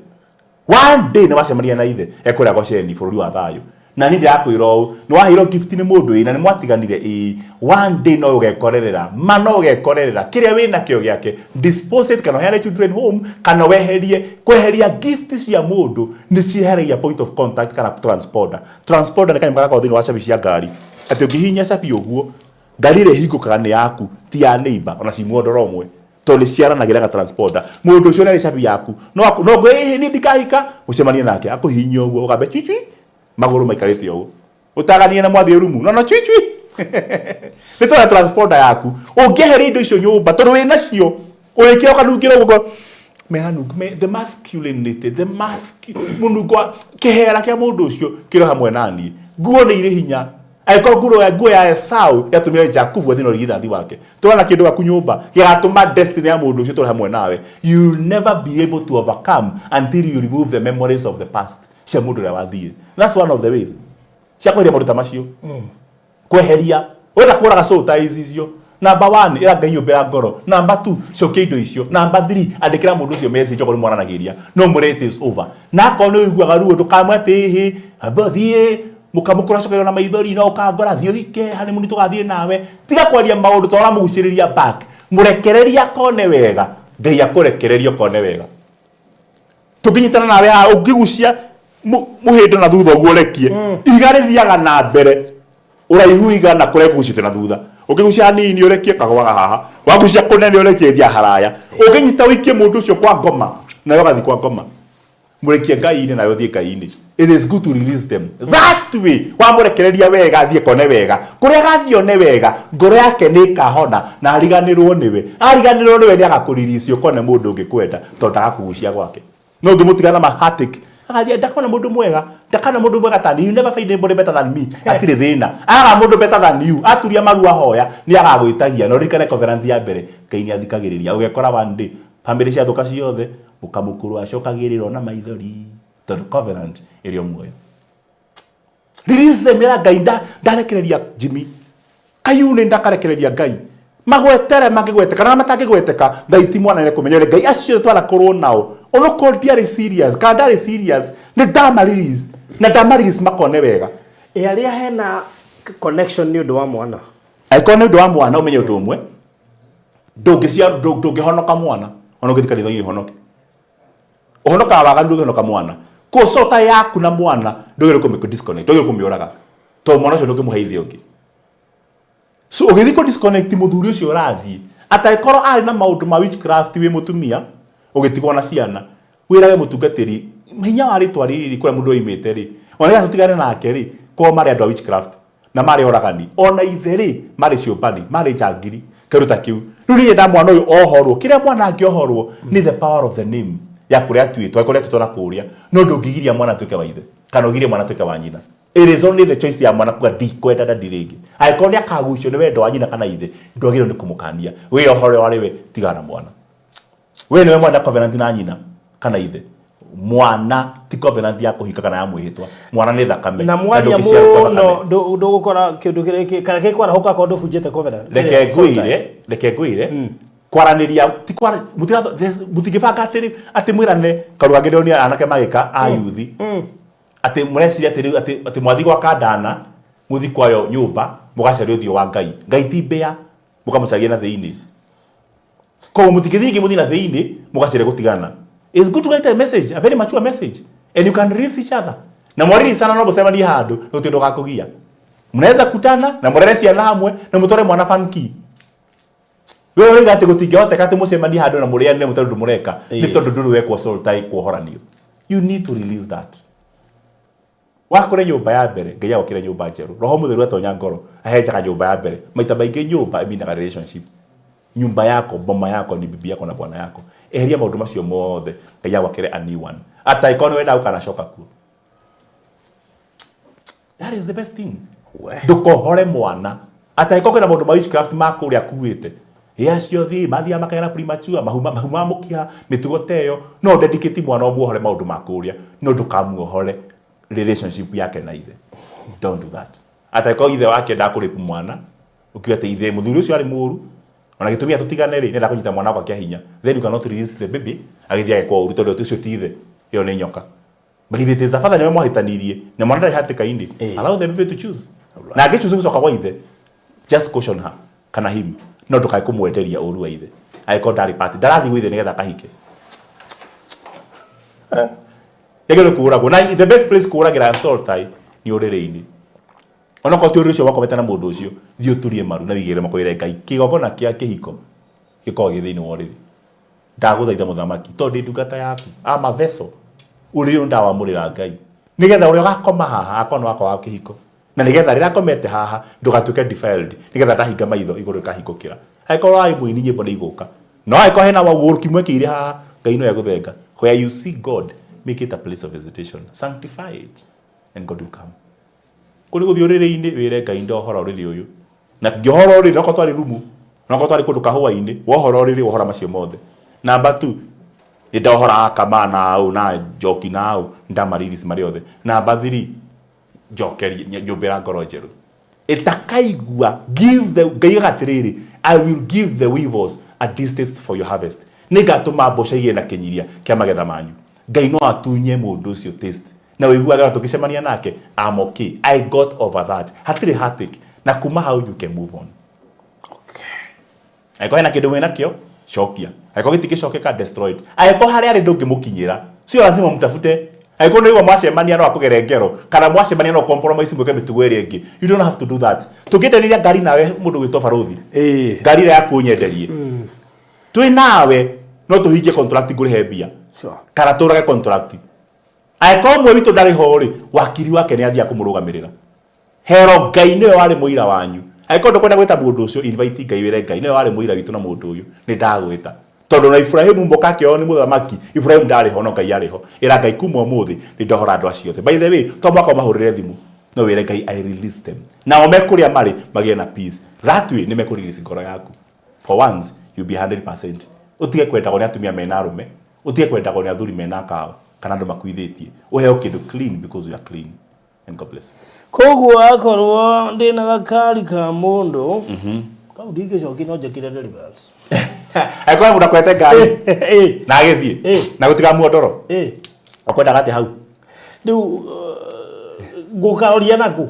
S3: One day nĩwacemania na ithe ekũrĩa Gosheni bũrũri wa thayũ. Na niĩ ndĩrakwĩra ũũ, nĩwaheirwo gift nĩ mũndũ ĩĩ na nĩmwatiganire ĩĩ, one day no ũgekorerera, ma no ũgekorerera kĩrĩa wĩnakĩo gĩake, dispose it kana ũheane children home kana weherie. Kweheria gift cia mũndũ nĩ cieheragia point of contact kana transponder. Transponder nĩ kanyamũ karĩa gakoragwo thĩinĩ wa cabi cia ngari, atĩ ũngĩhihinya cabi ũguo, ngari ĩrĩa ĩhingũkaga nĩ yaku ti ya neighbor ona ci mwondoro ũmwe. Tondũ nĩ ciaranagĩra ga transponder. Mũndũ ũcio nĩ cabi yaku. No no ngwĩre ĩhĩ niĩ ndikahika, ũcemanie nake akũhihinye ũguo ũgambe cwi cwi, magũrũ maikarĩte ũguo. Ũtaganie na mwathiĩ rumu, no no cwi cwi. Nĩ tondũ transponder yaku. Ũngĩeheria indo icio nyũmba tondũ wĩ nacio, ũrĩkĩra ũkanungĩra ũguo meranunga, me, the masculinity, the mũnungo wa kĩhera kĩa mũndũ ũcio kĩrĩ hamwe na niĩ. Nguo nĩ irĩ hinya. Angĩkorwo nguo ya Esau yatũmire Jakubu athiĩ na ũrigithathi wake, tũra na kĩndũ gaku nyũmba gĩgatũma destiny ya mũndũ ũcio tũre hamwe nawe. You will never be able to overcome until you remove the memories of the past cia mũndũ ũrĩa wathire. That's one of the ways cia kweheria maũndũ ta macio. Kweheria wenda kũraga soul ties icio. Number 1, ĩra Ngai nyũmbĩra ngoro. Number 2, cokia indo icio. Number 3, andĩkĩra mũndũ ũcio message okorwo nĩ mwaranagĩria. No mwĩre it is over. Na akorwo nĩ ũiguaga ruo ndũkamwe atĩ ĩhĩ, amba thiĩ. Mũkamũkũra cokerwo na maithori no ũkangora thiĩ ũhike honeymoon tũgathiĩ nawe. Tiga kwaria maũndũ ta ũramũgucĩrĩria back. Mũrekererie akone wega. Ngai akũrekererie ũkone wega. Tũngĩnyitana nawe haha ũngĩgucia mũhĩndo na thutha ũguo ũrekie. Ihiga rĩthiaga na mbere ũraihu igana kũrĩa ĩkũgucĩte na thutha. Ũngĩgucia hanini ũrekie kagwaga haha. Wagucia kũnene ũrekie ĩthiaga haraya. Ũngĩnyita ũikie mũndũ ũcio kwa ngoma nawe ũgathiĩ kwa ngoma. Mũrekie Ngai-inĩ nawe ũthiĩ Ngai-inĩ. It is good to release them. That way, wamũrekereria wega athiĩ kone wega. Kũrĩa agathiĩ one wega, ngoro yake nĩ ĩkahona na ariganĩrwo nĩwe. Ariganĩrwo nĩwe nĩ agakũrelease ũkone mũndũ ũngĩkwenda tondũ ndagakũgucia gwake. No ũngĩmũtiga na ma heartache, agathiĩ ndakona mũndũ mwega, ndakona mũndũ mwega than you never find anybody better than me. Hatirĩ thĩna. Aga mũndũ better than you. Aturia maru ahoya, nĩ agagwĩtagia. Na ũririkane covenant ya mbere, Ngai nĩ athikagĩrĩria. Ũgekora one day, famĩlĩ ciathũka ciothe, mũkamũkũrũ acokagĩrĩrwo na maithori tondũ covenant ĩrĩ o muoyo. Release them, ĩra Ngai ndarekereria Jimmy. Kayune ndakarekereria Ngai. Magwetere mangĩgweteka na matangĩgweteka Ngai ti mwana nĩ kũmenya ũrĩa Ngai acio twanakorwo nao onokorwo ndiarĩ serious kana ndarĩ serious nĩ ndama release na ndama release makone wega.
S4: Ĩ arĩa hena connection nĩ ũndũ wa mwana?
S3: Angĩkorwo nĩ ũndũ wa mwana ũmenye ũndũ ũmwe, ndũngĩhonoka mwana ona ũngĩthiĩ kanitha-inĩ ũhonoke. Ũhonokaga waganu ndũngĩhonoka mwana. Kũcota yaku na mwana ndũgĩrĩirwo kũmĩ disconnect, ndũgĩrĩirwo kũmĩũraga tondũ mwana ũcio ndũngĩmũhe ithe ũngĩ. So ũgĩthiĩ kũ disconnect mũthuri ũcio ũrathiĩ atangĩkorwo arĩ na maũndũ ma witchcraft wĩ mũtumia ũgĩtigwo na ciana, wĩrage mũtungatĩri hinya wa rĩtwa rĩrĩ kũrĩa mũndũ oimĩte rĩ, ona nĩgetha tũtigane nake rĩ, kwao marĩ andũ a witchcraft na marĩ oragani, ona ithe rĩ marĩ ciũmbani, marĩ njangiri, kĩndũ ta kĩu. Rĩu niĩ nyenda mwana ũyũ ohorwo, kĩrĩa mwana angĩohorwo nĩ the power of the name ya kũrĩa atuĩtwo, angĩkorwo nĩ atuĩtwo na kũrĩa, no ndũngĩgiria mwana atuĩke wa ithe kana ũgirie mwana atuĩke wa nyina. It is only the choice ya mwana kuga ndikwenda daddy rĩngĩ. Angĩkorwo nĩ akagucio nĩ wendo wa nyina kana ithe, ndwagĩrĩirwo nĩ kũmũkania. Wĩyohore o arĩ we, tigana na mwana. We nĩwe mwana covenant na nyina kana ithe. Mwana ti covenant ya kũhika kana ya mwĩhĩtwa. Mwana nĩ thakame.
S4: Na mwaria mũno ndũgũkora kĩndũ kĩrĩa kana gĩkwarahũka akorwo ndũbunjĩte covenant.
S3: Reke ngwĩre, reke ngwĩre. Kwaranĩria ti kwara mũtingĩbanga atĩ atĩ mwĩrane kaũndũ kangĩ ndĩronire anake magĩka a yuthi. Atĩ mũreciria atĩ rĩu atĩ atĩ mwathiĩ gwa kandana mũthiĩ kwayo nyũmba mũgacaria ũthiũ wa Ngai. Ngai ti mbĩa mũkamũcaria na thĩinĩ. Koguo mũtingĩthiĩ rĩngĩ mũthiĩ na thĩinĩ mũgacaria gũtigana. It's good to write a message, a very mature message. And you can release each other. Na mwaririicana no mũcemanie handũ na gũtirĩ ũndũ ũgakũgia. Mnaweza kutana na mũrere ciana hamwe na mũtware mwana funky. We ũroiga atĩ gũtingĩhoteka atĩ mũcemanie handũ na mũrĩanĩre mũtarĩ ũndũ mũreka nĩ tondũ ndũrĩ wekwo soul tie kuohoranio. You need to release that. Wakũre nyũmba ya mbere, Ngai agwakĩre nyũmba njerũ. Roho Mũtheru atonya ngoro, ahenjaga nyũmba ya mbere. Maita maingĩ nyũmba ĩminaga relationship. Nyumba yako, boma yako ni bibi yako na bwana yako. Eheria maũndũ macio mothe, Ngai agwakĩre a new one. Atangĩkorwo nĩ wendaga gũkanacoka kuo. That is the best thing. Ndũkohore mwana. Atangĩkorwo kwĩna maũndũ ma witchcraft ma kũrĩa akuĩte. Ĩ acio thiĩ, mathiaga makagera premature, mahu ma mũkiha, mĩtugo ta ĩyo. No dedicate mwana ũmuohore maũndũ ma kũrĩa, no ndũkamuohore relationship yake na ithe. Don't do that. Atangĩkorwo ithe wake endaga kũrape mwana, ũkiuga atĩ ithe mũthuri ũcio arĩ mũru, ona gĩtũmi gĩa tũtigane rĩ, nĩendaga kũnyita mwana wakwa kĩa hinya. Then you cannot release the baby, agĩthiĩ agekwo ũru tondũ ũcio ti ithe, ĩyo nĩ nyoka. But if it is a father nĩwe mwahĩtanirie na mwana ndarĩ hatĩka-inĩ, allow the baby to choose. Na angĩ choose gũcoka gwa ithe, just caution her kana him, no ndũkae kũmwenderia ũru wa ithe. Angĩkorwo ndarĩ party, ndarathiĩ gwa ithe nĩgetha akahike. Yagĩrĩirwo kũũragwo. Na the best place kũũragĩra soul tie nĩ ũrĩrĩ-inĩ. Onokorwo ti ũrĩrĩ ũcio wakomete na mũndũ ũcio, thiĩ ũturie maru na wĩigĩrĩre moko wĩre Ngai, kĩgongona kĩa kĩhiko gĩkoragwo gĩ thĩinĩ wa ũrĩrĩ. Ndagũthaitha mũthamaki, tondũ ndĩ ndungata yaku, I'm a vessel. Ũrĩrĩ ũyũ ndawamũrĩra Ngai. Nĩgetha ũrĩa ũgakoma haha akorwo nĩ wakwa wa kĩhiko. Na nĩgetha rĩrĩa ngomete haha ndũgatuĩke defiled, nĩgetha ndahinga maitho igũrũ rĩkahingũkĩra. Angĩkorwo warĩ mũini nyĩmbo nĩ igũka. No angĩkorwo hena ũgũrũki mwekĩire haha, Ngai no egũthenga. Where you see God, make it a place of visitation. Sanctify it and God will come. Kũrĩ gũthiĩ ũrĩrĩ-inĩ wĩre Ngai ndohora ũrĩrĩ ũyũ. Na ngĩohora ũrĩrĩ nokorwo twarĩ rumu, nokorwo twarĩ kũndũ kahũa-inĩ, wohora ũrĩrĩ wohora macio mothe. Number 2, nĩ ndohora akama na ũ na njoki na ũ, nĩ ndama release marĩ othe. Number 3, njokeria nyũmbĩra ngoro njerũ. Ĩtakaigua, give the, Ngai oigaga atĩrĩrĩ, I will give the weevils a distaste for your harvest. Nĩngatũma mboco igĩe na kĩnyiria kĩa magetha manyu. Ngai no atunye mũndũ ũcio taste. Na ũiguaga ona tũngĩcemania nake, I'm okay. I got over that. Hatirĩ heartache. Na kuma hau you can move on. Angĩkorwo hena kĩndũ mwĩnakĩo, cokia. Angĩkorwo gĩtingĩcokeka, destroy it. Angĩkorwo harĩa arĩ ndũngĩmũkinyĩra, sio lazima mtafute. Angĩkorwo nĩ ũraigua mwacemania no akũgere ngero, kana mwacemania no compromise mwĩke mĩtugo ĩrĩa ĩngĩ, you don't have to do that. Tũngĩendanĩria ngari nawe mũndũ ũgwĩtwo barũthi, ngari ĩrĩa yaku ũnyenderie, twĩ nawe no tũhingie contract ngũrĩhe mbia, kana tũrage contract. Angĩkorwo ũmwe witũ ndarĩ ho rĩ, wakiri wake nĩ athiaga kũmũrũgamĩrĩra. Hero Ngai nĩwe warĩ mũira wanyu. Angĩkorwo ndũkwenda gwĩta mũndũ ũcio, invite Ngai wĩre Ngai nĩwe warĩ mũira witũ na mũndũ ũyũ. Nĩ ndagwĩta. Tondũ na Iburahĩmu mboka akĩoywo nĩ mũthamaki, Iburahĩmu ndarĩ ho no Ngai arĩ ho. Ĩra Ngai kuma ũmũthĩ nĩ ndohora andũ acio othe. By the way, to mũhaka ũmahũrĩre thimũ. No wĩre Ngai I release them. Nao me kũrĩa marĩ magĩe na peace. That way nĩ mekũ release ngoro yaku. For once, you'll be 100%. Ũtige kwendagwo nĩ atumia mena arũme, ũtige kwendagwo nĩ athuri mena aka ao, kana andũ makuithĩtie. Ũheo kĩndũ clean because you are clean. And God bless you.
S4: Koguo akorwo ndĩna gakari ka mũndũ kau ndingĩcokia no njĩkire deliverance.
S3: Angĩkorwo mũndũ akwete ngari na agĩthiĩ na gũtigamuondoro, ũkwendaga atĩa hau?
S4: Rĩu ngũkaroria naku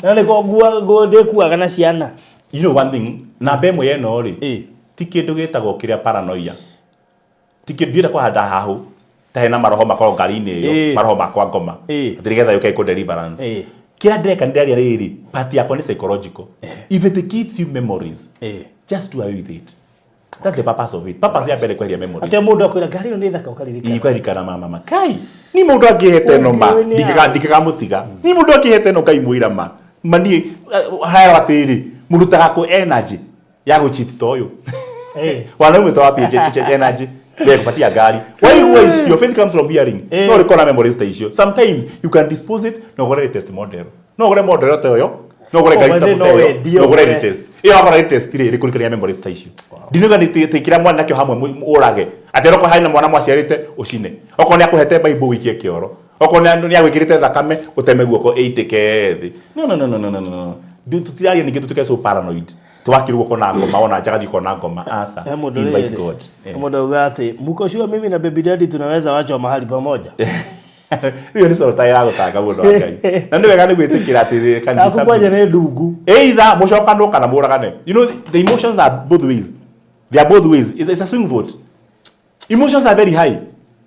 S4: na nĩko ndĩkuaga na ciana.
S3: You know one thing, namba ĩmwe ĩno rĩ, ti kĩndũ gĩtagwo kĩrĩa paranoia. Ti kĩndũ ndienda kũhanda hahũ ta hena maroho makorwo ngari-inĩ ĩyo, maroho makwa ngoma. Atĩ nĩgetha yũke ĩkũ deliverance. Kĩrĩa ndĩreka nĩ ndĩraria rĩrĩ, part yakwa nĩ psychological. If it gives you memories, just do away with it. That's the purpose of it. Purpose ya mbere kweheria memories.
S4: Atĩ mũndũ akwĩra ngari ĩyo nĩ thaka ũkaririkana.
S3: Ikaririkana mama ma. Kai, ni mũndũ angĩhete ĩno ma,
S4: Ũngĩũĩ nĩ aa.
S3: ndingĩkamũtiga. Ni mũndũ angĩhete ĩno Ngai mũira ma. Ma niĩ haya atĩrĩ, mũrutaga kũ energy ya gũcheat ta ũyũ. Wanaume ta wapi energy ya kupatia ngari. Waigua icio, faith comes from hearing. No ũrĩkorwo na memories ta icio. Sometimes you can dispose it na ũgũre latest model. No ũgũre model ta ĩyo, no ũgũre ngari
S4: Oh,
S3: ta
S4: no
S3: ĩyo,
S4: wendie
S3: no ũgũre
S4: ũgũre.
S3: latest. Ĩyo wagũra latest rĩ, ĩrĩkũrikania memories ta icio. Ndinauga nĩ atĩ kĩrĩa mwana nakĩo hamwe ũrage. Atĩ okorwo harĩ na mwana mwaciarĩte ũcine. Okorwo nĩ akũhete Bible ũikie kĩoro. Okorwo nĩ agwĩkĩrĩte thakame ũteme guoko ĩitĩke thĩ. No, no, no, no, no, no, no. Tũtiraria ningĩ tũtuĩke so paranoid. Twakĩrwo kona ngoma ona njaga thiĩ kona ngoma. Aca.
S4: He mũndũ
S3: Invite
S4: rĩrĩ,
S3: God.
S4: he mũndũ auga atĩ mko sure mimi na baby daddy tunaweza wachwa mahali pamoja.
S3: Rĩu nĩ coro ta ĩragũtanga mũndũ wa Ngai. Na nĩ wega nĩ gwĩtĩkĩra atĩ kanitha
S4: Aku kwanja nĩ ndungu.
S3: Either mũcokanwo kana mũragane. You know the emotions are both ways. They are both ways. It's a swing vote. Emotions are very high.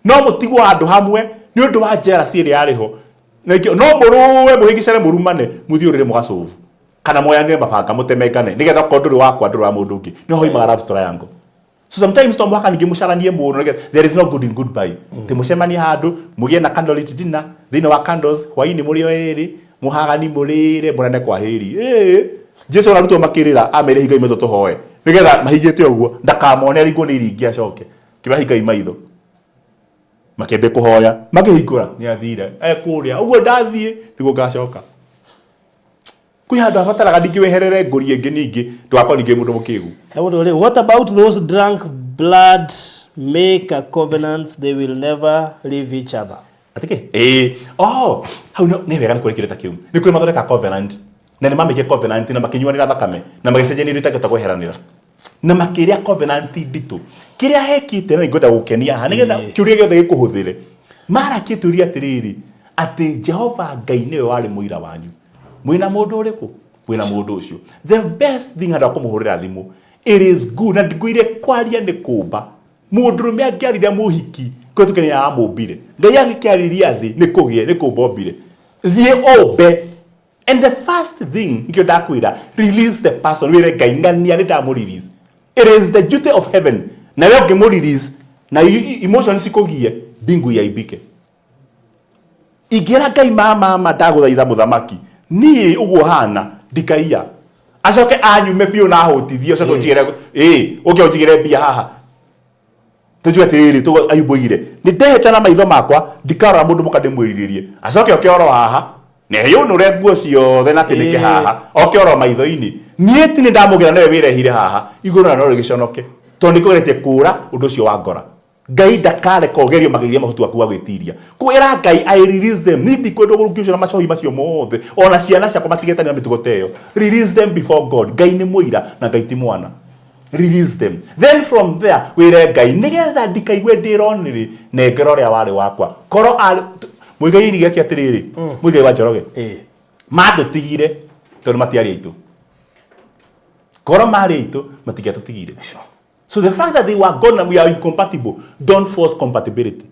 S3: No mũtigwo handũ hamwe nĩ ũndũ wa jealousy ĩrĩa yarĩ ho. Na ingĩ- no mũrũe mũhĩngĩcane mũrumane mũthiĩ ũrĩrĩ mũgacũbu kana moyanĩre mabanga mũtemengane nĩgetha okorwo ndũrĩ wakwa ndũrĩ wa mũndũ ũngĩ nĩho hoimaga love triangle. So sometimes to mũhaka ningĩ mũcaranie mũno nĩgetha there is no good in goodbye. Ti mũcemanie handũ mũgĩe na candlelit dinner thĩinĩ wa candles hwainĩ mũrĩ o erĩ mũhagani mũrĩre mũrane kwa heri. Ĩĩ Jesu ona arutwo makĩrĩra amerie hingai maitho tũhoe nĩgetha mahingĩte ũguo ndakamone aringwo nĩ iringi acoke kĩmahingai maitho makĩambia kũhoya makĩhingũra nĩ athire ekũrĩa ũguo ndathiĩ nĩguo ngacoka. Kwĩ handũ habataraga ningĩ weherere ngũri ĩngĩ ningĩ ndũgakorwo ningĩ mũndũ mũkĩgu.
S4: He mũndũ rĩ, what about those drunk blood make a covenant they will never leave each other?
S3: Atĩkĩ? Ĩĩ. Oh, hau nĩ wega nĩ kũrĩ kĩndũ ta kĩu. Nĩ kũrĩ mathondeka covenant na nĩ mamĩkire covenant na makĩnyuanĩra thakame na magĩcenjania indo itangĩhota kweheranĩra na makĩrĩa covenant nditũ. Kĩrĩa hekĩte na nĩngwenda gũkenia haha nĩgetha kĩũria gĩothe gĩkũhũthĩre. Marakĩtũria atĩrĩrĩ, atĩ Jehova Ngai nĩwe warĩ mũira wanyu. Mwĩna mũndũ ũrĩkũ? Mwĩna mũndũ ũcio. The best thing handũ ha kũmũhũrĩra thimũ, it is good na ngwĩre kwaria nĩ kũmba. Mũndũrũme angĩarire mũhiki, kũhetũkĩra nĩ amũmbire. Ngai angĩkĩarĩria thĩ nĩ kũgĩe, nĩ kũmba ombire. Thiĩ ũmbe. And the first thing, nĩkĩo ndakwĩra, release the person, wĩre Ngai ng'ania nĩ ndamũ release. It is the duty of heaven. Na we ũngĩmũ release, na emotions cikũgie, mbingu iaibike. Ingĩra Ngai ma mama ndagũthaitha mũthamaki, niĩ ũguo hana ndikaiya. Acoke anyume biũ na ahũtithie, ũcoke ũnjigĩre, ĩĩ, ũke ũnjigĩre mbia haha. Tũnjue atĩrĩrĩ, tũguo Ayubu oigire, nĩ ndehĩta na maitho makwa ndikarora mũndũ mũka ndĩmwĩrirĩrie. Acoke oke oro haha, na eyũnũre nguo ciothe na atĩnĩke haha, oke oro maitho-inĩ. Niĩ ti nĩ ndamũgĩra nĩwe wĩrehire haha, igũrũ na no rĩgĩconoke. Tondũ nĩkũgeretie kũũra ũndũ ũcio wa ngora. Ngai ndakareka ũgerio makĩria mahutu waku wa gwĩtiria. Kwĩra Ngai I release them. Niĩ ndikwenda ũgũrũki ũcio na macohi macio mothe. Ona ciana ciakwa matigetania na mĩtugo ta ĩyo. Release them before God. Ngai nĩ mũira na Ngai ti mwana. Release them. Then from there wĩre Ngai nĩgetha ndikaigue ndĩ lonely nengera ũrĩa warĩ wakwa. Korwo arĩ Muigai Irigi ake atiriri, Muigai wa Njoroge. Matũtigire tondũ matiarĩ aitũ. Korwo marĩ aitũ matingĩatũtigire. So the fact that they were gone and we are incompatible, don't force compatibility.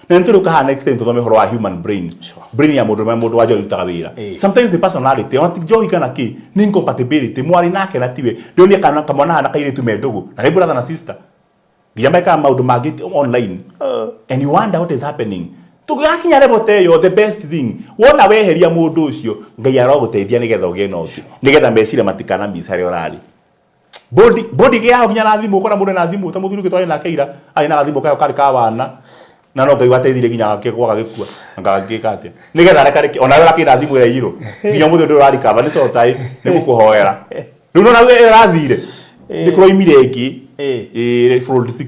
S3: Na nĩ tũrĩũka haha next time tũthome ũhoro wa human brain. Brain ya mũndũ mũndũ wa njohi ĩrutaga wĩra. Sometimes the personality, ona ti njohi kana kĩ, nĩ incompatibility. Mwarĩ nake na tiwe. Ndĩronia kana kamwana hana kairĩtu me ndũgũ. Na nĩ brother na sister. Nginya mekaga maũndũ mangĩ online. And you wonder what is happening. Tũgĩgakinya level ta ĩyo, the best thing, wona weheria mũndũ ũcio, Ngai arogũteithia nĩgetha ũgĩe na ũngĩ. Nĩgetha meciria matikana miss harĩa ũrarĩ. Bodi bodi gĩa nginya na thimũ ũkona mũndũ na thimũ ta mũthuri ũngĩ twarĩ nake ira arĩ na gathimũ kayo karĩ ka wana na no Ngai wateithirie nginya gake gwa gagĩkua ngagĩka atĩa nĩgetha arekarĩke ona we ũrakĩrĩ na thimũ ĩrĩa irũ nginya mũthĩ ũndũ ũrarikaba nĩ sotai nĩ gũkũhoera rĩu nona ĩyo ĩrathire nĩ kũroimire ĩngĩ ĩ fold 6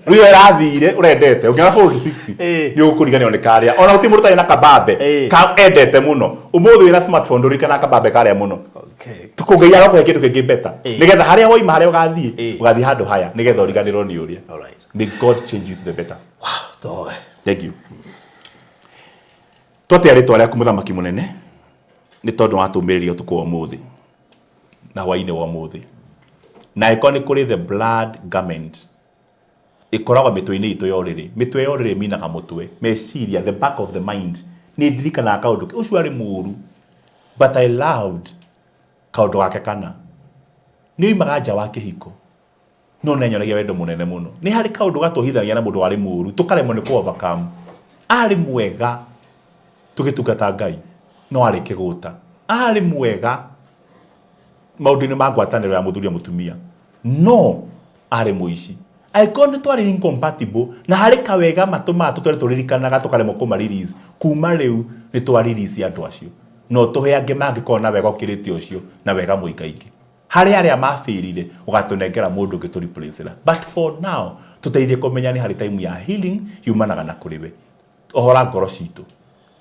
S3: rĩu ĩyo ĩrathire ũrendete ũngĩona fold 6 nĩ ũkũriganĩrwo nĩ karĩa ona gũtirĩ mũndũ ũtarĩ na kabambe ka endete mũno ũmũthĩ wĩna smartphone ndũririkanaga kabambe karĩa mũno. Ngai arokũhe kĩndũ kĩngĩ better nĩgetha harĩa waima harĩa ũgathiĩ ũgathiĩ handũ haya nĩgetha ũriganĩrwo nĩ ũrĩa. May God change you to the better.
S4: Wow,
S3: thank you. Twatĩa rĩtwa rĩaku mũthamaki mũnene nĩ tondũ watũmĩrĩria ũtukũ wa ũmũthĩ na hwainĩ wa ũmũthĩ na ĩkorwo nĩ kũrĩ the blood garment ĩkoragwo mĩtwe-inĩ itũ ya ũrĩrĩ. Mĩtwe ya ũrĩrĩ ĩminaga mũtwe, meciria, the back of the mind. Nĩ ndirikanaga kaũndũ ũcio arĩ mũũru but I loved kaũndũ gake kana nĩ oimaga nja wa kĩhiko no nĩ anyonagia wendo mũnene mũno. Nĩ harĩ kaũndũ gatũhithanagia na mũndũ warĩ mũũru tũkaremwo nĩ kũ overcome. Arĩ mwega tũgĩtungata Ngai no arĩ kĩgũta. Arĩ mwega maũndũ-inĩ ma ngwatanĩro ya mũthuri na mũtumia no arĩ mũici. Angĩkorwo nĩ twarĩ incompatible na harĩ kawega matũmaga tũtware tũririkanaga tũkaremwo kũma release, kuma rĩu nĩ twa release andũ acio no tũhe angĩ mangĩkorwo na wega ũkĩrĩte ũcio na wega mũingaingĩ. Harĩ arĩa mabĩrire ũgatũnengera mũndũ ũngĩ tũ replace. But for now tũteithie kũmenya nĩ harĩ time ya healing yumanaga na kũrĩ we. Ohora ngoro citũ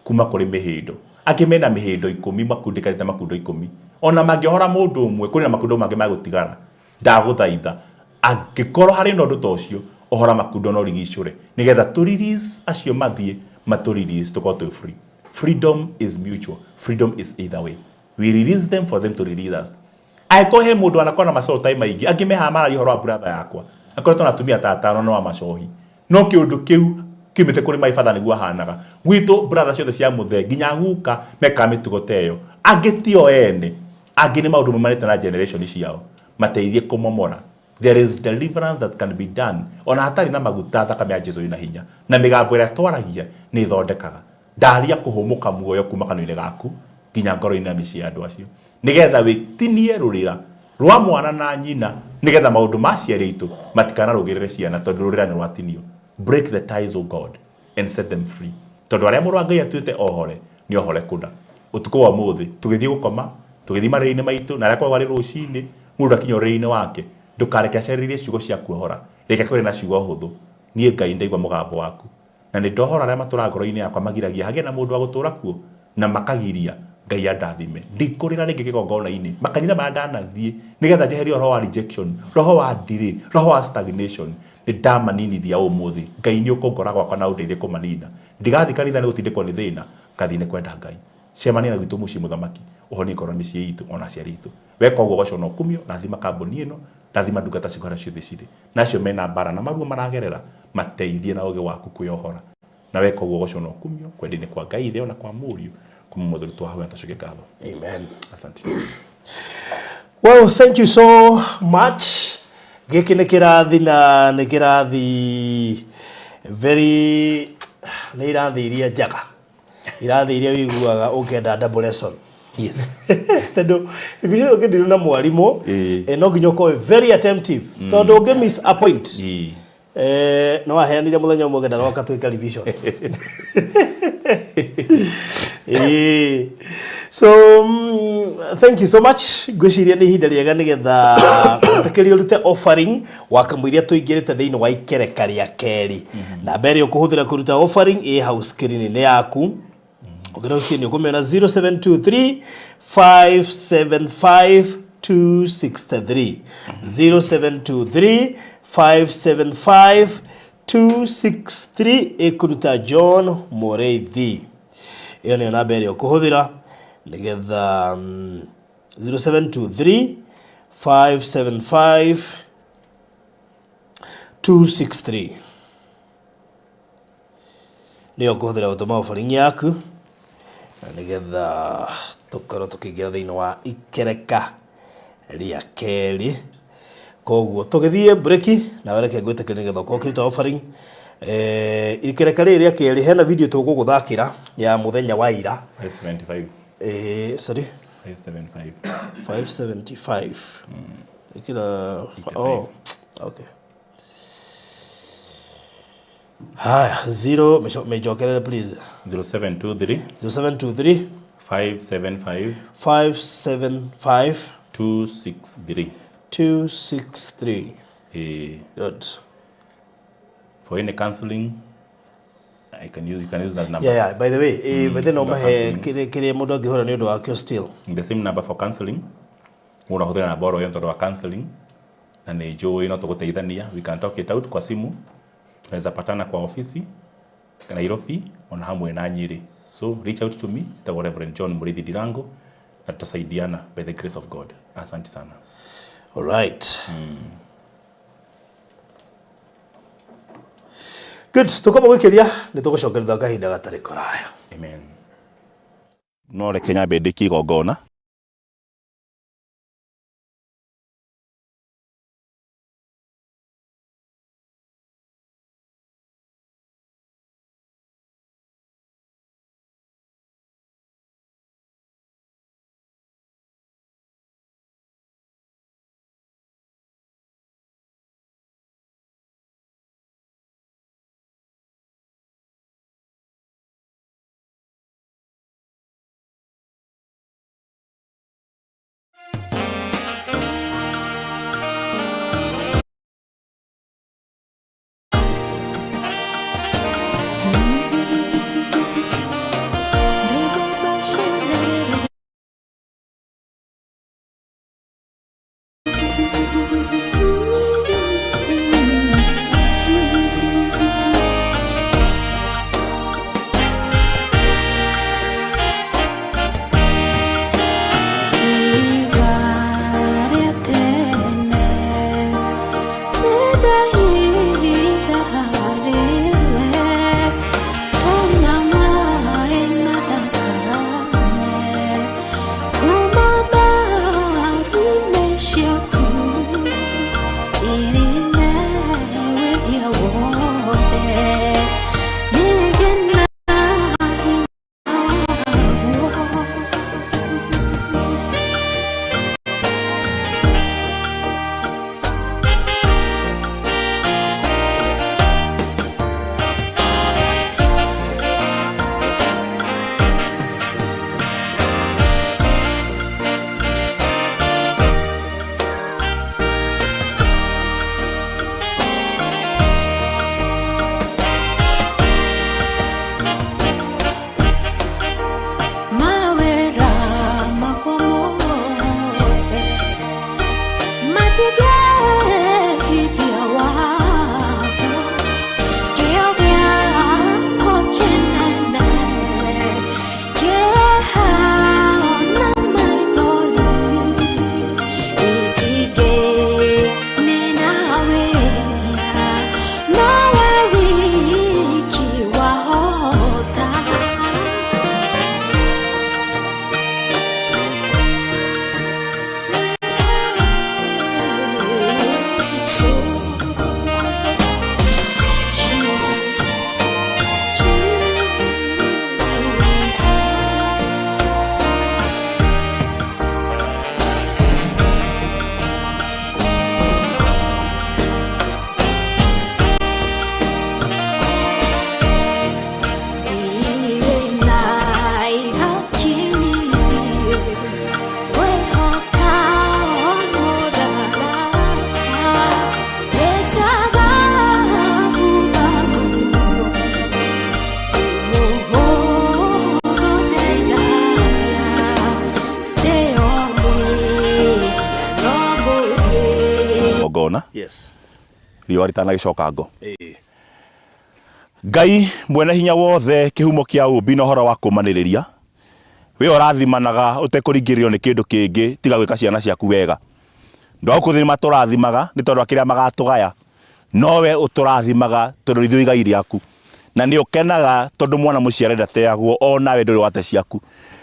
S3: kuma kũrĩ mĩhĩndo. Angĩ mena mĩhĩndo ikũmi makundĩkanĩte makundo ikũmi. Ona mangĩohora mũndũ ũmwe kũrĩ na makundo mangĩ magũtigara. Ndagũthaitha angĩkorwo harĩ na ũndũ ta ũcio ohora makundo no rigicũre nĩgetha tũ release acio mathiĩ matũ release tũkorwo twĩ free. Freedom is mutual. Freedom is either way. We release them for them to release us. Angĩkorwo he mũndũ anakorwo na macoho tai maingĩ angĩ mehaha mararia ũhoro wa brother yakwa akoretwo na atumia ta atano no amacohi no kĩũndũ kĩu kiumĩte kũrĩ my father nĩguo ahanaga gwitũ brother ciothe cia mũthee nginya guka mekaga mĩtugo ta ĩyo angĩ tio ene angĩ nĩ maũndũ maumanĩte na generation ciao mateithie kũmomora. There is deliverance that can be done ona hatarĩ na maguta thakame ya Jesu ĩna hinya na mĩgambo ĩrĩa twaragia nĩ ĩthondekaga. Ndaria kũhũmũka muoyo kuma kanua-inĩ gaku nginya ngoro-inĩ na mĩciĩ ya andũ acio nĩgetha wĩtinie rũrĩra rwa mwana na nyina nĩgetha maũndũ ma aciari aitũ matikanarũgĩrĩre ciana tondũ rũrĩra nĩ rwatinio. Break the ties, O God, and set them free. Tondũ arĩa mũrũ wa Ngai atuĩte ohore nĩ ohore kũna. Ũtukũ wa ũmũthĩ tũgĩthiĩ gũkoma, tũgĩthiĩ marĩrĩ-inĩ maitũ na arĩa kwao arĩ rũcinĩ mũndũ akinya ũrĩrĩ-inĩ wake ndũkareke acarĩrie ciugo cia kuohora, reke kwĩre na ciugo hũthũ. Niĩ Ngai ndaigua mũgambo waku na nĩ ndohora arĩa matũraga ngoro-inĩ yakwa magiragia hagĩe na mũndũ wa gũtũra kuo na makagiria Ngai andathime. Ndikũrĩra rĩngĩ kĩgongona-inĩ makanitha marĩa ndanathiĩ nĩgetha njeherie roho wa rejection, roho wa delay, roho wa stagnation nĩ ndamaninithia ũmũthĩ. Ngai nĩ ũkũngora gwakwa na ũndeithie kũmanina. Ndigathiĩ kanitha nĩ gũtindĩkwo nĩ thĩna, ngathiĩ nĩ kwenda Ngai. Cemania na gwitũ mũciĩ mũthamaki, ũhonie ngoro mĩciĩ itũ ona aciari aitũ. Weka ũguo gocwo na ũkumio, rathima kambuni ĩno, rathima ndungata ciaku harĩa ciothe cirĩ. Na acio mena mbara na maruo maragerera, mateithie na ũgĩ waku kwĩohora. Na weka ũguo gocwo na ũkumio, kwenda-inĩ kwa Ngai Ithe ona kwa Mũriũ, kuma mũtheru twahoya tũcokie ngatho.
S4: Amen.
S3: Asante.
S4: Well, thank you so much. Gĩkĩ nĩ kĩrathi na nĩ kĩrathi very nĩ irathi iria njega. Irathi iria wĩiguaga ũkĩenda double lesson.
S3: Yes.
S4: Tondũ thikũ icio ũngĩndirwo na mwarimũ no nginya ũkorwo very attentive tondũ ũngĩ miss a point no aheanire mũthenya ũmwe ngenda roka twĩka revision. So thank you so much. Ngwĩciria nĩ ihinda rĩega nĩgetha gwĩtĩkĩrio ũrute offering wa kamũiria tũingĩrĩte thĩinĩ wa ikereka rĩa kerĩ. Namba ĩrĩa ũkũhũthĩra kũruta offering ĩ hau screen-inĩ yaku. Ũngĩra screen ũkũmĩona 0723 575 263 0723 575 263 ĩkũruta John Mũrĩithi. Ĩyo nĩyo namba ĩrĩa ũkũhũthĩra nĩgetha 0723 575 263 nĩyo ũkũhũthĩra gũtũma offering yaku na nĩgetha tũkorwo tũkĩingĩra thĩinĩ wa ikereka rĩa kerĩ. Koguo tũgĩthiĩ breki nawe reke ngwĩtĩkĩrie nĩgetha ũkorwo ũkĩruta offering. Ikereka rĩrĩ rĩa kerĩ hena video tũgũgũthakĩra ya mũthenya wa ira.
S3: 575.
S4: Sorry?
S3: 575.
S4: 575. Ĩkĩra, oh, okay. Haya, 0 mĩnjokerere please.
S3: 0723
S4: 0723
S3: 575
S4: 575
S3: 263.
S4: 263. Good.
S3: For any counseling, I can use, you can use that number.
S4: Yeah, by the way, by the no
S3: Number
S4: mahe
S3: counseling.
S4: kĩrĩa mũndũ angĩhũra nĩ ũndũ wakĩo still.
S3: The same number for counseling. Mũndũ ahũthĩra namba oro ĩyo tondũ wa counseling na nĩ njũĩ no tũgũteithania. We can talk it out kwa simu. Tunaweza patana kwa ofisi Nairobi ona hamwe na Nyeri. So reach out to me, ĩtagwo Reverend John Muriithi Ndirango, na tutasaidiana by the grace of God. Asante sana.
S4: All right. Good, tukwamba gwĩkĩria nĩ tũgũcokerera kahinda gatarĩ kũraya.
S3: Amen. No reke nyambe ndĩkie igongona. Igongona.
S4: Yes.
S3: Riũa ritanagĩcoka ngo. Ngai mwene hinya wothe kĩhumo kĩa ũmbi na ũhoro wa kũmanĩrĩria we ũrathimanaga ũtekũringĩrĩrio nĩ kĩndũ kĩngĩ tiga gwĩka ciana ciaku wega. Andũ a gũkũ thĩ nĩmatũrathimaga nĩ tondũ wa kĩrĩa magatũgaya, no we ũtũrathimaga tondũ ithuĩ igai rĩaku. Na nĩ ũkenaga tondũ mwana mũciare ndateagwo, o nawe ndũrĩ wate ciaku.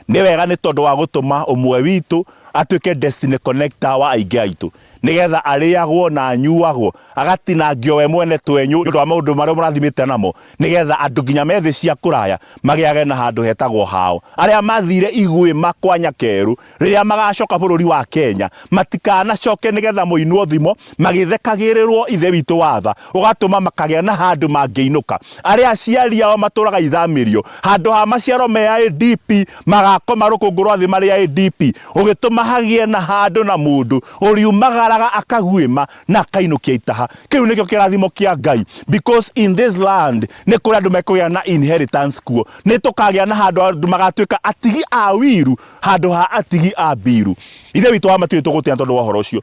S3: Nĩ wega nĩ tondũ wa gũtũma ũmwe witũ atuĩke destiny connector wa aingĩ aitũ, nĩgetha arĩagwo na anyuagwo, agatinangio we mwene twenyũ nĩ ũndũ wa maũndũ marĩa ũmũrathimĩte namo, nĩgetha andũ nginya me thĩ cia kũraya magĩage na handũ hetagwo hao. Arĩa mathire iguĩma kwa Nyakerũ, rĩrĩa magacoka bũrũri wa Kenya, matikanacoke nĩgetha moinwo thimo magĩthekagĩrĩrwo Ithe witũ wa tha, ũgatũma makagĩa na handũ mangĩinũka. Arĩa aciari ao matũraga ithamĩrio, handũ ha maciaro me IDP, magakoma rũkũngũ rwa thĩ marĩ IDP, ũgĩtũma hagĩe na handũ na mũndũ ũriumagaraga akaguĩma na akainũkia itaha. Kĩu nĩkĩo kĩrathimo kĩa Ngai, because in this land nĩ kũrĩ andũ mekũgĩa na inheritance kuo. Nĩ tũkagĩa na handũ andũ magatuĩka atigi a wiru handũ ha atigi a mbiru. Ithe witũ wa matu tũgũtĩa tondũ wa ũhoro ũcio,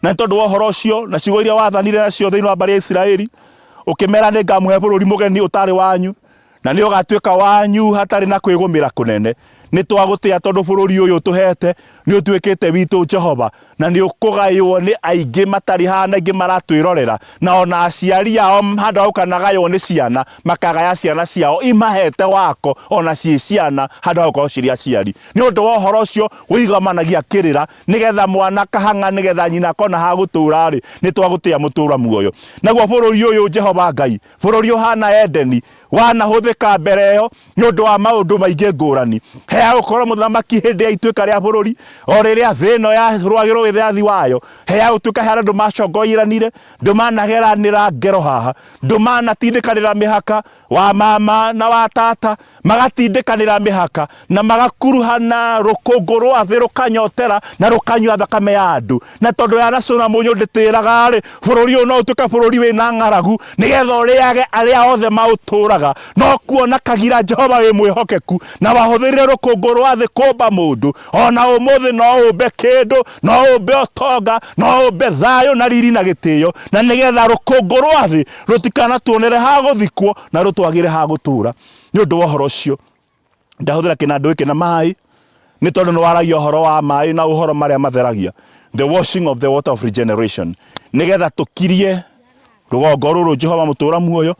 S3: na nĩ tondũ wa ũhoro ũcio na ciugo iria wathanire nacio thĩinĩ wa mbarĩ ya Isiraeli, ũkĩmera nĩ ngamũhe bũrũri mũgeni ũtarĩ wanyu, na nĩ ũgatuĩka wanyu hatarĩ na kwĩgũmĩra kũnene. Nĩ twagũtĩa tondũ bũrũri ũyũ ũtũhete nĩ ũtuĩkĩte witũ Jehova, na nĩ ũkũgaywo nĩ aingĩ matarĩ haha na aingĩ maratwĩrorera, na ona aciari ao handũ ha gũkanagaywo nĩ ciana makagaya ciana ciao imahete wako ona ciĩ ciana handũ ha gũkorwo cirĩ aciari. Nĩ ũndũ wa ũhoro ũcio ũigamanagia kĩrĩra nĩgetha mwana akahang'a nĩgetha nyina akona ha gũtũra-rĩ, nĩ twagũtĩa mũtũra muoyo. Naguo bũrũri ũyũ Jehova Ngai, bũrũri ũhana Edeni, wanahũthĩka mbere ĩyo nĩ ũndũ wa maũndũ maingĩ ngũrani. Heya gũkorwo mũthamaki hĩndĩ ya ituĩka rĩa bũrũri, o rĩrĩa thĩ ĩno yarũagĩrwo wĩyathi wayo. Heya gũtuĩka he andũ macongoiranire, ndũmanageranĩra ngero haha, ndũmanatindĩkanĩra mĩhaka wa mama na wa tata, magatindĩkanĩra mĩhaka na magakuruhana rũkũngũ rwa thĩ rũkanyotera na rũkanyua thakame ya andũ. Na tondũ yanacũna mũnyũ ndĩtĩraga-rĩ, bũrũri ũyũ no ũtuĩke bũrũri wĩna ng'aragu, nĩgetha ũrĩage arĩa othe maũtũraga. No kuona kagira Jehova wĩ mwĩhokeku na wahũthĩrire rũkũngũ rwa thĩ kũmba mũndũ, ona ũmũthĩ no ũmbe kĩndũ, no ũmbe ũtonga, no ũmbe thayũ na riri na gĩtĩo, na nĩgetha rũkũngũ rwa thĩ rũtikanatuonere ha gũthikwo na rũtwagĩre ha gũtũra. Nĩ ũndũ wa ũhoro ũcio ndahũthĩra kĩnandũ gĩkĩ na maĩ, nĩ tondũ nĩ waragia ũhoro wa maĩ na ũhoro marĩa matheragia, the washing of the water of regeneration, nĩgetha tũkirie rũgongo rũrũ Jehova mũtũra muoyo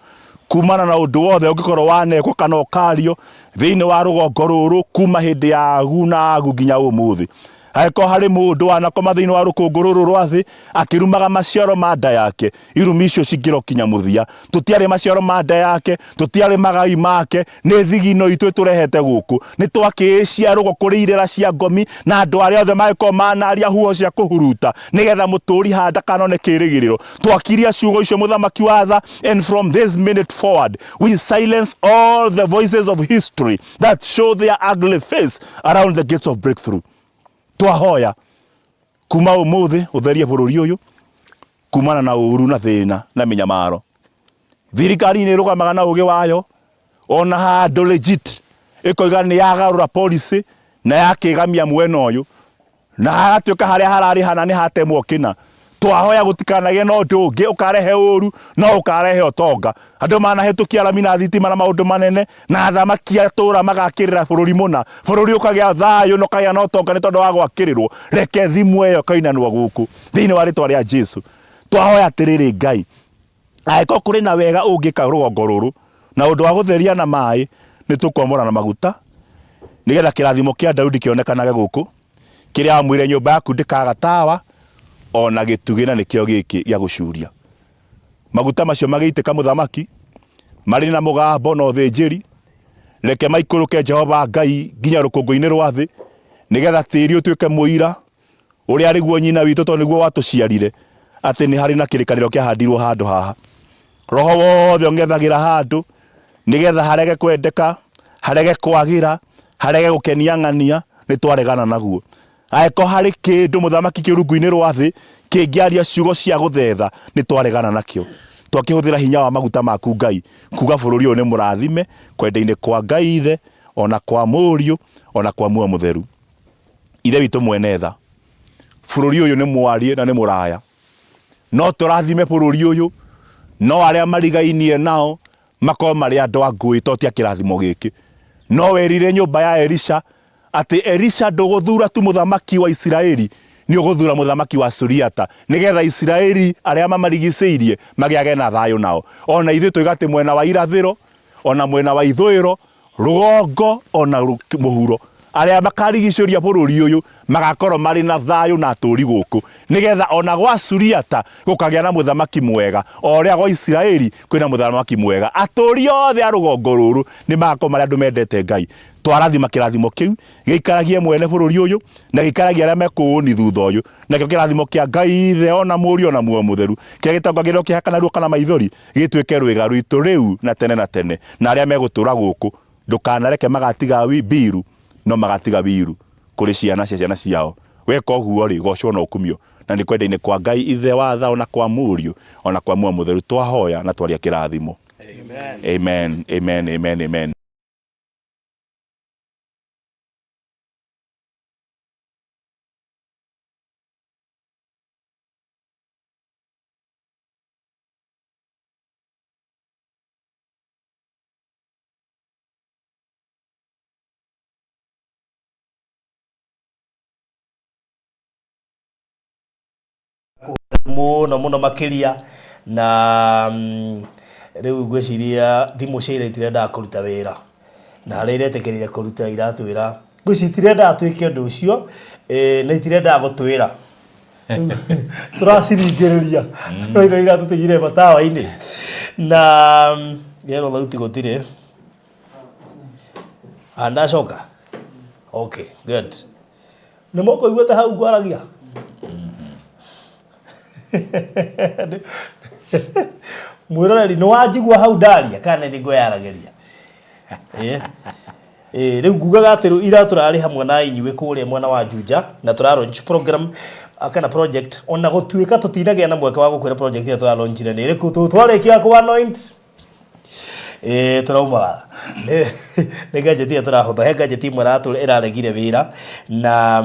S3: kumana na ũndũ wothe ũngĩkorwo wanekwo kana ũkario thĩinĩ wa rũgongo rũrũ kuma hĩndĩ ya agu na agu nginya ũmũthĩ. Angĩkorwo harĩ mũndũ wanakoma thĩinĩ wa rũkũngũ rũrũ rwa thĩ akĩrumaga maciaro ma nda yake, irumi icio cingĩrokinya mũthia. Tũtiarĩ maciaro ma nda yake, tũtiarĩ magai make, nĩ thigino itũ ĩtũrehete gũkũ. Nĩ twakĩĩcia rũgo kũrĩ irĩra cia ngomi na andũ arĩa othe mangĩkorwo manaria huho cia kũhuruta nĩgetha mũtũri haha ndakanone kĩrĩgĩrĩro. Twakiria ciugo icio mũthamaki wa tha, and from this minute forward we silence all the voices of history that show their ugly face around the gates of breakthrough. Twahoya kuma ũmũthĩ ũtherie bũrũri ũyũ kumana na ũru na thĩna na mĩnyamaro. Thirikari nĩ ĩrũgamaga na ũgĩ wayo ona handũ legit ĩkoiga nĩ yagarũra policy na yakĩgamia mwena ũyũ na hagatuĩka harĩa hararĩ hana nĩ hatemwo kĩna. Twahoya gũtikanagĩe na ũndũ ũngĩ ũkarehe ũru no ũkarehe ũtonga. Andũ manahĩtũkia rami na thitima na maũndũ manene na athamaki a tũra magakĩrĩra bũrũri mũna, bũrũri ũkagĩa thayũ na ũkagĩa na ũtonga nĩ tondũ wa gwakĩrĩrwo. Reke thimũ ĩyo ĩkainanwo gũkũ thĩinĩ wa rĩtwa rĩa Jesu. Twahoya atĩrĩrĩ Ngai, angĩkorwo kũrĩ na wega ũngĩka rũgongo rũrũ na ũndũ wa gũtheria na maĩ, nĩ tũkwamũra na maguta nĩgetha kĩrathimo kĩa Daudi kĩonekanage gũkũ, kĩrĩa wamwĩrire nyũmba yaku ndĩkaga tawa ona gĩtugĩ, na nĩkĩo gĩkĩ gĩa gũcuria. Maguta macio magĩitĩka mũthamaki marĩ na mũgambo na ũthĩnjĩri, reke maikũrũke Jehova Ngai nginya rũkũngũ-inĩ rwa thĩ, nĩgetha tĩri ũtuĩke mũira ũrĩa arĩ guo nyina witũ tondũ nĩguo watũciarire, atĩ nĩ harĩ na kĩrĩkanĩro kĩahandirwo handũ haha. Roho wothe ũng'ethagĩra handũ nĩgetha harege kwendeka, harege kwagĩra, harege gũkenia ng'ania, nĩ twaregana naguo. Angĩkorwo harĩ kĩndũ mũthamaki kĩrungu-inĩ rwa thĩ kĩngĩaria ciugo cia gũthetha, nĩ twaregana nakĩo. Twakĩhũthĩra hinya wa maguta maku Ngai kuga bũrũri ũyũ nĩ mũrathime kwenda-inĩ kwa Ngai Ithe, ona kwa Mũriũ, ona kwa Muoyo Mũtheru. Ithe witũ mwene tha, bũrũri ũyũ nĩ mwariĩ na nĩ mũraya, no tũrathime bũrũri ũyũ, no arĩa marigainie nao Makorwo marĩ andũ a ngũĩ to ti a kĩrathimo gĩkĩ. No werire nyũmba ya Elisha atĩ Elisha ndũgũthura tu mũthamaki wa Isiraeli, nĩ ũgũthura mũthamaki wa Suriata, nĩgetha Isiraeli arĩa mamarigicĩirie magĩage na thayũ nao. O na ithuĩ twoiga atĩ mwena wa irathĩro, o na mwena wa ithũĩro, rũgongo o na mũhuro, arĩa makarigicĩria bũrũri ũyũ magakorwo marĩ na thayũ na atũũri gũkũ, nĩgetha o na gwa Suriata gũkagĩa na mũthamaki mwega, o ũrĩa gwa Isiraeli kwĩ na mũthamaki mwega. Atũũri othe a rũgongo rũrũ nĩ magakorwo marĩ andũ mendete Ngai. Twarathima kĩrathimo kĩu gĩikaragie mwene bũrũri ũyũ na gĩikaragie arĩa mekũũni thutha ũyũ. Nakĩo kĩrathimo kĩa Ngai Ithe o na Mũriũ o na Muoyo Mũtheru, kĩrĩa gĩtongagĩrĩrwo kĩeha kana ruo kana maithori, gĩtuĩke rwĩga rwitũ rĩu na tene na tene. Na arĩa megũtũũra gũkũ, ndũkanareke magatiga mbiru, no magatiga wiru kũrĩ ciana cia ciana ciao. Weka ũguo-rĩ, gocwo na ũkumio, na nĩ kwenda-inĩ kwa Ngai Ithe wa tha, o na kwa Mũriũ, o na kwa Muoyo Mũtheru twahoya na twaria kĩrathimo. Amen. Amen, amen, amen, amen.
S4: Mũno mũno makĩria na rĩu ngwĩciria thimũ cia ira itirendaga kũruta wĩra na harĩa iretĩkĩrire kũruta iratwĩra ngwĩciria itirendaga twĩke ũndũ ũcio na itirendaga gũtwĩra tũraciringĩrĩria no ira iratũtigire matawa-inĩ na yerwo thauti gũtirĩ. Ah, ndacoka okay good. Nĩ mũkũiguĩte hau ngwaragia? Mwĩroreri nĩ wanjigua hau ndaria kana nĩ ngwĩyaragĩria? Ĩĩ. Ĩĩ, rĩu ngugaga atĩ rĩu ira tũrarĩ hamwe na inyuĩ kũrĩa mwena wa Juja na tũra launch program kana project ona gũtuĩka tũtinagĩa na mweke wa gũkwĩra project ĩyo tũra launchire nĩ ĩrĩkũ twarĩkia kũ anoint Ĩĩ tũraumagara nĩ nĩ gadget ĩyo tũrahũthĩra he gadget ĩmwe ĩraregire wĩra na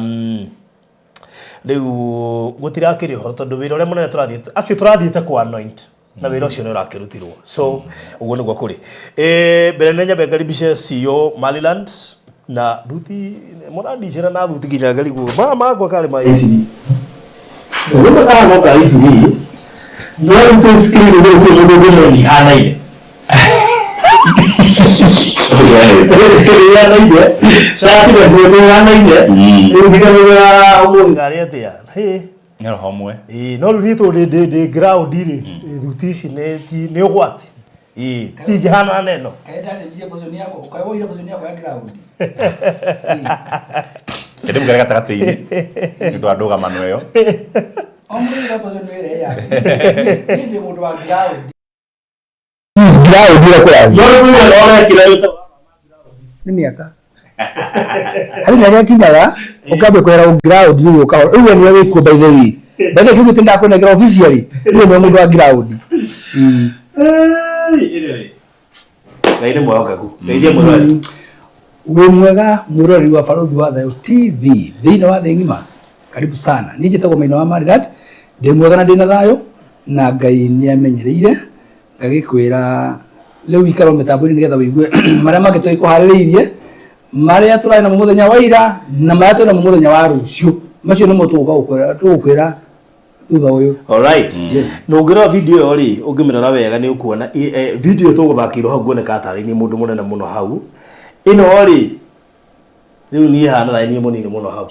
S4: rĩu gũtirakĩrĩ ũhoro tondũ wĩra ũrĩa mũnene tũrathiĩ actually tũrathiĩte kũ anoint na wĩra ũcio nĩ ũrakĩrutirwo so ũguo nĩguo kũrĩ. Mbere nĩ nyambe ngaribishe CEO Maryland na thuti mũrandicĩra na thuti nginya ngarigwo maya makwa karĩ ma iciri Gũkũ kahana ka iciri no rute screen nĩ gũtirĩ mũndũ ũngĩmenya ihanaine ihanaine cati nacio nĩ ihanaine rĩu ndikamenya ũmũthĩ karĩ atĩa. Hĩ.
S3: Nĩ roho ũmwe.
S4: Ĩĩ no rĩu niĩ tondũ ndĩ ndĩ ground rĩ thuti ici nĩ ti nĩ ũgwati. Ĩĩ tingĩhanana na ĩno.
S5: Kaĩ ndacenjirie position yakwa, kaĩ woire position yakwa ya ground.
S3: Ĩndĩ mũgere gatagatĩ-inĩ nĩ ũndũ wa ndũgamano ĩyo.
S5: O mũndũ na position ĩrĩa yake. Niĩ ndĩ mũndũ wa ground.
S6: Ground ĩrĩa kũrathiĩ.
S4: No rĩu wĩra ũrekĩra wĩtagwo
S5: Nĩ mĩaka. Harĩ mĩaka ĩkinyaga ũkambia kwehera ground rĩu ũkahora. Rĩu we nĩwe wĩkuo by the way. By the way kĩu ndakũnengera officially. Rĩu we nĩwe mũndũ wa ground. Ĩĩ.
S4: Ngai nĩ mwĩhokeku. Geithia mwĩroreri.
S5: Wĩ mwega mwĩroreri wa Barũthi wa Thayũ TV thĩinĩ wa thĩ ng'ima, karibu sana. Niĩ njĩtagwo Maina wa Maridad, ndĩ mwega na ndĩna thayũ na Ngai nĩ amenyereire, ngagĩkwĩra rĩu ikara o mĩtambo-inĩ nĩgetha ũigue marĩa mangĩ tũgĩkũharĩrĩirie, marĩa tũrarĩ namo mũthenya wa ira na marĩa twĩ namo mũthenya wa rũciũ, macio nĩmo tũgũka gũkwĩra tũgũkwĩra thutha ũyũ.
S4: Alright.
S5: Yes.
S4: Na ũngĩrora video ĩyo rĩ, ũngĩmĩrora wega nĩ ũkuona video ĩyo tũgũthakĩirwo hau nguoneka tarĩ niĩ mũndũ mũnene mũno hau. Ĩno rĩ, rĩu niĩ hana tarĩ niĩ mũnini mũno hau.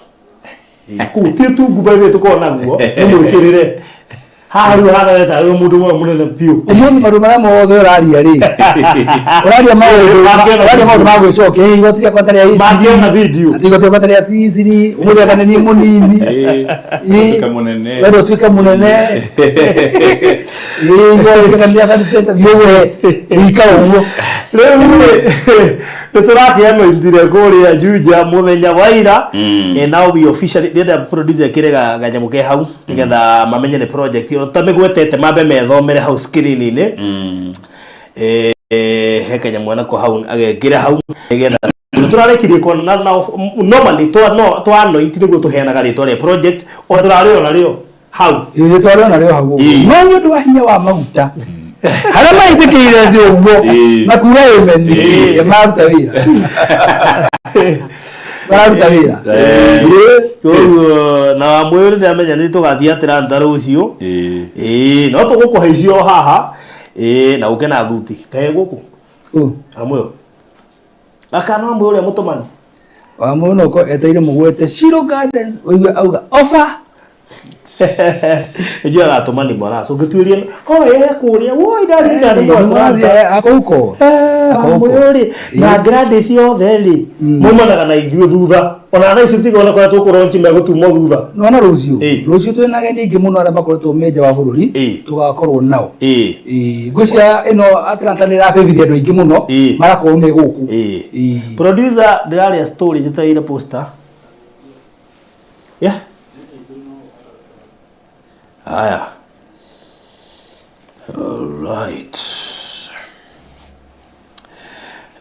S4: Ĩĩ, Kũu ti tungu by the way tũkoragwo naguo, nĩ mwĩkĩrĩre. Haha rĩu hana tarĩ we mũndũ ũmwe mũnene biũ.
S5: Ũmũthĩ maũndũ marĩa mothe ũraria rĩ, ũraria maũndũ ũraria maũndũ ma gwĩcokia, ĩ igoti rĩakwa tarĩ rĩa
S4: Mangĩona video.
S5: Atĩ igoti rĩakwa tarĩ rĩa iciri, ũmũthĩ anga nĩ niĩ mũnini.
S3: Ĩĩ,
S5: Ĩ,
S3: ũtuĩke mũnene.
S5: wenda ũtuĩke mũnene. Ĩ, igoti anga nĩ rĩa service center, thiĩ ũgũre, ika ũguo.
S4: Rĩu rĩ, nĩ tũrakĩanointire kũrĩa Juja mũthenya wa ira. And now we officially, ndĩrenda producer ekĩre ganyamũ ke hau nĩgetha mamenye nĩ project ĩyo tũtamĩgwetete mambe methomere hau screen-inĩ. He kanyamũ nako hau agekĩre hau nĩgetha nĩ tũrarĩkirie kuona na, na normally twa no twa anoint nĩguo tũheanaga rĩtwa rĩa project o tũrarĩo narĩo hau.
S5: Ĩ, twarĩo narĩo hau ũguo.
S4: Ĩ.
S5: No nĩ ũndũ wa hinya wa maguta. Harĩa maitĩkĩire thĩ ũguo
S3: Ĩĩ.
S5: na kuga amen
S3: Ĩĩ.
S5: maruta wĩra. Mararuta wĩra.
S4: Koguo na wamũyũ nĩ ndĩramenya nĩ tũgathiĩ Atlanta rũciũ.
S3: Ĩĩ.
S4: Ĩĩ, no tũgũkũhaicia o haha. Ĩĩ, na ũke na thuti. Kaĩ gũkũ?
S5: Ũ.
S4: Wamũyũ. Gaka no Wamũyũ ũrĩa mũtũmani.
S5: Wamũyũ no ũkorwo etereire mũgwete Shiro Gardens ũigue auga offer.
S4: Nĩnjũĩ agatũmani Moras. Ũngĩtuĩria, oh, ĩ kũrĩa, woi ndaririkana nĩ kwa Atlanta.
S5: Akouko.
S4: Wamũyũ rĩ, na Gladys othe rĩ, maumanaga na ithuĩ thutha. Ona thaa ici tiga ona kũrĩa tũkũronchi megũtumwo thutha.
S5: Nona rũciũ.
S4: Ĩĩ.
S5: Rũciũ twĩna ageni aingĩ mũno arĩa makoretwo me nja wa bũrũri.
S4: Ĩĩ.
S5: Tũgakorwo nao.
S4: Ĩĩ.
S5: Ĩĩ, ngwĩciria ĩno Atlanta nĩ ĩrabĩbithia andũ aingĩ mũno
S4: Ĩĩ.
S5: marakorwo me gũkũ.
S4: Ĩĩ.
S5: Ĩĩ.
S4: Producer ndĩrarĩa story njetereire poster. Yeah. Haya. Alright.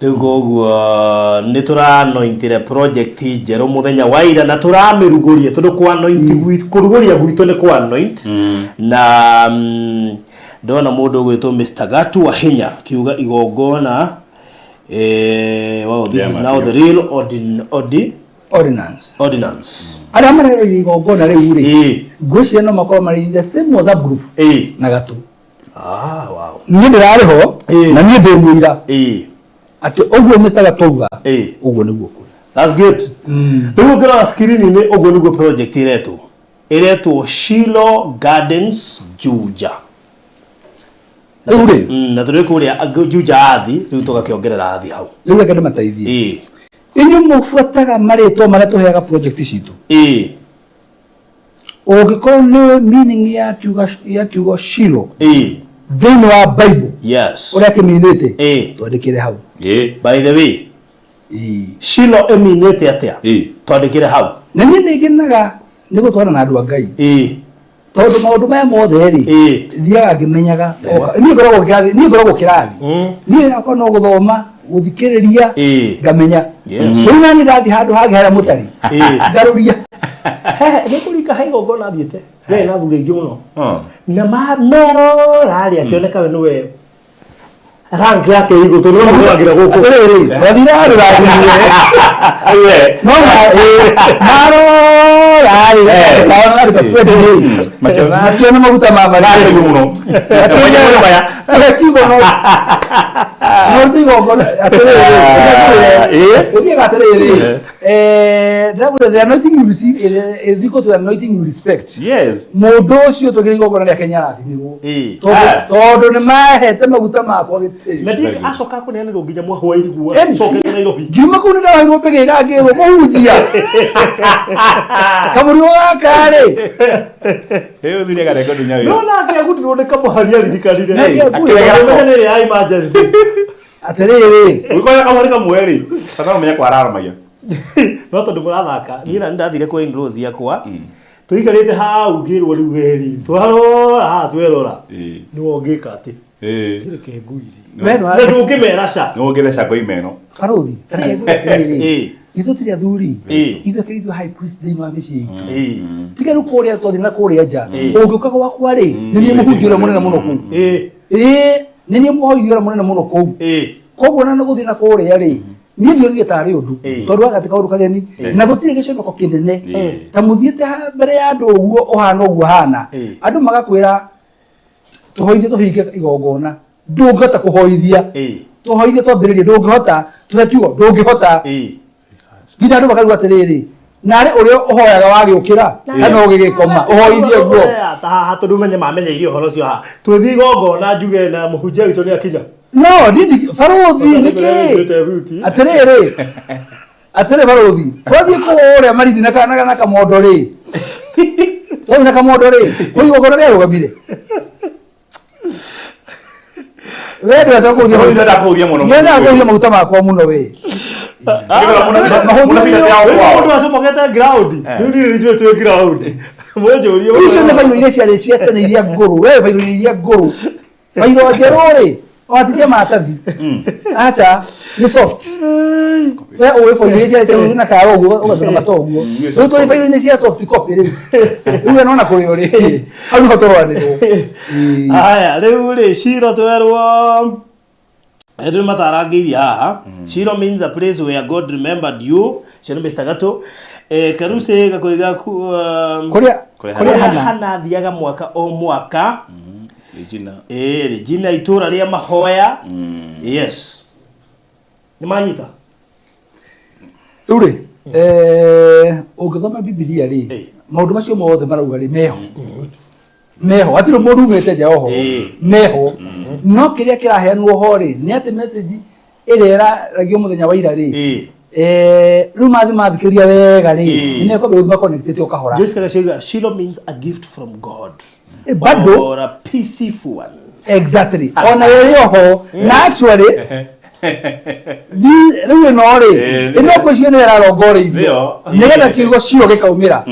S4: Rĩu koguo nĩ tũranointire project njerũ mũthenya wa ira na tũramĩrugũria tondũ kũanoint gwitũ kũrugũria gwitũ nĩ kũanoint na ndona mũndũ ũgwĩtwo Mr. Gatu Wahinya akiuga igongona wow, this is now the real
S5: Ordinance.
S4: ordinance.
S5: Arĩa marereire igongona rĩu rĩ,
S4: Ĩĩ.
S5: ngwĩciria no makorwo marĩ in the same WhatsApp group
S4: Ĩĩ.
S5: na Gatũ.
S4: Ah, wow.
S5: Niĩ ndĩrarĩ ho
S4: Ĩĩ.
S5: na niĩ ndĩ mũira
S4: Ĩĩ.
S5: atĩ ũguo Mr. Gatũ auga
S4: Ĩĩ.
S5: ũguo nĩguo kũrĩ.
S4: That's good. Rĩu ũngĩrora screen-inĩ ũguo nĩguo project ĩretwo. Ĩretwo Shilo Gardens Juja.
S5: Rĩu rĩ,
S4: Na tũrĩ kũrĩa Juja Athi, rĩu tũgakĩongerera Athi hau.
S5: rĩu reke ndĩmateithie.
S4: Ĩĩ.
S5: Inyuĩ mũbuataga marĩtwa marĩa tũheaga project citũ.
S4: Ĩĩ.
S5: Ũngĩkorwo nĩ meaning ya kiugo Shilo
S4: Ĩĩ.
S5: thĩinĩ wa Bible
S4: Yes.
S5: ũrĩa kĩminĩte
S4: Ĩĩ.
S5: twandĩkĩre hau.
S3: Ĩĩ.
S4: By the way,
S5: Ĩĩ.
S4: Shilo ĩminĩte atĩa?
S3: Ĩĩ.
S4: Twandĩkĩre hau.
S5: Na niĩ nĩ ngenaga nĩ gũtwarana na andũ a Ngai.
S4: Ĩĩ.
S5: Tondũ maũndũ maya mothe rĩ,
S4: Ĩĩ.
S5: thiaga ngĩmenyaga. Niĩ ngoragwo kĩrathi, niĩ ngoragwo kĩrathi. Niĩ yakwa no gũthoma, gũthikĩrĩria,
S4: Ĩĩ.
S5: ngamenya.
S4: Yes.
S5: Rĩu nani ndathiĩ handũ hangĩ harĩa mũtarĩ,
S4: Ĩĩ.
S5: ngarũria.
S4: Hehe, nĩ kũringa he igongona thiĩte. Rĩarĩ na athuri aingĩ mũno.
S3: Oh.
S4: Na merora rĩ akĩoneka we nĩwe rank yake igũ tondũ no mũragĩra gũkũ.
S5: Atĩrĩrĩ, twathire handũ rathimire.
S3: Aiwe.
S5: No marora rĩ, kaona andũ ta 20 rĩ.
S3: Makĩona
S5: Makĩona maguta ma marĩ.
S3: Nĩ mũno.
S5: Kiugo no no ti igongona atĩrĩrĩ,
S3: Ĩĩ.
S5: ũthiaga atĩrĩrĩ, ndĩrakwĩra the anointing you receive is equal to the anointing you respect.
S3: Yes.
S5: Mũndũ ũcio twekĩra igongona rĩake nĩarathimirwo.
S4: Ĩĩ.
S5: Tondũ nĩ mahete maguta makwa gĩtĩo.
S4: Na ndiĩ acoka kũneanĩrwo nginya mwahũ wa irigũ
S5: Eni.
S4: acokete Nairobi.
S5: Ngiuma kũu nĩndaheirwo mbĩgĩra ngĩrwo mũhunjia. Kamũrigo gaka rĩ,
S3: Ĩĩ ũthire garengo ndunya
S4: No
S3: wĩra.
S4: nake agutirwo nĩ kamũhari aririkanire.
S5: Nake
S3: akĩregera
S4: Ũmenye nĩ ĩrĩa ya emergency.
S5: atĩrĩrĩ,
S3: Ũgĩkora kamũhari kamwe rĩ, bata no ũmenye kwararamagia.
S4: No tondũ mũrathaka, niĩ na nĩndathire kwa in-laws ciakwa. Tũikarĩte hau ngĩrwo rĩu weri. Twarora haha twerora.
S3: Ĩĩ.
S4: Nĩwe ũngĩka atĩ.
S3: Ĩĩ.
S4: Reke nguire.
S5: we nĩ
S4: Na
S5: wa-
S4: ndũngĩmera ca.
S3: Nĩ ũngĩtheca ngoi meno.
S5: Barũthi, ta reke ngwĩre atĩrĩrĩ,
S4: Ĩĩ.
S5: ithuĩ tũrĩ athuri,
S4: Ĩĩ.
S5: ithuĩ akĩrĩ ithuĩ high priest thĩinĩ wa mĩciĩ itũ.
S4: Ĩĩ.
S5: Tiga rĩu kũrĩa twathiĩ na kũrĩa nja,
S4: Ĩĩ.
S5: ũngĩũka gwakwa rĩ, nĩ niĩ mũhunjia ũrĩa mũnene mũno kũu.
S4: Ĩĩ.
S5: Ĩĩ, nĩ niĩ mũhoithia ũrĩa mũnene mũno kũu.
S4: Ĩĩ.
S5: Koguo na gũthiĩ na kũrĩa rĩ, niĩ ndionire tarĩ ũndũ
S4: Ĩĩ.
S5: tondũ gaka ti kaũndũ kageni na gũtirĩ gĩconoko kĩnene
S3: Ĩĩ.
S5: ta mũthiĩte mbere ya andũ ũguo ũhana ũguo hana
S4: Ĩĩ.
S5: andũ magakwĩra tũhoithie tũhinge igongona ndũngĩhota kũhoithia
S4: Ĩĩ.
S5: tũhoithie twambĩrĩrie ndũngĩhota tũhe kiugo ndũngĩhota
S4: Ĩĩ.
S5: nginya andũ makarigwo atĩrĩrĩ narĩ ũrĩa ũhoyaga wagĩũkĩra kana ũgĩgĩkoma ũhoithie guo
S4: Ta haha tondũ menye mamenyeire ũhoro ũcio haha. Twĩthiĩ igongona njuge na mũhunjia witũ nĩ akinya.
S5: No niĩ barũthi nĩkĩ atĩrĩrĩ atĩrĩ barũthi twathiĩ kũrĩa marindi na kamondo rĩ twathiĩ na kamondo rĩ kwĩ igongona rĩarũgamire we ndũgacoka kũhũthia
S3: Barũthi ndenda kũhũthia mũno.
S5: Nĩendaga kũhũthia maguta makwa mũno we
S4: Mũndũ acomokete ground. Rĩu niĩ nĩ njũĩ twĩ ground. Mũnjũrie
S5: icio nĩ bairũ iria ciarĩ cia tene iria ngũrũ we bairũ iria ngũrũ bairũ njerũ rĩ O ti cia maratathi. Aca, nĩ soft. We ũĩ bairo iria ciarĩ cia na kara ũguo ũgacũna mata ũguo. Rĩu tũrĩ bairo-inĩ cia soft copy rĩu. Rĩu we nona kũrĩa ũrĩ. Hau nĩho tũrũanĩrwo. Ĩĩ.
S4: Haya, rĩu rĩ Shilo twerwo andũ nĩ matarangĩirie haha. Shilo means a place where God remembered you. Ũcio nĩ Mr. Gatũ. Eh, Karuse gakoiga
S5: Kũrĩa
S3: Kũrĩa
S5: kũrĩa
S4: kũrĩa
S5: hana.
S4: Hana athiaga mwaka o mwaka.
S3: Regina.
S4: Eh, Regina itũra rĩa mahoya. Yes. Nĩ manyita?
S5: Rĩu rĩ, ũngĩthoma Bibilia rĩ,
S4: Eh.
S5: maũndũ macio mothe marauga rĩ meho. Meho, hatirĩ mũndũ umĩte nja oho.
S4: Eh.
S5: Meho. No kĩrĩa kĩraheanwo ho rĩ, nĩ atĩ message ĩrĩa ĩraragio mũthenya wa ira rĩ,
S4: Eh.
S5: rĩu mathi mathikĩria wega rĩ,
S4: Eh.
S5: nĩ mekwambia gũthiĩ maconnectĩte o kahora.
S4: Joyce Kagacioiga, Shilo means a gift from God.
S5: Bado
S4: Or a peaceful one.
S5: Exactly. Ona ĩrĩ oho na actually rĩu ĩno rĩ ĩno ngwĩciria nĩyo ĩrarongoreirio
S3: Nĩyo.
S5: nĩgetha kiugo cio gĩkaumĩra.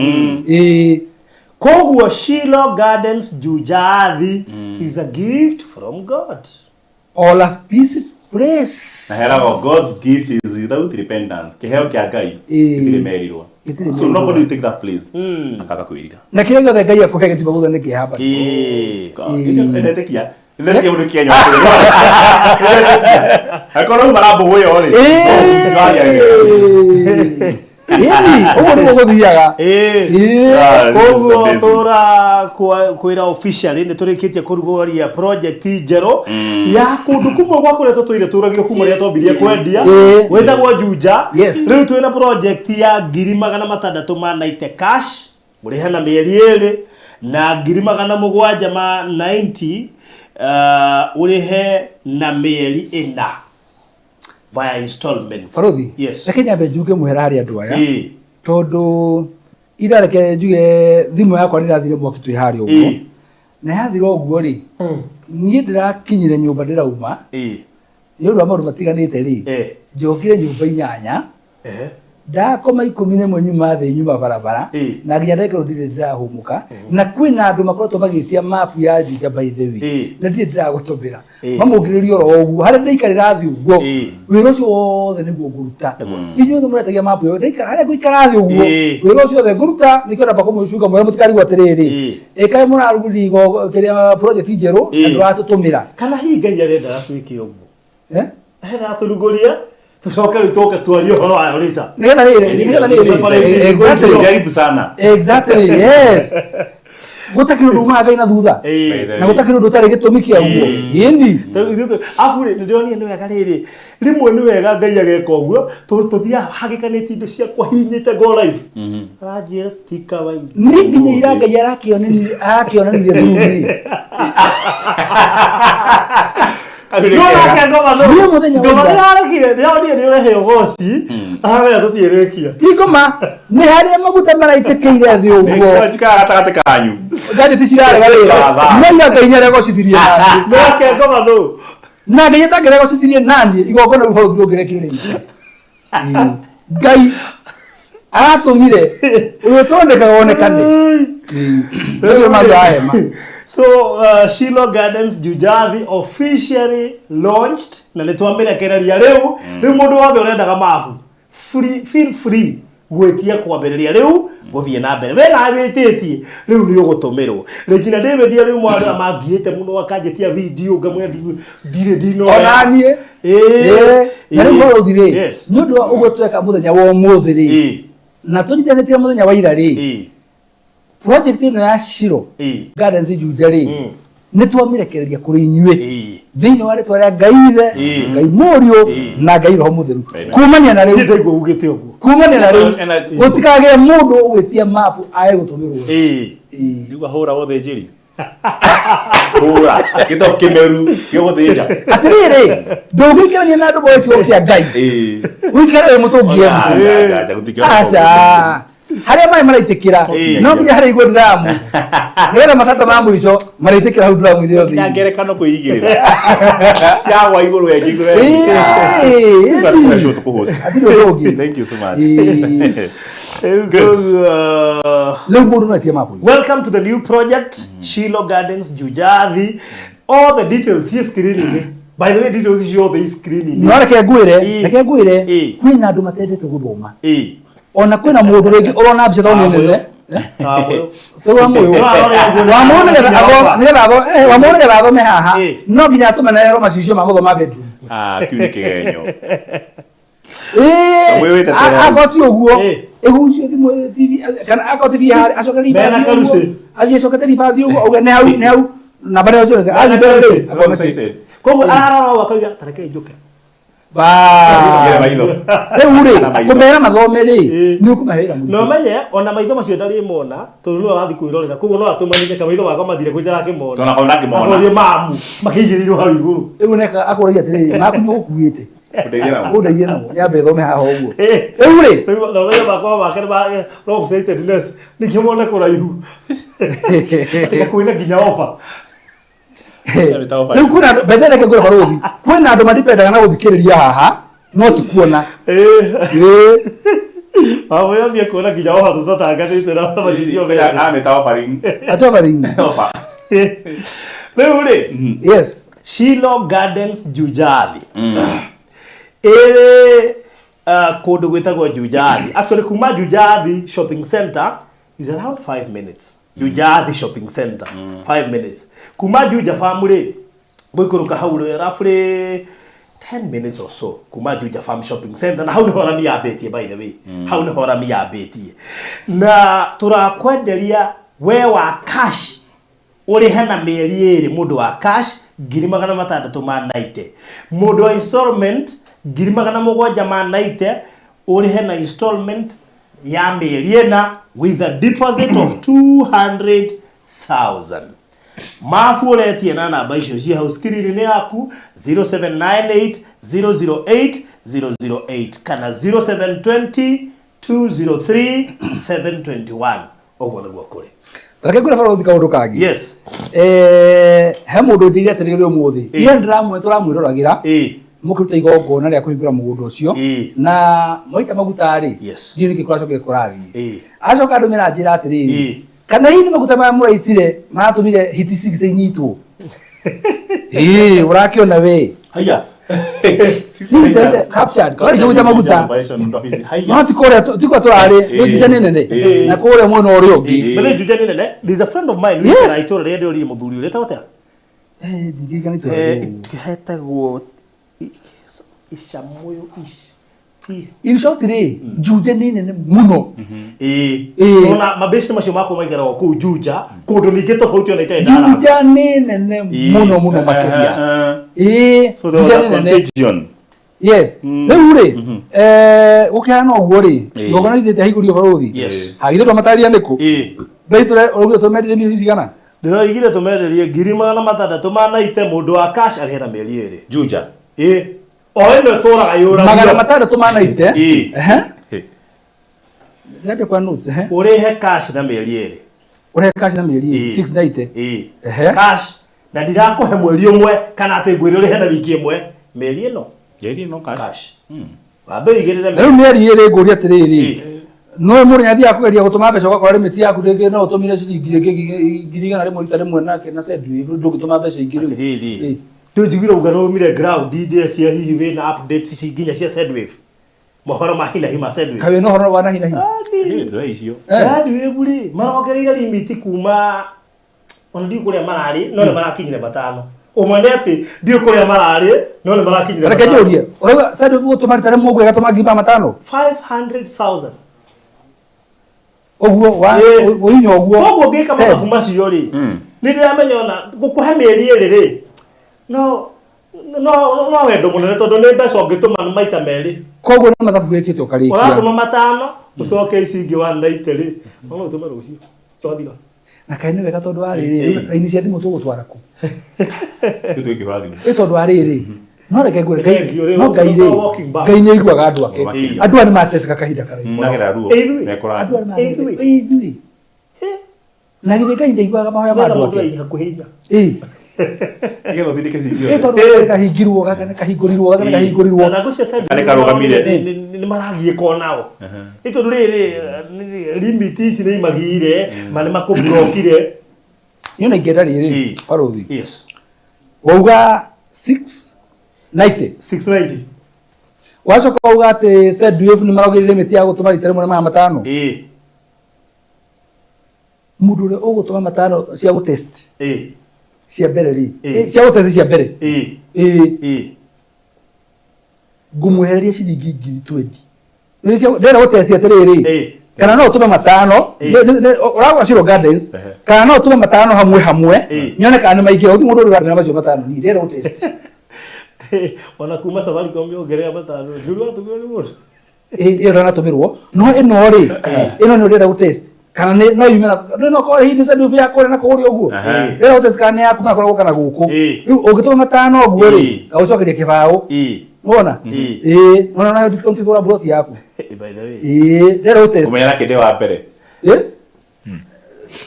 S5: Ĩĩ.
S4: Koguo Shilo Gardens Jujathi is a gift from God.
S5: All of peace place.
S3: Na heragwo God's gift is without repentance. Kĩheo kĩa Ngai gĩtirĩ merirwo.
S5: Gĩtirĩ
S3: So
S5: merirwo.
S3: nobody will take that place. Akaga kwĩrira.
S5: Na kĩrĩa gĩothe Ngai akũhe gĩtiuma gũtha nĩ kĩeha bado.
S3: Ndetĩkia. Ndetĩkia mũndũ kĩenyo. Akorwo rĩu marambũgũyo rĩ.
S5: Ĩĩ. Ĩni, ũguo nĩguo gũthiaga. Ĩĩ.
S3: Ah, this is
S4: Koguo
S3: amazing.
S4: tũra kwĩra officially nĩ tũrĩkĩtie kũrugũria project njerũ ya kũndũ kumwe gwa kũrĩa tũtũire tũragio kuma rĩrĩa twambirie kwendia
S5: Ĩĩ.
S4: gwĩtagwo Juja.
S5: Yes.
S4: Rĩu twĩna project ya ngiri magana matandatũ ma 90 cash mũrĩhe na mĩeri ĩrĩ na ngiri magana mũgwanja ma 90 ũrĩhe na mĩeri ĩna via installment.
S5: Barothi,
S4: Yes.
S5: reke nyambe njuge mũhera harĩ andũ aya.
S4: Ĩĩ.
S5: Tondũ ira reke njuge thimũ yakwa nĩ ĩrathire mwaki twĩ harĩa ũguo.
S4: Ĩĩ.
S5: Na yathira ũguo rĩ, niĩ ndĩrakinyire nyũmba ndĩrauma
S4: Ĩĩ.
S5: nĩ ũndũ wa maũndũ matiganĩte rĩ,
S4: Eh.
S5: njokire nyũmba 8
S4: Ehe.
S5: ndakoma 11 nyuma thĩ nyuma barabara
S4: Ĩĩ.
S5: na nginya ndagĩka ĩno ndirĩ ndĩrahũmũka na kwĩna andũ makoretwo magĩtia mapu ya Juja by the way
S4: Ĩĩ.
S5: na ndirĩ ndĩragũtũmĩra
S4: Ĩĩ.
S5: mamũngĩrĩrie oro ũguo harĩa ndĩikarĩra thĩ ũguo
S4: Ĩĩ.
S5: wĩra ũcio wothe nĩguo ngũruta inyuothe mũretagia mapu ĩyo ndaikara harĩa ngũikara thĩ ũguo
S4: Ĩĩ.
S5: wĩra ũcio wothe ngũruta nĩkĩo ndamba kũmũcunga mwĩra mũtikarigwo atĩrĩrĩ
S4: Ĩĩ.
S5: ĩkaĩ mũrarugũria kĩrĩa project njerũ na
S4: Ĩĩ.
S5: ndũratũtũmĩra.
S4: Kana hihi Ngai arendaga twĩke ũguo?
S5: Eh?
S4: Arendaga tũrugũrie tũcoke rĩu tũke twarie ũhoro wayo rita.
S5: Nĩgetha rĩrĩ, nĩgetha rĩrĩ. Exactly.
S3: Jaribu sana.
S5: Exactly, yes. Gũtakĩrĩ ũndũ umaga Ngai na thutha.
S4: Ĩĩ.
S5: Na gũtakĩrĩ ũndũ ũtarĩ gĩtũmi kĩaguo. Ĩni.
S4: Abu rĩ, nĩndĩronire nĩ wega rĩrĩ, rĩmwe nĩ wega Ngai ageka ũguo, tondũ tũthiaga hagĩkanĩtie indo ciakwa hinyĩte go live. Aranjĩra ti kawaida.
S5: Nĩ nginya ira Ngai arakĩonanirie arakĩonanirie through me.
S4: No nake ngoma no.
S5: Niĩ mũthenya wa
S4: Ngoma
S5: ira.
S4: nĩyarekire, nĩyonire nĩũrehe ũgoci, aramenya tũtiĩrĩkia.
S5: Ti ngoma, nĩ harĩa maguta maraitĩkĩire thĩ ũguo.
S3: Njikaraga gatagatĩ kanyu.
S5: Ngari ti cirarega wĩra. No ira Ngai nĩaregocithirie naniĩ.
S4: Nake ngoma no.
S5: Na Ngai atangĩregocithirie naniĩ, igongona rĩu bũrũri ndũngĩrekire rĩngĩ. Ĩĩ. Ngai aratũmire ũrĩa ũtonekaga wonekane. Ĩĩ. Ũcio nĩ wa hema.
S4: So Shilo Gardens Jujathi officially launched na nĩ twamĩrekereria rĩu rĩu mũndũ wothe ũrendaga mabu free, feel free gwĩtia kwambĩrĩria rĩu gũthiĩ na mbere we nawe wĩtĩtie rĩu nĩ ũgũtũmĩrwo Regina David rĩu mwana ũrĩa mangiĩte mũno akanjĩtia video ngamwĩra ndirĩ ndinoya
S5: Ona niĩ.
S4: Ĩĩ.
S5: Ĩĩ. Na rĩu
S4: Ĩĩ.
S5: bũrũri rĩ,
S4: Yes.
S5: nĩ ũndũ wa ũguo tweka mũthenya wa ũmũthĩ rĩ,
S4: Ĩĩ.
S5: na tũnyitanĩtie mũthenya wa ira rĩ,
S4: Ĩĩ.
S5: project ĩno ya Shilo
S4: Ĩĩ.
S5: Gardens Juja rĩ,
S4: Mm.
S5: nĩ twamĩrekereria kũrĩ inyuĩ
S4: Ĩĩ.
S5: thĩinĩ wa rĩtwa rĩa Ngai Ithe,
S4: Ĩĩ.
S5: Ngai Mũriũ
S4: Ĩĩ.
S5: na Ngai Roho Mũtheru. Kumania na
S4: Niĩ
S5: rĩu,
S4: ndaigua ugĩte ũguo
S5: kumania na rĩu
S3: Ena-
S5: gũtikagĩe mũndũ ũgwĩtia mapu ae gũtũmĩrwo.
S4: Ĩĩ.
S5: Ĩĩ.
S3: Rĩu ahũra ũthĩnjĩri. Hũra. Gĩto kĩmeru gĩgũthĩnja.
S5: Atĩrĩrĩ, ndũngĩikarania na andũ moĩ kiugo kĩa Ngai.
S3: Ĩĩ.
S5: Ũikare wĩ mũtũngie.
S3: Aja, aja, gũtingĩhota
S5: Aca. Harĩa maĩ maraitĩkĩra
S4: Ĩĩ.
S5: no nginya harĩa igwe nduramu nĩgetha matata ma mũico maraitĩkĩra hau nduramu-inĩ ĩyo
S3: Nginya
S5: thĩinĩ.
S3: ngerekano kwĩigĩrĩra. Ciagwa igũrũ ya igũrũ ya
S5: Ĩĩ,
S3: igũrũ. Tũkũhost.
S5: Hatirĩ ũndũ ũngĩ.
S3: Thank you so much.
S5: Ĩĩ.
S4: Rĩu koguo,
S5: Rĩu mũndũ no etie mapu.
S4: Welcome to the new project, Shilo Gardens, Jujathi. All the details here screen. By the way, details ciothe i screen-inĩ.
S5: No reke ngwĩre,
S4: Ĩĩ.
S5: reke ngwĩre,
S4: Ĩĩ.
S5: kwĩna andũ matendete gũthoma.
S4: Ĩĩ.
S5: Ona kwĩna mũndũ rĩngĩ ũrona mbica tondũ nĩ nene.
S4: Wamũyũ.
S5: Tondũ wa mũyũ.
S4: Ũrarora ũguo nĩ
S5: Wamũyũ nĩgetha
S4: nginya
S5: atho-
S4: ofa.
S5: nĩgetha atho- wamũyũ nĩgetha athome haha,
S4: Ĩĩ.
S5: no nginya atũmenererwo macicio ma gũthoma bedroom.
S3: Ah, kĩu nĩ kĩgenyo.
S5: Ĩĩ,
S3: Wĩ wĩte toro.
S5: akorwo ti ũguo,
S4: Ĩĩ.
S5: ĩgucio thimũ TV, kana akorwo TV harĩa, acoke
S4: Mena
S5: ribathi ũguo,
S4: karuci.
S5: athiĩ acokete ribathi ũguo, auge nĩ hau, nĩ hau, namba nĩyo ciothe, athiĩ mbere rĩ, akona kĩ.
S4: Koguo ararora ũguo akauga ta reke njũke.
S5: Bas.
S3: Maitho.
S5: Rĩu rĩ,
S3: Kana maitho.
S5: kũmera mathome rĩ,
S4: Ĩĩ.
S5: nĩ ũkũmahe wĩra
S4: Na
S5: mũritũ.
S4: ũmenye ona maitho macio ndarĩmona tondũ nĩwe ũrathiĩ kwĩrorera koguo no atũmanire kamaitho makwa mathire kwĩ ndarakĩmona.
S3: Tondũ onakorwo ndangĩmona.
S4: Akorie mamu makĩigĩrĩirwo hau igũrũ.
S5: Rĩu neka akũragia atĩrĩrĩ, maku nĩ ũkuĩte.
S3: Ũndeithie namo.
S5: Ũndeithie namo, nyambe thome haha ũguo.
S4: Ĩĩ.
S5: Rĩu rĩ,
S4: Rĩu na ũmenye makwa make nĩ ma long sightedness ningĩ mone kũraihu. Atĩ kwĩna nginya ofa.
S5: Rĩu kwĩna andũ, mbete reke ngwĩre barũthi, kwĩna andũ madipendaga na gũthikĩrĩria haha, no ti kuona.
S4: Ĩĩ.
S5: Ĩĩ.
S4: Wamũyũ ambie kuona nginya ofa tũtatangathĩte na macicio mete.
S3: Amĩta offering.
S5: Atĩ offering.
S3: Offer.
S4: Rĩu rĩ,
S5: Yes.
S4: Shilo Gardens Jujathi. Ĩrĩ kũndũ gwĩtagwo Jujathi. Actually kuma Jujathi Shopping Center is around 5 minutes. Jujathi Shopping Center, 5 minutes. Kuma Juja Farm rĩ, gũikũrũka hau rĩ, roughly 10 minutes or so kuma Juja Farm Shopping Center na hau nĩho rami yambĩtie by the way. Hau nĩho rami yambĩtie. Na tũrakwenderia we wa cash ũrĩhe na mĩeri ĩrĩ mũndũ wa cash 690,000, mũndũ wa installment 790,000, ũrĩhe na installment ya mĩeri ĩna with a deposit of 200,000. Mabu ũretie na namba icio ciĩ hau screen-inĩ yaku 0798 008 008 kana 0720 203 721. Ũguo nĩguo kũrĩ.
S5: Reke ngwĩre barũthi kaũndũ kangĩ.
S4: Yes.
S5: He mũndũ ũnjĩrire atĩrĩrĩ ũmũthĩ.
S4: Ĩĩ.
S5: Iye ndĩramwe tũramwĩroragĩra.
S4: Ĩĩ.
S5: Mũkĩruta igongona rĩa kũhingũra mũgũnda ũcio.
S4: Ĩĩ.
S5: Na mwaita maguta rĩ.
S4: Yes.
S5: Ndiũĩ nĩkĩ kũracokire kũrathiĩ.
S4: Ĩĩ.
S5: Acoka andũmĩra njĩra atĩrĩrĩ.
S4: Ĩĩ.
S5: Kana hihi nĩ maguta maya mũraitire maratũmire hiti 60 inyitwo. Ĩĩ, ũrakĩona we.
S3: Haiya.
S5: 60 captured. Kwarĩkia gũita maguta.
S3: Haiya.
S5: No ti kũrĩa ti kũrĩa tũrarĩ, nĩ Juja nĩ nene.
S3: Ĩĩ.
S5: Na kũrĩa mwena ũrĩa ũngĩ.
S3: Ĩĩ.
S4: But then Juja nĩ nene. There's a friend of mine
S5: Yes.
S4: wĩikaraga itũũra rĩrĩa ndĩrorire mũthuri ũrĩa etagwo atĩa?
S5: Ndirikana itũũra rĩu.
S4: Hetagwo Icamũyũ
S5: In short rĩ, Juja nĩ nene mũno.
S4: Ĩĩ.
S5: Ĩĩ.
S4: Ona mabeshte macio makwa maikaraga o kũu Juja kũndũ ningĩ tofauti ona itarĩ ndarathiĩ.
S5: Juja nĩ nene mũno mũno makĩria. Ĩĩ,
S3: So there
S5: Juja
S3: was
S5: nĩ
S3: a
S5: nene.
S3: contagion.
S5: Yes. Rĩu rĩ, gũkĩhana ũguo rĩ,
S3: Ĩĩ.
S5: igongona rĩthĩte haihũrio barũthi.
S4: Yes.
S5: Hagithĩ twamataria nĩkũ?
S4: Ĩĩ.
S5: Mbei tũraugire tũmenderie milioni cigana?
S4: Ndĩroigire tũmenderie 690,000 mũndũ wa cash arĩhe na mĩeri ĩrĩ.
S3: Juja.
S4: Ĩĩ. O ĩno ĩtũraga yũragio.
S5: 690.
S4: Ĩĩ.
S5: Ehe. Ndĩrambia kwa notes, ehe.
S4: Ũrĩhe cash na mĩeri ĩrĩ.
S5: Ũrĩhe cash na mĩeri ĩrĩ,
S4: Ĩĩ.
S5: 690.
S4: Ĩĩ.
S5: Ehe.
S4: Cash na ndirakũhe mweri ũmwe kana atĩ ngwĩre ũrĩhe na wiki ĩmwe mĩeri ĩno
S3: Njeri no cash.
S4: cash. Wambe ũigĩrĩre
S5: Na rĩu mĩeri ĩrĩ ngũria atĩrĩrĩ,
S4: Ĩĩ.
S5: no mũndũ nĩathiaga kũgeria gũtũma mbeca ũgakora limit yaku rĩngĩ no ũtũmire ciringi rĩngĩ 100,000 rita rĩmwe nake na Sendwave ndũngĩtũma mbeca ingĩ rĩu.
S4: Atĩrĩrĩ.
S5: Ĩĩ.
S4: Ndũnjiguire uga nĩũmire ground iria cia hihi wĩna updates ici nginya cia Sendwave. Mohoro ma hi na hi ma Sendwave.
S5: Kaĩ wĩna ũhoro wa na hi na hi?
S4: Ani.
S3: Ĩĩ, tũhe icio.
S4: Sendwave rĩ marongereire limit kuma ona ndiũĩ kũrĩa mararĩ no nĩ marakinyire matano. Ũmwe nĩ atĩ ndiũĩ kũrĩa mararĩ no nĩ marakinyire
S5: Reke
S4: matano.
S5: njũrie, ũrauga Sendwave gũtũma rita rĩmwe ũguo ĩgatũma 500,000?
S4: 500,000.
S5: Ũguo wa
S4: Ĩĩ.
S5: ũhinya ũguo.
S4: Koguo ngĩka
S5: Send.
S4: mathabu macio rĩ nĩ ndĩramenya ona gũkũhe mĩeri ĩrĩ rĩ no no no wendo mũnene tondũ nĩ mbeca ũngĩtũma maita merĩ.
S5: Koguo nĩ mathabu wĩkĩte ũkarĩkia.
S4: Ũratũma matano ũcoke ici ingĩ 190 rĩ no ũtũme rũciũ twathira.
S5: Na kaĩ nĩ wega tondũ wa rĩrĩ, raini cia thimũ tũgũtwara kũ?
S3: Rĩu tũingĩhũra thimũ.
S5: Ĩ tondũ wa rĩrĩ, no reke ngwĩre
S4: Thank you,
S5: Ngai,
S4: rĩu
S5: no Ngai rĩ,
S4: walking back.
S5: Ngai nĩ aiguaga andũ ake.
S3: Ĩĩ.
S5: Andũ aya nĩ mateceka kahinda karaihu.
S3: Nagera ruo.
S4: Ĩĩ, ithuĩ.
S3: Mekũra.
S5: Andũ aya nĩ
S4: Ĩĩ,
S5: mateceka. Ĩ, ithuĩ. Na githĩ Ngai ndaiguaga mahoya ma
S4: Nĩgetha
S5: andũ
S4: mũndũ
S5: ake?
S4: raini hakuhĩ inya.
S5: Ĩ.
S3: Nĩgetha ũthindĩke
S5: Ĩ
S3: cicio.
S5: tondũ gaka nĩ kahingirwo, gaka nĩ kahingũrirwo, gaka nĩ kahingũrirwo.
S4: Na ngũcia Sendwave
S3: Nĩ karũgamire.
S4: nĩ maragiĩka onao. Nĩ tondũ rĩrĩ limit ici nĩ imagire ma nĩ
S5: 90.
S4: 690.
S5: Wacoka wauga atĩ ZDF nĩ marongereire mĩtĩ ya gũtũma rita rĩmwe na 500.
S4: Ĩĩ.
S5: Mũndũ ũrĩa ũgũtũma 500 cia gũtest
S4: Ĩĩ.
S5: cia mbere rĩ,
S4: Ĩĩ.
S5: cia gũtest cia mbere,
S4: Ĩĩ.
S5: ĩĩ,
S4: Ĩĩ.
S5: ngũmwehereria ciringi 20,000. Ndĩrenda gũtest atĩrĩrĩ,
S4: Ĩĩ.
S5: kana no ũtũme 500,
S4: Ĩĩ.
S5: ũragũra Shiro Gardens,
S3: Ehe.
S5: kana no ũtũme 500 hamwe hamwe,
S4: Ĩĩ.
S5: nyone kana nĩ maingĩra. Gũtirĩ mũndũ ũrĩ ũratũmĩra macio 500, niĩ ndĩrenda gũtest.
S4: Ona kuma Safaricom yongerera 500, ndũrĩ watũmĩrwo nĩ mũndũ.
S5: Ĩĩ, ĩyo ndanatũmĩrwo, no ĩno rĩ, ĩno nĩ ũrenda gũtest kana nĩ no yume na no korwo hihi nĩ send ya kũrĩa na kũrĩa ũguo.
S3: Ehe.
S5: Ndĩrenda gũtest kana nĩ ya kuma na kũrĩa kana gũkũ.
S4: Ĩĩ.
S5: Rĩu ũngĩtũma 500 ũguo rĩ,
S4: Ĩĩ.
S5: ngagũcokeria 0.
S4: Ĩĩ.
S5: Nĩwona?
S4: Ĩĩ.
S5: Ĩĩ, nĩwona nayo discount ĩkũgũra plot yaku.
S4: Ĩĩ, by the way.
S5: Ĩĩ, ndĩrenda gũtest.
S3: Ũmenya na kĩndĩ wa mbere.
S5: Ĩĩ?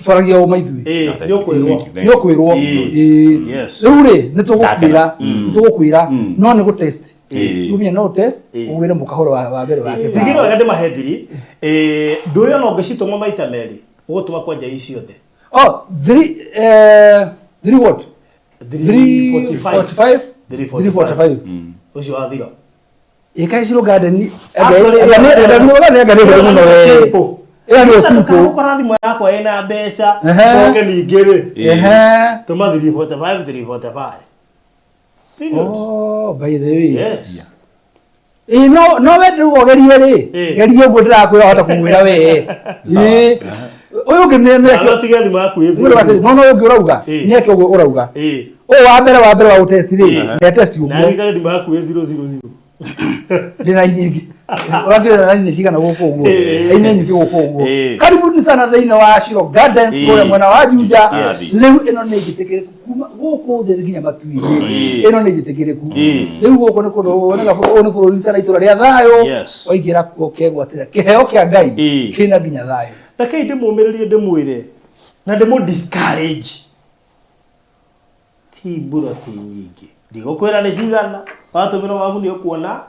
S5: Twaragia ũma ithuĩ.
S4: Ĩĩ, nĩ ũkwĩrwo.
S5: Nĩ ũkwĩrwo.
S4: Ĩĩ.
S5: Ĩĩ.
S4: Yes.
S5: Rĩu rĩ, nĩ tũgũkwĩra,
S3: Mm.
S5: nĩ tũgũkwĩra, no nĩ gũtest.
S3: Ĩĩ.
S5: Rĩu menya no test,
S4: Ĩĩ.
S5: ũgwĩre mũkahũro wa mbere wa
S4: Ndigĩrwo
S5: kĩbaũ.
S4: wega ndĩmahe thiri. Ĩĩ, ndũĩ ona ũngĩcitũma maita merĩ, ũgũtũma kwanja ici ciothe.
S5: Oh, three, three what?
S4: 345.
S5: 345.
S4: 345. Ũcio wathira.
S5: Ĩkaĩ Shiro Garden,
S4: Actually,
S5: anga nĩ mũno we.
S4: Simple.
S5: Ĩyo nĩ simple.
S4: Ndũkagũkora thimũ yakwa ĩna mbeca,
S5: Ehe.
S4: coke ningĩ rĩ,
S5: Ehe.
S4: tũma 345, 345. Period.
S5: Oh, by the way.
S4: Yes.
S5: Ĩĩ, no we rĩu ũgerie rĩ,
S4: Ĩĩ.
S5: gerie ũguo ndĩrakwĩra wahota kũmwĩra we. Ĩĩ. Ũyũ ũngĩ nĩ
S4: Na no tige thimũ yaku ĩ
S5: Ũyũ atĩrĩ, no ũyũ ũngĩ ũrauga,
S4: Ĩĩ.
S5: nĩ eke ũguo ũrauga.
S4: Ĩĩ.
S5: Ũyũ wa mbere wa gũtest rĩ,
S4: Ĩĩ.
S5: nĩ test
S4: Na
S5: ũguo.
S4: wĩikare thimũ yaku ĩ 000.
S5: Ndĩna nyingĩ. Ũrakĩrĩ na raini cigana gũkũ ũguo?
S4: Ĩĩ.
S5: Raini nyingĩ gũkũ ũguo.
S4: Ĩĩ.
S5: Karibuni sana thĩinĩ wa Shiro Gardens
S4: Ĩĩ.
S5: kũrĩa mwena wa Juja.
S4: Yes.
S5: Rĩu ĩno nĩ njĩtĩkĩrĩku kuma gũkũ thĩ nginya matu-inĩ.
S4: Ĩĩ.
S5: Ĩno nĩ njĩtĩkĩrĩku.
S4: Ĩĩ.
S5: Rĩu gũkũ nĩ kũndũ woneka ũyũ nĩ bũrũri kana itũra rĩa thayũ.
S4: Yes.
S5: Waingĩra kuo ũkegwatĩra kĩheo kĩa Ngai
S4: Ĩĩ.
S5: kĩna nginya thayũ.
S4: Rekei ndĩmũmĩrĩrie ndĩmwĩre na ndĩmũ discourage. Ti mburoti nyingĩ. Ndigũkwĩra nĩ cigana, watũmĩrwo wabu nĩ ũkuona,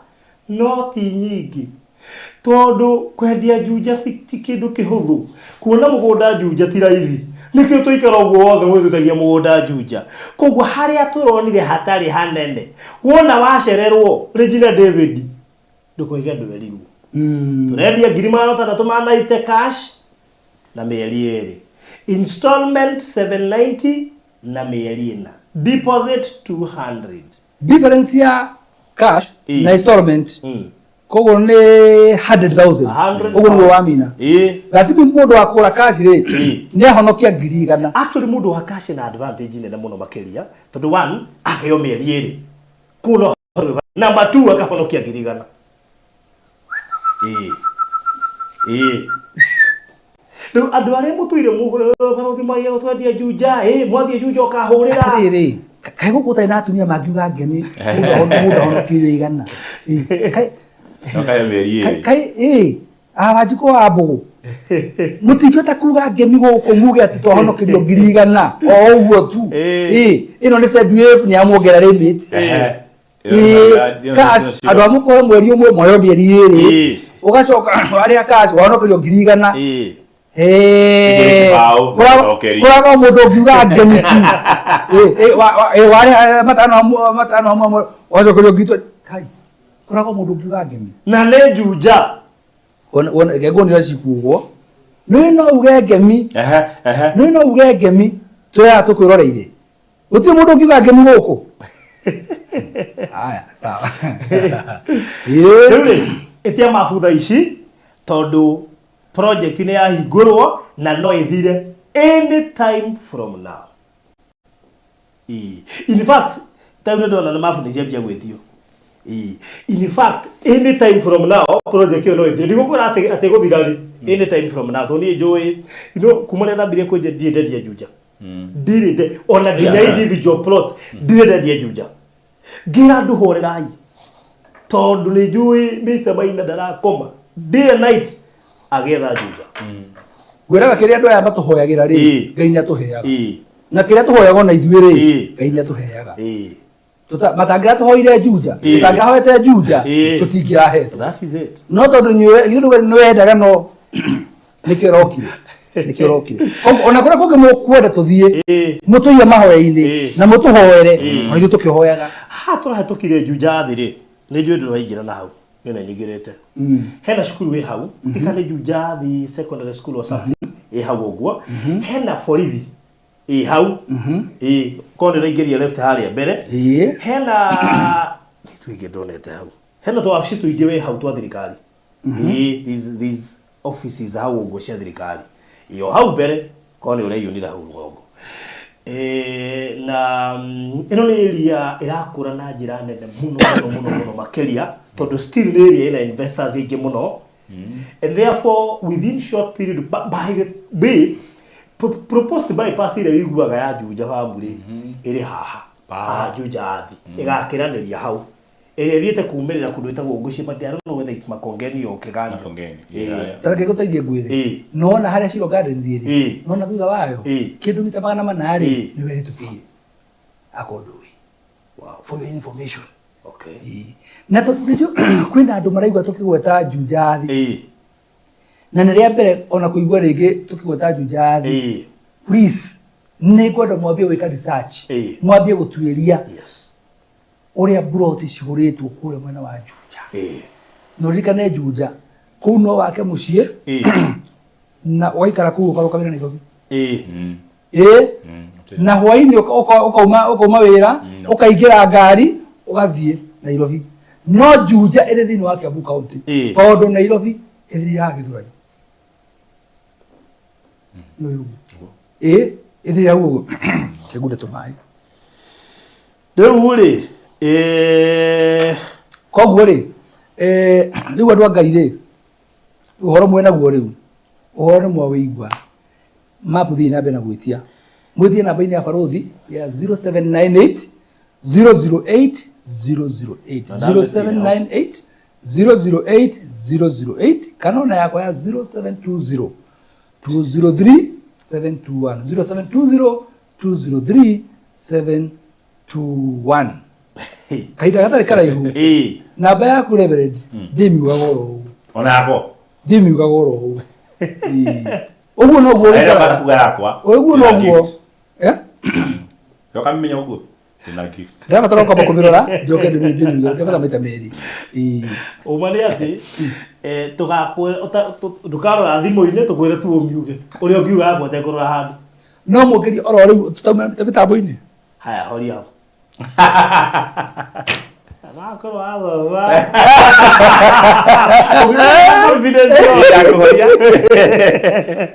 S4: no ti nyingĩ. Tondũ kwendia Juja ti kĩndũ kĩhũthũ. Kuona mũgũnda Juja ti raithi. Nĩkĩo tũikara ũguo wothe gwĩtutagia mũgũnda Juja. Koguo harĩa tũronire hatarĩ hanene, wona wacererwo Regina David, ndũkoige ndwerirwo. Tũrendia 690,000 cash na mĩeri 2. Installment 790 na mĩeri 4. Deposit 200.
S5: Difference ya cash
S4: Ĩĩ.
S5: na installment koguo nĩ 100,000.
S4: 100,000.
S5: Ũguo nĩguo wamina.
S4: Ĩĩ.
S5: That means mũndũ wa kũgũra cash rĩ,
S4: Ĩĩ.
S5: nĩ ahonokia 100,000.
S4: Actually mũndũ wa cash na advantage nene mũno makĩria tondũ one aheo mĩeri 2 kũu no number 2 akahonokia 100,000. Ĩĩ. Ĩĩ. Rĩu andũ arĩa mũtũire mũhũrĩra barothi maiya gũtwendia Juja, ĩ mwathiĩ Juja ũkahũrĩra.
S5: Atĩrĩrĩ, kaĩ gũkũ ũtarĩ na atumia mangiuga ngemi mũndũ ahonokirie 100. Ĩĩ, kaĩ
S3: No kae mĩeri 2.
S5: kaĩ ĩĩ, aa Wanjikũ wa Mbũgũ, mũtingĩhota kuga ngemi gũkũ muge atĩ twahonokirio 100,000 o ũguo tu.
S4: Ĩĩ.
S5: Ĩĩ, ĩno nĩ Sendwave nĩ yamuongerera limit.
S3: Ehe.
S5: Ĩĩ, cash andũ a mũkũhe mweri ũmwe mwaheo mĩeri 2.
S4: Ĩĩ.
S5: Ũgacoka warĩha cash wahonokerio 100,000.
S4: Ĩĩ.
S5: Hey.
S3: Kĩbaũ, gũcokeria.
S5: Kũragwo mũndũ ũngiuga ngemi tu. Ĩĩ, ĩĩ, ĩĩ, warĩha 500 hamwe wacokerio 20,000. Kai, kũragwo mũndũ ũngiuga ngemi.
S4: Na nĩ Juja.
S5: Reke nguonere cikugwo. Nĩ no uge ngemi,
S3: Ehe, ehe.
S5: nĩ no uge ngemi twĩ haha tũkwĩroreire. Gũtirĩ mũndũ ũngiuga ngemi gũkũ. Haya, sawa. Ĩĩ.
S4: Rĩu rĩ, ĩtia mabu thaa ici tondũ project nĩ yahingũrwo na no ĩthire any time from now. Ĩĩ. In fact, time nĩ ndona nĩ mabu nĩ ciambia gwĩtio. Ĩĩ. In fact, any time from now project ĩyo no ĩthire. Ndigũkwĩra atĩ ĩgũthira rĩ. Any time from now tondũ niĩ njũĩ, you know, kuma rĩrĩa ndambirie kwendia ndirĩ ndendia Juja. Ndirĩ nde ona nginya individual plot ndirĩ ndendia Juja. Ngĩra andũ horerai tondũ nĩ njũĩ Mr. Maina ndarakoma day and night agĩetha Juja.
S5: Ngwĩraga kĩrĩa andũ aya matũhoyagĩra rĩ,
S4: Ĩĩ.
S5: Ngai nĩ atũheaga.
S4: Ĩĩ.
S5: Na kĩrĩa tũhoyaga ona ithuĩ rĩ,
S4: Ĩĩ.
S5: Ngai nĩ atũheaga.
S4: Ĩĩ.
S5: Matangĩratũhoire Juja,
S4: Ĩĩ.
S5: tũtangĩrahoete Juja,
S4: Ĩĩ.
S5: tũtingĩrahetwo.
S4: That is it.
S5: No tondũ nĩ wendaga no nĩkĩo ĩrokire. Nĩkĩo ũrokire. Koguo ona kũrĩa kũngĩ mũkwenda tũthiĩ,
S4: Ĩĩ.
S5: mũtũiye mahoya-inĩ
S4: Ĩĩ.
S5: na mũtũhoere,
S4: Ĩĩ.
S5: ona ithuĩ tũkĩhoyaga.
S4: Haha tũrahetũkire Juja thĩ rĩ, nĩ njũĩ ndũrĩ waingĩra na hau, niĩ nĩ nyingĩrĩte. Hena cukuru ĩ hau, tika nĩ Juja thĩ secondary school or something, ĩ hau ũguo. Hena borithi ĩ hau, ĩ korwo nĩ ũraingĩria left harĩa mbere.
S5: Ĩĩ.
S4: Hena nĩ tuĩke ndonete hau. Hena twabici tũingĩ wĩ hau twa thirikari. Ĩĩ, these offices hau ũguo cia thirikari. Ĩĩ, o hau mbere korwo nĩ ũreyunĩra hau rũgongo. Eh, na ĩno nĩ area ĩrakũra na njĩra nene mũno mũno mũno mũno makĩria tondũ still nĩ area ĩna investors aingĩ mũno and therefore within short period by the way proposed bypass ĩrĩa ũiguaga ya Juja family ĩrĩ haha haha Juja athi ĩgakĩranĩria hau ĩrĩa ĩthiĩte kumĩrĩra kũndũ ĩtagwo Nguci but I don't know whether it's Makongeni or Kiganjo.
S3: Makongeni,
S4: Ĩĩ.
S3: yeah.
S5: Ta reke ngũteithie ngwĩre.
S4: Ĩĩ.
S5: Nĩwona harĩa Shiro Gardens ĩrĩ?
S4: Ĩĩ.
S5: Nĩwona thutha wayo?
S4: Ĩĩ.
S5: Kĩndũ mita 400 rĩ,
S4: Ĩĩ.
S5: nĩwe ĩhĩtũkĩire. Akorwo ndũĩ.
S4: Wow.
S5: For your information.
S4: Okay.
S5: Ĩĩ. Na tondũ nĩnjũĩ kwĩna andũ maraigua tũkĩgweta Juja thĩ.
S4: Ĩĩ.
S5: Na nĩ rĩa mbere ona kũigua rĩngĩ tũkĩgweta Juja thĩ.
S4: Ĩĩ.
S5: Please, nĩ ngwenda mwambie gwĩka research.
S4: Ĩĩ.
S5: Mwambie gũtuĩria.
S4: Yes.
S5: Ũrĩa mburoti cigũrĩtwo kũrĩa mwena wa Juja.
S4: Ĩĩ.
S5: Na ũririkane Juja, kũu no wake mũciĩ
S4: Ĩĩ.
S5: na ũgaikara kũu ũkaroka wĩra Nairobi.
S4: Ĩĩ.
S5: Ĩĩ. Na hwainĩ ũkauma wĩra, ũkaingĩra ngari, ũgathiĩ Nairobi. No Juja ĩrĩ thĩinĩ wa Kiambu County.
S4: Ĩĩ.
S5: Tondũ Nairobi ĩthirĩire haha Gĩthũrai. Nĩ ũguo. Ĩĩ, ĩthirĩire hau ũguo. Reke ngunde tũmaĩ.
S4: Rĩu rĩ, eh,
S5: Koguo rĩ, eh, rĩu andũ a Ngai rĩ, ũhoro mwĩ naguo rĩu, ũhoro nĩ mwawĩigua. Map thiĩ na mbere na gwĩtia. Mwĩtie namba-inĩ ya barũthi ya 0798 008 008. 0798 008 008 kana ona yakwa ya 0720 203 721. 0720 203 721. Kahinda gatarĩ karaihu
S4: Ĩĩ.
S5: namba yaku Reverend ndĩmiugaga oro ũguo.
S3: Ona yakwa.
S5: Ndĩmiugaga oro ũguo. Ĩĩ. Ũguo noguo
S3: Ĩyo
S5: ũrĩikaraga.
S3: kuga yakwa.
S5: Ũguo
S3: Ndĩna
S5: noguo.
S3: gift.
S5: Eh?
S3: Ndũkamĩmenya ũguo. Ndĩna gift.
S5: Ndĩrabatara kwamba kũmĩrora njoke ndĩmiuge ndĩrabatara maita merĩ. Ĩĩ.
S4: Ũma nĩ atĩ eh, tũgakwĩra ndũkarora thimũ-inĩ tũkwĩre tu ũmiuge ũrĩa ũngiuga yakwa ũtekũrora handũ.
S5: No mũngĩria oro rĩu tũtauma mĩtambo-inĩ.
S4: Haya, horia hau. Wakorwo wathoma. Confidence
S3: Ndakũhoria.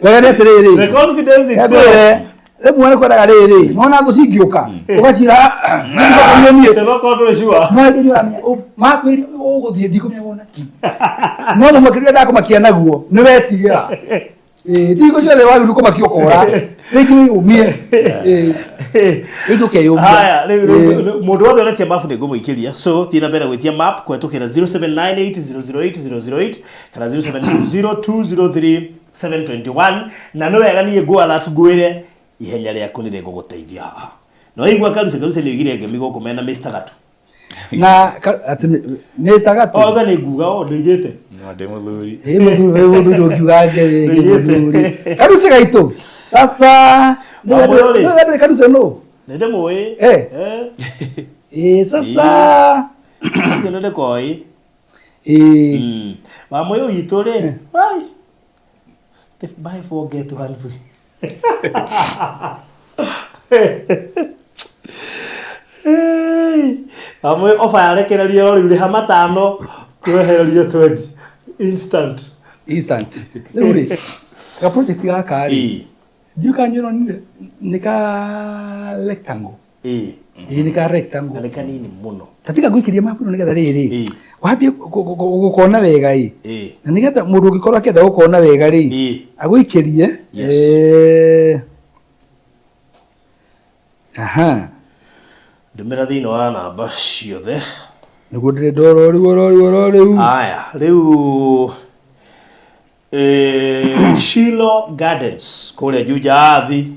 S5: Wega nĩ atĩrĩrĩ.
S4: The confidence itself.
S5: Ngwĩre, rĩmwe nĩ kwendaga rĩrĩ, nona thũ cingĩũka, ũgacira, nĩngũcokerio niĩ.
S4: Tena okorwo ndũrĩ sure.
S5: No hĩndĩ nĩ ũramenya, makwĩrire ũgũthiĩ ndikũmenya wona kĩ. No mũmwe kĩrĩa ndakũmakia naguo, nĩ wetigĩra. Ĩĩ, ti hingo ciothe wagĩrĩirwo kũmakia ũkora, rĩngĩ wĩyũmie. Ĩĩ, rĩngĩ ũkeyũmia.
S4: Haya, rĩu rĩu mũndũ wothe ũretia map nĩ ngũmũikĩria. So thiĩ na mbere gwĩtia map kũhetũkĩra 0798008008 kana 0720203721 na nĩ wega niĩ ngũ alert ngwĩre ihenya rĩaku nĩ rĩgũgũteithia haha. Na waigua Karuse Karuse nĩ oigire ngemi gũkũ mena Mr. Gatu.
S5: Na atĩ Mr. Gatu.
S4: Oga nĩ nguga o ndoigĩte.
S3: No ndĩ mũthuri.
S5: Ĩ mũthuri, ĩ mũthuri ũngiuga ngemi ĩ mũthuri. Karuse gaitũ. Sasa
S4: Wamũyũ rĩ?
S5: nĩ Karuse nũ?
S4: Nĩ ndĩmũĩ.
S5: Eh.
S4: Eh.
S5: Ĩ sasa
S4: Ũcio nĩ ndĩkoĩ.
S5: Ĩ
S4: Wamũyũ witũ rĩ. Wai. The buy four get one free. Wamũyũ ofa yarekererio rĩu rĩha matano twehererio 20 instant.
S5: Instant. Rĩu rĩ, ga project gaka rĩ, ndiũĩ kana nĩũronire nĩ ka rectangle. Ĩĩ nĩ ka rectangle.
S4: Na nĩ kanini mũno.
S5: Ta tiga ngũikĩrie mapu ĩno nĩgetha rĩrĩ, wambie gũkona wega ĩ. Na nĩgetha mũndũ ũngĩkorwo akĩenda gũkona wega rĩ, agũikĩrie. Aha.
S4: Ndũmĩra thĩinĩ wa namba ciothe.
S5: Nĩguo ndĩrenda oro rĩu oro rĩu oro rĩu.
S4: Haya, rĩu Shilo Gardens kũrĩa Juja Athi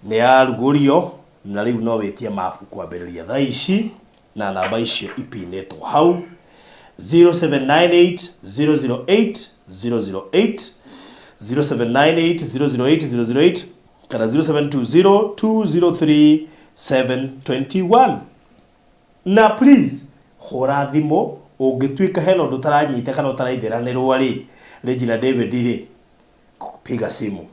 S4: nĩ yarugũrio na rĩu no wĩtie mapu kwambĩrĩria thaa ici na namba icio ipinĩtwo hau 0798 008 008. 0798 008 008 kana 0720 203 721. Na please hũra thimũ ũngĩtuĩka hena ũndũ ũtaranyita kana ũtaraithĩranĩrwo rĩ, Regina David rĩ, piga simu.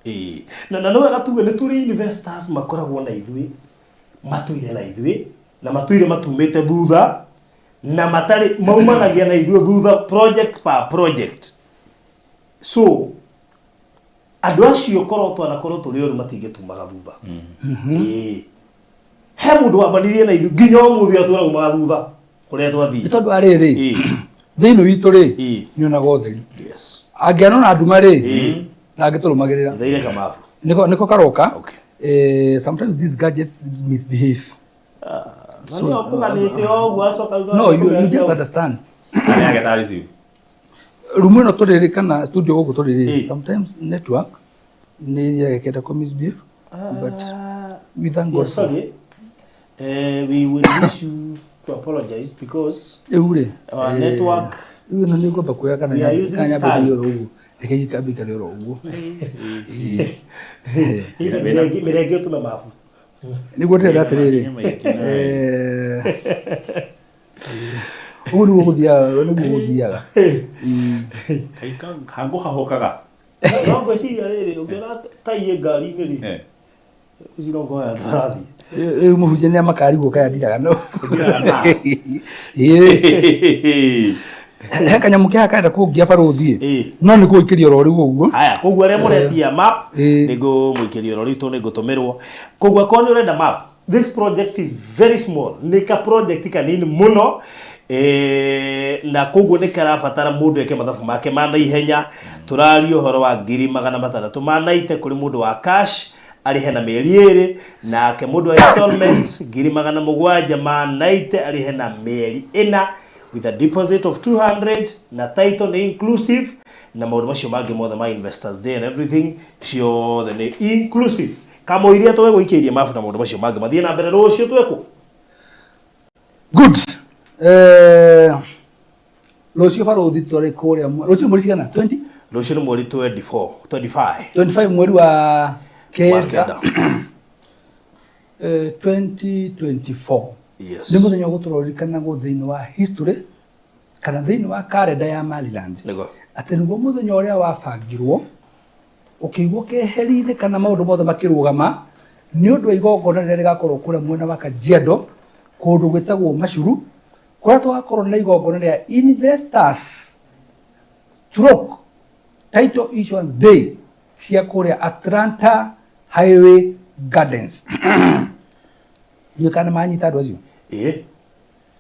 S4: Ĩĩ. Na nĩ wega tuge nĩ tũrĩ investors makoragwo na ithuĩ, matũire na ithuĩ, na matũire matumĩte thutha, na matarĩ maumanagia na ithuĩ thutha project per project. So andũ acio korwo twanakorwo tũrĩ oru matingĩtumaga thutha. Ĩĩ. He mũndũ wambanirie na ithuĩ nginya ũmũthĩ atũra umaga thutha kũrĩa twathiĩ.
S5: Nĩ tondũ wa rĩrĩ,
S4: Ĩĩ.
S5: thĩinĩ witũ rĩ,
S4: Ĩĩ.
S5: nĩonaga ũtheri.
S4: Yes.
S5: Angĩanona nduma rĩ,
S4: Ĩĩ.
S5: ndangĩtũrũmagĩrĩra.
S4: Ithaire kamabu.
S5: Nĩko karoka.
S4: Okay.
S5: Sometimes these gadgets misbehave.
S4: Na nĩo kũganĩte o ũguo acoka thutha
S5: No, you just
S4: kũgeria.
S5: understand.
S3: Arĩa agetha receive.
S5: Rumu ĩno tũrĩ rĩ kana studio gũkũ tũrĩ rĩ,
S4: Ĩĩ.
S5: sometimes network nĩ yagĩkenda kũ misbehave, but we thank God
S4: Yeah,
S5: for
S4: sorry. We will wish you to apologize because
S5: rĩu rĩ,
S4: our network
S5: rĩu ĩno nĩ ngwamba kuoya kana
S4: We are using
S5: kana nyambe
S4: Starlink.
S5: oro ũguo, reke ikambe ikare oro ũguo.
S4: Mĩrenge ũtũme mabu.
S5: Nĩguo ndĩrenda atĩrĩrĩ, ũguo nĩguo gũthiaga, nĩguo gũthiaga.
S3: Hangũhahũkaga.
S4: No ngwĩciria rĩrĩ, ũngĩona taiĩ ngari-inĩ rĩ, ũcio no ngoya andũ arathiĩ.
S5: Rĩu mũhunjia nĩ amakarigwo kaya ndiraga no. Ĩĩ. He kanyamũ keha karenda kũngia barũthi.
S4: Ĩĩ.
S5: No nĩ gũikĩria oro rĩu ũguo.
S4: Haya, koguo arĩa mũretia map
S5: Ĩĩ.
S4: nĩ ngũmũikĩria oro rĩu tondũ nĩ ngũtũmĩrwo. Koguo akorwo nĩ ũrenda map, this project is very small, nĩ ka project kanini mũno, na koguo nĩ karabatara mũndũ eke mathabu make ma naihenya. Tũraria ũhoro wa 600,000 ma naite kũrĩ mũndũ wa cash arĩhe na mĩeri ĩrĩ, nake mũndũ wa installment 700,000 ma naite arĩhe na mĩeri ĩna with a deposit of 200, na title nĩ inclusive, na maũndũ macio mangĩ mothe ma investors day and everything ciothe nĩ inclusive. Kamũiria tũgũikĩirie mabu na maũndũ macio mangĩ mathiĩ na mbere rũciũ twekũ.
S5: Good. Rũciũ barũthi tũrĩ kũrĩa rũciũ mweri cigana? 20?
S4: Rũciũ nĩ mweri 24, 25.
S5: 25 mweri wa
S4: Wa
S5: kenda.
S4: kenda.
S5: 2024.
S4: Yes.
S5: Nĩ mũthenya ũgũtũririkanagwo thĩinĩ wa history kana thĩinĩ wa karenda ya Maryland.
S4: Nĩguo.
S5: Atĩ nĩguo mũthenya ũrĩa wabangirwo ũkĩigwo keheri-inĩ kana maũndũ mothe makĩrũgama nĩ ũndũ wa igongona rĩrĩa rĩgakorwo kũrĩa mwena wa Kajiado kũndũ gwĩtagwo Macuru, kũrĩa tũgakorwo na igongona rĩa Investors Stroke Title Issuance Day cia kũrĩa Atlanta Highway Gardens. Ndiũĩ kana manyita andũ acio?
S4: Ĩĩ.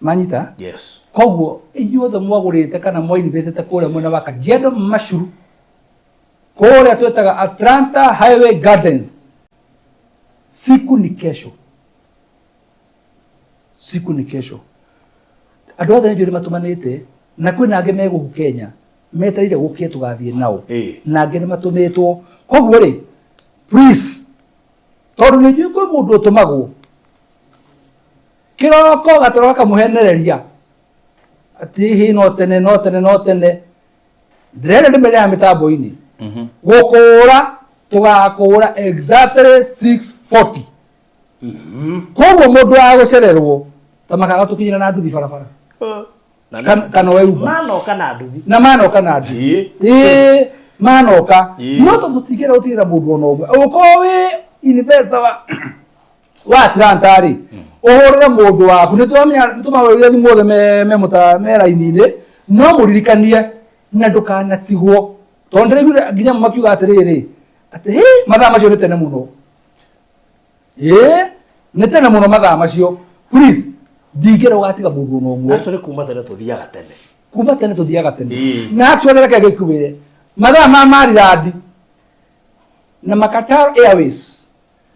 S5: Manyita?
S4: Yes.
S5: Koguo inyuothe mwagũrĩte kana mwainvestĩte kũrĩa mwena wa Kajiado Macuru, kũrĩa twĩtaga Atlanta Highway Gardens, siku ni kesho. Siku ni kesho. Andũ othe nĩ njũĩ nĩ matũmanĩte, na kwĩna angĩ me gũkũ Kenya metereire gũkĩe tũgathiĩ nao.
S4: Ĩĩ.
S5: Na angĩ nĩ matũmĩtwo. Koguo rĩ, please, tondũ nĩ njũĩ kwĩ mũndũ ũtũmagwo kĩroko gatoro gakamũhenereria atĩ hĩ no tene, no tene, no tene. Ndĩrenda ndĩmere ya mĩtambo-inĩ. Gũkũra tũgakũra exactly 6:40. Koguo mũndũ wa gũcererwo ta makaga tũkinyĩra na nduthi barabara. Kana we Uber.
S4: Manoka na nduthi.
S5: Na manoka na nduthi.
S4: Ĩĩ.
S5: Ĩĩ, manoka.
S4: Ĩĩ.
S5: No tondũ tũtingĩenda gũtigĩra mũndũ ona ũmwe. Ũngĩkorwo wĩ investor wa Atlanta rĩ, ũhũrĩre mũndũ waku. Nĩ tũramenya, nĩ tũmahũrĩre thimũ othe me mũta, me raini-inĩ, no mũririkanie na ndũkanatigwo. Tondũ ndĩraiguire nginya makiuga atĩrĩrĩ, atĩ hĩ, mathaa macio nĩ tene mũno. Ĩĩ, nĩ tene mũno mathaa macio. Please, ndingĩenda ũgatiga mũndũ ona ũmwe.
S4: Actually kuma tene tũthiaga tene.
S5: Kuma tene tũthiaga tene.
S4: Ĩĩ.
S5: Na actually reke ngĩkwĩre, mathaa ma Maryland na ma Qatar Airways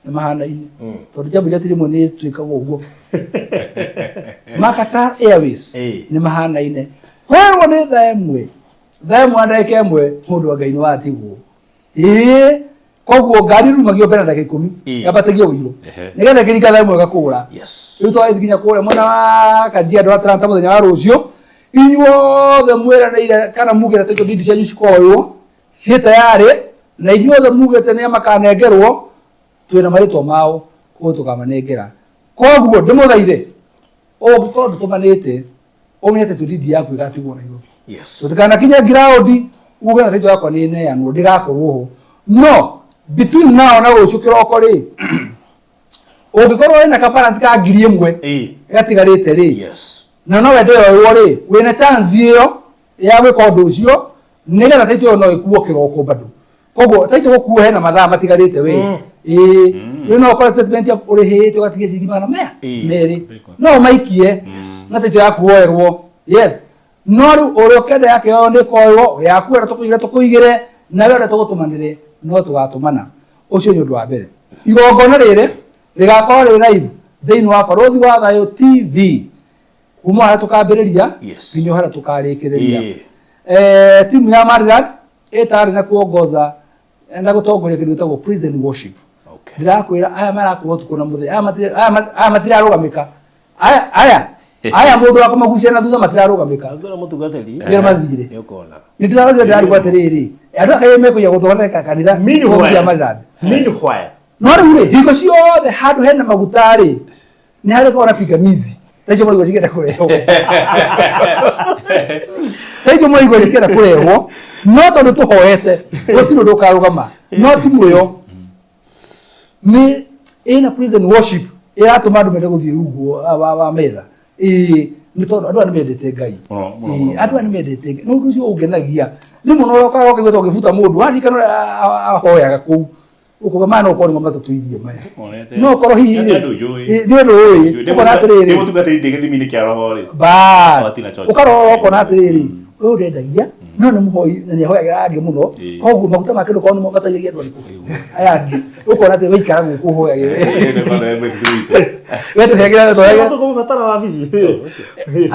S5: nĩ mahanaine. Tondũ Jambo Jet rĩmwe nĩ ĩtuĩkaga ũguo. Ma Qatar Airways
S4: Ĩĩ.
S5: nĩ mahanaine. Kwerwo nĩ thaa ĩmwe, thaa ĩmwe na ndagĩka ĩmwe mũndũ wa Ngai nĩ watigwo. Ĩĩ, koguo ngari rumagio mbere na ndagĩka ikũmi,
S4: Ĩĩ.
S5: yambatagio ũirũ.
S3: Ehe.
S5: Nĩgetha ĩkĩringa thaa ĩmwe ĩgakũra.
S4: Yes.
S5: Rĩu twagĩthiĩ nginya kũrĩa mwena wa Kajiado Atlanta mũthenya wa rũciũ, inyuothe mwĩranĩire kana mugĩte title deed cianyu cikoywo Ciĩ tayarĩ na inyuothe mugĩte nĩa makanengerwo twĩna marĩtwa mao koguo tũkamanengera. Koguo ndĩmũthaithe ũngĩkorwo ndũtũmanĩte ũmenye atĩ tũrindi yaku ĩgatigwo Nairobi.
S4: Yes.
S5: Tũtikanakinye ground uge na title yakwa nĩ neanwo ndĩgakorwo ho. No between now na rũciũ kĩroko rĩ ũngĩkorwo wĩna ka balance ka 1000 gatigarĩte rĩ
S4: Yes.
S5: na no wende yoywo rĩ wĩna chance ĩyo ya gwĩka ũndũ ũcio nĩgetha title ĩyo no ĩkuo kĩroko bado. Koguo title gũkuo hena mathaa matigarĩte we ĩĩ rĩu no ũkore statement yaku ũrĩhĩte ũgatigia ciringi magana maya merĩ no ũmaikie na title yaku woerwo. Yes, no rĩu ũrĩa ũkenda yake yoywo nĩ ĩkoywo yaku ĩrĩa tũkũigĩre tũkũigĩre na we ũrĩa tũgũtũmanĩre no tũgatũmana. Ũcio nĩ ũndũ wa mbere. Igongona rĩrĩ rĩgakorwo rĩ live thĩinĩ wa Barũthi wa Thayũ TV kuma harĩa tũkambĩrĩria nginya harĩa tũkarĩkĩrĩria. Timu ya Maryland ĩtarĩ na kuongoza na gũtongoria kĩndũ gĩtagwo prison worship. Ndĩrakwĩra aya marakorwo ũtukũ na mũthenya, aya matirarũgamĩka, aya aya aya mũndũ wa kũmagucia na thutha matirarũgamĩka.
S4: Angĩona mũtungatĩri
S5: Nĩo mathire.
S4: nĩ ũkona.
S5: Nĩ ndĩrarorire ndĩrarigwo atĩrĩrĩ, andũ aya mekũiya gũthondeka kanitha
S4: Meanwhile,
S5: cia Maryland.
S4: Meanwhile.
S5: No rĩu rĩ, hingo ciothe handũ hena maguta rĩ, nĩ harĩ korwo na pingamizi. Ta icio mũraigua cikĩenda kũrehwo. Ta icio mũraigua cikĩenda kũrehwo, no tondũ tũhoete, gũtirĩ ũndũ ũkarũgama. No timu ĩyo nĩ ĩna prison worship ĩratũma andũ mende gũthiĩ rungu wa metha. Ĩĩ, nĩ tondũ andũ aya nĩ mendete Ngai.
S3: Mũno, mũno,
S5: Ĩĩ,
S3: mũno.
S5: andũ aya nĩ mendete Ngai. No ũndũ ũcio ũngenagia. Rĩmwe no ũkaga ũkaigua ta ũngĩbuta mũndũ, waririkana ũrĩa ahoyaga kũu. Ũkuga maya no ũkorwo nĩmo matũtũirie maya.
S3: Monete.
S5: No ũkorwo hihi
S3: Nĩ
S5: rĩ,
S3: andũ njũĩ.
S5: ĩ, nĩ ũndũ ũĩ.
S3: Ndĩ
S5: Ũkona atĩrĩrĩ.
S3: ndĩ mũtungatĩri ndĩ gĩthimi-inĩ kĩa roho rĩ.
S5: Bas.
S3: Watina chocho.
S5: Ũkarora ũkona atĩrĩrĩ, ũyũ ndendagia, no nĩ mũhoi na nĩ ahoyagĩra angĩ mũno.
S3: Ĩĩ.
S5: Koguo maguta make ndũkorwo nĩmo mateithagia andũ arĩkũ? Aya angĩ. Ũkona atĩ waikara gũkũ ũhoyagĩre.
S3: Ĩĩ, nĩ bata, nĩ mwĩtĩkĩri witũ.
S5: We tũhegera, tũhegera.
S4: Tũkũmũbatara wabici.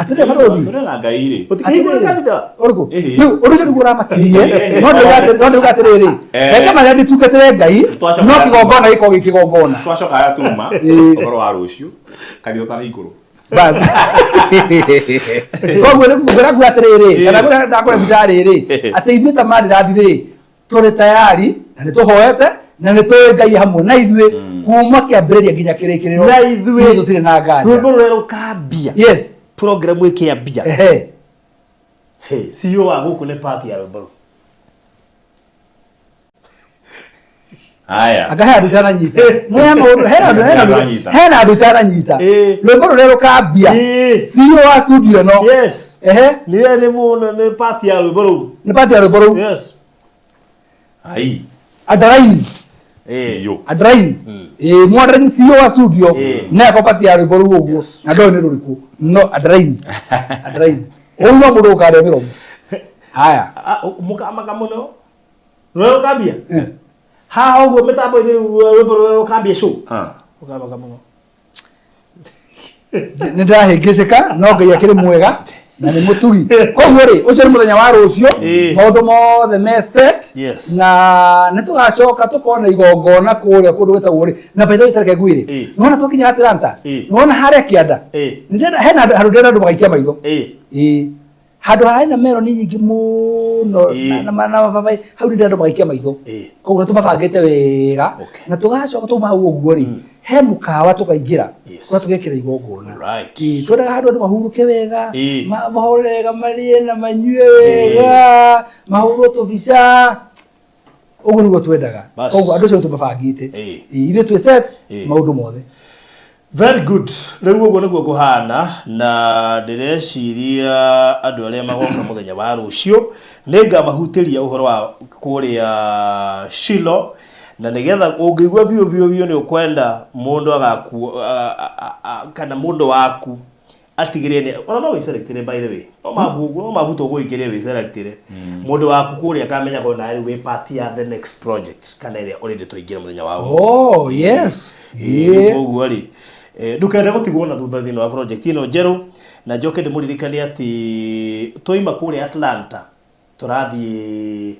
S5: Atĩrĩ barũthi.
S3: Tũrĩ na Ngai rĩ.
S4: Ũtikĩhingũra kanitha.
S5: Ũrĩkũ?
S3: Ĩhĩ.
S5: Rĩu ũndũ ũcio nĩguo ũramakirie. No ndauga atĩrĩ, no ndauga atĩrĩrĩ, reke marĩa nditungatĩre Ngai,
S3: Twacoka
S5: no
S3: ya
S5: kĩgongona gĩkorwo gĩ kĩgongona.
S3: Twacoka harĩa tuma
S5: Ĩĩ.
S3: ũhoro wa rũciũ kanitha ũtanahingũrwo.
S5: Bas. Koguo nĩ ngwĩra kuga atĩrĩrĩ, kana ngwĩra ndakũhe mbica rĩrĩ, atĩ ithuĩ ta Maryland rĩ, tũrĩ tayari na nĩ tũhoete na nĩ tũĩ Ngai hamwe na ithuĩ kuma kĩambĩrĩria nginya kĩrĩkĩrĩro.
S4: Na ithuĩ
S5: tũtirĩ na nganja.
S4: Rwĩmbo rũrĩa rũkambia.
S5: Yes.
S4: Program ĩkĩambia.
S5: Ehe.
S4: Hey, CEO wa gũkũ nĩ part ya rwĩmbo rũu.
S3: Haya.
S5: Anga he andũ itananyita. No he maũndũ hena andũ hena andũ
S3: Itananyita.
S5: hena andũ itananyita.
S4: Ĩĩ.
S5: Rwĩmbo rũrĩa rũkambia.
S4: Ĩĩ.
S5: CEO wa studio ĩno.
S4: Yes.
S5: Ehe.
S4: Nĩ nĩ mũno nĩ part ya rwĩmbo rũu.
S5: Nĩ part ya rwĩmbo rũu.
S4: Yes.
S3: Ai.
S5: Underline.
S3: CEO.
S5: Underline. Ĩĩ mwathani CEO wa studio.
S4: Ĩĩ.
S5: Nĩ ako part ya rwĩmbo rũu ũguo. Na ndoĩ nĩ rũrĩkũ. No underline. Underline. Ũyũ no mũndũ ũkarĩa mĩromo. Haya.
S4: Mũkamaka mũno. Rũrĩa rũkambia. Haha ũguo mĩtambo-inĩ rwĩmbo rũrĩa rũkambia show.
S3: Ah.
S4: Mũkamaka mũno.
S5: Nĩ ndĩrahĩngĩcĩka no Ngai akĩrĩ mwega na nĩ mũtugi. Koguo rĩ, ũcio nĩ mũthenya wa rũciũ,
S4: Ĩĩ.
S5: maũndũ mothe me set
S4: Yes.
S5: na nĩ tũgacoka tũkona igongona kũrĩa kũndũ gwĩtagwo rĩ, na by the way tareke ngwĩre,
S4: Ĩĩ.
S5: nĩwona twakinya Atlanta,
S4: Ĩĩ.
S5: nĩwona harĩa kĩanda,
S4: Ĩĩ.
S5: nĩndĩrenda hena handũ ndĩrenda andũ magaikia maitho.
S4: Ĩĩ.
S5: Ĩĩ. Handũ harĩ na meroni nyingĩ mũno
S4: Ĩĩ.
S5: na mababaĩ, hau nĩ ndĩrenda andũ magaikia maitho.
S4: Ĩĩ.
S5: Koguo nĩ tũmabangĩte wega
S4: Okay.
S5: na tũgacoka twauma hau ũguo rĩ, he mũkawa tũkaingĩra
S4: Yes.
S5: kũrĩa tũgekĩra igongona.
S4: Right.
S5: Ĩĩ, twendaga handũ andũ mahurũke wega,
S4: Ĩĩ.
S5: mahore wega, marĩe na manyue wega, mahũrwo tũbica. Ũguo nĩguo twendaga.
S4: Bas.
S5: Koguo andũ acio nĩ tũmabangĩte.
S4: Ĩĩ.
S5: Ĩĩ, ithuĩ twĩ set
S4: Ĩĩ.
S5: maũndũ mothe.
S4: Very good. Rĩu ũguo nĩguo kũhana na ndĩreciria andũ arĩa magoka mũthenya wa rũciũ nĩngamahutĩria ũhoro wa kũrĩa Shilo na nĩgetha ũngĩigua biũ biũ biũ nĩ ũkwenda mũndũ agaku kana mũndũ waku atigĩrĩre nĩ ona no wĩselectĩre by the way no mabu no mabu tũgũikĩrie wĩselectĩre mũndũ waku kũrĩa akamenyaga ona rĩu wĩ part ya the next project kana ĩrĩa already twaingĩra mũthenya wa ũmũthĩ.
S5: Oh, yes.
S4: Ĩĩ, rĩu koguo rĩ ndũkende gũtigwo na thutha thĩinĩ wa project ĩno njerũ na njoke ndĩmũririkanie atĩ twaima kũrĩa Atlanta tũrathiĩ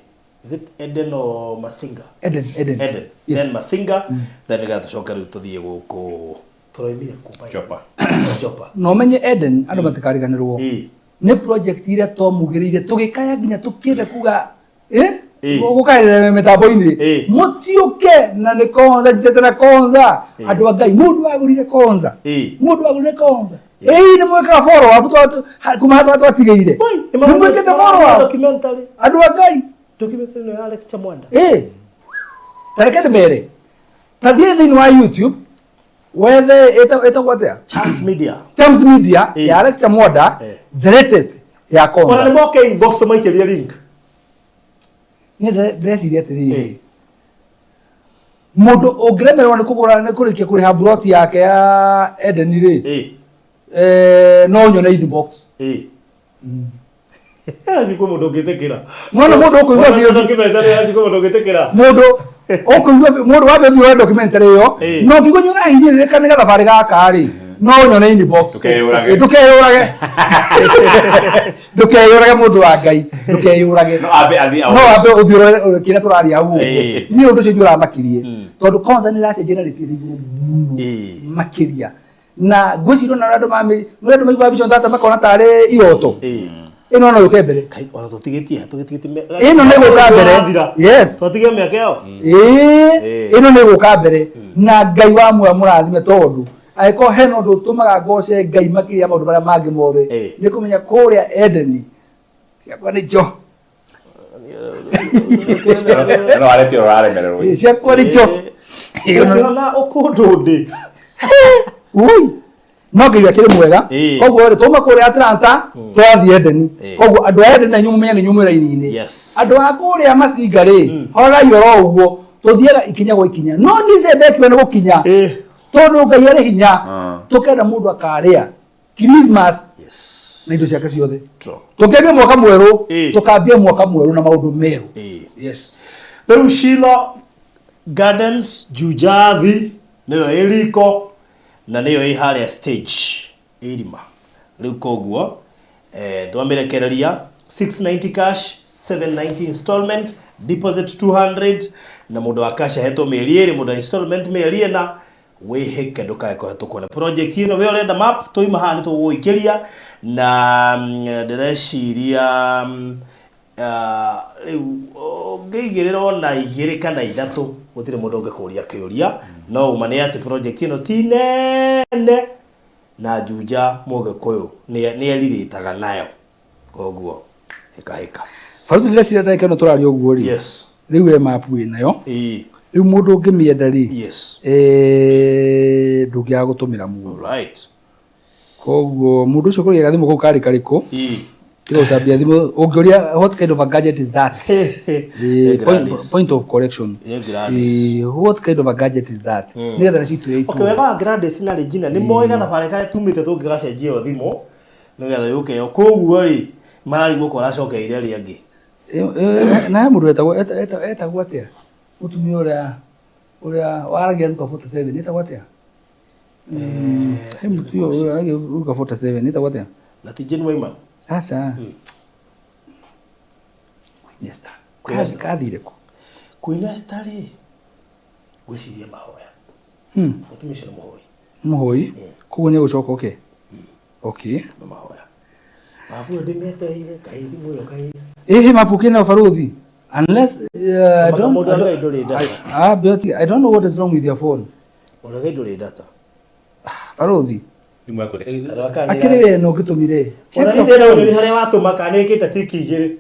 S4: is it Eden or Masinga?
S5: Eden, Eden.
S4: Eden.
S5: Yes.
S4: Then Masinga then nĩgetha tũcoke rĩu tũthiĩ gũkũ tũraimire kũ by the way?
S3: Jopa.
S4: Jopa.
S5: Na ũmenye Eden andũ matikariganĩrwo
S4: Ĩĩ.
S5: nĩ project iria twamugĩrĩire tũgĩkaya nginya tũkĩenda kuga Gũkaĩrĩra mĩtambo-inĩ. Mũtiũke na nĩ konza njitĩte na konza. Andũ a Ngai, mũndũ wagũrire konza. Mũndũ wagũrire konza. Ĩĩ nĩ mwĩkaga follow up kuma haha twatigĩire. Nĩ mwĩkĩte follow up.
S4: Documentary.
S5: Andũ a Ngai.
S4: Documentary ĩno ya Alex Chamwanda.
S5: Ĩĩ. Ta reke ndĩmere. Ta thiĩ thĩinĩ wa YouTube wethe ĩtagwo atĩa?
S4: Charms Media.
S5: Charms Media ya Alex Chamwanda, the latest ya konza.
S4: Ona nĩ moke inbox tũmaikĩrie link.
S5: Niĩ ndĩreciria atĩrĩrĩ, mũndũ ũngĩremererwo nĩ kũgũra nĩ kũrĩkia kũrĩha mburoti yake ya Edeni rĩ, no nyone inbox.
S4: Acio kwĩ mũndũ ũngĩtĩkĩra.
S5: Mwana mũndũ ũkũigua biũ.
S4: Documentary acio kwĩ mũndũ ũngĩtĩkĩra.
S5: Mũndũ ũkũigua mũndũ wambe ũthiĩ ũrore documentary ĩyo, no ũngĩigua nĩ ũrahinyĩrĩrĩka nĩ gathabarĩ gaka rĩ, no nyone inbox.
S3: Ndũkeyũrage.
S5: Ndũkeyũrage. Ndũkeyũrage mũndũ wa Ngai, ndũkeyũrage.
S3: No ambe athiĩ
S5: No ambe ũthiĩ ũrore kĩrĩa tũraria hau ũguo. Niĩ ũndũ ũcio nĩ ũramakirie tondũ kwanza nĩ ĩracenjia na rĩtĩ igũrũ mũno makĩria. Na ngwĩciria ona andũ mami, nĩ andũ maiguaga vision tata makona tarĩ iroto. Ĩno no yũke mbere.
S4: Kai ona tũtigĩtie, tũtigĩtie
S5: Ĩno nĩ gũka mbere. Yes.
S4: Twatigia mĩaka ĩyo.
S5: Ĩĩ, ĩno nĩ gũka mbere na Ngai wa muoyo mũrathime tondũ angĩkorwo hena ũndũ ũtũmaga ngoce Ngai makĩria ya maũndũ marĩa mangĩ mothe nĩ kũmenya kũrĩa Edeni ciakwa nĩ njo.
S3: No aretio ũraremererwo.
S5: Ĩĩ, ciakwa nĩ njo.
S4: Ũngĩona ũkũndũ ndĩ.
S5: Ui. No Ngai akĩrĩ mwega. Koguo rĩ twauma kũrĩa Atlanta twathiĩ Edeni. Koguo andũ a Edeni na inyuĩ mũmenye nĩ inyuĩ mwĩ raini-inĩ. Andũ a kũrĩa Masinga rĩ, horai oro ũguo tũthiaga ikinya gwa ikinya. No December ĩkiuga nĩ gũkinya. Tondũ Ngai arĩ hinya tũkenda mũndũ akarĩa Christmas na indo ciake ciothe. Tũkĩambia mwaka mwerũ, tũkambia mwaka mwerũ na maũndũ merũ. Yes.
S4: Rĩu Shilo Gardens Jujathi nĩyo ĩ riko na nĩyo ĩ harĩa stage ĩrima. Rĩu koguo twamĩrekereria 690 cash, 790 installment, deposit 200 na mũndũ wa cash ahetwo mĩeri ĩrĩ, mũndũ wa installment mĩeri ĩna. Wĩhĩke ndũkae kũhetũkwo nĩ project ĩno. We ũrenda map twauma haha nĩ tũgũgũikĩria na ndĩreciria rĩu ũngĩigĩrĩra ona igĩrĩ kana ithatũ gũtirĩ mũndũ ũngĩkũria kĩũria. No ũma nĩ atĩ project ĩno ti nene na Juja Mũgĩkũyũ nĩ erirĩtaga nayo. Koguo hĩka hĩka.
S5: Baruthi ndĩreciria ndagĩka ĩno tũraria ũguo rĩ.
S4: Yes.
S5: Rĩu we map wĩ nayo. Rĩu mũndũ ũngĩmĩenda rĩ.
S4: Yes.
S5: Ndũngĩaga gũtũmĩra mũndũ.
S4: Right.
S5: Koguo mũndũ ũcio kũrĩa gathimũ kau karĩ karĩkũ? Tiga gũcambia thimũ ũngĩũria what kind of a gadget is that? Point of correction. What kind of a gadget is that? Nĩgetha nacio itũe
S4: Okay, wega wa Gladys na Regina nĩ moĩ gathabarĩ karĩa tumĩte tũngĩgacenjia ĩyo thimũ nĩgetha yũke yo. Koguo rĩ mararigwo ko ũracokeire arĩa angĩ.
S5: Na he mũndũ etagwo etagwo atĩa? Mũtumia ũrĩa ũrĩa waragia Luka 47 etagwo atĩa? He mũtumia ũrĩa waragia Luka 47 etagwo atĩa?
S4: Na ti Jane Wyman?
S5: Aca. Queen Esther. Kathire kũ?
S4: Queen Esther rĩ ngwĩciria mahoya. Mũtumia ũcio nĩ mũhoi.
S5: Mũhoi? Koguo nĩ egũcoka oke? Okay.
S4: Nĩ mahoya. Mabu ĩyo ndĩmĩetereire kaĩ thimũ ĩyo kaĩ.
S5: Ĩhĩ mabu kĩna baruthi. Unless I don't,
S4: Mũndũ wa Ngai ndũrĩ data.
S5: Ah, Beauty, I don't know what is wrong with your phone.
S4: Mũndũ wa Ngai ndũrĩ data.
S5: Baruthi. Akĩrĩ we no ngĩtũmire.
S4: Ona nĩ ndĩrona nĩ harĩa watũma kana nĩ ĩkĩte tiki igĩrĩ.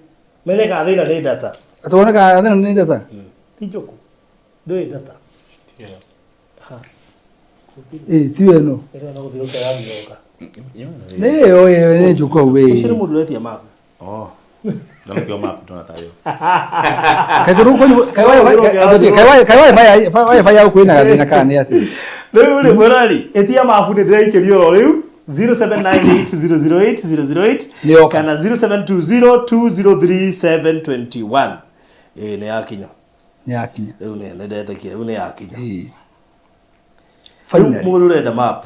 S4: Menye kana thĩna nĩ data.
S5: Tuone kana thĩna nĩ data.
S4: Ti njũkũ. Ndũrĩ data.
S5: Ĩĩ ti ĩno.
S4: Ĩno no gũthiũrũrũka ĩrathiũrũrũka.
S5: Nĩ ĩyo ĩyo nĩ njũkũ hau ĩĩ.
S4: Ũcio nĩ mũndũ ũretia map.
S3: Oh. Ndona map ndona tayo.
S5: Kaĩ kũndũ kwanyu kaĩ wifi yaku kwĩna gathĩna kana nĩ atĩa?
S4: Rĩu rĩ mwĩrori ĩtia mabu nĩ ndĩraikĩrio oro rĩu 0798008008
S5: Nĩyoka.
S4: kana 0720203721. Ĩĩ nĩ yakinya.
S5: Nĩ yakinya.
S4: Rĩu nĩ ndetĩkia rĩu nĩ yakinya.
S5: Rĩu
S4: Finally. Mũndũ ũrenda map.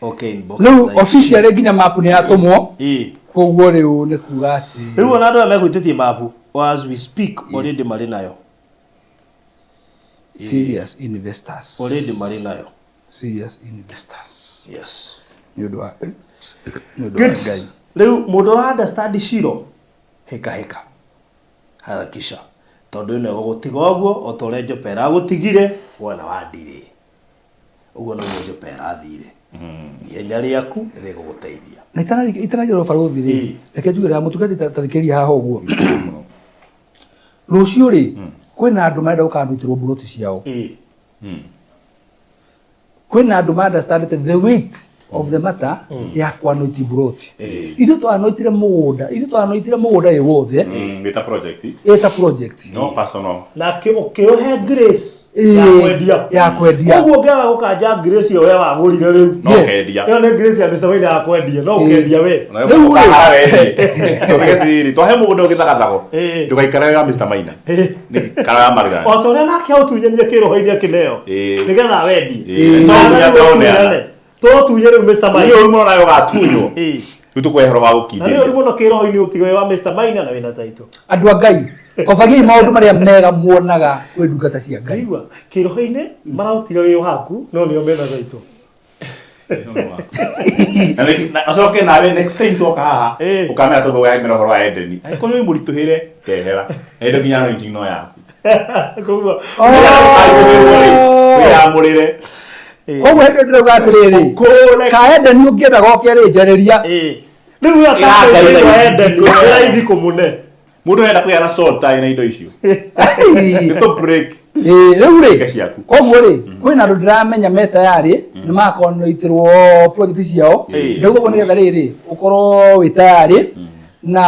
S4: Okay, inbox.
S5: Rĩu officially nginya map nĩ yatũmwo.
S4: Ĩĩ.
S5: Koguo rĩu nĩ kuga atĩ.
S4: Rĩu ona andũ aya megwĩtĩtie mapu as we speak already marĩ nayo.
S5: Serious investors.
S4: Already marĩ nayo.
S5: Serious investors.
S4: Yes.
S5: Nĩ ũndũ wa nĩ ũndũ wa
S4: Good.
S5: Ngai.
S4: Rĩu mũndũ ũra understand Shiro hĩka hĩka. Harakisha. Tondũ ĩno ĩgũgũtiga ũguo o ta ũrĩa Jopa ĩragũtigire wona wa ndirĩ. Ũguo noguo Jopa ĩrathire. Ihenya rĩaku nĩ rĩgũgũteithia.
S5: Na itanagĩrwo barũthi rĩ, reke njuge ya mũtungati tarĩkĩria haha ũguo. Rũciũ rĩ, kwĩna andũ marenda gũkandutĩrwo mburoti ciao. Kwĩna andũ ma understand the weight of the matter ya kwanoiti mburoti. Ithuĩ twanoitire mũgũnda, ithuĩ twanoitire mũgũnda wĩ wothe
S3: Wĩta project.
S5: Ĩta project.
S3: No personal.
S4: Na ũkĩũhe grace ya kwendia.
S5: Ya kwendia.
S4: Koguo ũngĩaga gũkanja grace ĩyo we wagũrire rĩu.
S3: No ũkendia.
S4: Ĩyo nĩ grace ya Mr. Wayne ya kwendia, no ũkendia we.
S5: Rĩu rĩ-
S3: Twahe mũgũnda ũgĩthagathago. Ndũgaikare ya Mr. Maina. Nĩ kara ya Maryland.
S4: O ta ũrĩa nake aũtunyania kĩroho-inĩ akĩneo. Nĩgetha wendie.
S3: Tũtunya tũneana.
S4: Tũtunye rĩu Mr.
S3: Nĩ
S4: Maina.
S3: ũru mũno nawe ũgatunywo. Rĩu tũkũhe ũhoro wa
S4: Na nĩ ũru
S3: gũkindĩria.
S4: mũno kĩroho-inĩ ũtige wĩ wa Mr. Maina na wĩna taitũ.
S5: Andũ a Ngai, kobagiai maũndũ marĩa mega muonaga kwĩ ndungata cia Ngai.
S4: Ngaigua kĩroho-inĩ maraũtiga wĩ waku no nĩo mena taitũ.
S3: Na acoke nawe next time twoka haha ũkamera tondũ wemera ũhoro wa Edeni. Angĩkorwo wĩ mũritũhĩre kehera. Na indo nginya anointing no yaku.
S4: Koguo
S3: Wĩyamũrĩre.
S5: Koguo hĩndĩ ĩyo ndĩrauga atĩrĩrĩ, ka Edeni ũngĩenda goke rĩ, njarĩria.
S4: Rĩu ũyũ atakũrĩirwo Edeni, nĩ raithi kũmũne.
S3: Mũndũ arenda kũgĩa na soul tie na indo icio. Nĩ tũ break.
S5: Rĩu rĩ,
S3: Ika ciaku.
S5: Koguo rĩ, kwĩna andũ ndĩramenya me tayarĩ nĩ makonoitĩrwo project ciao. Ndauga ũguo nĩgetha rĩrĩ ũkorwo wĩ tayarĩ na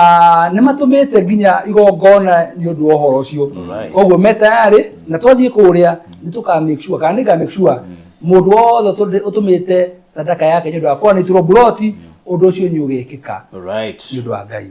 S5: nĩ matũmĩte nginya igongona nĩ ũndũ wa ũhoro ũcio. Koguo me tayarĩ na twathiĩ kũrĩa nĩ tũka make sure kana nĩ nga make sure mũndũ wothe ũtũmĩte sadaka yake nĩ ũndũ wa kwanĩtĩrwo mburoti, ũndũ ũcio nĩ ũgekĩka nĩ ũndũ wa Ngai.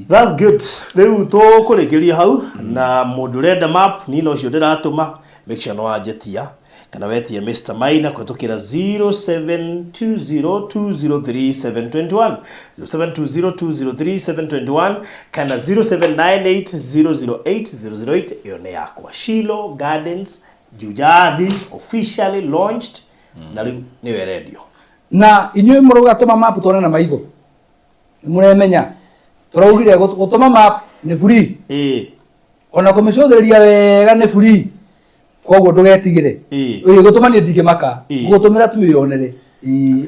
S4: That's good. Rĩu tũkũrĩkĩria hau na mũndũ ũrenda map niĩ no ũcio ndĩratũma, make sure nĩ wanjĩtia kana wetie Mr. Maina kũhetũkĩra 0720203721, 0720203721 kana 0798008008. Ĩyo nĩ yakwa. Shilo Gardens Jujathi officially launched na rĩu nĩyo ĩrendio.
S5: Na inyuĩ mũrauga tũma map tuone na maitho. Nĩ mũremenya tũraugire gũtũma map nĩ free. Ona kũmĩcũthĩrĩria wega nĩ free, koguo ndũgetigĩre. Ĩĩ, gũtũma niĩ ndingĩmaka, gũtũmĩra tu wĩyonere. Ĩĩ,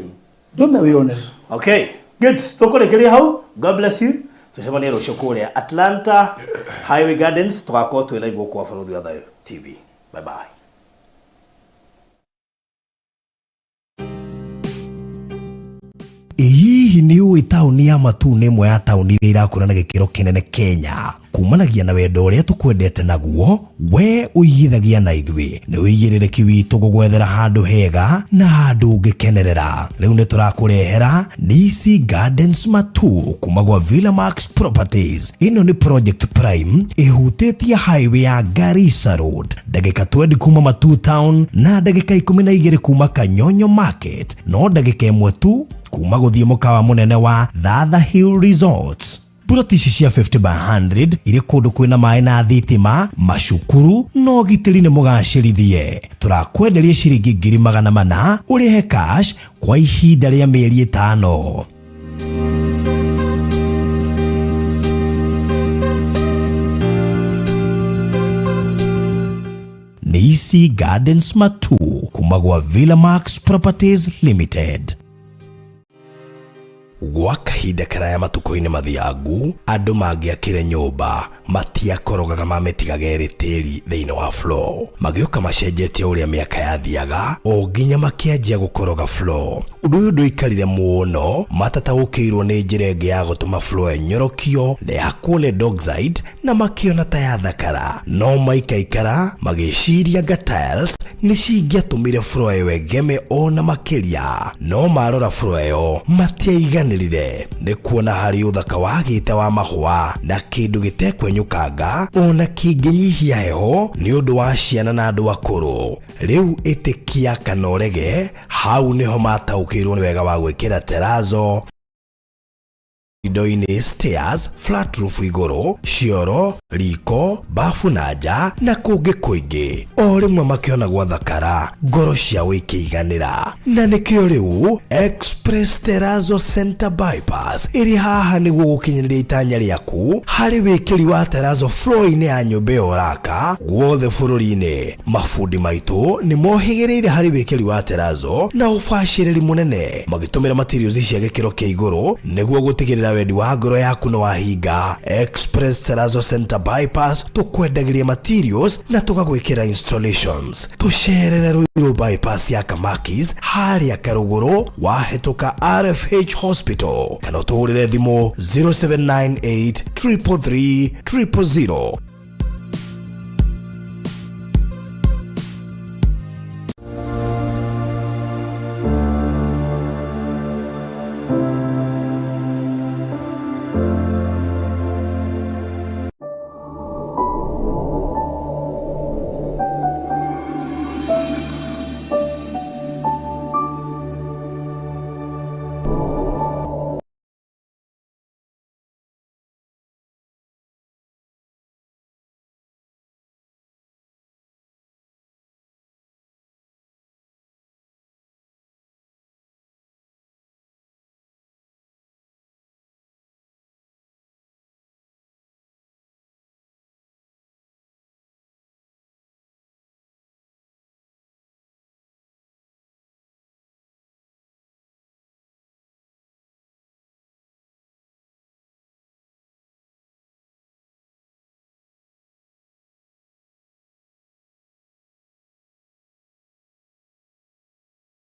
S5: ndũme wĩyonere.
S4: Okay, good. Tũkũrĩkĩria hau. God bless you. Tũcemanie rũciũ kũrĩa Atlanta Highway Gardens, tũgakorwo twĩ live gũkũ wa Barũthi wa Thayũ TV. Bye bye.
S1: Ĩ hihi nĩ ũĩ taũni ya Matuu nĩ ĩmwe ya taũni iria irakũra na gĩkĩro kĩnene Kenya? Kumanagia na wendo ũrĩa tũkwendete naguo, we ũigithagia na ithuĩ. Nĩ ũigĩrĩrĩki witũ gũgwethera handũ hega na handũ ũngĩkenerera. Rĩu nĩ tũrakũrehera Nisi Gardens Matuu kuma gwa Villa Max Properties. Ĩno nĩ project prime ĩhutĩtie highway ya Garissa Road, ndagĩka 20 kuma Matuu Town na ndagĩka 12 kuma Kanyonyo Market, no ndagĩka ĩmwe tu kuma gũthiĩ mũkawa mũnene wa Thatha Hill Resorts. Mburoti ici cia 50 by 100 irĩ kũndũ kwĩna maĩ na thitima, macukuru na ũgitĩri nĩ mũgacĩrithie. Tũrakwenderia ciringi 400,000 ũrĩhe cash kwa ihinda rĩa mĩeri 5. Nisi Gardens Matuu kuma gwa Villa Max Properties Limited. Gwa kahinda karaya matukũ-inĩ mathiangu, andũ mangĩakire nyũmba matiakorogaga mamĩtigaga ĩrĩ tĩri thĩinĩ wa floor. Magĩũka macenjetie ũrĩa mĩaka yathiaga o nginya makĩanjia gũkoroga floor. Ũndũ ũyũ ndũikarire mũno, matataũkĩirwo nĩ njĩra ĩngĩ ya gũtũma floor ĩnyorokio na yakwo lead oxide na makĩona ta yathakara. No maikaikara magĩciria anga tiles nĩ cingĩatũmire floor ĩyo ĩgeme ona makĩria. No marora floor ĩyo matiaiganĩrire nĩ kuona harĩ ũthaka wagĩte wa mahũa na kĩndũ gĩtekwenyũkanga ona kĩngĩnyihia heho nĩ ũndũ wa ciana na andũ akũrũ. Rĩu ĩtĩkia kana ũrege, hau nĩho mataũkĩirwo nĩ wega wa gwĩkĩra terrazzo indo-inĩ, stairs, flat roof igũrũ, cioro. Riko, bafu na nja na kũngĩ kũingĩ. O rĩmwe makĩona gwathakara, ngoro ciao ikĩiganĩra. Na nĩkĩo rĩu Express Terrazzo Center Bypass ĩrĩ haha nĩguo gũkinyanĩria itanya rĩaku harĩ wĩkĩri wa terrazzo floor-inĩ ya nyũmba ĩyo ũraka guothe bũrũri-inĩ. Mabundi maitũ nĩ mohĩgĩrĩire harĩ wĩkĩri wa terrazzo na ũbacĩrĩri mũnene magĩtũmĩra materials cia gĩkĩro kĩa igũrũ nĩguo gũtigĩrĩra wendi wa ngoro yaku nĩ wahinga. Express Terrazzo Center Bypass tũkwendagĩria materials na tũgagwĩkĩra installations. Tũcerere Ruiru Bypass ya Kamakis harĩa Karũgũrũ wahĩtũka RFH Hospital kana ũtũhũrĩre thimũ 0798 333 000.